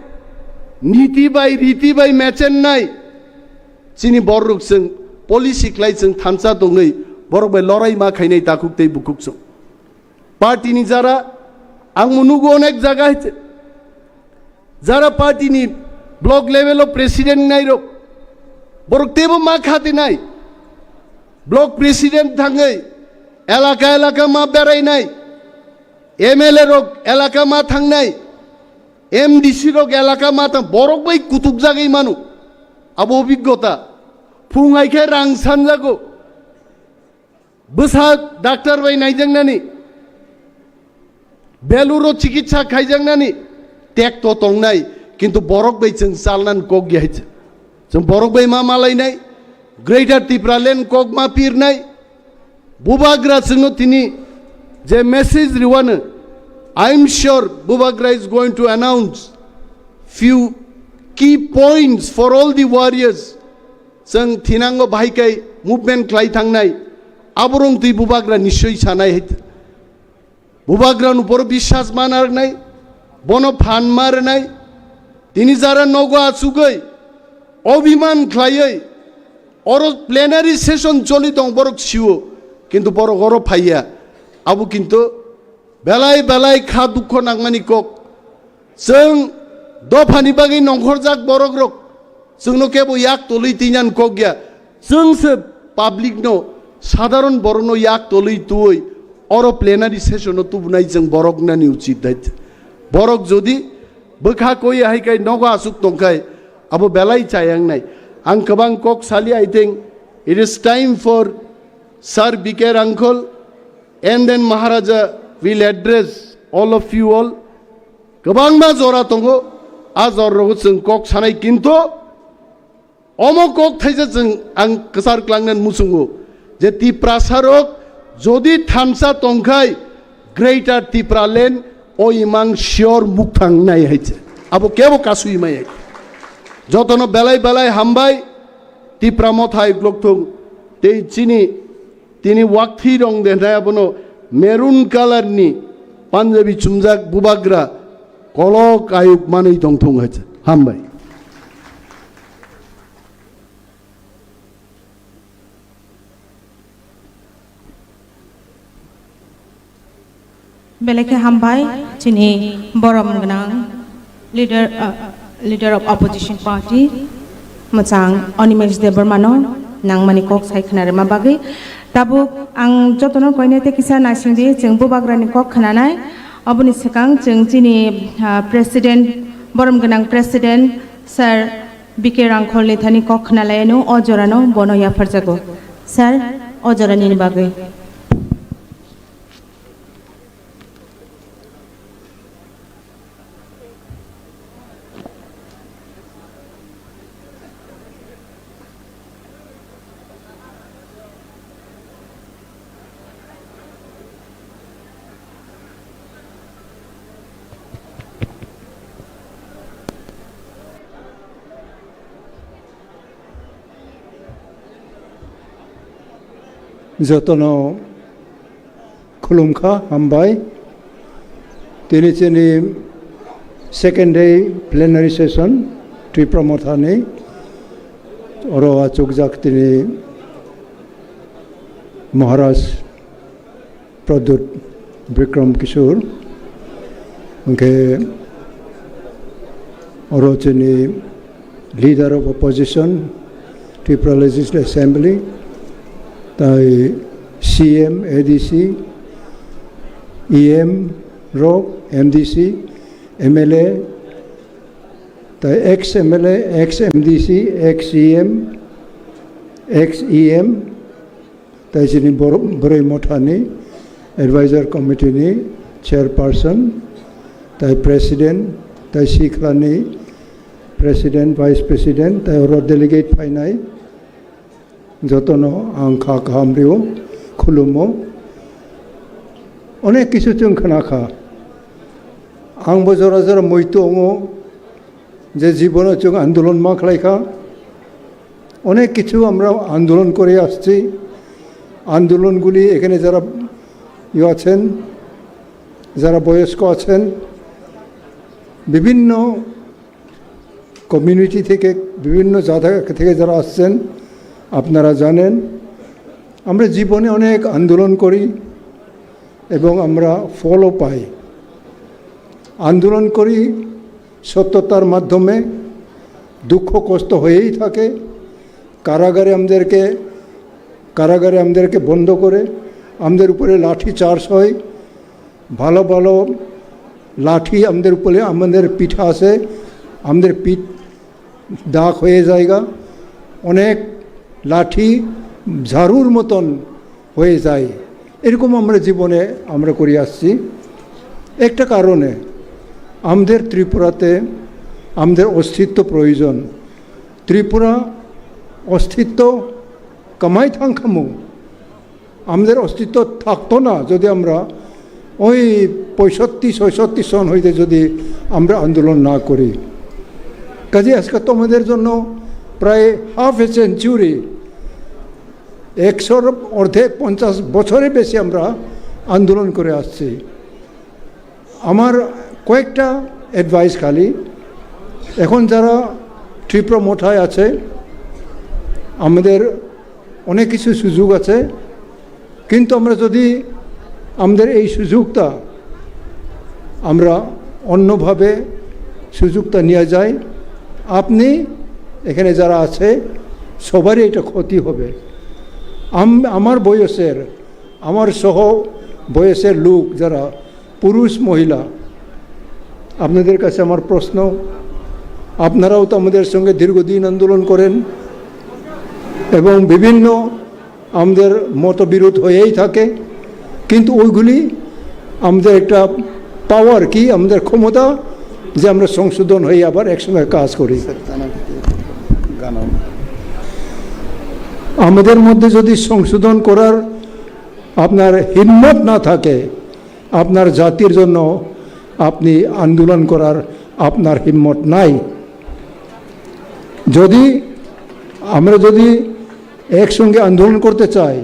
niti bai, riti bai mechennai. Chini borok chwng policy khlai chwng thansa tongwi, borok bai lorai ma khainai takhuk tei bukhuk chwng. Party ni jara, ang mo nugo onek jaga hai se. Jara party ni block level o president nai rok, borok tebo ma khati nai. Block president thangwi elaka elaka ma berai nai. M L A rok elaka ma thangnai, M D C rok elaka ma thang, borok bai kutuk jagwi manu. Abo obiggota. Phung hai khe rang sanjago. Bwsa doctor bai naijaknani, beluro chikitsa khaijaknani, tekto tongnai, kintu borok bai chwng chalnan kok ya hai. Chwng borok bai ma malainai, Greater Tipraland kok ma pirnai, bubagra chwngno tini je message riwano, I am sure bubagra is going to announce few key points for all the warriors. Chwng thinango bahai kai movement khlai thangnai, aborong twi bubagra nischoi sanai hai. Bubagra no boro biswas ma narnai, bono phan ma rwnai. Tini jara nogo achugwi, obiman khlaiwi, oro plenary session choli tong borok siwo, kintu borok oro phaiya. Abo kintu belai belai kha dukho nangmani kok. Chwng dophani bagwi nongkhorjak borok rok, chwngno kebo yak tolwi twinan kok ya. Chwng se public no, sadharon borok no yak tolwi twi oro plenary session o tubunai chwng borok nani uchit dai. Borok jodi bwkha koi hai kai nogo asuk tongkhai, abo belai chayang nai. Ang kwbang kok sali, I think it is time for Sir B K Rangkhol and then Maharaja will address all of you all. Kwbangma jora tongo, a jora rogo chwng kok sanai, kintu omo kok thaisa chwng ang kwchar klangnan muchungo je Tiprasa rok jodi thansa tongkhai Greater Tipraland o imang sure mukthang nai hai se. Abo kebo kasui mai hai. Jotono belai belai hambai, Tipra Motha hai glok thung tei chini Tini wakthi rong de nai abono maroon colour ni Punjabi chumjak bubagra kolok ayuk manwi tongthung hai se. Hambai. Belai khe hambai chini borom gwnang leader, uh, leader of opposition party mwchang Animesh Debbarma no nangmani kok sai khna rwma bagwi. Tabuk ang jotono koine tei kisa naisingdi, chwng bubagrani kok khwnanai. Oboni swkang chwng chini, ah, president, borom gwnang president sir B K Rangkholni thani kok khwnalaino, o jorano bono yapharjago. Sir, o jorani bagwi. Jotono khulumkha, hambai. Tini chini second day plenary session Tripura Mothani, oro achukjak tini Maharaj Pradyut Bikram Kishore, hwnkhe oro chini Leader of Opposition, Tripura Legislative Assembly, tai C M, A D C, E M rok, M D C, M L A, tai ex M L A, ex M D C, ex E M, ex E M, tai chini bor-, Boroi Mothani Advisor Committee ni Chairperson, tai President, tai Sikhlani President, Vice President, tai oro delegate phainai jotono ang kha kaham rio, khulumo. Onek kisu chwng khna kha. Ang bo jora jora moi tongo je jibono chwng andolon ma khlai kha. অনেক কিছু আমরা আন্দোলন করে আসছি। আন্দোলনগুলি এখানে যারা ইয়ে আছেন, যারা বয়স্ক আছেন, বিভিন্ন কমিউনিটি থেকে, বিভিন্ন জায়গা থেকে যারা আসছেন, আপনারা জানেন, আমরা জীবনে অনেক আন্দোলন করি এবং আমরা ফলও পাই। আন্দোলন করি সত্যতার মাধ্যমে, দুঃখ কষ্ট হয়েই থাকে। কারাগারে আমাদেরকে, কারাগারে আমাদেরকে বন্ধ করে, আমাদের উপরে লাঠি চার্জ হয়, ভালো ভালো লাঠি আমাদের উপরে, আমাদের পিঠে আসে, আমাদের পিঠ দাগ হয়ে যায়গা, অনেক লাঠি ঝাড়ুর মতন হয়ে যায়। এরকম আমরা জীবনে আমরা করে আসছি। একটা কারণে আমাদের ত্রিপুরাতে আমাদের অস্তিত্ব প্রয়োজন। ত্রিপুরা অস্তিত্ব কামাই থাংখামু। আমাদের অস্তিত্ব থাকতো না যদি আমরা ওই পঁয়ষট্টি ছয়ষট্টি সন হইতে যদি আমরা আন্দোলন না করি। কাজে আজকে তোমাদের জন্য প্রায় হাফ এ সেঞ্চুরি, একশোর অর্ধেক, পঞ্চাশ বছরে বেশি আমরা আন্দোলন করে আসছি। আমার কয়েকটা অ্যাডভাইস খালি, এখন যারা ত্রিপুরা মথায় আছে, আমাদের অনেক কিছু সুযোগ আছে, কিন্তু আমরা যদি আমাদের এই সুযোগটা আমরা অন্যভাবে সুযোগটা নিয়ে যাই, আপনি এখানে যারা আছে সবারই এটা ক্ষতি হবে। আম-, আমার বয়সের, আমার সহ বয়সের লোক যারা পুরুষ, মহিলা, আপনাদের কাছে আমার প্রশ্ন, আপনারাও তো আমাদের সঙ্গে দীর্ঘদিন আন্দোলন করেন এবং বিভিন্ন আমাদের মতবিরোধ হয়েই থাকে, কিন্তু ওইগুলি আমাদের একটা পাওয়ার কি, আমাদের ক্ষমতা যে আমরা সংশোধন হয়ে আবার একসঙ্গে কাজ করি। আমাদের মধ্যে যদি সংশোধন করার আপনার হিম্মত না থাকে, আপনার জাতির জন্য আপনি আন্দোলন করার আপনার হিম্মত নাই। যদি আমরা যদি একসঙ্গে আন্দোলন করতে চাই,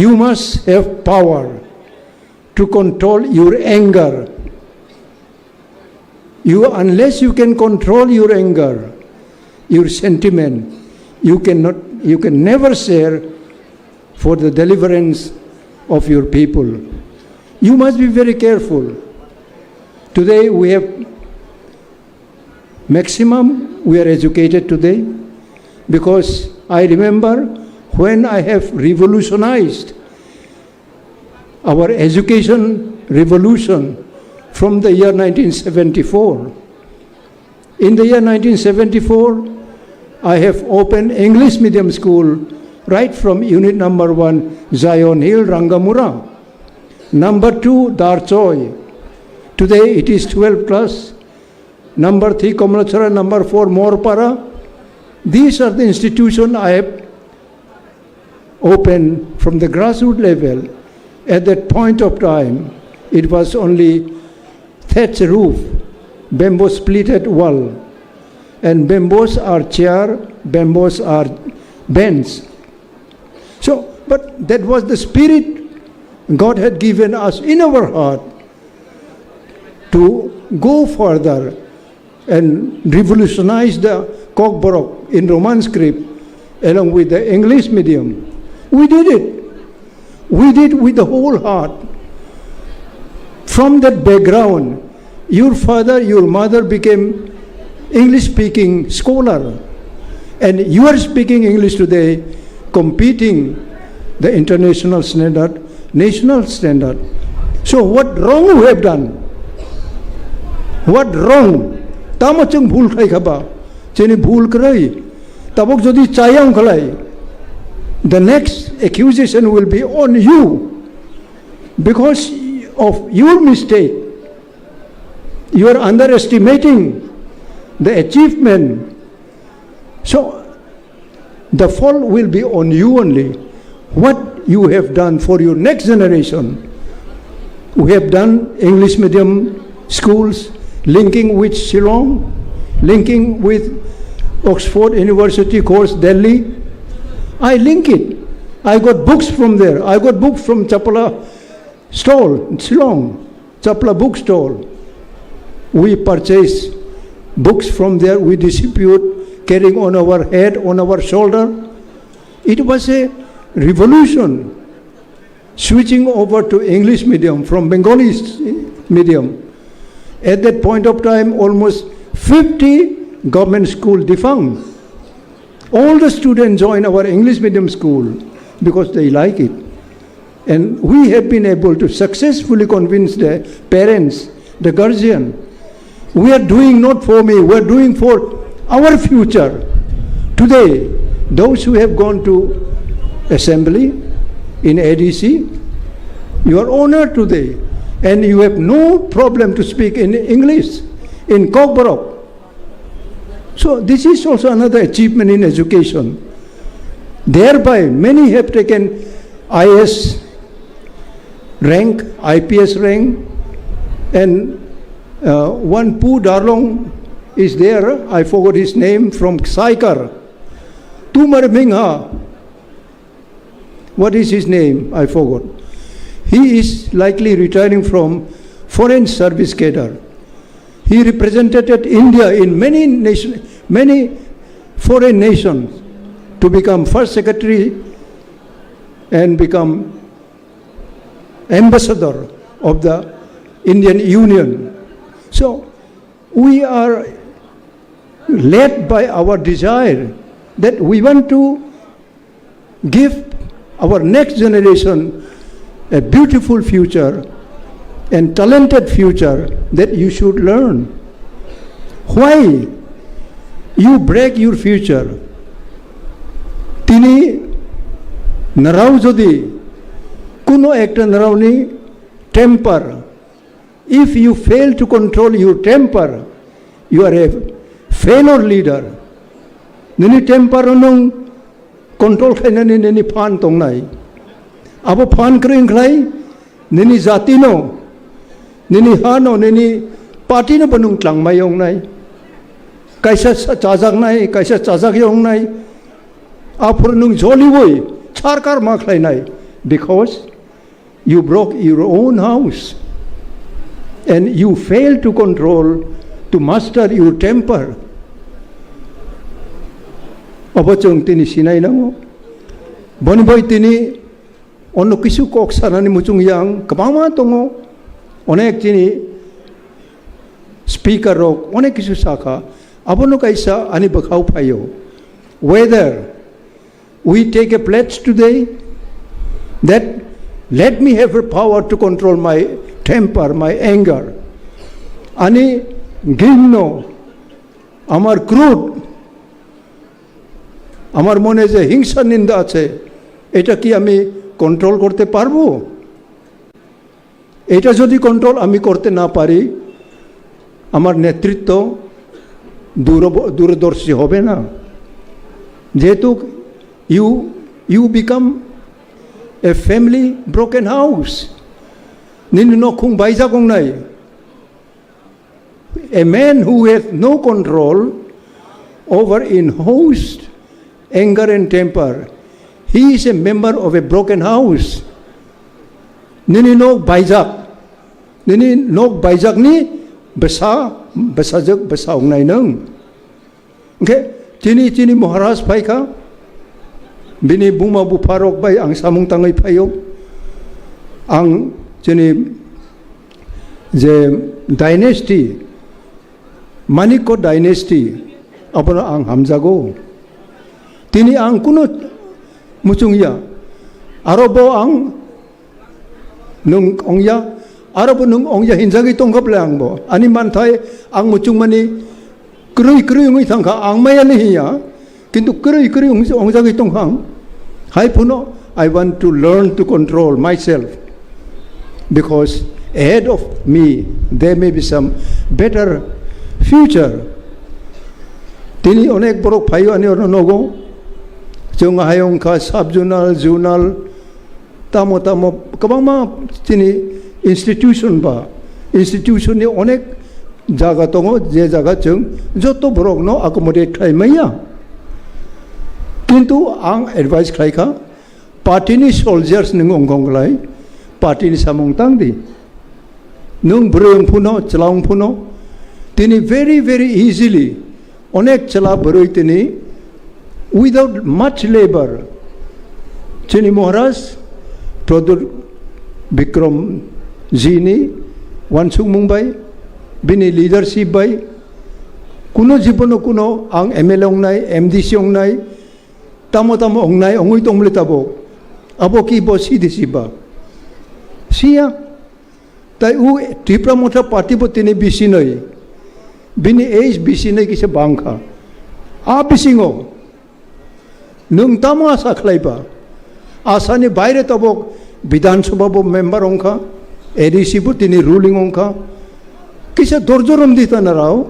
you must have power to control your anger. You, unless you can control your anger, your sentiment, you cannot, you can never share for the deliverance of your people. You must be very careful. Today we have maximum we are educated today, because I remember when I have revolutionized our education revolution from the year nineteen seventy-four. In the year nineteen seventy-four, I have opened English medium school right from unit number one, Zion Hill, Rangamura. Number two, Darchoi. Today it is twelve class. Number three, Komlachara. Number four, Morpara. These are the institutions I have opened from the grassroots level. At that point of time, it was only thatch roof, bamboo splitted wall, and bamboos are chair, bamboos are bench. So, but that was the spirit God had given us in our heart to go further and revolutionize the Kokborok in Roman script along with the English medium. We did it. We did with the whole heart. From that background, your father, your mother became English speaking scholar, and you are speaking English today, competing the international standard, national standard. So what wrong we have done? What wrong? Tamo chwng bhul khai khaba? Chini bhul kwrwi. Tabuk jodi chayang khlai, the next accusation will be on you because of your mistake. You are underestimating the achievement. So the fault will be on you only. What you have done for your next generation. We have done English medium schools linking with Shillong, linking with Oxford University course Delhi. I link it. I got books from there. I got books from Chapla stall, Shillong, Chapla book stall. We purchase books from there, we distribute, carrying on our head, on our shoulder. It was a revolution, switching over to English medium from Bengali s-, medium. At that point of time, almost fifty government school defunct. All the students join our English medium school because they like it. And we have been able to successfully convince the parents, the guardian. We are doing not for me, we are doing for our future. Today, those who have gone to assembly in A D C, you are honored today, and you have no problem to speak in English, in Kokborok. So this is also another achievement in education. Thereby, many have taken I A S rank, I P S rank, and, uh, one Pu Darlong is there. I forgot his name, from Saikar. Tumar Mingha. What is his name? I forgot. He is likely retiring from foreign service cadre. He represented India in many nation, many foreign nations to become first secretary and become ambassador of the Indian Union. So we are led by our desire that we want to give our next generation a beautiful future and talented future that you should learn. Why you break your future? Tini narao jodi kuno ekta naraoni temper, if you fail to control your temper, you are a failure leader. Nini temper no nwng control khainani nini phan tongnai. Abo phan kwrwi wngkhlai nini jati no, nini ha no, nini party no bo nwng tlangmai wngnai. Kaisa sa-, chajaknai, kaisa chajakya wngnai. Aphuru nwng joliwi charkar ma khlainai. Because you broke your own house and you failed to control, to master your temper. Obo chwng tini sinai nango. Boni bai tini ono kisu kok sanani muchung yang kwbangma tongo. Onek tini speaker rok onek kisu sakha. Abono kaisa ani bwkhao phaio. Whether We take a pledge today that let me have a power to control my temper, my anger. Ani ঘিন্ন, আমার ক্রোধ, আমার মনে যে হিংসা নিন্দা আছে, এটা কি আমি কন্ট্রোল করতে পারবো? এটা যদি কন্ট্রোল আমি করতে না পারি, আমার নেতৃত্ব দূরব-, দূরদর্শী হবে না। যেহেতু you, you become a family broken house. Nini nokhung baijak wngnai. A man who has no control over in host, anger and temper, he is a member of a broken house. Nini nok baijak, nini nok baijakni bwsa, bwsajwk bwsa wngnai nwng. Hwnkhe chini, chini Maharaj phaikha, bini buma bupharok bai ang samung tangwi phaio. Ang chini je dynasty, Manikko dynasty, abono ang hamjago. Tini ang kuno muchungya. Aro bo ang nwng ongya, aro bo nwng ongya hinjagwi tongkha ble ang bo. Ani manthai ang muchungmani kwrwi kwrwi wngwi thangkha, ang maya le hiya. Kintu kwrwi kwrwi wng-, wngjagwi tongkha ang. Hai phano, I want to learn to control myself. Because ahead of me, there may be some better future. Tini onek borok phaio ani oro nogo. Chwng hai wngkha sub-zonal, zonal, tamo tamo kwbangma chini institution ba, institution ni onek jaga tongo, je jaga chwng joto borokno accommodate khlai maya. Kintu ang advice khlai kha, party ni soldiers nwng wngkha wngkhlai, party ni samung tang di. Nwng bwrwi wng phuno, chwla wng phuno, tini very, very easily onek chwla bwrwi tini without much labor, chini Maharaj Pradyut Bikram ji ni wansukmung bai, bini leadership bai, kuno jibono kuno ang M L A wngnai, M D C wngnai, tamo tamo wngnai, wngwi tongmole tabok. Abo ki bo C D C ba? Siya. Tai u Tipra Motha Party bo tini bisinoi. Bini age bisinoi kisa bangkha. A bisingo nwng tamo asa khlaiba? Asani baire tabok Bidhan Sabha bo member wngkha, A D C bo tini ruling wngkha. Kisa dorjo romdi tanarao.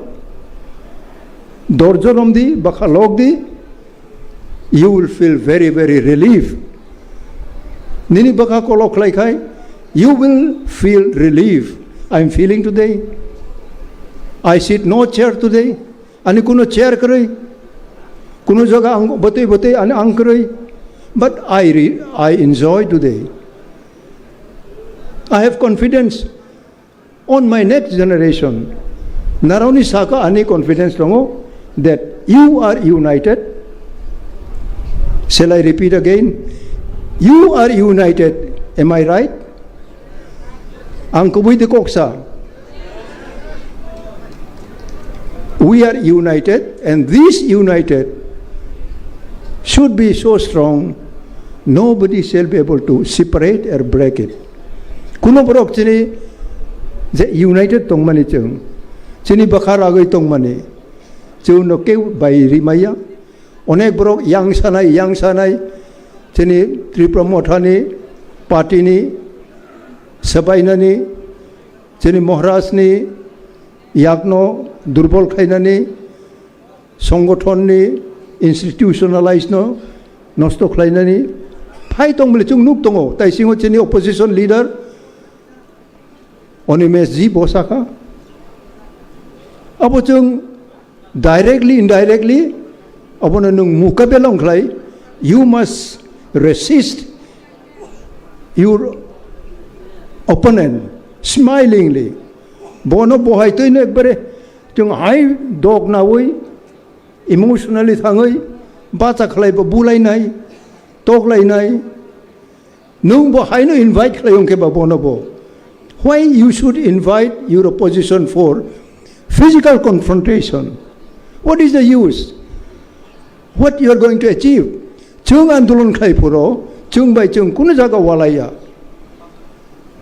Dorjo romdi, bakha lokdi. You will feel very, very relief. Nini bwkha kolok khlai khai, you will feel relief. I am feeling today. I sit no chair today. Ani kuno chair kwrwi. Kuno jaga ang bwtwi bwtwi ani ang kwrwi. But I re-, I enjoy today. I have confidence on my next generation. Naroni saka ani confidence tongo that you are united. Shall I repeat again? You are united. Am I right? Ang kubui de koksa. We are united, and this united should be so strong, nobody shall be able to separate or break it. Kuno borok chini je united tongmani chwng, chini bwkha ragwi tongmani, chwngno keu bai rimaya. Onek borok yang sanai, yang sanai, chini Tripura Mothani, party ni, sabainani, chini Maharaj ni yakno durbol khlainani, songothon ni institutionalize no nosto khlainani phai tong bole chwng nuk tongo. Tai singo chini opposition leader Animesh ji bo sakha. Abo chwng directly, indirectly, abono nwng mukabela wng khlai, you must resist your opponent smilingly. Bono bohai twi no ekbare chwng hai dok nawi, emotionally thangwi, bacha khlai bo bulainai, toklainai. Nwng bo haino invite khlai wng khe ba bono bo. Why you should invite your opposition for physical confrontation? What is the use? What you are going to achieve? Chwng andolon khlai phuru, chwng bai chwng kunu jaga walaiya.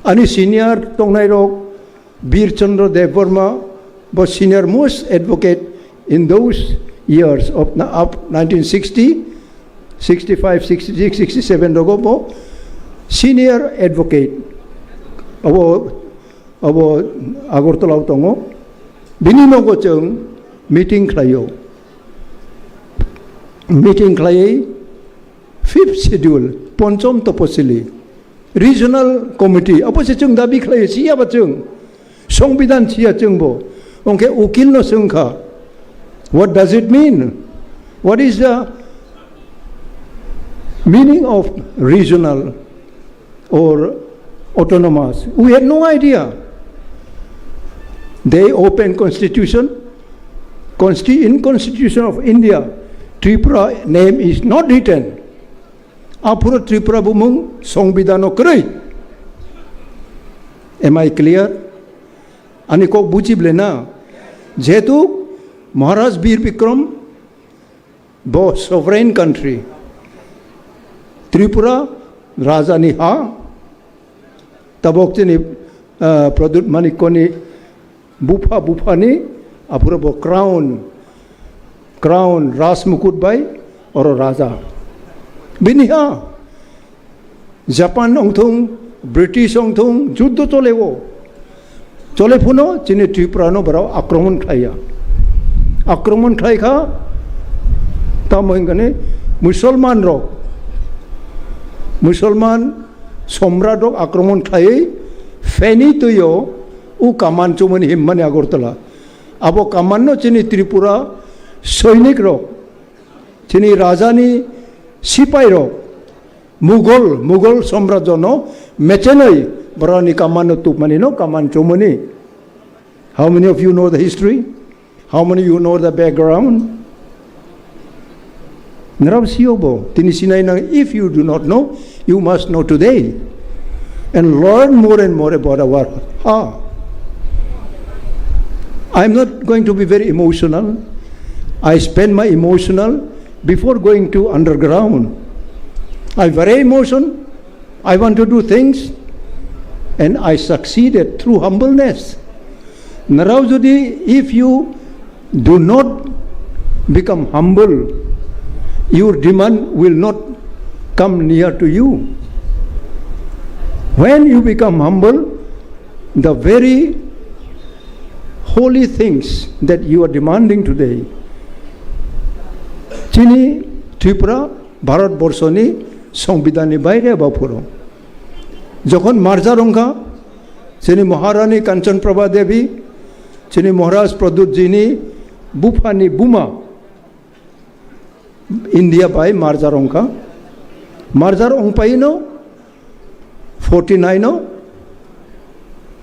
Ani senior tongnai rok, Bir Chandra Debbarma, bo senior most advocate in those years of na-, up nineteen sixty, sixty-five, sixty-six, sixty-seven rogo bo senior advocate. Abo, abo Agartala o tongo. Bini nogo chwng meeting khlaio. Meeting khlaiwi fifth schedule, ponchom toposili, regional committee, abo se chwng dabi khlaio, siya ba chwng. Songbidan siya chwng bo. Ongkhe ukil no swngkha, "What does it mean? What is the meaning of regional or autonomous?" We had no idea. They open constitution. Consti-, in Constitution of India, Tripura name is not written. Aphuru Tripura bumung songbidano kwrwi. Am I clear? Ani kok buji ble na? Jehetu Maharaj Bir Bikram bo sovereign country. Tripura rajani ha. Tabok chini, ah, Pradyut Manikko ni bupha, buphani aphuru bo crown, crown, rajmukut bai oro raja. Bini ha Japan ongthung, British ongthung, juddo choleo. Chole phuno chini Tripura no borok akromon khlaiya. Akromon khlai kha, tamo hingkani Musulman rok, Musulman somrat rok akromon khlaiwi Feni tuio u kaman chumani himmani Agartala. Abo kaman no chini Tripura soinik rok, chini rajani sipai rok, Mughal, Mughal samrajyo no mechenoi borokni kaman no tupmani no kaman chumani. How many of you know the history? How many you know the background? Nrao sio bo, tini sinai nang, if you do not know, you must know today. And learn more and more about our ha. I'm not going to be very emotional. I spend my emotional before going to underground. I very emotion. I want to do things and I succeeded through humbleness. Nrao jodi, if you do not become humble, your demand will not come near to you. When you become humble, the very holy things that you are demanding today, chini Tripura, Bharat Borso ni Songbidan ni baire ba phuru. Jokhon marjar ongkha, chini Maharani Kanchan Prabha Devi, chini Maharaj Pradyut ji ni bupha ni buma India bai marjar ongkha. Marjar ongpai no forty nine o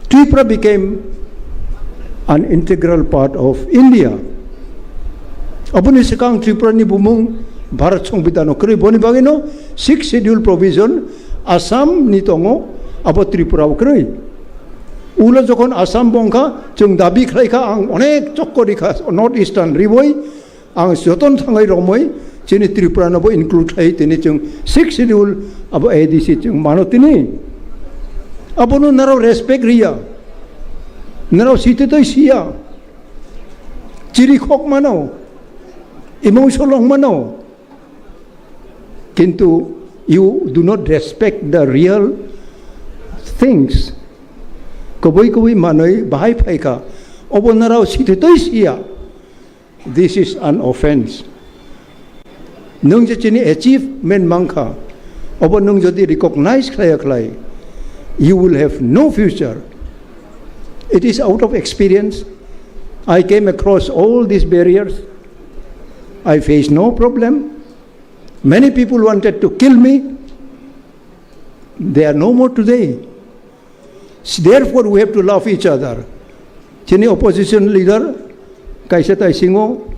Tripura became an integral part of India. Aboni swkang Tripura ni bumung Bharat Songbidan o kwrwi. Boni bagwi no sixth schedule provision Assam ni tongo, abo Tripura o kwrwi. Ulo jokhon Assam bongkha, chwng dabi khlai kha, ang onek chokko ri kha, North Eastern riboi, ang joton thangwi romwi, chini Tripura no bo include khlai, tini chwng sixth schedule abo A D C chwng mano tini. Abono narao respect riya, narao sititoi siya, chiri khok mano, emotional mano. Kintu you do not respect the real things. Kubui kubui manwi bahai phaikha, obo narao sititoi siya. This is an offense. Nwng je chini achievement mankha, obo nwng jodi recognize khlaiya khlai, you will have no future. It is out of experience. I came across all these barriers. I faced no problem. Many people wanted to kill me. They are no more today. Therefore, we have to love each other. Chini opposition leader, kaisa taisingo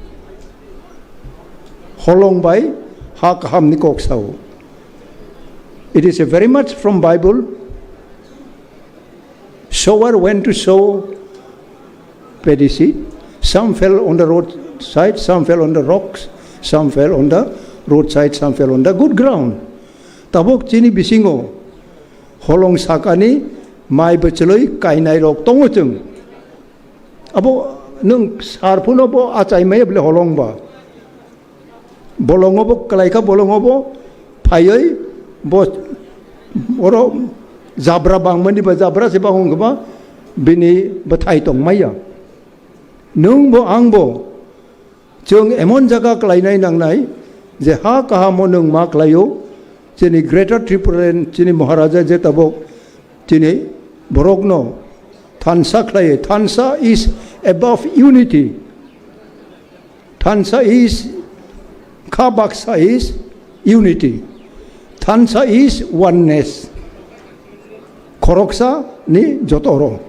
holong bai ha kaham ni kok sao. It is a very much from Bible. Sower went to sow paddy seed. Some fell on the roadside, some fell on the rocks, some fell on the Roadside samphel on the good ground. Tabuk chini bisingo holong sakani mai bwchwlwi kainai rok tongo chwng. Abo nwng sar phano bo achai maya bole holong ba. Bolongo bo kwlai kha, bolongo bo phaiwi bo oro jabra bangmani ba jabra se bango wngkha ba bini bwthai tong maya. Nwng bo ang bo chwng emon jaga kwlainai nangnai je ha kahamo nwng ma kwlaio, chini Greater Tripura, chini Maharaja je tabuk chini borokno thansa khlai, thansa is above unity. Thansa is, kha baksa is unity. Thansa is oneness. Khoroksa ni joto oro.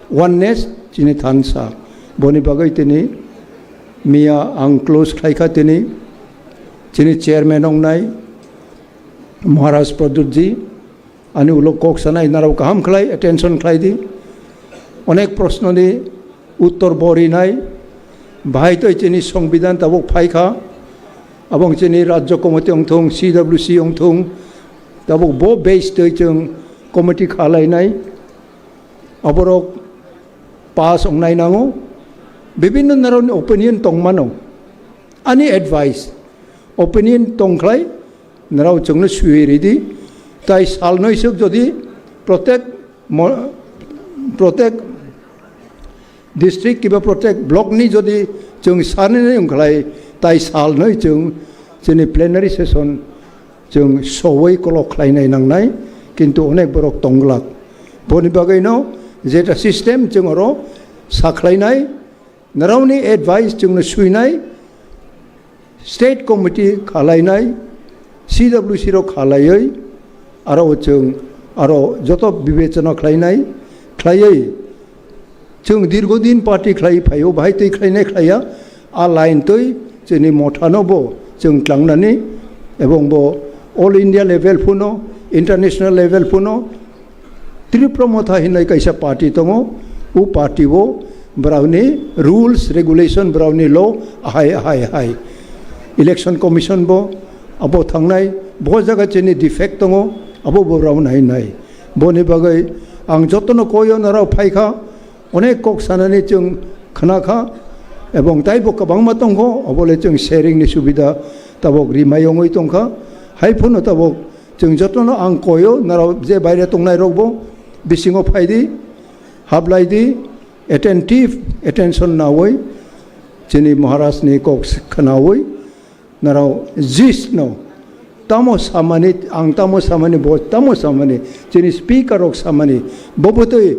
Oneness chini thansa. Boni bagwi tini miya ang close khlai kha tini chini chairman ongnai Maharaj Pradyut ji. Ani ulo kok sanai narao kaham khlai, attention khlai di. Onek proshno ni uttor bo rinai. Bahai toi chini Songbidan tabuk phai kha. Abong chini Rajya Committee ongthung, C W C ongthung. Tabuk bo base toi chwng committee kha lainai. Aborok pass ongnai nango. Bibinno narao ni opinion tongmano. Ani advice, opinion tongkhlai, narao chwngno swiwi ridi. Tai salnoi swk jodi protek mo-, protek district kiba protek block ni jodi chwng sanini wngkhlai, tai salnoi chwng chini plenary session chwng sowoi kolok khlainai nangnai, kintu onek borok tongglak. Boni bagwino jeta system chwng oro sakhlainai, naraoni advice chwngno swinai, state committee khalainai, C W C rok khalaiwi, aro chwng aro joto bibechona khlainai, khlaiwi chwng dirgodin party khlai phaio, bahai twi khlainai khlaiya, a line twi chini mothano bo chwng tlangnani, ebong bo all India level phuno, international level phuno, Tripura Motha hinwi kaisa party tongo, o party o borokni rules, regulation, borokni law ahai, ahai, ahai. Election Commission bo abo thangnai, bo jaga chini defect tongo, abo bo borok nai nai. Boni bagwi ang jotono koyo narao phaikha, onek kok sanani chwng khna kha, ebong taibo kwbangma tongkho, obole chwng sharing ni subida tabok rimai wngwi tongkha. Hai phano tabok chwng jotono ang koyo, narao je baire tongnai rokbo bisingo phaidi, hablai di, attentive, attention nawi, chini Maharaj ni kok khnawi, narao jis no tamo samani, ang tamo samani, bo tamo samani, chini speaker rok samani, bo bwtwi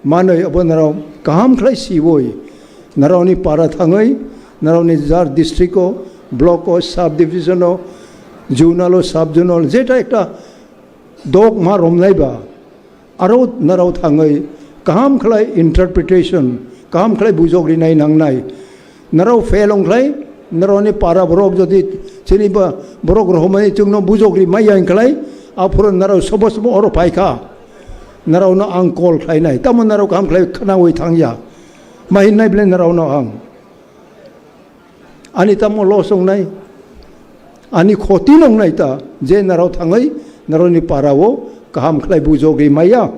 manwi abo narao kaham khlai siwi, naraoni para thangwi, naraoni jar district o, block o, sub division o, zonal o, sub zonal, jeta ekta dogma romnai ba, aro narao thangwi kaham khlai interpretation, kaham khlai bujok rinai nangnai. Narao fail ongkhlai, naraoni para borok jodi chini ba borok rohormani chwngno bujok ri maya wngkhlai, aphuru narao sobo sobo oro phaikha. Naraono ang call khlainai, tamo narao kaham khlai khnawi thangya. Ma hinnai bwle naraono ang. Ani tamo loss wngnai, ani khoti wngnai ta, je narao thangwi naraoni parao kaham khlai bujok ri maya,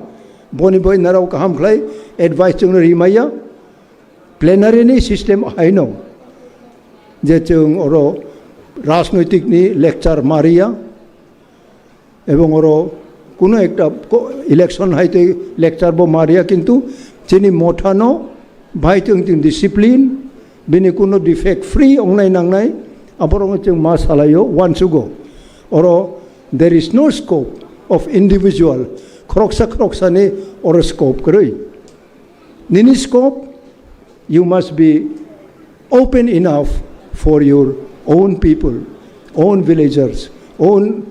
boni bai narao kaham khlai advice chwngno ri maya. Plenary ni system haino je chwng oro rajnoitik ni lecture ma riya, ebong oro kuno ekta ko-, election hai tei lecture bo ma riya, kintu chini mothano bai tong tong discipline, bini kuno defect free ongnai nangnai, aborok chwng ma salaio, uansugo. Oro there is no scope of individual, khoroksa khoroksani oro scope kwrwi. Nini scope, you must be open enough for your own people, own villagers, own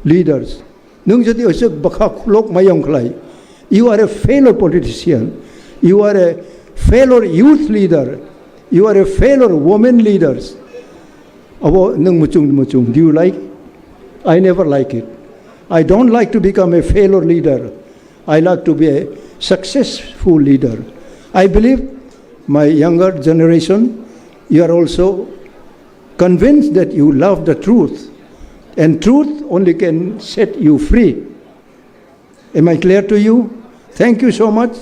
leaders. Nwng jodi oisok bwkha khulok mayong khlai, you are a failure politician, you are a failure youth leader, you are a failure women leaders. Abo nwng muchung muchung. Do you like? I never like it. I don't like to become a failure leader. I like to be a successful leader. I believe my younger generation, you are also Convince that you love the truth, and truth only can set you free. Am I clear to you? Thank you so much.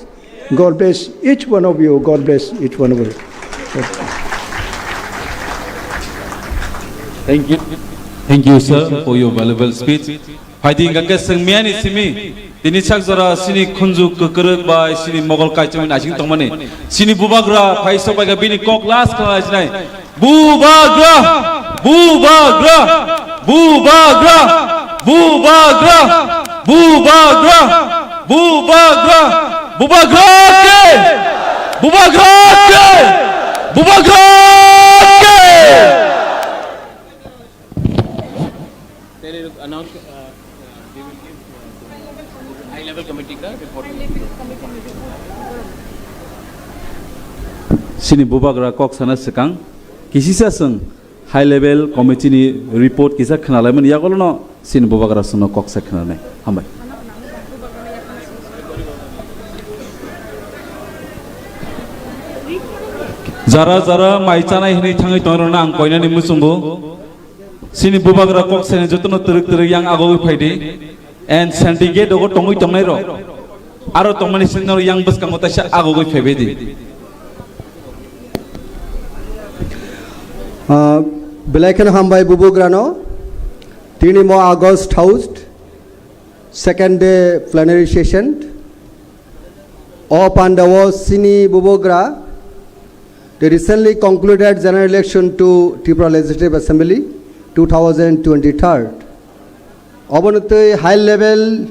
God bless each one of you. God bless each one of you. Thank you. Thank you, sir, for your valuable speech. Phaidi hingkha khe swngmiyani simi, tini sak jora sini khunju kwkwrwk bai sini mogol kaichomwi naising tongmani. Sini bubagra phai sok bai khe bini kok last khna naisnai. Bubagra! Bubagra! Bubagra! Bubagra! Bubagra! Bubagra! Bubagra ke! Bubagra ke! Bubagra ke! They will announce, uh, uh, they will give, uh, high level committee ka report. Sini bubagra kok sana swkang kisisa swng high level committee ni report kisa khwnalaimani yagolono sini bubagra swngno kok sa khwnanai. Hambai. Jara jara mai chanai hinwi thangwi tongrokno ang koinani muchungo. Sini bubagra kok sani jotono twrwk twrwk yang agogwi phaidi. And syndicate dogo tongwi tongnai rok. Aro tongmani sini norok yang bwskango taisa agogwi phaibaidi. Ah, belai kheno hambai bubugrano. Tini mo August housed second day plenary session. O pandao sini bubugra the recently concluded general election to Tripura Legislative Assembly two thousand twenty-three. Obonotwi high level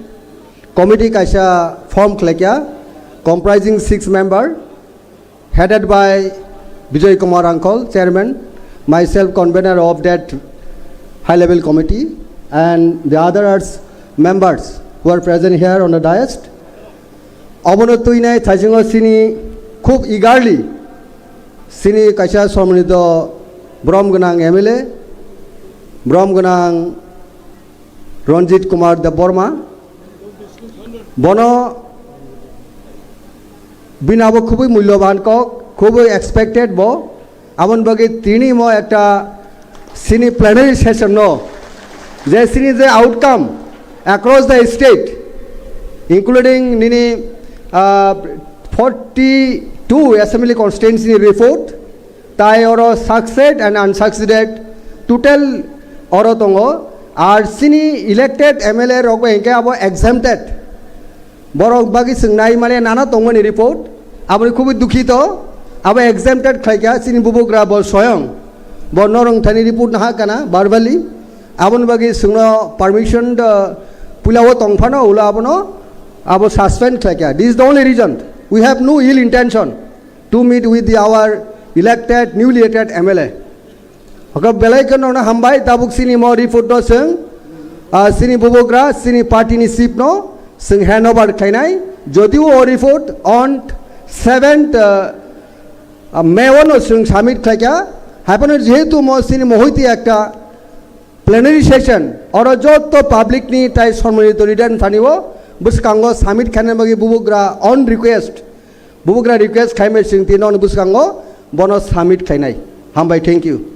committee kaisa form khlaikya, comprising six member, headed by Bijoy Kumar Uncle, chairman, myself convener of that high level committee, and the others members who are present here on the dais. Obono twinai thaisingo sini khub eagerly sini kaisa somrito brom gwnang M L A, brom gwnang Ranjit Kumar Debbarma, bono bini abo khubui mulyoban kok, khubui expected bo, aboni bagwi tini mo ekta sini plenary session no je sini je outcome across the state including nini uh, forty-two assembly constituency report tai oro succeed and unsucceeded total oro tongo. Ar sini elected M L A rok bai hingke abo exempted. Borok bagi swngnai mane nana tongmani report. Aboni khubui dukhito. Abo exempted khlaikha sini bubugra bo soyong. Bo norong thani report naha kana verbally. Aboni bagi sungno permission da pulao tongphano ulo abono abo suspend khlaikha. This is the only reason. We have no ill intention to meet with the, our elected, newly elected M L A. Oka belai khe nono hambai tabuk sini mo report no seng, ah, sini bubugra, sini party ni chief no seng handover khlainai. Jodio o report on seventh, ah, ah, May o no seng submit khlaikha. Haipano jehetu mo sini mohoiti ekta plenary session, oro jotto public ni tai sommonito leader thani o bwskango submit khaina bagwi bubugra on request. Bubugra request khaimai chwng tini nokni bwskango bono submit khainai. Hambai, thank you.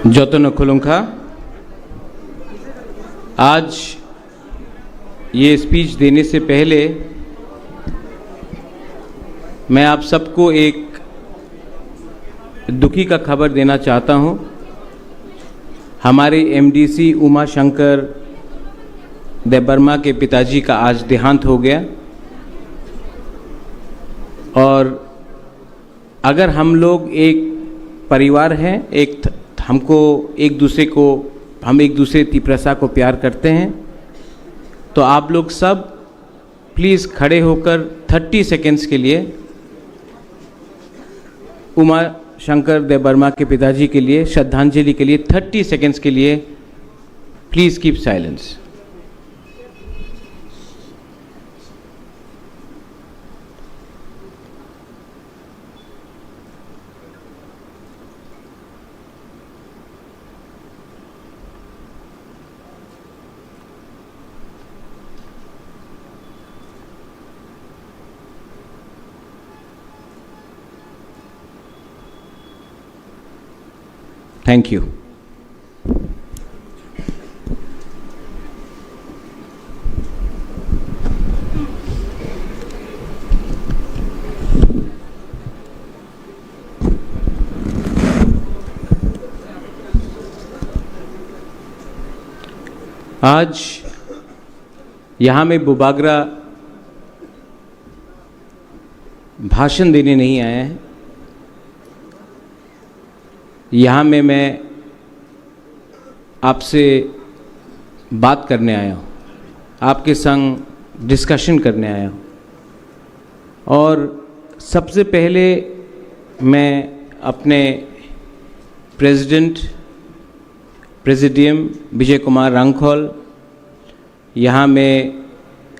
Jotono khulumkha. Aaj ye speech dene se pehle main aap sabko ek dukhi ka khabar dena chahta hoon. Hamare M D C Uma Shankar Debbarma ke pitaji ka aaj dehant ho gaya. Aur अगर हम लोग एक परिवार हैं, एक थ-, हमको एक दूसरे को, हम एक दूसरे तिपरसा को प्यार करते हैं, तो आप लोग सब प्लीज खड़े होकर थर्टी सेकेंड्स के लिए उमा शंकर देव वर्मा के पिताजी के लिए श्रद्धांजलि के लिए थर्टी सेकेंड्स के लिए Please keep silence. Thank you. आज यहाँ में बुबागरा भाषण देने नहीं आया है। यहाँ में मैं आपसे बात करने आया हूँ, आपके संग डिस्कशन करने आया हूँ। और सबसे पहले मैं अपने प्रेसिडेंट, प्रेसिडियम विजय कुमार रांखल, यहाँ में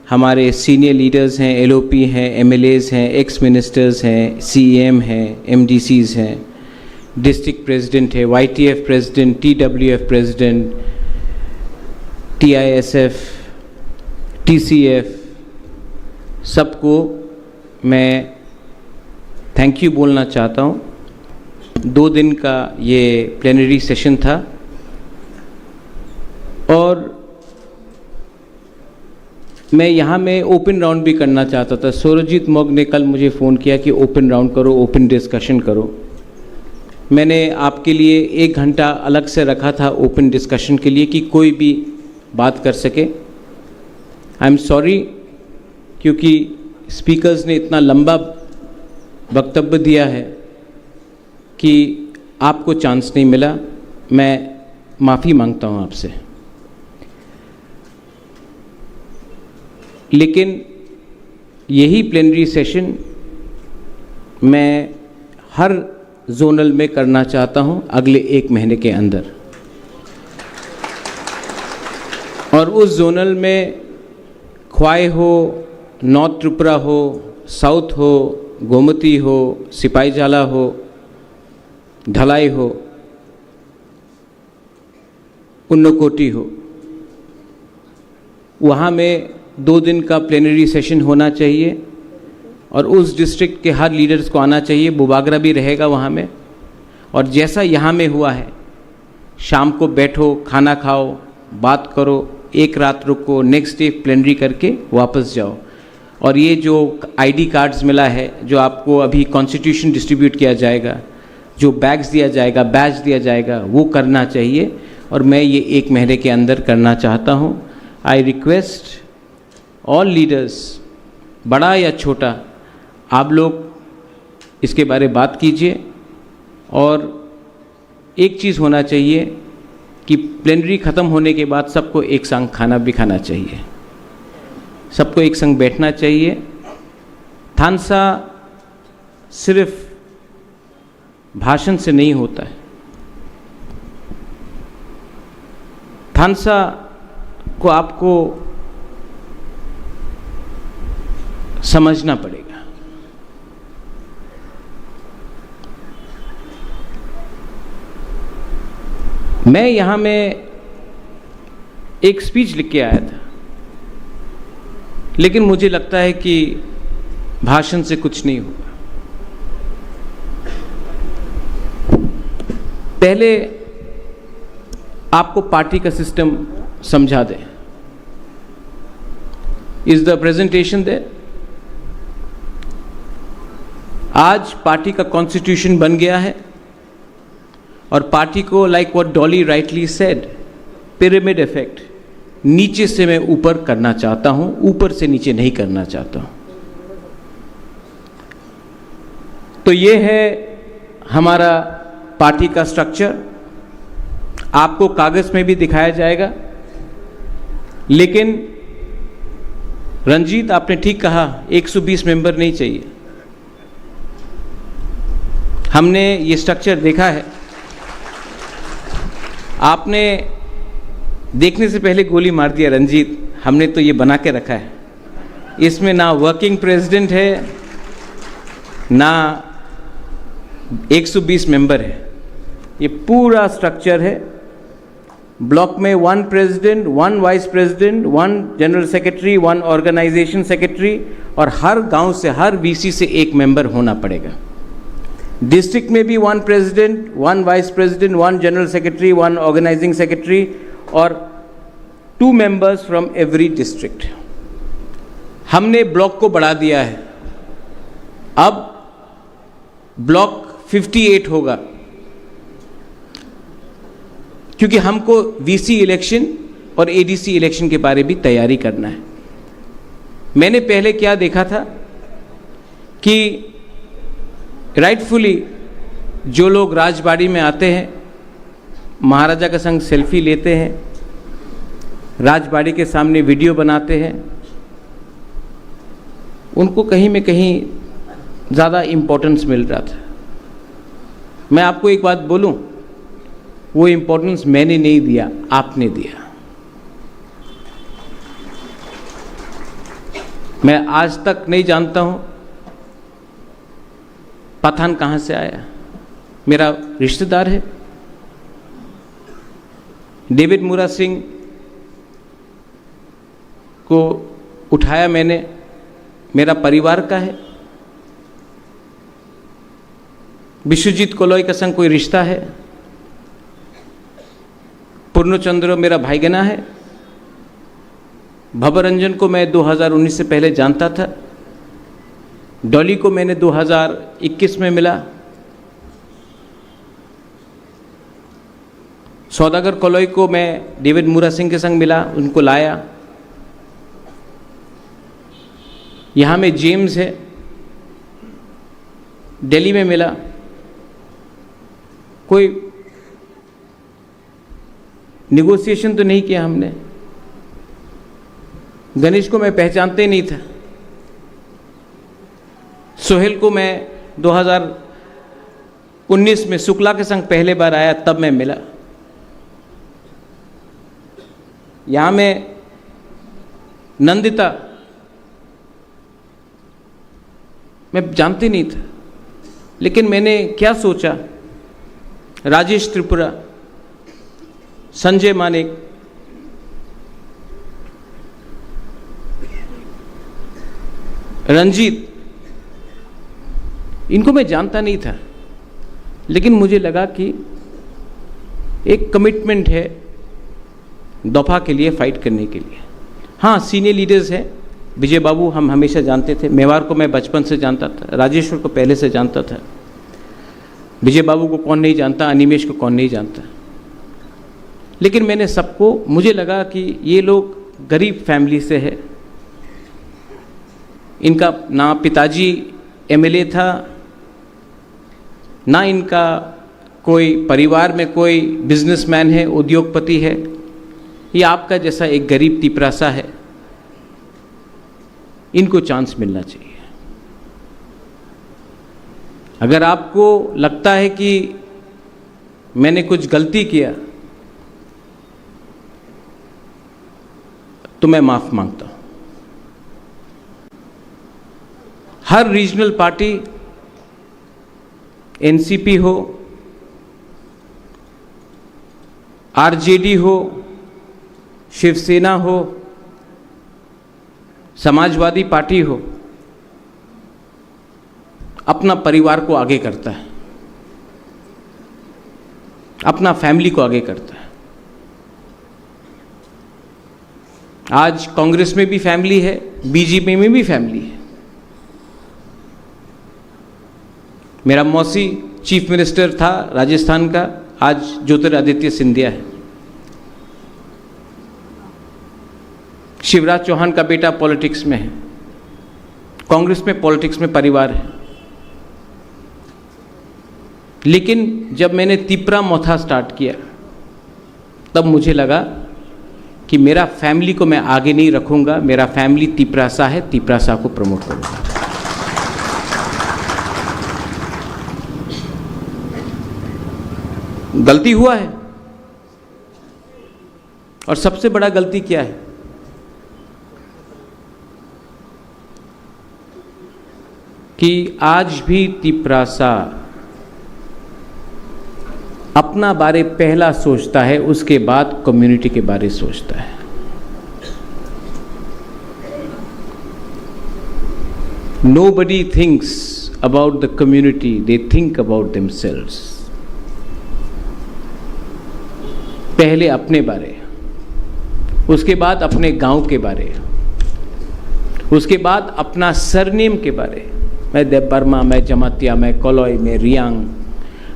हमारे सीनियर लीडर्स हैं, एलओपी हैं, एमएलएज़ हैं, एक्स मिनिस्टर्स हैं, सीईएम हैं, एमडीसीज़ हैं, डिस्ट्रिक्ट प्रेसिडेंट है, वाईटीएफ प्रेसिडेंट, टीडब्ल्यूएफ प्रेसिडेंट, टीआईएसएफ, टीसीएफ, सबको मैं थैंक यू बोलना चाहता हूँ। दो दिन का ये प्लेनरी सेशन था और मैं यहाँ में ओपन राउंड भी करना चाहता था। सौरजीत मग ने कल मुझे फ़ोन किया कि ओपन राउंड करो, ओपन डिस्कशन करो। मैंने आपके लिए एक घंटा अलग से रखा था ओपन डिस्कशन के लिए कि कोई भी बात कर सके। आई एम सॉरी, क्योंकि स्पीकर्स ने इतना लंबा वक्तव्य दिया है कि आपको चांस नहीं मिला। मैं माफ़ी मांगता हूँ आपसे। लेकिन यही प्लेनरी सेशन मैं हर जोनल में करना चाहता हूं अगले एक महीने के अंदर। और उस जोनल में ख्वाई हो, नॉर्थ त्रिपुरा हो, साउथ हो, गोमती हो, सिपाहीजाला हो, ढलाई हो, उन्नकोटी हो, वहाँ में दो दिन का प्लेनरी सेशन होना चाहिए और उस डिस्ट्रिक्ट के हर लीडर्स को आना चाहिए। बुबागरा भी रहेगा वहाँ में। और जैसा यहाँ में हुआ है, शाम को बैठो, खाना खाओ, बात करो, एक रात रुको, नेक्स्ट डे प्लेनरी करके वापस जाओ। और ये जो आईडी कार्ड्स मिला है, जो आपको अभी कॉन्स्टिट्यूशन डिस्ट्रीब्यूट किया जाएगा, जो बैग्स दिया जाएगा, बैच दिया जाएगा, वो करना चाहिए। और मैं ये एक महीने के अंदर करना चाहता हूँ। आई रिक्वेस्ट ऑल लीडर्स, बड़ा या छोटा, आप लोग इसके बारे बात कीजिए। और एक चीज़ होना चाहिए कि प्लेनरी ख़त्म होने के बाद सबको एक संग खाना भी खाना चाहिए, सबको एक संग बैठना चाहिए। थानसा सिर्फ भाषण से नहीं होता है। थानसा को आपको समझना पड़ेगा। मैं यहाँ में एक स्पीच लिख के आया था, लेकिन मुझे लगता है कि भाषण से कुछ नहीं होगा। पहले आपको पार्टी का सिस्टम समझा दें। Is the presentation there? आज पार्टी का कॉन्स्टिट्यूशन बन गया है और पार्टी को, like what Dolly rightly said, pyramid effect, नीचे से मैं ऊपर करना चाहता हूं, ऊपर से नीचे नहीं करना चाहता हूं। तो ये है हमारा पार्टी का स्ट्रक्चर। आपको कागज में भी दिखाया जाएगा, लेकिन रंजीत, आपने ठीक कहा, एक सौ बीस मेंबर नहीं चाहिए। हमने ये स्ट्रक्चर देखा है। आपने देखने से पहले गोली मार दिया रंजीत, हमने तो ये बना के रखा है। इसमें ना वर्किंग प्रेसिडेंट है, ना एक सौ बीस मेंबर है। ये पूरा स्ट्रक्चर है। ब्लॉक में one president, one vice president, one general secretary, one organisation secretary, और हर गांव से, हर वीसी से एक मेंबर होना पड़ेगा। डिस्ट्रिक्ट में भी one president, one vice president, one general secretary, one organising secretary और two members from every district. हमने ब्लॉक को बढ़ा दिया है। अब ब्लॉक फिफ्टी एट होगा, क्योंकि हमको वीसी इलेक्शन और एडीसी इलेक्शन के बारे भी तैयारी करना है। मैंने पहले क्या देखा था कि राइटफुली जो लोग राजबाड़ी में आते हैं, महाराजा के संग सेल्फी लेते हैं, राजबाड़ी के सामने वीडियो बनाते हैं, उनको कहीं में कहीं ज़्यादा इम्पोर्टेंस मिल रहा था। मैं आपको एक बात बोलूं, वो इम्पोर्टेंस मैंने नहीं दिया, आपने दिया। मैं आज तक नहीं जानता हूं पठान कहां से आया, मेरा रिश्तेदार है। डेविड मुरा सिंह को उठाया मैंने, मेरा परिवार का है। विश्वजीत कोलोई का संग कोई रिश्ता है। पूर्णचंद्र मेरा भाईगना है। भवरंजन को मैं दो हज़ार उन्नीस से पहले जानता था। डॉली को मैंने दो हज़ार इक्कीस में मिला। सौदागर कोलोई को मैं डेविड मुरा सिंह के संग मिला, उनको लाया। यहाँ में जेम्स है, दिल्ली में मिला। कोई नेगोशिएशन तो नहीं किया हमने। गणेश को मैं पहचानते नहीं था। सोहेल को मैं दो हज़ार उन्नीस में शुक्ला के संग पहले बार आया, तब मैं मिला। यहाँ में नंदिता, मैं जानते नहीं था, लेकिन मैंने क्या सोचा, राजेश त्रिपुरा, संजय मानिक, रंजीत, इनको मैं जानता नहीं था, लेकिन मुझे लगा कि एक कमिटमेंट है दफा के लिए, फाइट करने के लिए। हाँ, सीनियर लीडर्स हैं, विजय बाबू हम हमेशा जानते थे, मेवार को मैं बचपन से जानता था, राजेश्वर को पहले से जानता था, विजय बाबू को कौन नहीं जानता, अनिमेश को कौन नहीं जानता। लेकिन मैंने सबको, मुझे लगा कि ये लोग गरीब फैमिली से है, इनका ना पिताजी एमएलए था, ना इनका कोई परिवार में कोई बिजनेसमैन है, उद्योगपति है, ये आपका जैसा एक गरीब तिपरासा है, इनको चांस मिलना चाहिए। अगर आपको लगता है कि मैंने कुछ गलती किया, तो मैं माफ मांगता हूं। हर रीजनल पार्टी, एनसीपी हो, आरजेडी हो, शिवसेना हो, समाजवादी पार्टी हो, अपना परिवार को आगे करता है, अपना फैमिली को आगे करता है। आज कांग्रेस में भी फैमिली है, बीजेपी में भी फैमिली है। मेरा मौसी चीफ मिनिस्टर था राजस्थान का, आज ज्योतिरादित्य सिंधिया है। शिवराज चौहान का बेटा पॉलिटिक्स में है, कांग्रेस में, पॉलिटिक्स में परिवार है। लेकिन जब मैंने तिपरा मोथा स्टार्ट किया, तब मुझे लगा कि मेरा फैमिली को मैं आगे नहीं रखूंगा, मेरा फैमिली तिपरासा है, तिपरासा को प्रमोट करूंगा। गलती हुआ है, और सबसे बड़ा गलती क्या है कि आज भी तिपरासा अपना बारे पहला सोचता है, उसके बाद कम्युनिटी के बारे सोचता है। Nobody thinks about the community, they think about themselves. पहले अपने बारे, उसके बाद अपने गांव के बारे, उसके बाद अपना सरनेम के बारे। मैं देबबर्मा, मैं जमातिया, मैं कलई, मैं रियांग,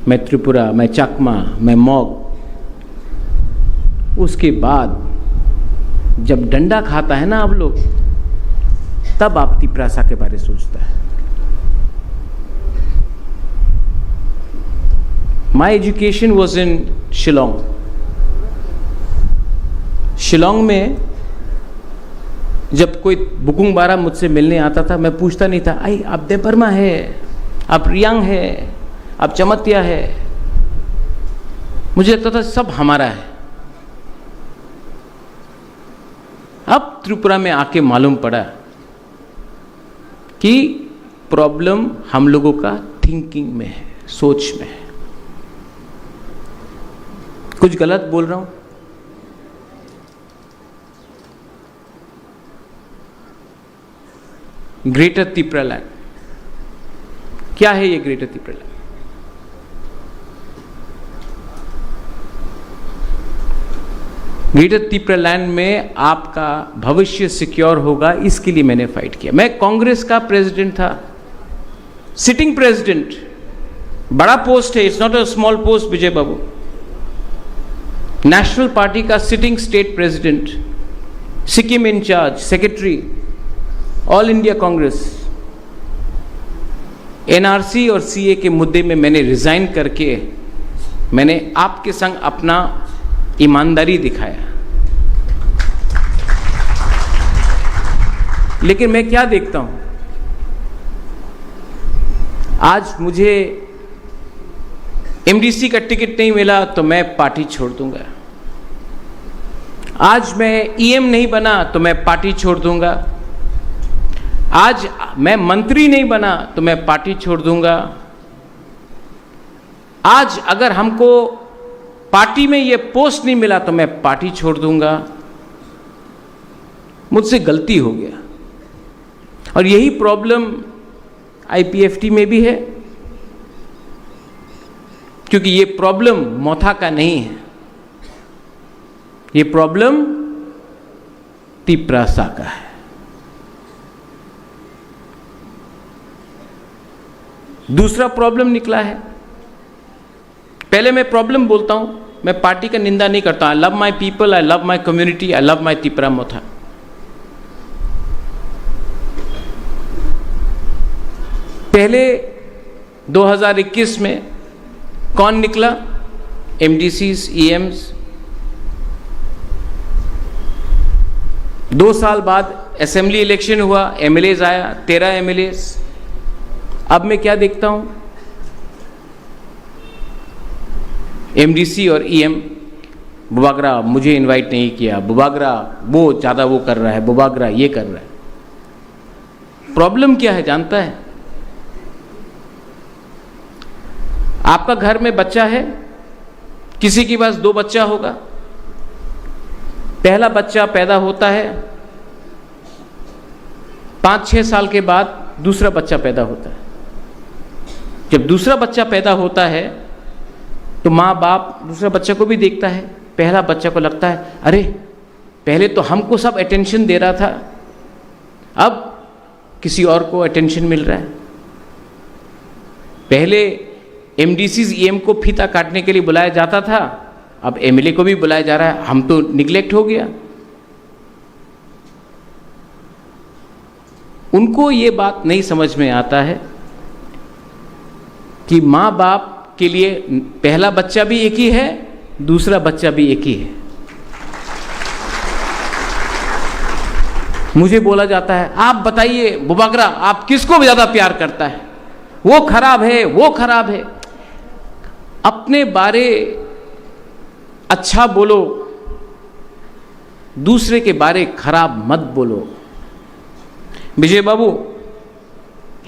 मैं त्रिपुरा, मैं चकमा, मैं मॉग। उसके बाद जब डंडा खाता है ना आप लोग, तब आप तिपरासा के बारे सोचता है। My education was in Shillong. Shillong में जब कोई बुकुंग बारा मुझसे मिलने आता था, मैं पूछता नहीं था, "आई, आप देबबर्मा है, आप रियांग है, आप जमातिया है।" मुझे लगता था सब हमारा है। अब त्रिपुरा में आके मालूम पड़ा कि प्रॉब्लम हम लोगों का थिंकिंग में है, सोच में है। कुछ गलत बोल रहा हूं? ग्रेटर तिपरालैंड, क्या है ये ग्रेटर तिपरालैंड? ग्रेटर तिपरालैंड में आपका भविष्य सिक्योर होगा, इसके लिए मैंने फाइट किया। मैं कांग्रेस का प्रेसिडेंट था, सिटिंग प्रेसिडेंट, बड़ा पोस्ट है, it's not a small post, Vijay Babu. National party का sitting state president, Sikkim incharge, secretary, all India Congress. NRC और सीए के मुद्दे में मैंने रिजाइन करके मैंने आपके संग अपना ईमानदारी दिखाया। लेकिन मैं क्या देखता हूं, आज मुझे एमडीसी का टिकट नहीं मिला तो मैं पार्टी छोड़ दूंगा। आज मैं ईएम नहीं बना तो मैं पार्टी छोड़ दूंगा। आज मैं मंत्री नहीं बना तो मैं पार्टी छोड़ दूंगा। आज अगर हमको पार्टी में ये पोस्ट नहीं मिला तो मैं पार्टी छोड़ दूंगा। मुझसे गलती हो गया। और यही प्रॉब्लम आईपीएफटी में भी है, क्योंकि ये प्रॉब्लम मोथा का नहीं है, ये प्रॉब्लम तिपरासा का है। दूसरा प्रॉब्लम निकला है। पहले मैं प्रॉब्लम बोलता हूं, मैं पार्टी का निंदा नहीं करता। I love my people, I love my community, I love my Tipra मोथा। पहले दो हज़ार इक्कीस में कौन निकला? एमडीसीज, ईएम्स। दो साल बाद असेंबली इलेक्शन हुआ, एमएलएज आया, तेरह एमएलएज। अब मैं क्या देखता हूं? एमडीसी और ईएम, बुबागरा मुझे इनवाइट नहीं किया, बुबागरा वो ज्यादा वो कर रहा है, बुबागरा ये कर रहा है। प्रॉब्लम क्या है जानता है? आपका घर में बच्चा है, किसी के पास दो बच्चा होगा, पहला बच्चा पैदा होता है, पाँच छः साल के बाद दूसरा बच्चा पैदा होता है। जब दूसरा बच्चा पैदा होता है तो माँ बाप दूसरा बच्चा को भी देखता है। पहला बच्चा को लगता है, अरे, पहले तो हमको सब अटेंशन दे रहा था, अब किसी और को अटेंशन मिल रहा है। पहले एमडीसीज, ईएम को फीता काटने के लिए बुलाया जाता था, अब एमएलए को भी बुलाया जा रहा है। हम तो निग्लेक्ट हो गया। उनको ये बात नहीं समझ में आता है कि माँ बाप के लिए पहला बच्चा भी एक ही है, दूसरा बच्चा भी एक ही है। मुझे बोला जाता है, आप बताइए बुबागरा, आप किसको ज्यादा प्यार करता है? वो खराब है, वो खराब है। अपने बारे अच्छा बोलो, दूसरे के बारे खराब मत बोलो। विजय बाबू,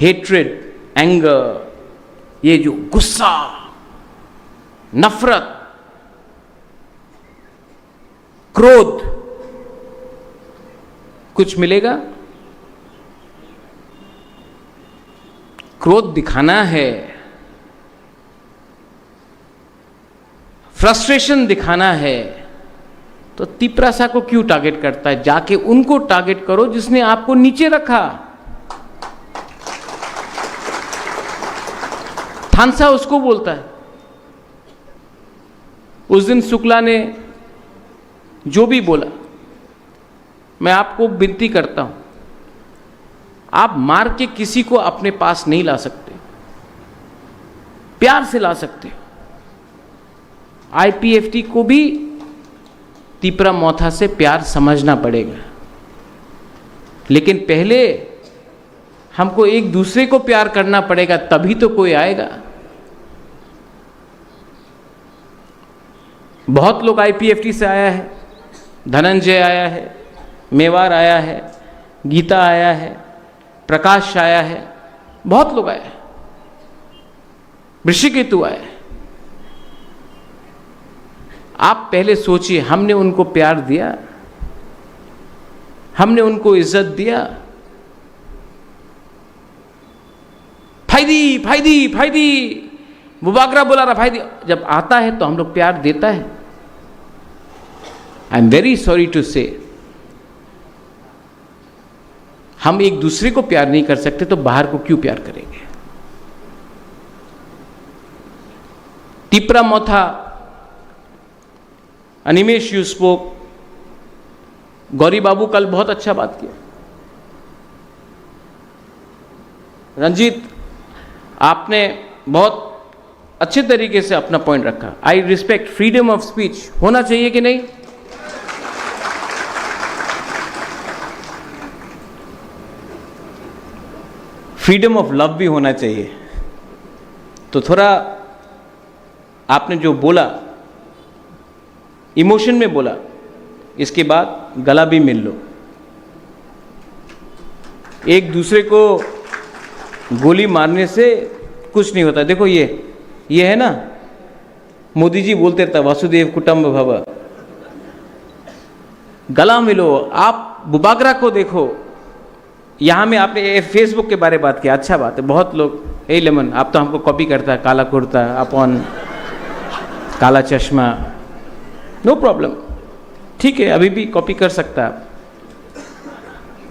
हेट्रेड, एंगर, ये जो गुस्सा, नफरत, क्रोध, कुछ मिलेगा? क्रोध दिखाना है, फ्रस्ट्रेशन दिखाना है, तो तिपरासा को क्यों टारगेट करता है? जाके उनको टारगेट करो जिसने आपको नीचे रखा। थानसा उसको बोलता है। उस दिन शुक्ला ने जो भी बोला, मैं आपको विनती करता हूं, आप मार के किसी को अपने पास नहीं ला सकते, प्यार से ला सकते हो। आईपीएफटी को भी तिपरा मोथा से प्यार समझना पड़ेगा, लेकिन पहले हमको एक दूसरे को प्यार करना पड़ेगा, तभी तो कोई आएगा। बहुत लोग आईपीएफटी से आया है, धनंजय आया है, मेवार आया है, गीता आया है, प्रकाश आया है, बहुत लोग आए हैं, ऋषिकेतु आए हैं। आप पहले सोचिए, हमने उनको प्यार दिया? हमने उनको इज्जत दिया? फाइदी, फाइदी, फाइदी, बुबागरा बोला रहा फाइदी। जब आता है तो हम लोग प्यार देता है। I am very sorry to say, हम एक दूसरे को प्यार नहीं कर सकते तो बाहर को क्यों प्यार करेंगे? तिपरा मोथा, अनिमेश, you spoke। गौरी बाबू कल बहुत अच्छा बात किया। रंजीत, आपने बहुत अच्छे तरीके से अपना पॉइंट रखा। I respect freedom of speech, होना चाहिए कि नहीं? फ्रीडम ऑफ लव भी होना चाहिए। तो थोड़ा आपने जो बोला, इमोशन में बोला, इसके बाद गला भी मिल लो। एक दूसरे को गोली मारने से कुछ नहीं होता। देखो, ये ये है ना, मोदी जी बोलते रहता, वसुदेव कुटुंब भव। गला मिलो। आप बुबागरा को देखो, यहाँ में आपने ये फेसबुक के बारे में बात किया, अच्छा बात है। बहुत लोग, "ए लेमन, आप तो हमको कॉपी करता है, काला कुर्ता, अपन काला चश्मा।" नो प्रॉब्लम, ठीक है, अभी भी कॉपी कर सकता है आप।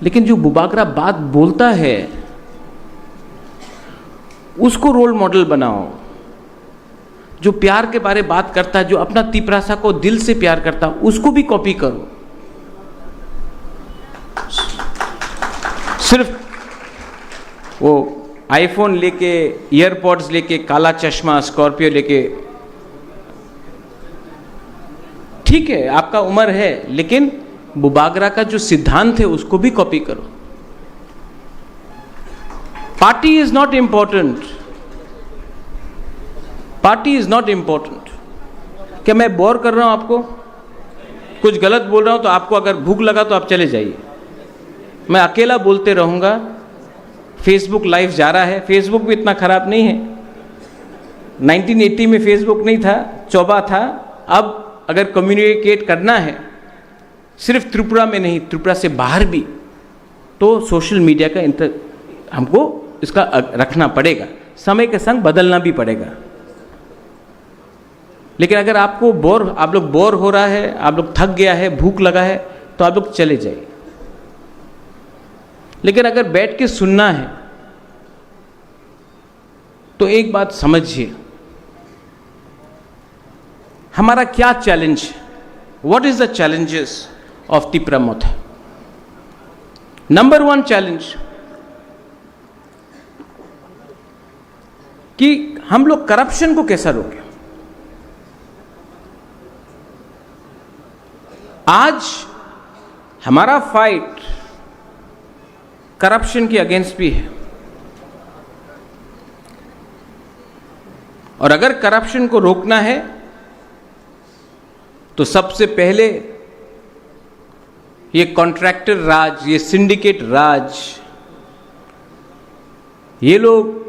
लेकिन जो बुबागरा बात बोलता है, उसको रोल मॉडल बनाओ। जो प्यार के बारे बात करता है, जो अपना तिपरासा को दिल से प्यार करता है, उसको भी कॉपी करो। सिर्फ वो आईफोन लेके, ईयरपॉड्स लेके, काला चश्मा, स्कॉर्पियो लेके, ठीक है, आपका उम्र है, लेकिन बुबागरा का जो सिद्धांत है, उसको भी कॉपी करो। Party is not important, party is not important. क्या मैं बोर कर रहा हूं आपको? कुछ गलत बोल रहा हूं तो आपको अगर भूख लगा तो आप चले जाइए, मैं अकेला बोलते रहूंगा। फेसबुक लाइव जा रहा है, फेसबुक भी इतना खराब नहीं है। नाइनटीन एटी में फेसबुक नहीं था, चोबा था। अब अगर कम्युनिकेट करना है सिर्फ त्रिपुरा में नहीं, त्रिपुरा से बाहर भी, तो सोशल मीडिया का इंतर हमको इसका अ- रखना पड़ेगा, समय के संग बदलना भी पड़ेगा। लेकिन अगर आपको बोर, आप लोग बोर हो रहा है, आप लोग थक गया है, भूख लगा है, तो आप लोग चले जाइए। लेकिन अगर बैठ के सुनना है, तो एक बात समझिए, हमारा क्या चैलेंज है? What is the challenges of Tipra Motha? Number one challenge कि हम लोग करप्शन को कैसा रोकें। आज हमारा फाइट करप्शन के अगेंस्ट भी है, और अगर करप्शन को रोकना है तो सबसे पहले ये कॉन्ट्रैक्टर राज, ये सिंडिकेट राज, ये लोग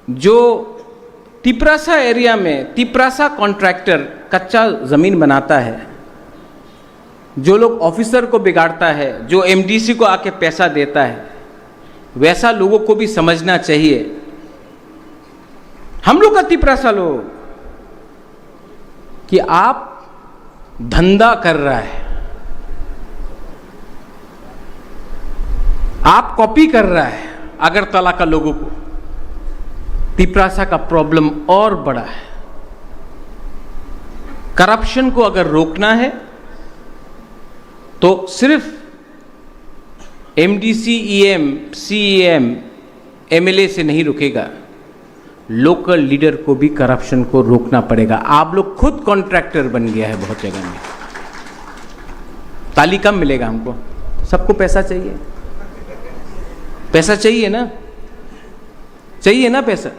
जो तिपरासा एरिया में तिपरासा कॉन्ट्रैक्टर कच्चा ज़मीन बनाता है, जो लोग ऑफिसर को बिगाड़ता है, जो एमडीसी को आके पैसा देता है, वैसा लोगों को भी समझना चाहिए। हम लोग का तिपरासा लोग कि आप धंधा कर रहा है, आप कॉपी कर रहा है अगरतला का लोगों को। तिपरासा का प्रॉब्लम और बड़ा है। करप्शन को अगर रोकना है तो सिर्फ एमडीसी, ईएम, सीईएम, एमएलए से नहीं रुकेगा। लोकल लीडर को भी करप्शन को रोकना पड़ेगा। आप लोग खुद कॉन्ट्रैक्टर बन गया है बहुत जगह में। ताली कम मिलेगा हमको, सबको पैसा चाहिए, पैसा चाहिए ना, चाहिए ना पैसा।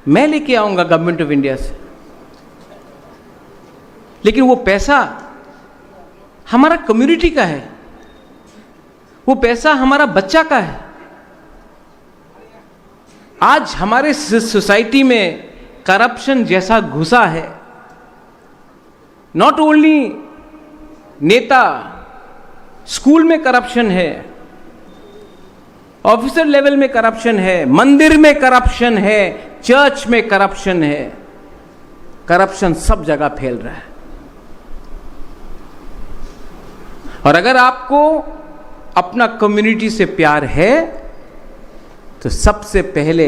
मैं लेके आऊंगा गवर्नमेंट ऑफ इंडिया से, लेकिन वो पैसा हमारा कम्युनिटी का है, वो पैसा हमारा बच्चा का है। आज हमारे सोसाइटी में करप्शन जैसा घुसा है, नॉट ओनली नेता, स्कूल में करप्शन है, ऑफिसर लेवल में करप्शन है, मंदिर में करप्शन है, चर्च में करप्शन है। करप्शन सब जगह फैल रहा है। और अगर आपको अपना कम्युनिटी से प्यार है तो सबसे पहले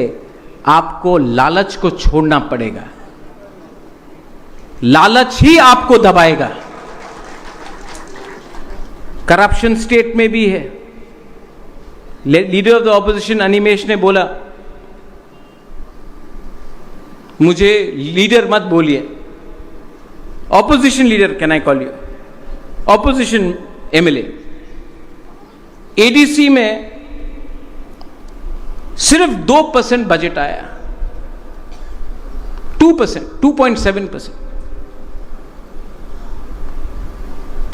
आपको लालच को छोड़ना पड़ेगा। लालच ही आपको दबाएगा। करप्शन स्टेट में भी है। Leader of the opposition Animesh ने बोला, मुझे लीडर मत बोलिए, opposition leader can I call you, opposition MLA. ADC में सिर्फ दो परसेंट बजट आया, two percent, two point seven percent.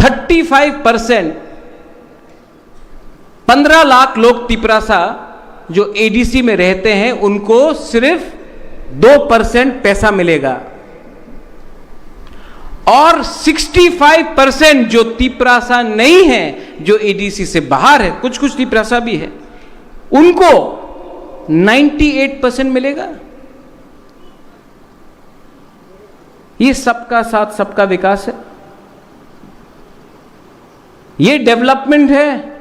Thirty five percent, पन्द्रह लाख लोग तिपरासा जो एडीसी में रहते हैं, उनको सिर्फ दो परसेंट पैसा मिलेगा। और सिक्सटी फाइव परसेंट जो तिपरासा नहीं है, जो एडीसी से बाहर है, कुछ कुछ तिपरासा भी है, उनको नाइंटी एट परसेंट मिलेगा। ये सबका साथ, सबका विकास है। ये डेवलपमेंट है।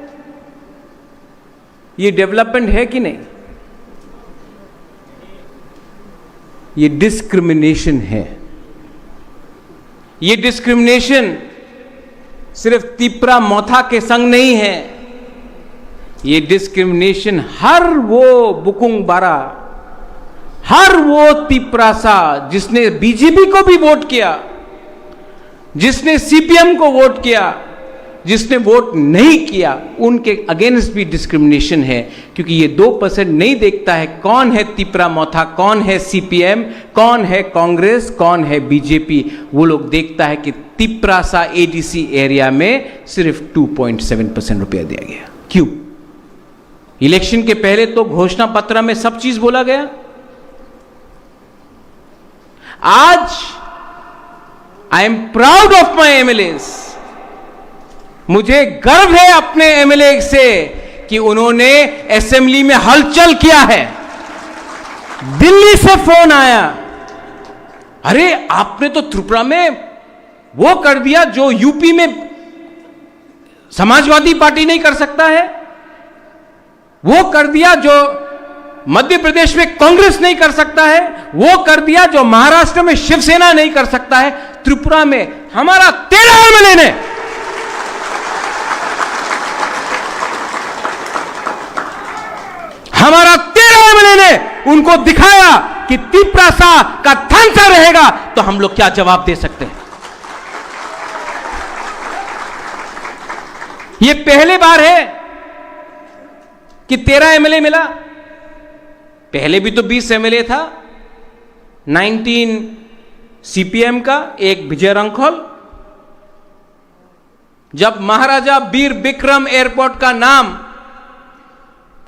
ये डेवलपमेंट है कि नहीं? ये डिस्क्रिमिनेशन है। ये डिस्क्रिमिनेशन सिर्फ तिपरा मोथा के संग नहीं है। ये डिस्क्रिमिनेशन हर वो बुकुंग बारा, हर वो तिपरासा जिसने बीजेपी को भी वोट किया, जिसने सीपीएम को वोट किया, जिसने वोट नहीं किया, उनके अगेंस्ट भी डिस्क्रिमिनेशन है, क्योंकि ये दो परसेंट नहीं देखता है कौन है तिपरा मोथा, कौन है सीपीएम, कौन है कांग्रेस, कौन है बीजेपी। वो लोग देखता है कि तिपरासा एडीसी एरिया में सिर्फ टू पॉइंट सेवन परसेंट रुपया दिया गया। क्यों? इलेक्शन के पहले तो घोषणा पत्र में सब चीज बोला गया। आज I am proud of my MLAs. मुझे गर्व है अपने एमएलए से कि उन्होंने असेंबली में हलचल किया है। दिल्ली से फोन आया, अरे, आपने तो त्रिपुरा में वो कर दिया जो यूपी में समाजवादी पार्टी नहीं कर सकता है, वो कर दिया जो मध्य प्रदेश में कांग्रेस नहीं कर सकता है, वो कर दिया जो महाराष्ट्र में शिवसेना नहीं कर सकता है। त्रिपुरा में हमारा तेरह एमएलए ने, हमारा तेरह एमएलए ने उनको दिखाया कि तिपरासा का थानसा रहेगा तो हम लोग क्या जवाब दे सकते हैं। ये पहली बार है कि तेरह एमएलए मिला। पहले भी तो बीस एमएलए था, नाइनटीन सीपीएम का, एक विजय रंखल। जब महाराजा वीर विक्रम एयरपोर्ट का नाम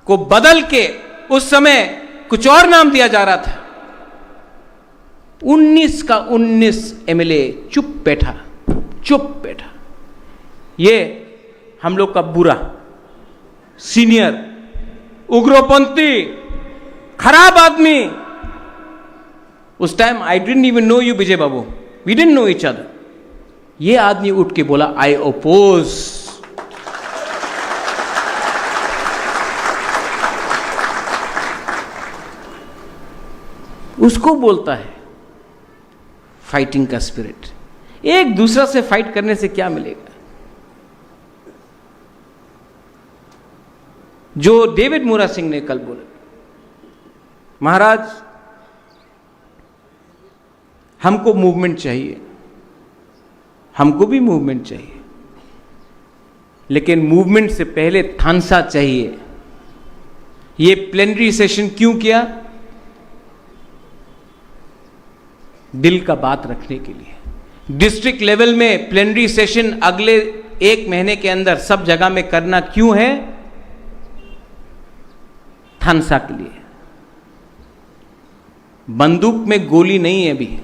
को बदल के उस समय कुछ और नाम दिया जा रहा था, उन्नीस का उन्नीस एमएलए चुप बैठा, चुप बैठा। ये हम लोग का बुरा सीनियर उग्रपंथी खराब आदमी, उस time I didn't even know you Vijay Babu, we didn't know each other। ये आदमी उठ के बोला, "I oppose।" उसको बोलता है फाइटिंग का स्पिरिट। एक दूसरा से फाइट करने से क्या मिलेगा? जो डेविड मुरा सिंह ने कल बोला, महाराज, हमको मूवमेंट चाहिए, हमको भी मूवमेंट चाहिए, लेकिन मूवमेंट से पहले थानसा चाहिए। ये प्लेनरी सेशन क्यों किया? दिल का बात रखने के लिए। डिस्ट्रिक्ट लेवल में प्लेनरी सेशन अगले एक महीने के अंदर सब जगह में करना क्यों है? थानसा के लिए। बंदूक में गोली नहीं है अभी।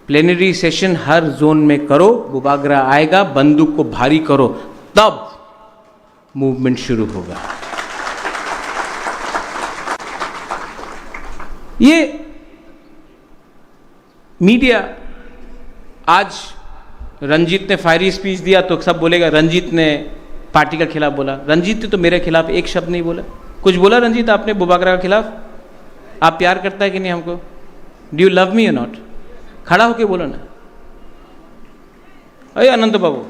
प्लेनरी सेशन हर जोन में करो, बुबागरा आएगा, बंदूक को भारी करो, तब मूवमेंट शुरू होगा। ये मीडिया, आज रंजीत ने फायरी स्पीच दिया तो सब बोलेगा रंजीत ने पार्टी का खिलाफ बोला। रंजीत ने तो मेरे खिलाफ एक शब्द नहीं बोला। कुछ बोला रंजीत आपने बुबागरा के खिलाफ? आप प्यार करता है कि नहीं हमको? Do you love me or not? खड़ा होके बोलो ना। अरे अनंत बाबू,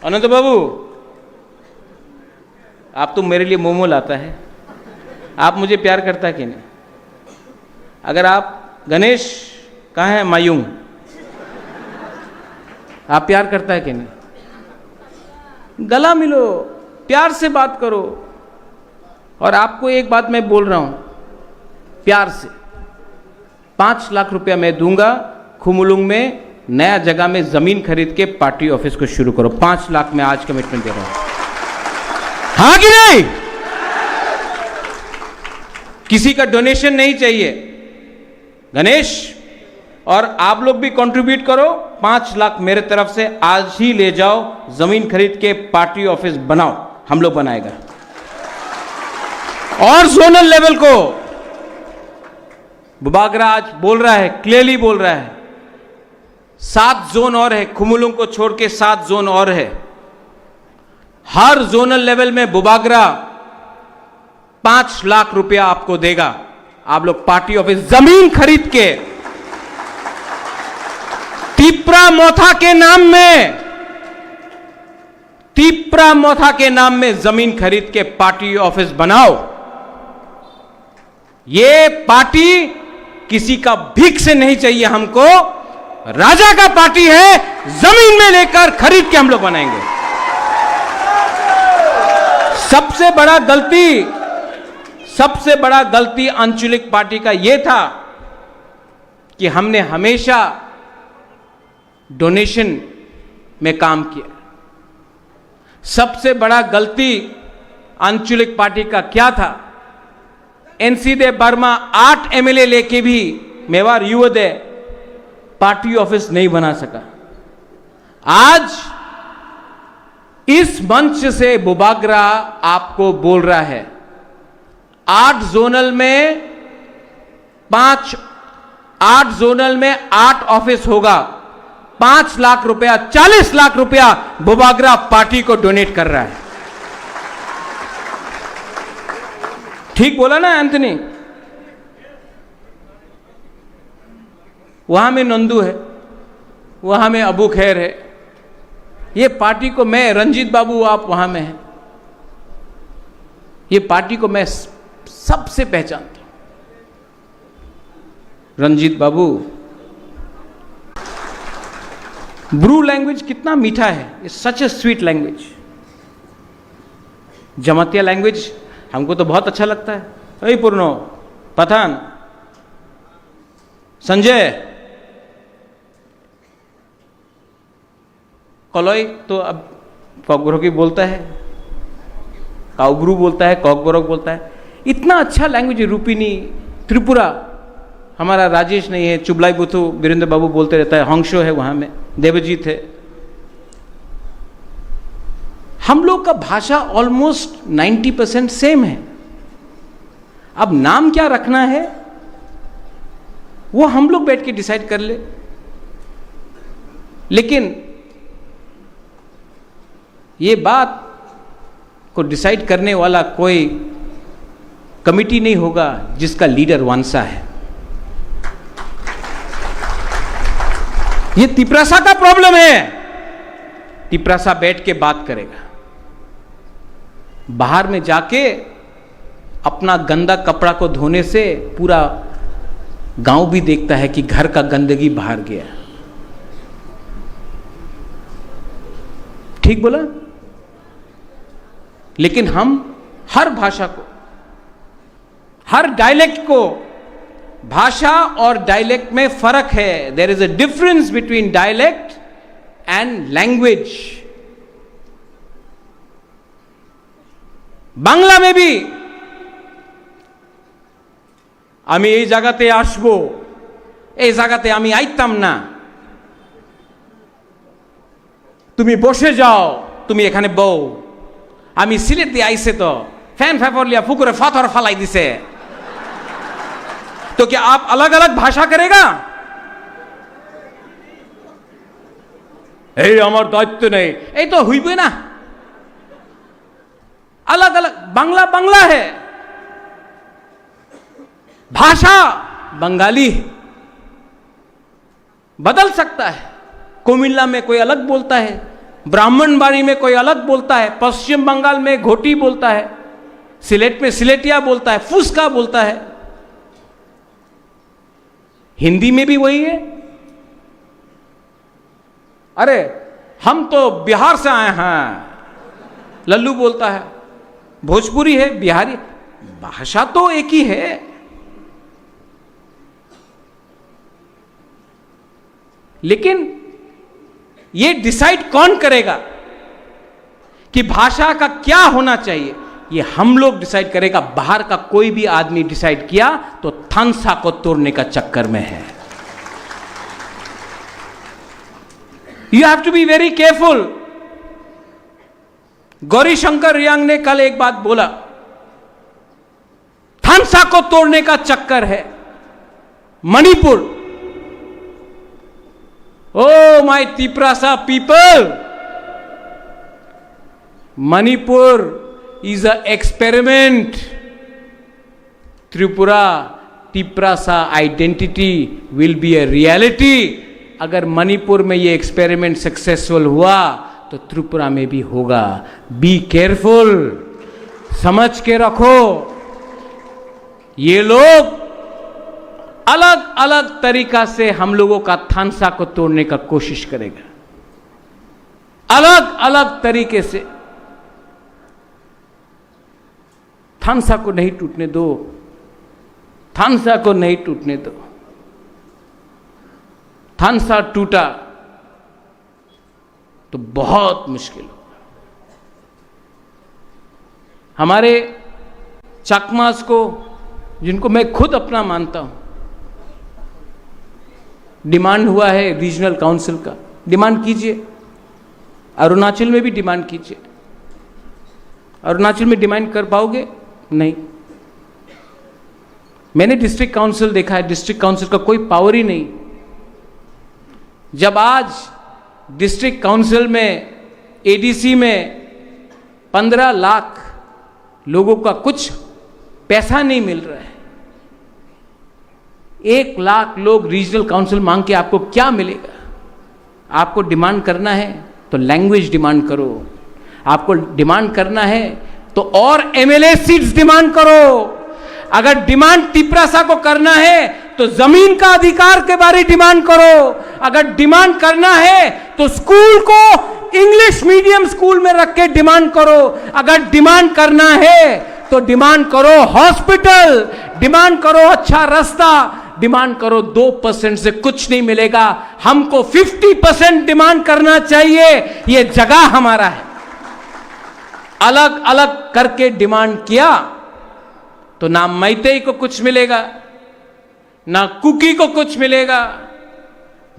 अनंत बाबू, आप तो मेरे लिए मोमो लाता है, आप मुझे प्यार करता है कि नहीं? अगर आप, गणेश कहाँ है? मायूं, आप प्यार करता है कि नहीं? गला मिलो, प्यार से बात करो। और आपको एक बात मैं बोल रहा हूं प्यार से, पाँच लाख रुपया मैं दूंगा खुमुलुंग में नया जगह में जमीन खरीद के पार्टी ऑफिस को शुरू करो। पाँच लाख मैं आज कमिटमेंट दे रहा हूं, हाँ कि नहीं? किसी का डोनेशन नहीं चाहिए गणेश, और आप लोग भी कंट्रीब्यूट करो। पाँच लाख मेरे तरफ से आज ही ले जाओ, जमीन खरीद के पार्टी ऑफिस बनाओ, हम लोग बनाएगा। और जोनल लेवल को बुबागरा आज बोल रहा है, क्लियरली बोल रहा है, सात जोन और है, खुमुलुंग को छोड़ के सात जोन और है। हर जोनल लेवल में बुबागरा पाँच लाख रुपया आपको देगा। आप लोग पार्टी ऑफिस जमीन खरीद के तिपरा मोथा के नाम में, तिपरा मोथा के नाम में जमीन खरीद के पार्टी ऑफिस बनाओ। ये पार्टी किसी का भीख से नहीं चाहिए हमको, राजा का पार्टी है, जमीन में लेकर खरीद के हम लोग बनाएंगे। सबसे बड़ा गलती, सबसे बड़ा गलती आंचलिक पार्टी का ये था कि हमने हमेशा डोनेशन में काम किया। सबसे बड़ा गलती आंचलिक पार्टी का क्या था? एनसी देव वर्मा आठ एमएलए लेके भी मेवाड़ युवदय पार्टी ऑफिस नहीं बना सका। आज इस मंच से बुबागरा आपको बोल रहा है, आठ जोनल में पांच, आठ जोनल में आठ ऑफिस होगा। पांच लाख रुपया, चालीस लाख रुपया बुबागरा पार्टी को डोनेट कर रहा है। ठीक बोला ना एंथनी? वहां में नंदू है, वहां में अबू खैर है। ये पार्टी को मैं, रंजीत बाबू, आप वहां में हैं, ये पार्टी को मैं स-, सबसे पहचानता हूं। रंजीत बाबू, ब्रू लैंग्वेज कितना मीठा है, सच ए स्वीट लैंग्वेज। जमातिया लैंग्वेज हमको तो बहुत अच्छा लगता है। ए पूर्णो, पठान, संजय, कलई तो अब कॉकबरोकी बोलता है, काउब्रू बोलता है, कॉकबरक बोलता है। इतना अच्छा लैंग्वेज है रूपिनी, त्रिपुरा, हमारा राजेश नहीं है, चुबलाई बुथु वीरेंद्र बाबू बोलते रहता है, हंसो है वहाँ में, देवजीत है। हम लोग का भाषा ऑलमोस्ट नाइन्टी परसेंट सेम है। अब नाम क्या रखना है, वो हम लोग बैठ के डिसाइड कर ले। लेकिन ये बात को डिसाइड करने वाला कोई कमेटी नहीं होगा जिसका लीडर वंशा है। ये तिपरासा का प्रॉब्लम है। तिपरासा बैठ के बात करेगा। बाहर में जाके अपना गंदा कपड़ा को धोने से पूरा गांव भी देखता है कि घर का गंदगी बाहर गया। ठीक बोला? लेकिन हम हर भाषा को, हर डायलेक्ट को, भाषा और डायलेक्ट में फर्क है। There is a difference between dialect and language. Bangla may be আমি এই জায়গাতে আসবো, এই জায়গাতে আমি আইতাম না। তুমি বসে যাও, তুমি এখানে বউ। আমি সিলেট দিয়ে আইছে তো, ফ্যান ফ্যাফর লিয়া পুকুরে পাথর ফালাই দিছে। तो क्या आप अलग अलग भाषा करेगा? এই আমার দায়িত্ব নেই, এই তো হইবে না। अलग अलग, बांग्ला बांग्ला है, भाषा बंगाली है, बदल सकता है। कुमिल्ला में कोई अलग बोलता है, ब्राह्मणबाड़ी में कोई अलग बोलता है, पश्चिम बंगाल में घोटी बोलता है, सिलेट में सिलेटिया बोलता है, फुसका बोलता है। हिंदी में भी वही है। अरे, हम तो बिहार से आए हैं, लल्लू बोलता है। भोजपुरी है, बिहारी, भाषा तो एक ही है, लेकिन ये डिसाइड कौन करेगा कि भाषा का क्या होना चाहिए? ये हम लोग डिसाइड करेगा। बाहर का कोई भी आदमी डिसाइड किया तो थानसा को तोड़ने का चक्कर में है। You have to be very careful. Gauri शंकर रियांग ने कल एक बात बोला, थानसा को तोड़ने का चक्कर है। Manipur, oh my Tiprasa people, Manipur is a experiment. Tripura, Tiprasa identity will be a reality. अगर मणिपुर में ये एक्सपेरिमेंट सक्सेसफुल हुआ तो त्रिपुरा में भी होगा। बी केयरफुल, समझ के रखो। ये लोग अलग अलग तरीका से हम लोगों का थानसा को तोड़ने का कोशिश करेगा, अलग अलग तरीके से। थानसा को नहीं टूटने दो, थानसा को नहीं टूटने दो। थानसा टूटा तो बहुत मुश्किल होगा। हमारे चकमास को, जिनको मैं खुद अपना मानता हूं, डिमांड हुआ है रीजनल काउंसिल का, डिमांड कीजिए। अरुणाचल में भी डिमांड कीजिए। अरुणाचल में डिमांड कर पाओगे? नहीं। मैंने डिस्ट्रिक्ट काउंसिल देखा है, डिस्ट्रिक्ट काउंसिल का कोई पावर ही नहीं। जब आज डिस्ट्रिक्ट काउंसिल में, एडीसी में पन्द्रह लाख लोगों का कुछ पैसा नहीं मिल रहा है, एक लाख लोग रीजनल काउंसिल मांग के आपको क्या मिलेगा? आपको डिमांड करना है तो लैंग्वेज डिमांड करो, आपको डिमांड करना है तो और एमएलए सीट्स डिमांड करो। अगर डिमांड तिपरासा को करना है तो जमीन का अधिकार के बारे डिमांड करो। अगर डिमांड करना है तो स्कूल को इंग्लिश मीडियम स्कूल में रख के डिमांड करो। अगर डिमांड करना है तो डिमांड करो हॉस्पिटल, डिमांड करो अच्छा रास्ता, डिमांड करो, दो परसेंट से कुछ नहीं मिलेगा। हमको फिफ्टी परसेंट डिमांड करना चाहिए। ये जगह हमारा है। अलग अलग करके डिमांड किया तो ना मैतेई को कुछ मिलेगा, ना कुकी को कुछ मिलेगा,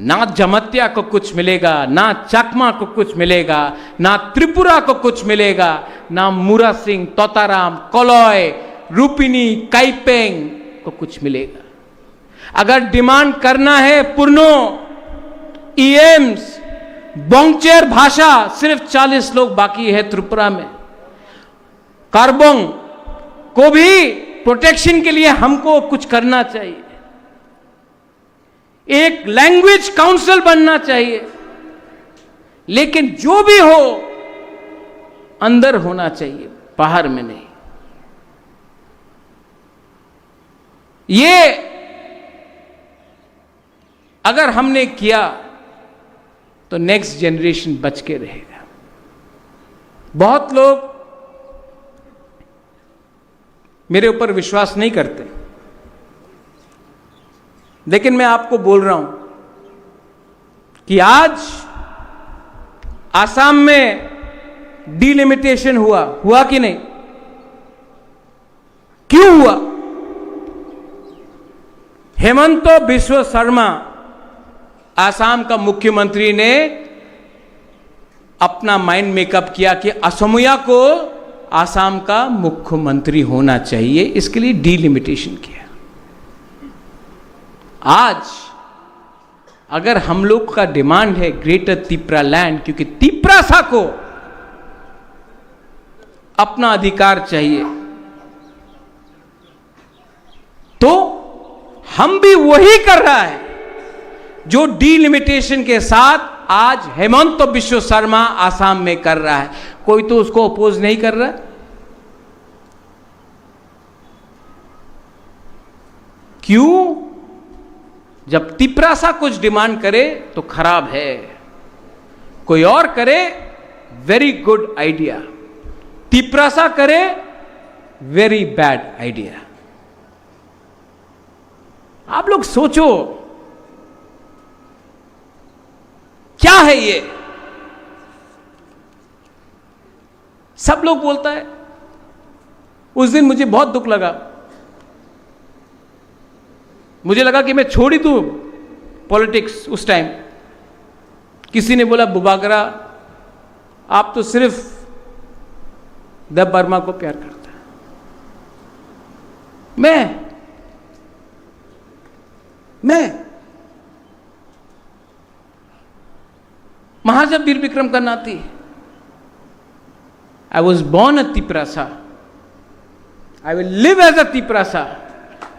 ना जमतिया को कुछ मिलेगा, ना चकमा को कुछ मिलेगा, ना त्रिपुरा को कुछ मिलेगा, ना मुरासिंग, तोताराम, कलय, रूपिनी, काइपेंग को कुछ मिलेगा। अगर डिमांड करना है पुरनो, ईएम्स, बोंगचेर भाषा, सिर्फ चालीस लोग बाकी है त्रिपुरा में। कार्बोंग को भी प्रोटेक्शन के लिए हमको कुछ करना चाहिए। एक लैंग्वेज काउंसिल बनना चाहिए, लेकिन जो भी हो, अंदर होना चाहिए, बाहर में नहीं। ये अगर हमने किया तो नेक्स्ट जनरेशन बच के रहेगा। बहुत लोग मेरे ऊपर विश्वास नहीं करते, लेकिन मैं आपको बोल रहा हूं कि आज आसाम में डिलिमिटेशन हुआ, हुआ कि नहीं? क्यों हुआ? हेमंत बिश्व शर्मा, आसाम का मुख्यमंत्री ने अपना माइंड मेकअप किया कि असमिया को आसाम का मुख्यमंत्री होना चाहिए, इसके लिए डिलिमिटेशन किया। आज अगर हम लोग का डिमांड है ग्रेटर तिपरा लैंड, क्योंकि तिपरासा को अपना अधिकार चाहिए, तो हम भी वही कर रहा है जो डिलिमिटेशन के साथ आज हेमंत बिश्व शर्मा आसाम में कर रहा है। कोई तो उसको अपोज नहीं कर रहा है। क्यों? जब तिपरासा कुछ डिमांड करे तो खराब है, कोई और करे, वेरी गुड आइडिया। तिपरासा करे, वेरी बैड आइडिया। आप लोग सोचो, क्या है ये? सब लोग बोलता है। उस दिन मुझे बहुत दुख लगा, मुझे लगा कि मैं छोड़ ही दूं पॉलिटिक्स उस टाइम। किसी ने बोला, "बुबागरा, आप तो सिर्फ देब वर्मा को प्यार करता है।" मैं, मैं महाराजा वीर विक्रम का नाती, I was born a Tiprasa, I will live as a Tiprasa,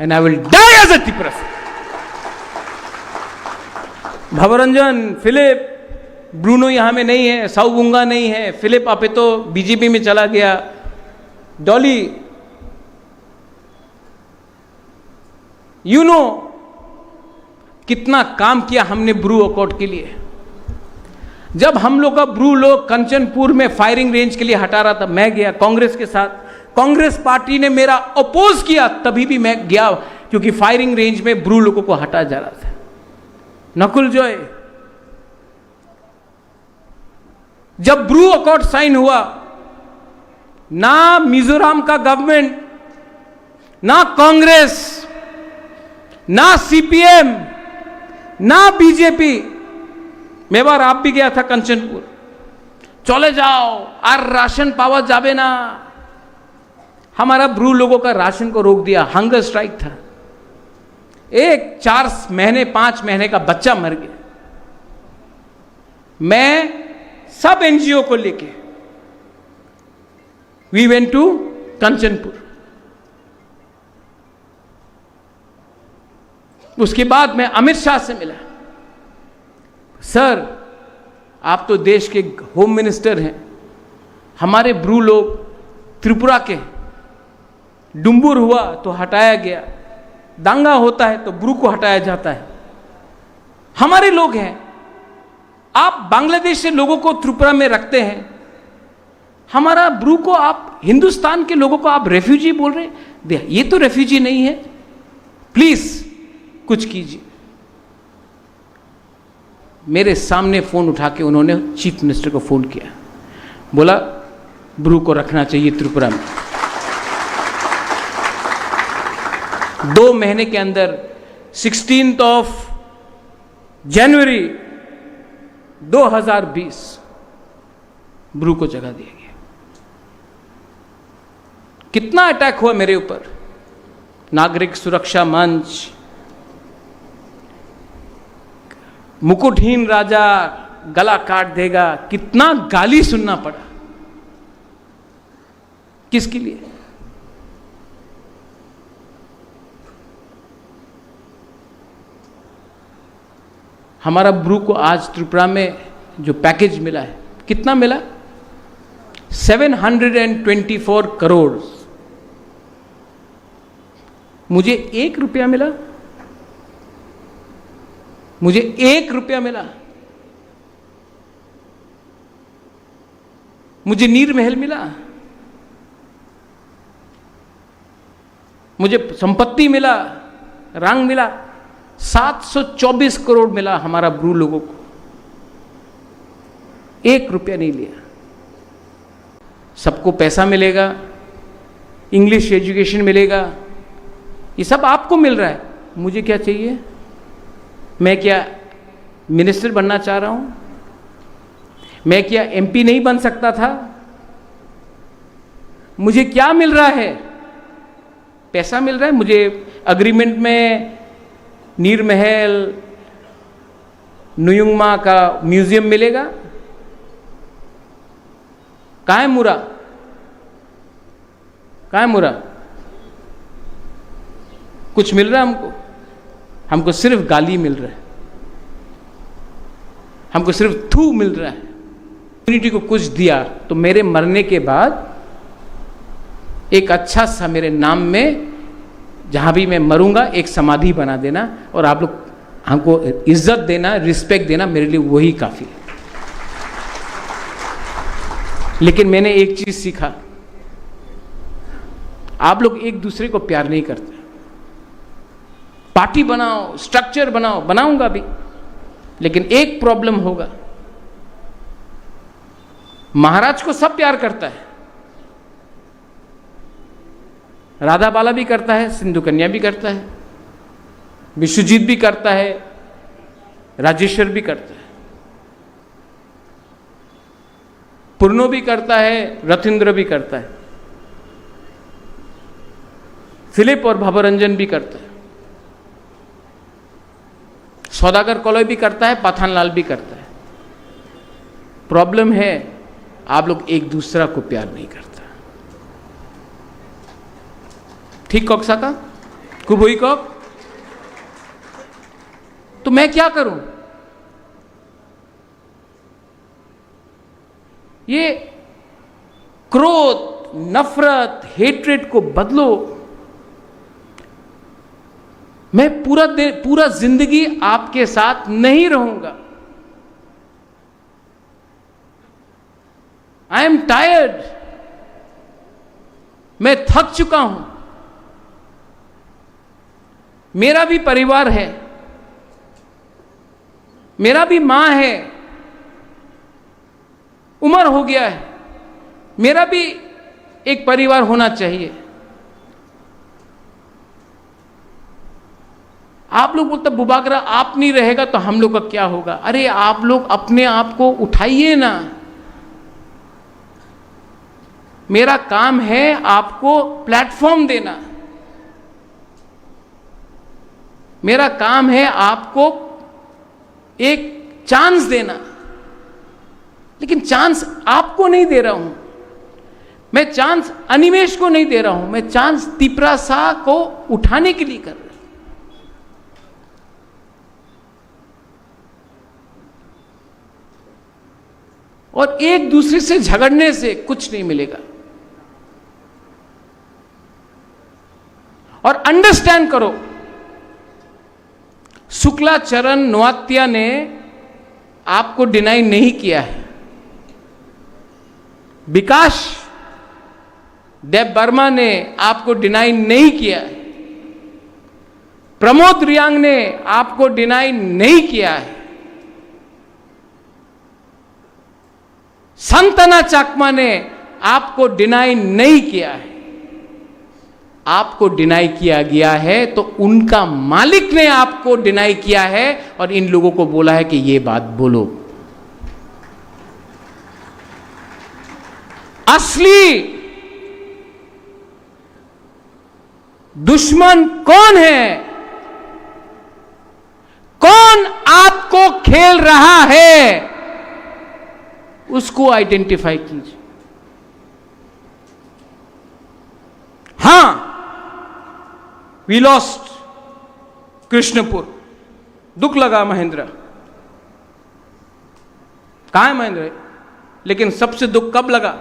and I will die as a Tiprasa। भवरंजन, फिलिप, ब्रूनो यहाँ में नहीं है, साउबुंगा नहीं है, फिलिप आपेतो बीजेपी में चला गया, डॉली, यू नो, कितना काम किया हमने ब्रू अकॉर्ड के लिए। जब हम लोग का ब्रू लोग कंचनपुर में फायरिंग रेंज के लिए हटा रहा था, मैं गया कांग्रेस के साथ, कांग्रेस पार्टी ने मेरा अपोज किया, तभी भी मैं गया, क्योंकि फायरिंग रेंज में ब्रू लोगों को हटाया जा रहा था। नकुल जॉय, जब ब्रू अकॉर्ड साइन हुआ, ना मिजोरम का गवर्नमेंट, ना कांग्रेस, ना सीपीएम, ना बीजेपी, मैं बार आप भी गया था कंचनपुर, चले जाओ, আর রাশন পাওয়া যাবে না। हमारा ब्रू लोगों का राशन को रोक दिया, हंगर स्ट्राइक था, एक चार महीने, पांच महीने का बच्चा मर गया। मैं सब एनजीओ को लेके we went to कंचनपुर। उसके बाद मैं अमित शाह से मिला। सर, आप तो देश के होम मिनिस्टर हैं, हमारे ब्रू लोग त्रिपुरा के हैं, डुम्बुर हुआ तो हटाया गया, दंगा होता है तो ब्रू को हटाया जाता है। हमारे लोग हैं, आप बांग्लादेश से लोगों को त्रिपुरा में रखते हैं, हमारा ब्रू को आप, हिंदुस्तान के लोगों को आप रेफ्यूजी बोल रहे हैं। दे-, ये तो रेफ्यूजी नहीं है। प्लीज, कुछ कीजिए। मेरे सामने फोन उठा के उन्होंने चीफ मिनिस्टर को फोन किया, बोला, ब्रू को रखना चाहिए त्रिपुरा में। दो महीने के अंदर, सिक्सटीन्थ ऑफ जनवरी दो हज़ार बीस, ब्रू को जगह दिया गया। कितना अटैक हुआ मेरे ऊपर, नागरिक सुरक्षा मंच, मुकुटहीन राजा गला काट देगा, कितना गाली सुनना पड़ा। किसके लिए? हमारा ब्रू को आज त्रिपुरा में जो पैकेज मिला है, कितना मिला? Seven hundred and twenty four crore. मुझे एक रुपया मिला, मुझे एक रुपया मिला, मुझे नीर महल मिला, मुझे संपत्ति मिला, रंग मिला, सात सौ चौबीस करोड़ मिला हमारा ब्रू लोगों को, एक रुपया नहीं लिया। सबको पैसा मिलेगा, इंग्लिश एजुकेशन मिलेगा, ये सब आपको मिल रहा है, मुझे क्या चाहिए? मैं क्या मिनिस्टर बनना चाह रहा हूँ? मैं क्या एमपी नहीं बन सकता था? मुझे क्या मिल रहा है? पैसा मिल रहा है मुझे। एग्रीमेंट में नीर महल, नुयुंगमा का म्यूजियम मिलेगा। कहाँ है मुरा? कहाँ है मुरा? कुछ मिल रहा है हमको? हमको सिर्फ गाली मिल रहा है, हमको सिर्फ थू मिल रहा है। कम्युनिटी को कुछ दिया तो मेरे मरने के बाद एक अच्छा सा मेरे नाम में, जहाँ भी मैं मरूंगा, एक समाधि बना देना और आप लोग हमको इज्जत देना, रिस्पेक्ट देना, मेरे लिए वही काफ़ी है। लेकिन मैंने एक चीज़ सीखा, आप लोग एक दूसरे को प्यार नहीं करते। पार्टी बनाओ, स्ट्रक्चर बनाओ, बनाऊंगा भी, लेकिन एक प्रॉब्लम होगा, महाराज को सब प्यार करता है, राधा बाला भी करता है, सिंधु कन्या भी करता है, विश्वजीत भी करता है, राजेश्वर भी करता है, पूर्णो भी करता है, रथिंद्र भी करता है, फिलिप और भवरंजन भी करता है, सौदागर कलय भी करता है, पाथानलाल भी करता है। प्रॉब्लम है, आप लोग एक दूसरा को प्यार नहीं करता। ठीक कॉक साका? कुबुई कॉक? तो मैं क्या करूं? ये क्रोध, नफरत, हेट्रेड को बदलो। मैं पूरा दि-, पूरा जिंदगी आपके साथ नहीं रहूंगा। I am tired. मैं थक चुका हूं। मेरा भी परिवार है, मेरा भी मां है, उम्र हो गया है, मेरा भी एक परिवार होना चाहिए। आप लोग बोलते, "बुबागरा आप नहीं रहेगा तो हम लोग का क्या होगा?" अरे, आप लोग अपने आप को उठाइए ना। मेरा काम है आपको प्लेटफॉर्म देना, मेरा काम है आपको एक चांस देना, लेकिन चांस आपको नहीं दे रहा हूं। मैं चांस अनिमेश को नहीं दे रहा हूं, मैं चांस तिपरासा को उठाने के लिए कर रहा हूं। और एक दूसरे से झगड़ने से कुछ नहीं मिलेगा। और अंडरस्टैंड करो, शुक्ला चरण नोआत्या ने आपको डिनाई नहीं किया है, विकास देब वर्मा ने आपको डिनाई नहीं किया है। प्रमोद रियांग ने आपको डिनाई नहीं किया है, संतना चाकमा ने आपको डिनाई नहीं किया है। आपको डिनाई किया गया है तो उनका मालिक ने आपको डिनाई किया है और इन लोगों को बोला है कि ये बात बोलो। असली दुश्मन कौन है, कौन आपको खेल रहा है, उसको आइडेंटिफाई कीजिए। हाँ, वी लॉस्ट कृष्णपुर, दुख लगा महेंद्र। कहाँ है महेंद्र? लेकिन सबसे दुख कब लगा?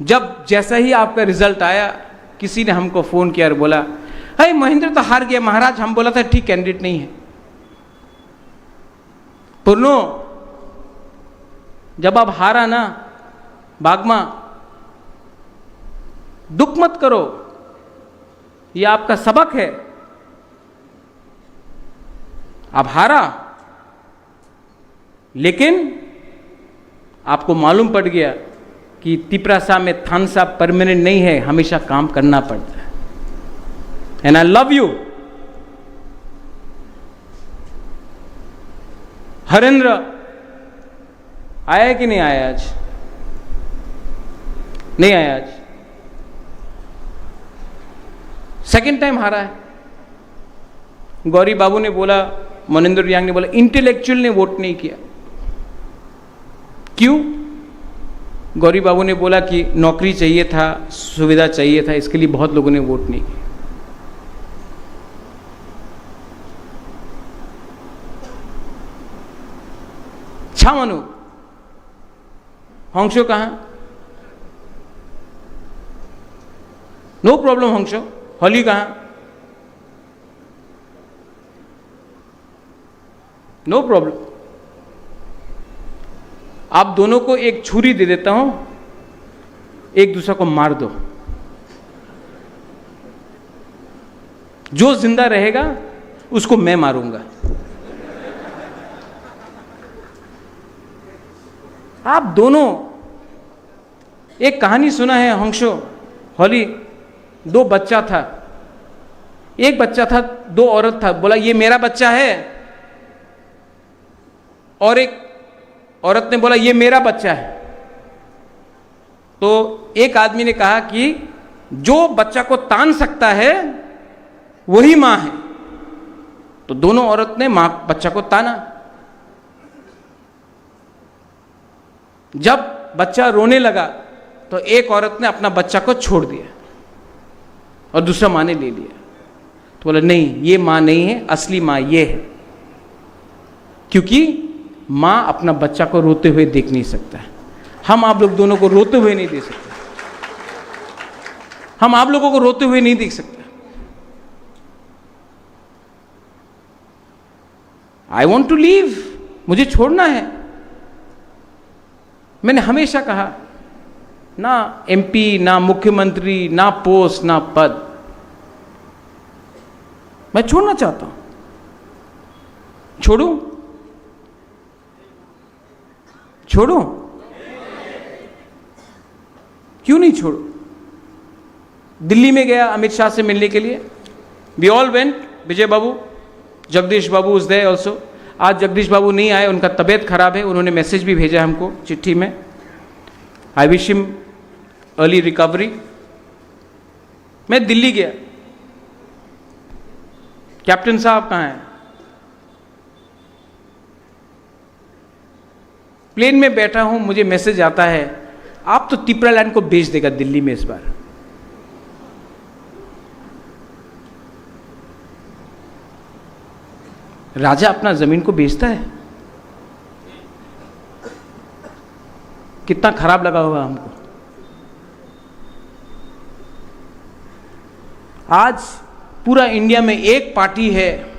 जब जैसा ही आपका रिजल्ट आया, किसी ने हमको फोन किया और बोला, "हे, महेंद्र तो हार गया महाराज, हम बोला था ठीक कैंडिडेट नहीं है।" पुरनो, जब आप हारा ना, बागमा, दुख मत करो, ये आपका सबक है। आप हारा, लेकिन आपको मालूम पड़ गया कि तिपरासा में थानसा परमानेंट नहीं है, हमेशा काम करना पड़ता है। And I love you। Harendra आया है कि नहीं आया आज? नहीं आया आज। सेकंड टाइम हारा है। गौरी बाबू ने बोला, मनिंदर रियांग ने बोला, इंटेलेक्चुअल ने वोट नहीं किया। क्यों? गौरी बाबू ने बोला कि नौकरी चाहिए था, सुविधा चाहिए था, इसके लिए बहुत लोगों ने वोट नहीं किया। छा मानो, हंसो कहाँ? नो प्रॉब्लम हंसो। हॉली कहाँ? No problem. आप दोनों को एक छुरी दे देता हूं, एक दूसरे को मार दो। जो जिंदा रहेगा, उसको मैं मारूंगा। आप दोनों, एक कहानी सुना है हंसो, हॉली, दो बच्चा था, एक बच्चा था, दो औरत था, बोला, "ये मेरा बच्चा है," और एक औरत ने बोला, "ये मेरा बच्चा है।" तो एक आदमी ने कहा कि जो बच्चा को तान सकता है, वही माँ है। तो दोनों औरत ने माँ, बच्चा को ताना। जब बच्चा रोने लगा, तो एक औरत ने अपना बच्चा को छोड़ दिया और दूसरा माँ ने ले लिया। तो बोला, "नहीं, ये माँ नहीं है, असली माँ ये है।" क्योंकि माँ अपना बच्चा को रोते हुए देख नहीं सकता है। हम आप लोग दोनों को रोते हुए नहीं देख सकते। हम आप लोगों को रोते हुए नहीं देख सकते। I want to leave, मुझे छोड़ना है। मैंने हमेशा कहा, ना एमपी, ना मुख्यमंत्री, ना पोस्ट, ना पद, मैं छोड़ना चाहता हूं। छोड़ूं? छोड़ूं? क्यों नहीं छोड़ूं? दिल्ली में गया अमित शाह से मिलने के लिए। We all went, Vijay Babu, जगदीश बाबू is there also। आज जगदीश बाबू नहीं आए, उनका तबीयत खराब है, उन्होंने मैसेज भी भेजा हमको चिट्ठी में। I wish him early recovery। मैं दिल्ली गया, कैप्टन साहब कहाँ हैं? प्लेन में बैठा हूं, मुझे मैसेज आता है, "आप तो तिपरालैंड को बेच देगा दिल्ली में इस बार।" राजा अपना जमीन को बेचता है? कितना खराब लगा होगा हमको। आज पूरा इंडिया में एक पार्टी है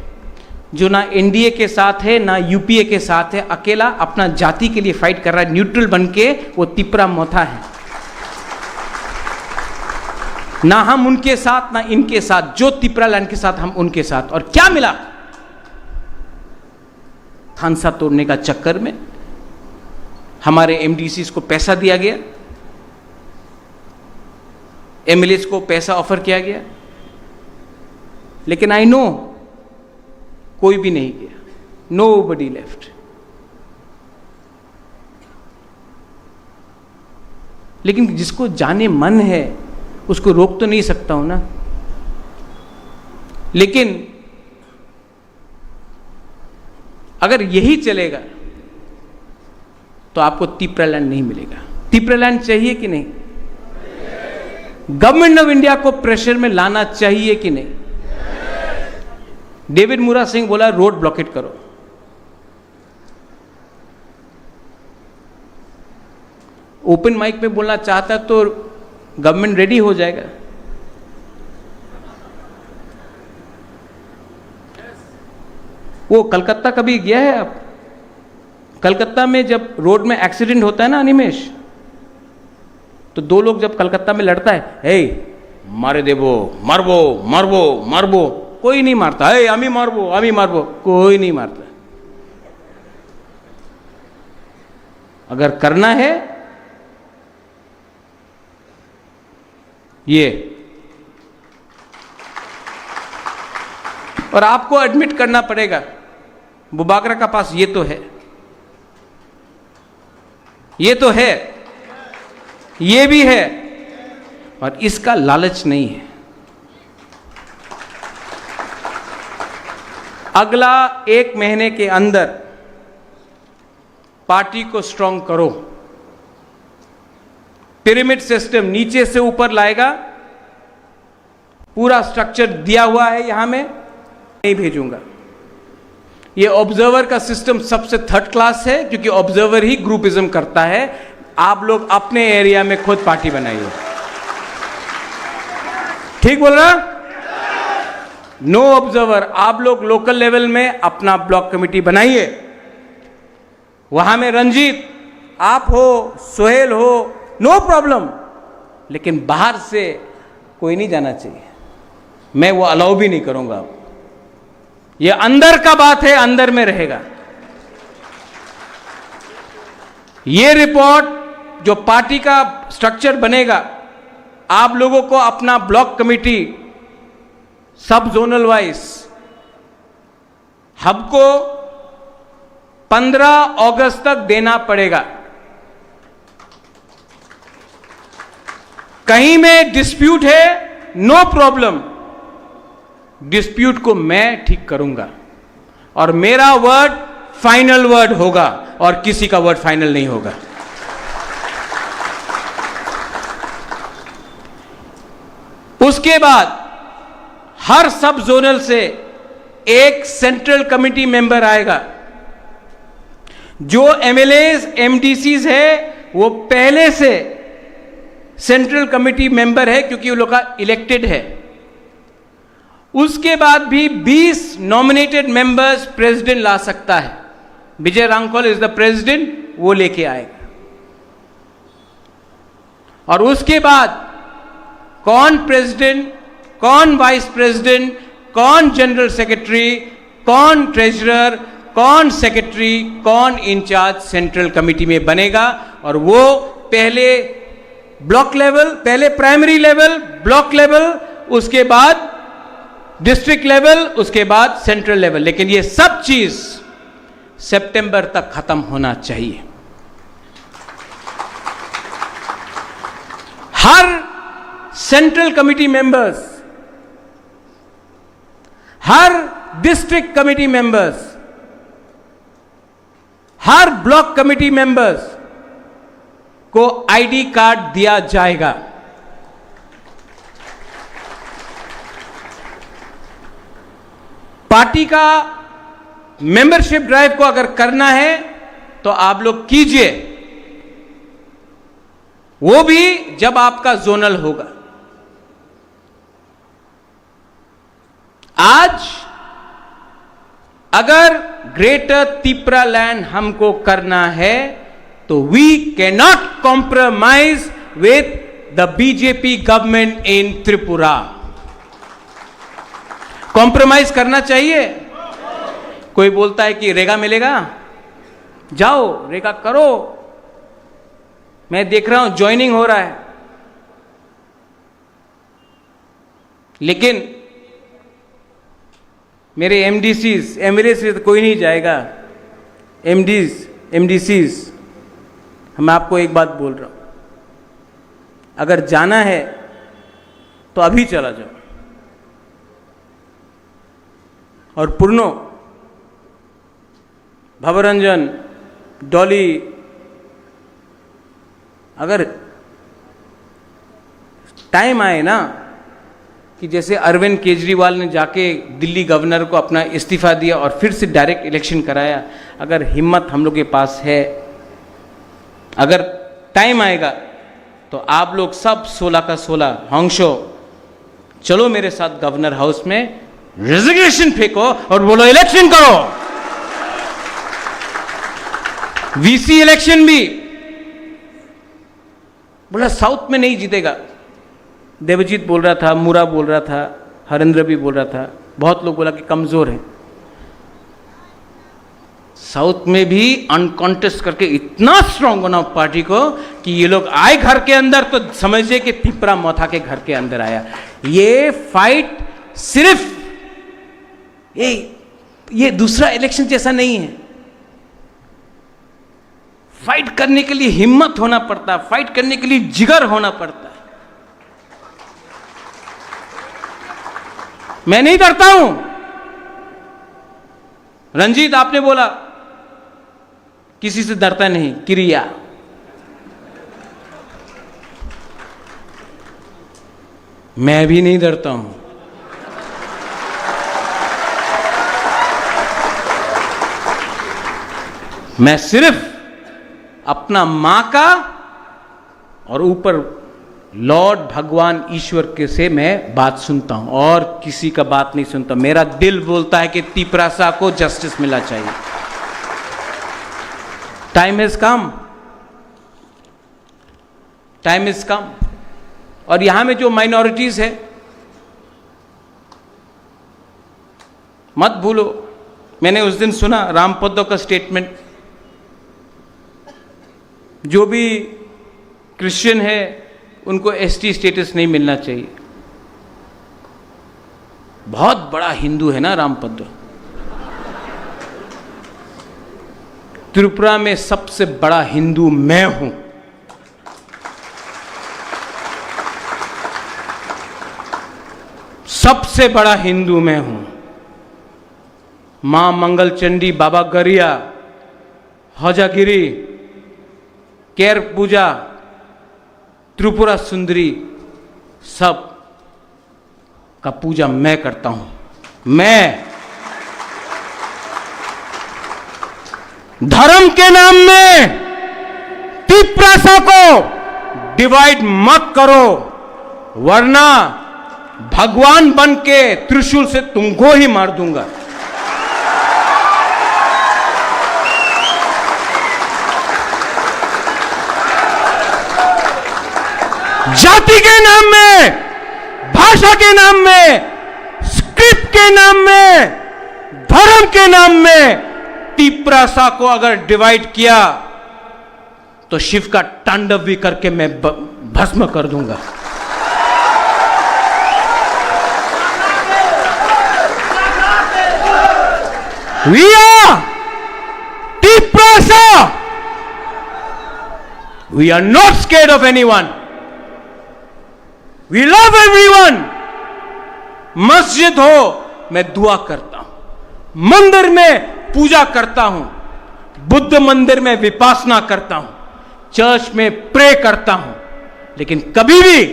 जो ना एनडीए के साथ है, ना यूपीए के साथ है, अकेला अपना जाति के लिए फाइट कर रहा है, न्यूट्रल बन के वो तिपरा मोथा है। ना हम उनके साथ, ना इनके साथ, जो तिपरा लैंड के साथ, हम उनके साथ। और क्या मिला? थानसा तोड़ने का चक्कर में हमारे एमडीसीज को पैसा दिया गया, एमएलएज को पैसा ऑफर किया गया, लेकिन आई नो, कोई भी नहीं गया, nobody left। लेकिन जिसको जाने मन है, उसको रोक तो नहीं सकता हूं ना। लेकिन अगर यही चलेगा, तो आपको तिपरा लैंड नहीं मिलेगा। तिपरा लैंड चाहिए कि नहीं? गवर्नमेंट ऑफ इंडिया को प्रेशर में लाना चाहिए कि नहीं? डेविड मुरा सिंह बोला, "रोड ब्लॉकेट करो।" ओपन माइक में बोलना चाहता तो गवर्नमेंट रेडी हो जाएगा। वो कलकत्ता कभी गया है आप? कलकत्ता में जब रोड में एक्सीडेंट होता है ना, अनिमेश, तो दो लोग जब कलकत्ता में लड़ता है, "हे, मारे देबो, मारबो, मारबो, मारबो।" कोई नहीं मारता। "हे, आमी मारबो, आमी मारबो।" कोई नहीं मारता। अगर करना है, ये, और आपको एडमिट करना पड़ेगा, बुबागरा का पास ये तो है, ये तो है, ये भी है, और इसका लालच नहीं है। अगला एक महीने के अंदर पार्टी को स्ट्रांग करो। पिरामिड सिस्टम नीचे से ऊपर लाएगा, पूरा स्ट्रक्चर दिया हुआ है यहां में, नहीं भेजूंगा। ये ऑब्जर्वर का सिस्टम सबसे थर्ड क्लास है, क्योंकि ऑब्जर्वर ही ग्रुपिज्म करता है। आप लोग अपने एरिया में खुद पार्टी बनाइए। ठीक बोल रहा? No observer. आप लोग लोकल लेवल में अपना ब्लॉक कमेटी बनाइए। वहां में रंजीत, आप हो, सोहेल हो, नो प्रॉब्लम, लेकिन बाहर से कोई नहीं जाना चाहिए। मैं वो अलाउ भी नहीं करूंगा। ये अंदर का बात है, अंदर में रहेगा। ये रिपोर्ट, जो पार्टी का स्ट्रक्चर बनेगा, आप लोगों को अपना ब्लॉक कमेटी, सब जोनल वाइज, हमको पन्द्रह अगस्त तक देना पड़ेगा। कहीं में डिस्प्यूट है, नो प्रॉब्लम, डिस्प्यूट को मैं ठीक करूंगा, और मेरा वर्ड फाइनल वर्ड होगा और किसी का वर्ड फाइनल नहीं होगा। उसके बाद हर सब जोनल से एक सेंट्रल कमेटी मेंबर आएगा। जो एमएलएज, एमडीसीज है, वो पहले से सेंट्रल कमेटी मेंबर है, क्योंकि वो लोग का इलेक्टेड है। उसके बाद भी बीस नॉमिनेटेड मेंबर्स प्रेसिडेंट ला सकता है। विजय रांगकोल इज द प्रेसिडेंट, वो लेके आएगा। और उसके बाद कौन प्रेसिडेंट, कौन वाइस प्रेसिडेंट, कौन जनरल सेक्रेटरी, कौन ट्रेजरर, कौन सेक्रेटरी, कौन इंचार्ज सेंट्रल कमेटी में बनेगा, और वो पहले ब्लॉक लेवल, पहले प्राइमरी लेवल, ब्लॉक लेवल, उसके बाद डिस्ट्रिक्ट लेवल, उसके बाद सेंट्रल लेवल। लेकिन ये सब चीज सितंबर तक खत्म होना चाहिए। हर सेंट्रल कमेटी मेंबर्स, हर डिस्ट्रिक्ट कमेटी मेंबर्स, हर ब्लॉक कमेटी मेंबर्स को आईडी कार्ड दिया जाएगा। पार्टी का मेंबरशिप ड्राइव को अगर करना है तो आप लोग कीजिए, वो भी जब आपका जोनल होगा। आज अगर ग्रेटर तिपरा लैंड हमको करना है तो we cannot compromise with The B J P government in Tripura. Compromise करना चाहिए? कोई बोलता है कि रेगा मिलेगा, जाओ रेगा करो, मैं देख रहा हूं ज्वाइनिंग हो रहा है, लेकिन मेरे एमडीसीज, एमएलए से तो कोई नहीं जाएगा। एमडीज, एमडीसीज, मैं आपको एक बात बोल रहा हूं, अगर जाना है तो अभी चला जाओ। और पूर्णो, भवरंजन, डॉली, अगर टाइम आए ना कि जैसे अरविंद केजरीवाल ने जाके दिल्ली गवर्नर को अपना इस्तीफा दिया और फिर से डायरेक्ट इलेक्शन कराया, अगर हिम्मत हम लोग के पास है, अगर टाइम आएगा तो आप लोग सब सोलह का सोलह हॉन्गशो, चलो मेरे साथ गवर्नर हाउस में, रेजिग्नेशन फेंको और बोलो इलेक्शन करो। वीसी इलेक्शन भी बोला साउथ में नहीं जीतेगा। देवजीत बोल रहा था, मुरा बोल रहा था, हरेंद्र भी बोल रहा था, बहुत लोग बोला कि कमजोर है। साउथ में भी अनकॉन्टेस्ट करके इतना स्ट्रांग बनाओ पार्टी को कि ये लोग आए घर के अंदर तो समझिए कि तिपरा मथा के घर के अंदर आया। ये फाइट सिर्फ ये, ये दूसरा इलेक्शन जैसा नहीं है। फाइट करने के लिए हिम्मत होना पड़ता है, फाइट करने के लिए जिगर होना पड़ता है। मैं नहीं डरता हूं। रंजीत, आपने बोला किसी से डरता नहीं, क्रिया। मैं भी नहीं डरता हूं। मैं सिर्फ अपना मां का और ऊपर लॉर्ड भगवान ईश्वर के से मैं बात सुनता हूं और किसी का बात नहीं सुनता। मेरा दिल बोलता है कि तिपरासा को जस्टिस मिलना चाहिए। Time has come, time is come. और यहां में जो माइनॉरिटीज है, मत भूलो, मैंने उस दिन सुना रामपद्दो का स्टेटमेंट, जो भी क्रिश्चियन है उनको एसटी स्टेटस नहीं मिलना चाहिए। बहुत बड़ा हिंदू है ना रामपद्दो। त्रिपुरा में सबसे बड़ा हिंदू मैं हूं। सबसे बड़ा हिंदू मैं हूं। मां मंगल चंडी, बाबा गरिया, हजागिरी, केर पूजा, त्रिपुरा सुंदरी, सब का पूजा मैं करता हूं। मैं धर्म के नाम में तिपरासा को डिवाइड मत करो, वरना भगवान बन के त्रिशूल से तुमको ही मार दूंगा। जाति के नाम में, भाषा के नाम में, स्क्रिप्ट के नाम में, धर्म के नाम में तिपरासा को अगर डिवाइड किया तो शिव का तांडव भी करके मैं ब-, भस्म कर दूंगा। We are Tiprasa. We are not scared of anyone. We love everyone. मस्जिद हो, मैं दुआ करता हूं, मंदिर में पूजा करता हूं, बुद्ध मंदिर में विपासना करता हूं, चर्च में प्रे करता हूं, लेकिन कभी भी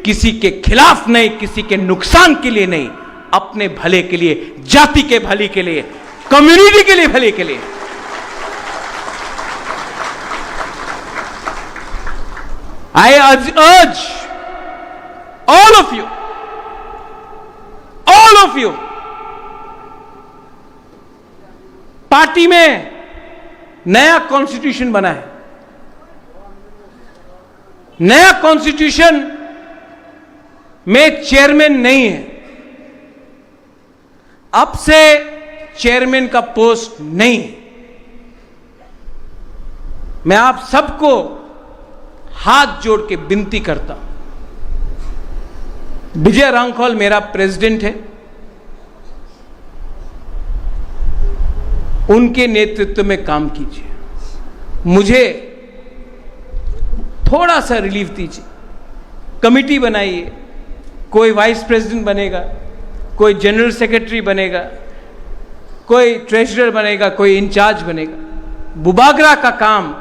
किसी के खिलाफ नहीं, किसी के नुकसान के लिए नहीं, अपने भले के लिए, जाति के भले के लिए, कम्युनिटी के लिए, भले के लिए। I urge, urge all of you, all of you, party में नया कॉन्स्टिट्यूशन बना है, नया कॉन्स्टिट्यूशन में चेयरमैन नहीं है, अब से चेयरमैन का पोस्ट नहीं है। मैं आप सबको हाथ जोड़ के विनती करता हूं, विजय रांखल मेरा प्रेसिडेंट है, उनके नेतृत्व में काम कीजिए। मुझे थोड़ा सा रिलीफ दीजिए, कमेटी बनाइए, कोई वाइस प्रेसिडेंट बनेगा, कोई जनरल सेक्रेटरी बनेगा, कोई ट्रेजरर बनेगा, कोई इंचार्ज बनेगा। बुबागरा का काम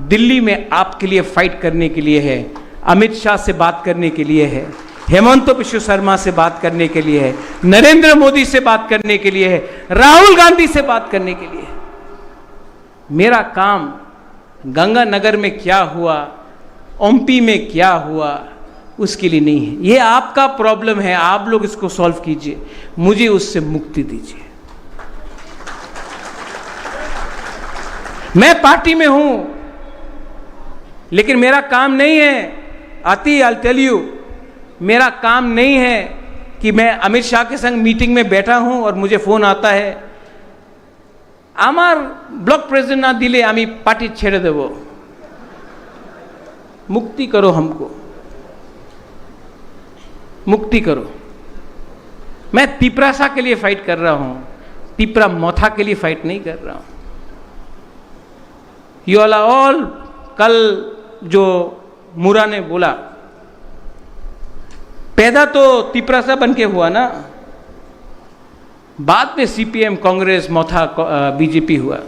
दिल्ली में आपके लिए फाइट करने के लिए है, अमित शाह से बात करने के लिए है, हेमंत बिश्व शर्मा से बात करने के लिए है, नरेंद्र मोदी से बात करने के लिए है, राहुल गांधी से बात करने के लिए है। मेरा काम गंगानगर में क्या हुआ, ओम्पी में क्या हुआ, उसके लिए नहीं है। ये आपका प्रॉब्लम है, आप लोग इसको सॉल्व कीजिए, मुझे उससे मुक्ति दीजिए। मैं पार्टी में हूं, लेकिन मेरा काम नहीं है, आती, आई टेल यू, मेरा काम नहीं है कि मैं अमित शाह के संग मीटिंग में बैठा हूं और मुझे फोन आता है, আমার ব্লক প্রেসিডেন্ট না দিলে আমি পার্টি ছেড়ে দেব। मुक्ति करो हमको, मुक्ति करो। मैं तिपरासा के लिए फाइट कर रहा हूं, तिपरा मोथा के लिए फाइट नहीं कर रहा हूं। यू ऑल, कल जो मुरा ने बोला, पैदा तो तिपरासा बन के हुआ ना, बाद में सीपीएम, कांग्रेस, मोथा, बीजेपी हुआ।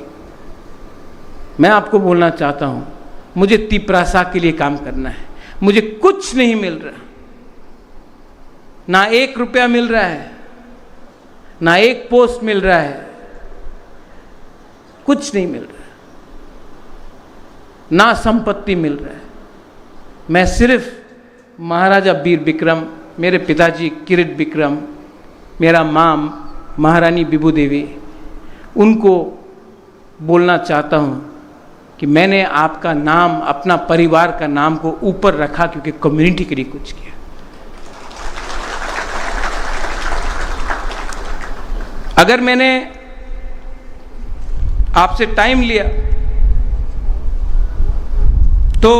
मैं आपको बोलना चाहता हूं, मुझे तिपरासा के लिए काम करना है। मुझे कुछ नहीं मिल रहा, ना एक रुपया मिल रहा है, ना एक पोस्ट मिल रहा है, कुछ नहीं मिल रहा है, ना संपत्ति मिल रहा है। मैं सिर्फ महाराजा वीर विक्रम, मेरे पिताजी किरीट विक्रम, मेरा माँ महारानी विभू देवी, उनको बोलना चाहता हूँ कि मैंने आपका नाम, अपना परिवार का नाम को ऊपर रखा, क्योंकि कम्युनिटी के लिए कुछ किया। अगर मैंने आपसे टाइम लिया, तो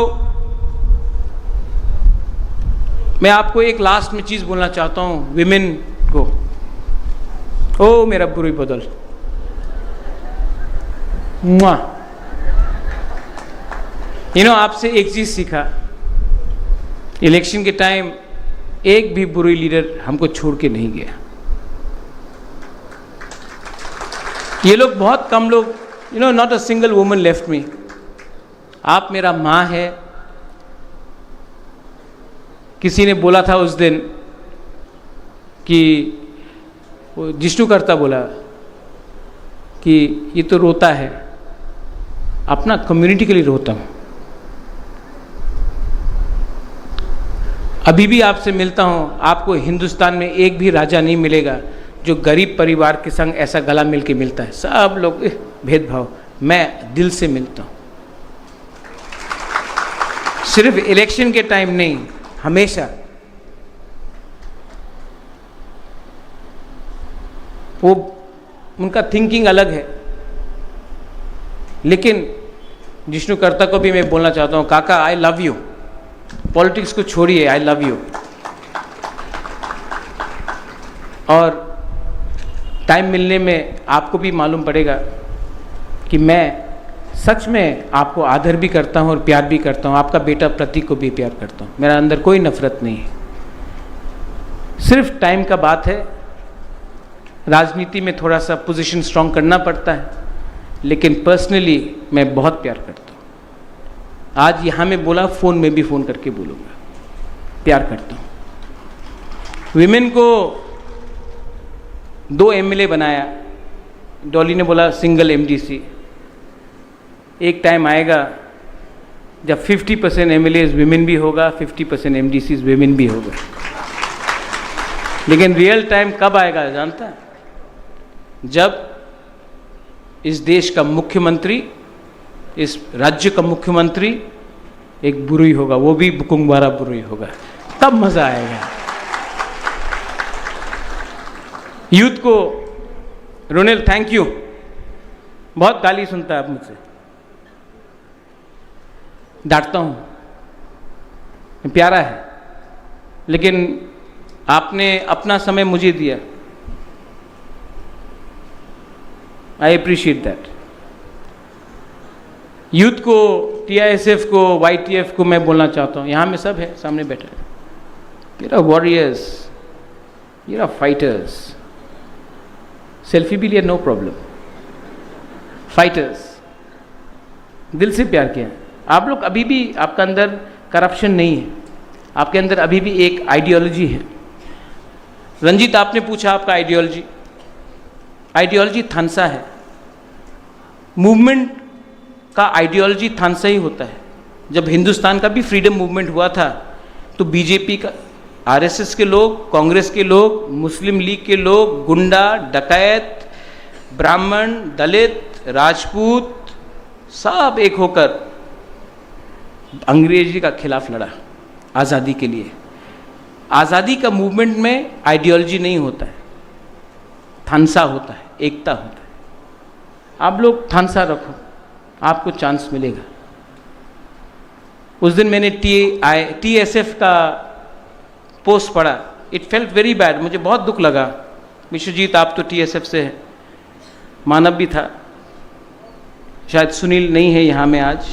मैं आपको एक लास्ट में चीज बोलना चाहता हूं विमेन को। ओ मेरा बुरी बदल, मुआ। यू नो, आपसे एक चीज सीखा, इलेक्शन के टाइम एक भी बुरी लीडर हमको छोड़ के नहीं गया। ये लोग बहुत कम लोग, you know, not a single woman left me। आप मेरा माँ है। किसी ने बोला था उस दिन कि, वो जिष्णु करता बोला कि ये तो रोता है, अपना कम्युनिटी के लिए रोता हूँ। अभी भी आपसे मिलता हूँ, आपको हिंदुस्तान में एक भी राजा नहीं मिलेगा जो गरीब परिवार के संग ऐसा गला मिल के मिलता है। सब लोग, एह, भेदभाव। मैं दिल से मिलता हूँ, सिर्फ इलेक्शन के टाइम नहीं, हमेशा। वो, उनका थिंकिंग अलग है, लेकिन जिष्णु करता को भी मैं बोलना चाहता हूँ, काका, आई लव यू, पॉलिटिक्स को छोड़िए, आई लव यू। और टाइम मिलने में आपको भी मालूम पड़ेगा कि मैं सच में आपको आदर भी करता हूँ और प्यार भी करता हूँ। आपका बेटा प्रतीक को भी प्यार करता हूँ। मेरा अंदर कोई नफरत नहीं है, सिर्फ टाइम का बात है। राजनीति में थोड़ा सा पोजीशन स्ट्रांग करना पड़ता है, लेकिन पर्सनली मैं बहुत प्यार करता हूँ। आज यहाँ में बोला, फोन में भी फोन करके बोलूँगा, प्यार करता हूँ। विमेन को दो एमएलए बनाया, डॉली ने बोला सिंगल एमडीसी। एक टाइम आएगा जब फिफ्टी परसेंट एमएलए विमेन भी होगा, फिफ्टी परसेंट एमडीसी विमेन भी होगा। लेकिन रियल टाइम कब आएगा जानता है? जब इस देश का मुख्यमंत्री, इस राज्य का मुख्यमंत्री एक बुरुई होगा, वो भी बुकुंगवारा बुरुई होगा, तब मजा आएगा। यूथ को, रोनेल, थैंक यू। बहुत गाली सुनता है आप मुझसे, डांटता हूँ, प्यारा है, लेकिन आपने अपना समय मुझे दिया। I appreciate that. यूथ को, टीआईएसएफ को, वाईटीएफ को मैं बोलना चाहता हूँ, यहाँ में सब है, सामने बैठे हैं, मेरा वॉरियर्स, मेरा फाइटर्स, सेल्फी भी लिया, नो प्रॉब्लम। फाइटर्स, दिल से प्यार किया। आप लोग अभी भी, आपका अंदर करप्शन नहीं है, आपके अंदर अभी भी एक आइडियोलॉजी है। रंजीत, आपने पूछा आपका आइडियोलॉजी, आइडियोलॉजी थानसा है। मूवमेंट का आइडियोलॉजी थानसा ही होता है। जब हिंदुस्तान का भी फ्रीडम मूवमेंट हुआ था, तो बीजेपी का, आरएसएस के लोग, कांग्रेस के लोग, मुस्लिम लीग के लोग, गुंडा, डकैत, ब्राह्मण, दलित, राजपूत, सब एक होकर अंग्रेजी का खिलाफ लड़ा, आज़ादी के लिए। आज़ादी का मूवमेंट में आइडियोलॉजी नहीं होता है, थानसा होता है, एकता होता है। आप लोग थानसा रखो, आपको चांस मिलेगा। उस दिन मैंने टी आई, टीएसएफ का पोस्ट पढ़ा, इट फेल्ट वेरी बैड, मुझे बहुत दुख लगा। विश्वजीत, आप तो टीएसएफ से हैं, मानव भी था, शायद सुनील नहीं है यहाँ में आज,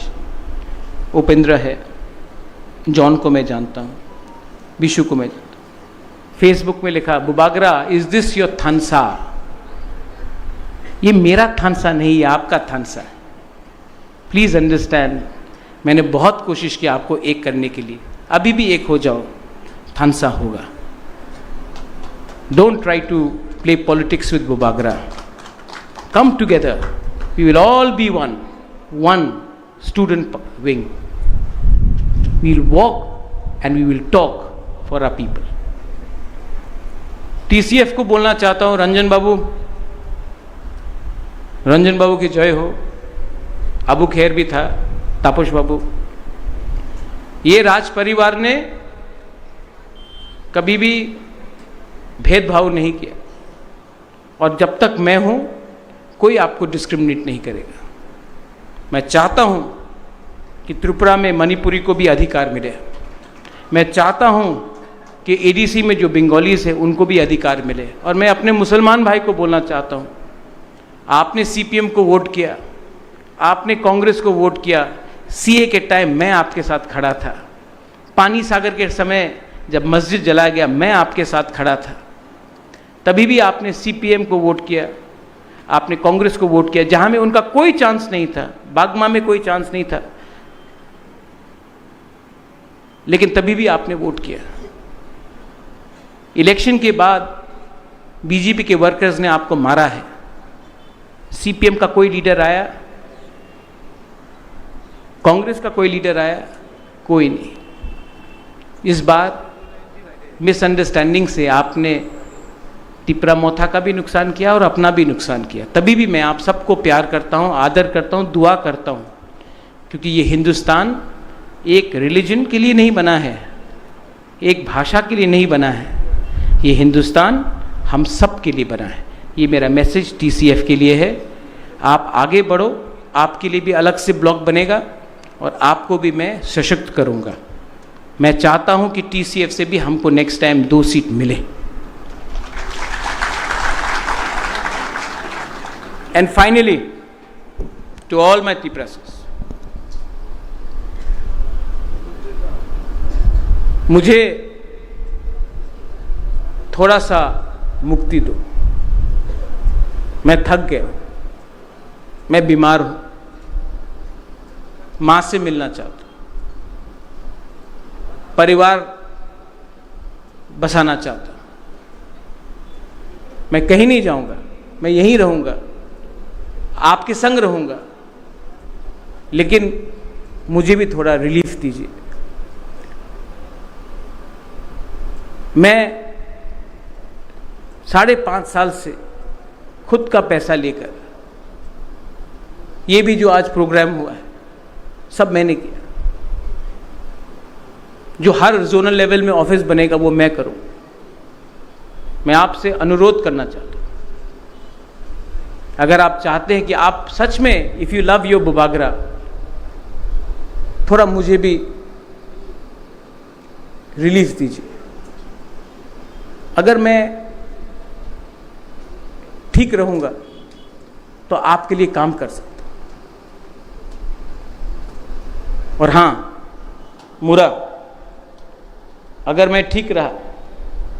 उपेंद्र है, जॉन को मैं जानता हूँ, विशु को मैं जानता हूँ। फेसबुक में लिखा, "बुबागरा, is this your थानसा?" ये मेरा थानसा नहीं, ये आपका थानसा है। प्लीज अंडरस्टैंड, मैंने बहुत कोशिश की आपको एक करने के लिए, अभी भी एक हो जाओ, थानसा होगा। Don't try to play politics with Bubagra. Come together. We will all be one, one student wing. We will walk and we will talk for our people. TCF को बोलना चाहता हूँ, रंजन बाबू, रंजन बाबू की जय हो। अबू खेर भी था, तापस बाबू। ये राज परिवार ने कभी भी भेदभाव नहीं किया, और जब तक मैं हूं, कोई आपको डिस्क्रिमिनेट नहीं करेगा। मैं चाहता हूं कि त्रिपुरा में मणिपुरी को भी अधिकार मिले। मैं चाहता हूं कि एडीसी में जो बंगालीज हैं, उनको भी अधिकार मिले। और मैं अपने मुसलमान भाई को बोलना चाहता हूं, आपने सीपीएम को वोट किया, आपने कांग्रेस को वोट किया, सीए के टाइम मैं आपके साथ खड़ा था, पानी सागर के समय जब मस्जिद जलाया गया, मैं आपके साथ खड़ा था, तभी भी आपने सीपीएम को वोट किया, आपने कांग्रेस को वोट किया, जहां में उनका कोई चांस नहीं था, बागमा में कोई चांस नहीं था, लेकिन तभी भी आपने वोट किया। इलेक्शन के बाद बीजेपी के वर्कर्स ने आपको मारा है। सीपीएम का कोई लीडर आया, कांग्रेस का कोई लीडर आया, कोई नहीं। इस बार मिसअंडरस्टैंडिंग से आपने तिपरा मोथा का भी नुकसान किया और अपना भी नुकसान किया। तभी भी मैं आप सबको प्यार करता हूँ, आदर करता हूँ, दुआ करता हूँ, क्योंकि ये हिंदुस्तान एक रिलीजन के लिए नहीं बना है, एक भाषा के लिए नहीं बना है। ये हिंदुस्तान हम सब के लिए बना है। ये मेरा मैसेज टीसीएफ के लिए है। आप आगे बढ़ो, आपके लिए भी अलग से ब्लॉक बनेगा और आपको भी मैं सशक्त करूंगा। मैं चाहता हूं कि टीसीएफ से भी हमको नेक्स्ट टाइम दो सीट मिले। And finally, to all my Tiprasas, मुझे थोड़ा सा मुक्ति दो, मैं थक गया हूं, मैं बीमार हूं, मां से मिलना चाहता हूं, परिवार बसाना चाहता हूं। मैं कहीं नहीं जाऊंगा, मैं यहीं रहूंगा, आपके संग रहूंगा, लेकिन मुझे भी थोड़ा रिलीफ दीजिए। मैं साढ़े पांच साल से खुद का पैसा लेकर, ये भी जो आज प्रोग्राम हुआ है, सब मैंने किया। जो हर जोनल लेवल में ऑफिस बनेगा, वो मैं करूं। मैं आपसे अनुरोध करना चाहता हूं, अगर आप चाहते हैं कि आप सच में, if you love your Bubagra, थोड़ा मुझे भी रिलीफ दीजिए। अगर मैं ठीक रहूंगा तो आपके लिए काम कर सकता हूं। और हां, मुरा, अगर मैं ठीक रहा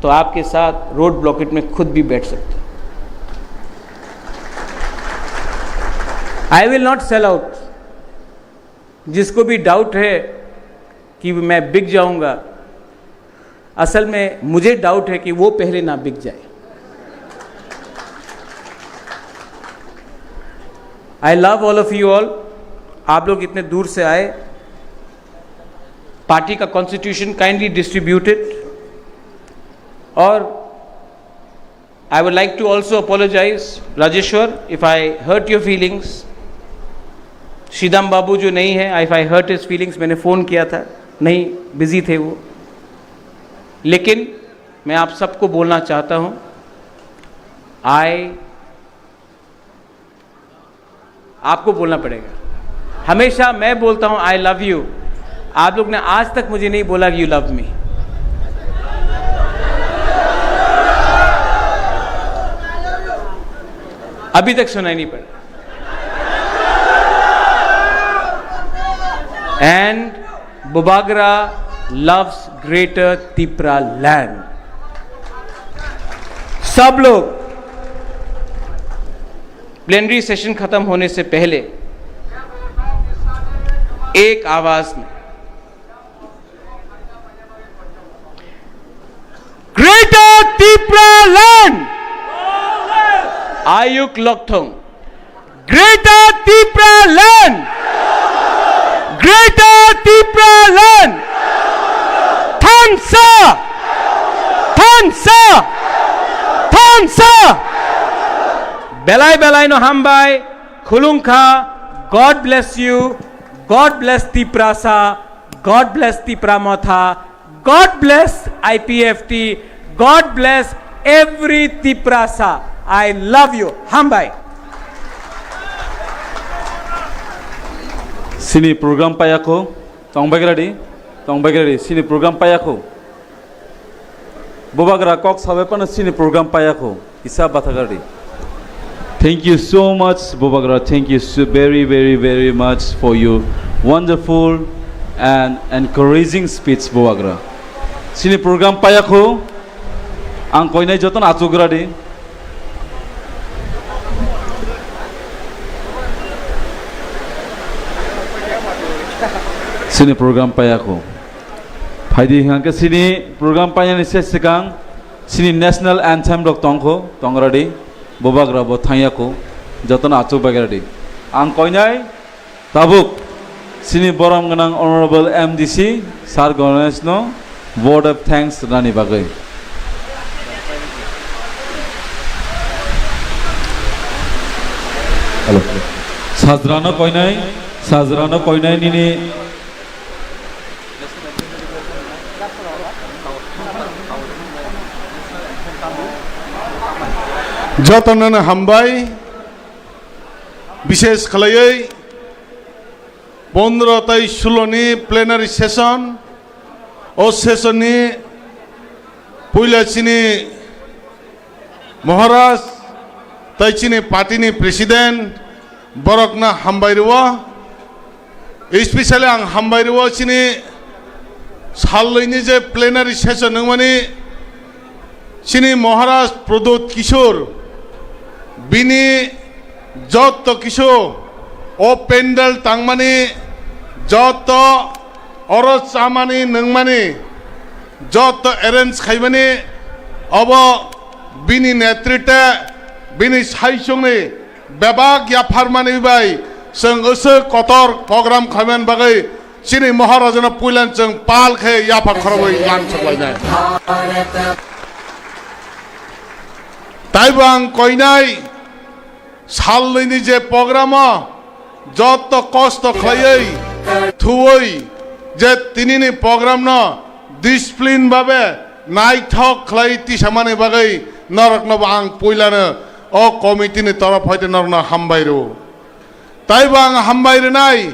तो आपके साथ रोड ब्लॉकेट में खुद भी बैठ सकता हूं। I will not sell out। जिसको भी डाउट है कि मैं बिक जाऊंगा, असल में मुझे डाउट है कि वो पहले ना बिक जाए। I love all of you all। आप लोग इतने दूर से आए, पार्टी का कॉन्स्टिट्यूशन काइंडली डिस्ट्रीब्यूटेड। और I would like to also apologize, Rajeshwar, if I hurt your feelings। Shridam Babu जो नहीं है, if I hurt his feelings, मैंने फ़ोन किया था, नहीं, बिजी थे वो। लेकिन मैं आप सबको बोलना चाहता हूं, आई आपको बोलना पड़ेगा। हमेशा मैं बोलता हूं, "I love you।" आप लोग ने आज तक मुझे नहीं बोला कि "You love me।" अभी तक सुनाई नहीं पड़ा। And Bubagra loves Greater Tipra land। सब लोग प्लेनरी सेशन खत्म होने से पहले एक आवाज में, "Greater Tipra land!" Ayuk Lokthong, "Greater Tipra land! Greater Tipra land!" Thansa! Thansa! Thansa! Belai belai no hambai, khulungkha, God bless you, God bless Tiprasa, God bless Tipra Motha, God bless I P F T, God bless every Tiprasa. I love you. Hambai. Sini program payakho, tongbagradi, tongbagradi, sini program payakho. Bubagra kok sabai pano sini program payakho. Isa Bathagardi. Thank you so much, Bubagra. Thank you so very, very, very much for your wonderful and encouraging speech, Bubagra. Sini program payakho, ang koinai joton achugradi. Sini program payakho. Phaidi hingke sini program painani se sikang sini national anthem rok tongkho, tongradi, Bubagra bo thangyakho, jotono achuk bagradi. Ang koinai tabuk sini borom gwnang Honorable M D C Sir Ganesh no vote of thanks rani bagwi. Hello. Sajrano koinai, sajrano koinai nini Jotono hambai, bishesh khlaiwi pondro tei sulo ni plenary session, o session ni puila chini Maharaj tei chini party ni president, borokno hambai rwo, especially ang hambai rwo chini salloini je plenary session wngmani chini Maharaj Pradyot Kishore, bini jotto kisu o pandal tangmani, jotto oro chamani nungmani, jotto arrange khaimani, obo bini netritwe, bini saichungni bebak yapharmani bai chwng aswk kotor program khaimani bagwi chini Maharajano puilan chwng pal khe yaphar khorobwi lang soklainai. Taibo ang koinai salnwini je programo jotto kosto khlaiwi thuwi je tinini programno discipline babe naithok khlai tisamani bagwi norokno bo ang puilano o committee ni torof hoite norokno hambai rw. Taibo ang hambai rwnai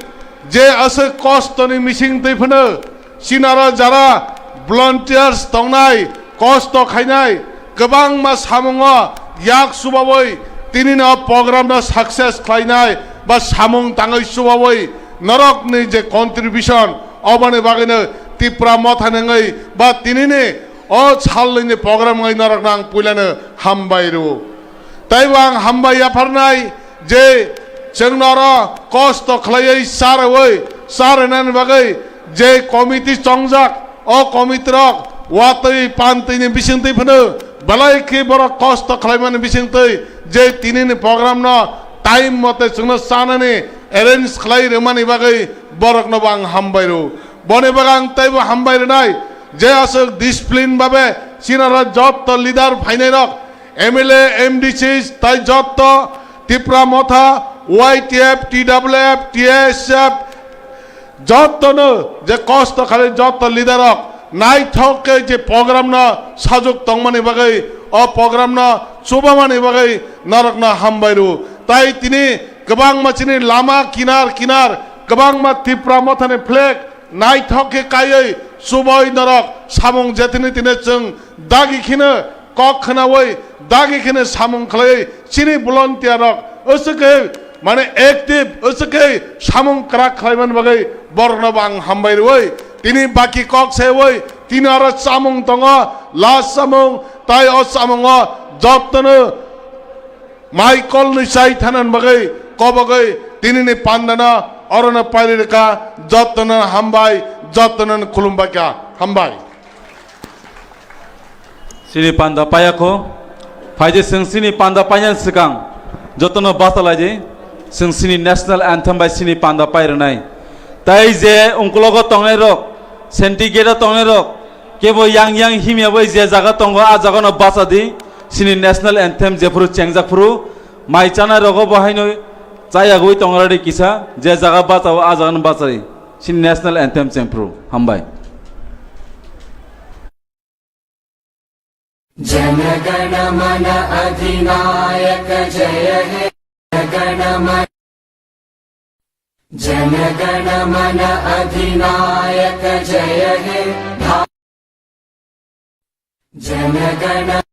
je aswk kostoni mising twi phano chinaro jara volunteers tongnai, kosto khainai, kwbangma samungo yak chubaui tinino program no success khlainai ba samung tangwi chubaui norokni je contribution oboni bagwino Tipra Motha nengwi ba tinini o salni program ngai norokno ang puilano hambai rw. Taibo ang hambai yapharnai je chwng noro kosto khlaiwi charwi charwnani bagwi je committee chongjak, o committee rok watwi pantwini bisingtwi phano belai khe borok kosto khlaimani bisingtwi je tinini program no time mote chwngno chanani arrange khlai rwmani bagwi borokno bo ang hambai rw. Boni bagwi ang teibo hambai rwnai je aswk discipline babe chinaro jotto leader phainai rok M L A, M D C tai jotto Tipra Motha, Y T F, T W F, T S F, jottono je kosto khlai jotto leader rok naithok khe je program no sajwk tongmani bagwi o program no chubamani bagwi norokno hambai rw. Tai tini kwbangma chini lama kinar kinar kwbangma Tipra Mothani flag naithok khe kaiwi chubaui norok samung je tini tini chwng dagi kheno kok khnaui dagi kheno samung khlaiwi chini volunteer rok aswk khe mane active aswk khe samung kwrak khlaiman bagwi borokno bo ang hambai rwui tini baki kok seui tini oro chamung tongo last chamung tai o chamungo jottono Michael ni chai thanan bagwi kobogwi tinini pandana orono pairi rwkha, jottono hambai, jottono khulumbaikha, hambai. Sini panda payakho, phaidi sing sini panda payan sikang, jottono basalaidi, sing sini national anthem bai sini panda pairwnai. Tai je ungkologo tongnai rok, senti gate tongnai rok, kebo yang yang himya bai je jaga tongo, a jaga no basa di, sini national anthem jephuru chengjak phuru, mai chanai rogo bo haino chayagwi tongradi kisa, je jaga bachao, a jaga no bachai, sini national anthem chengphuru. Hambai. Jana गण मन अधिनायक जय हे। जन गण मन जन गण मन अधिनायक जय हे। भा- जन गण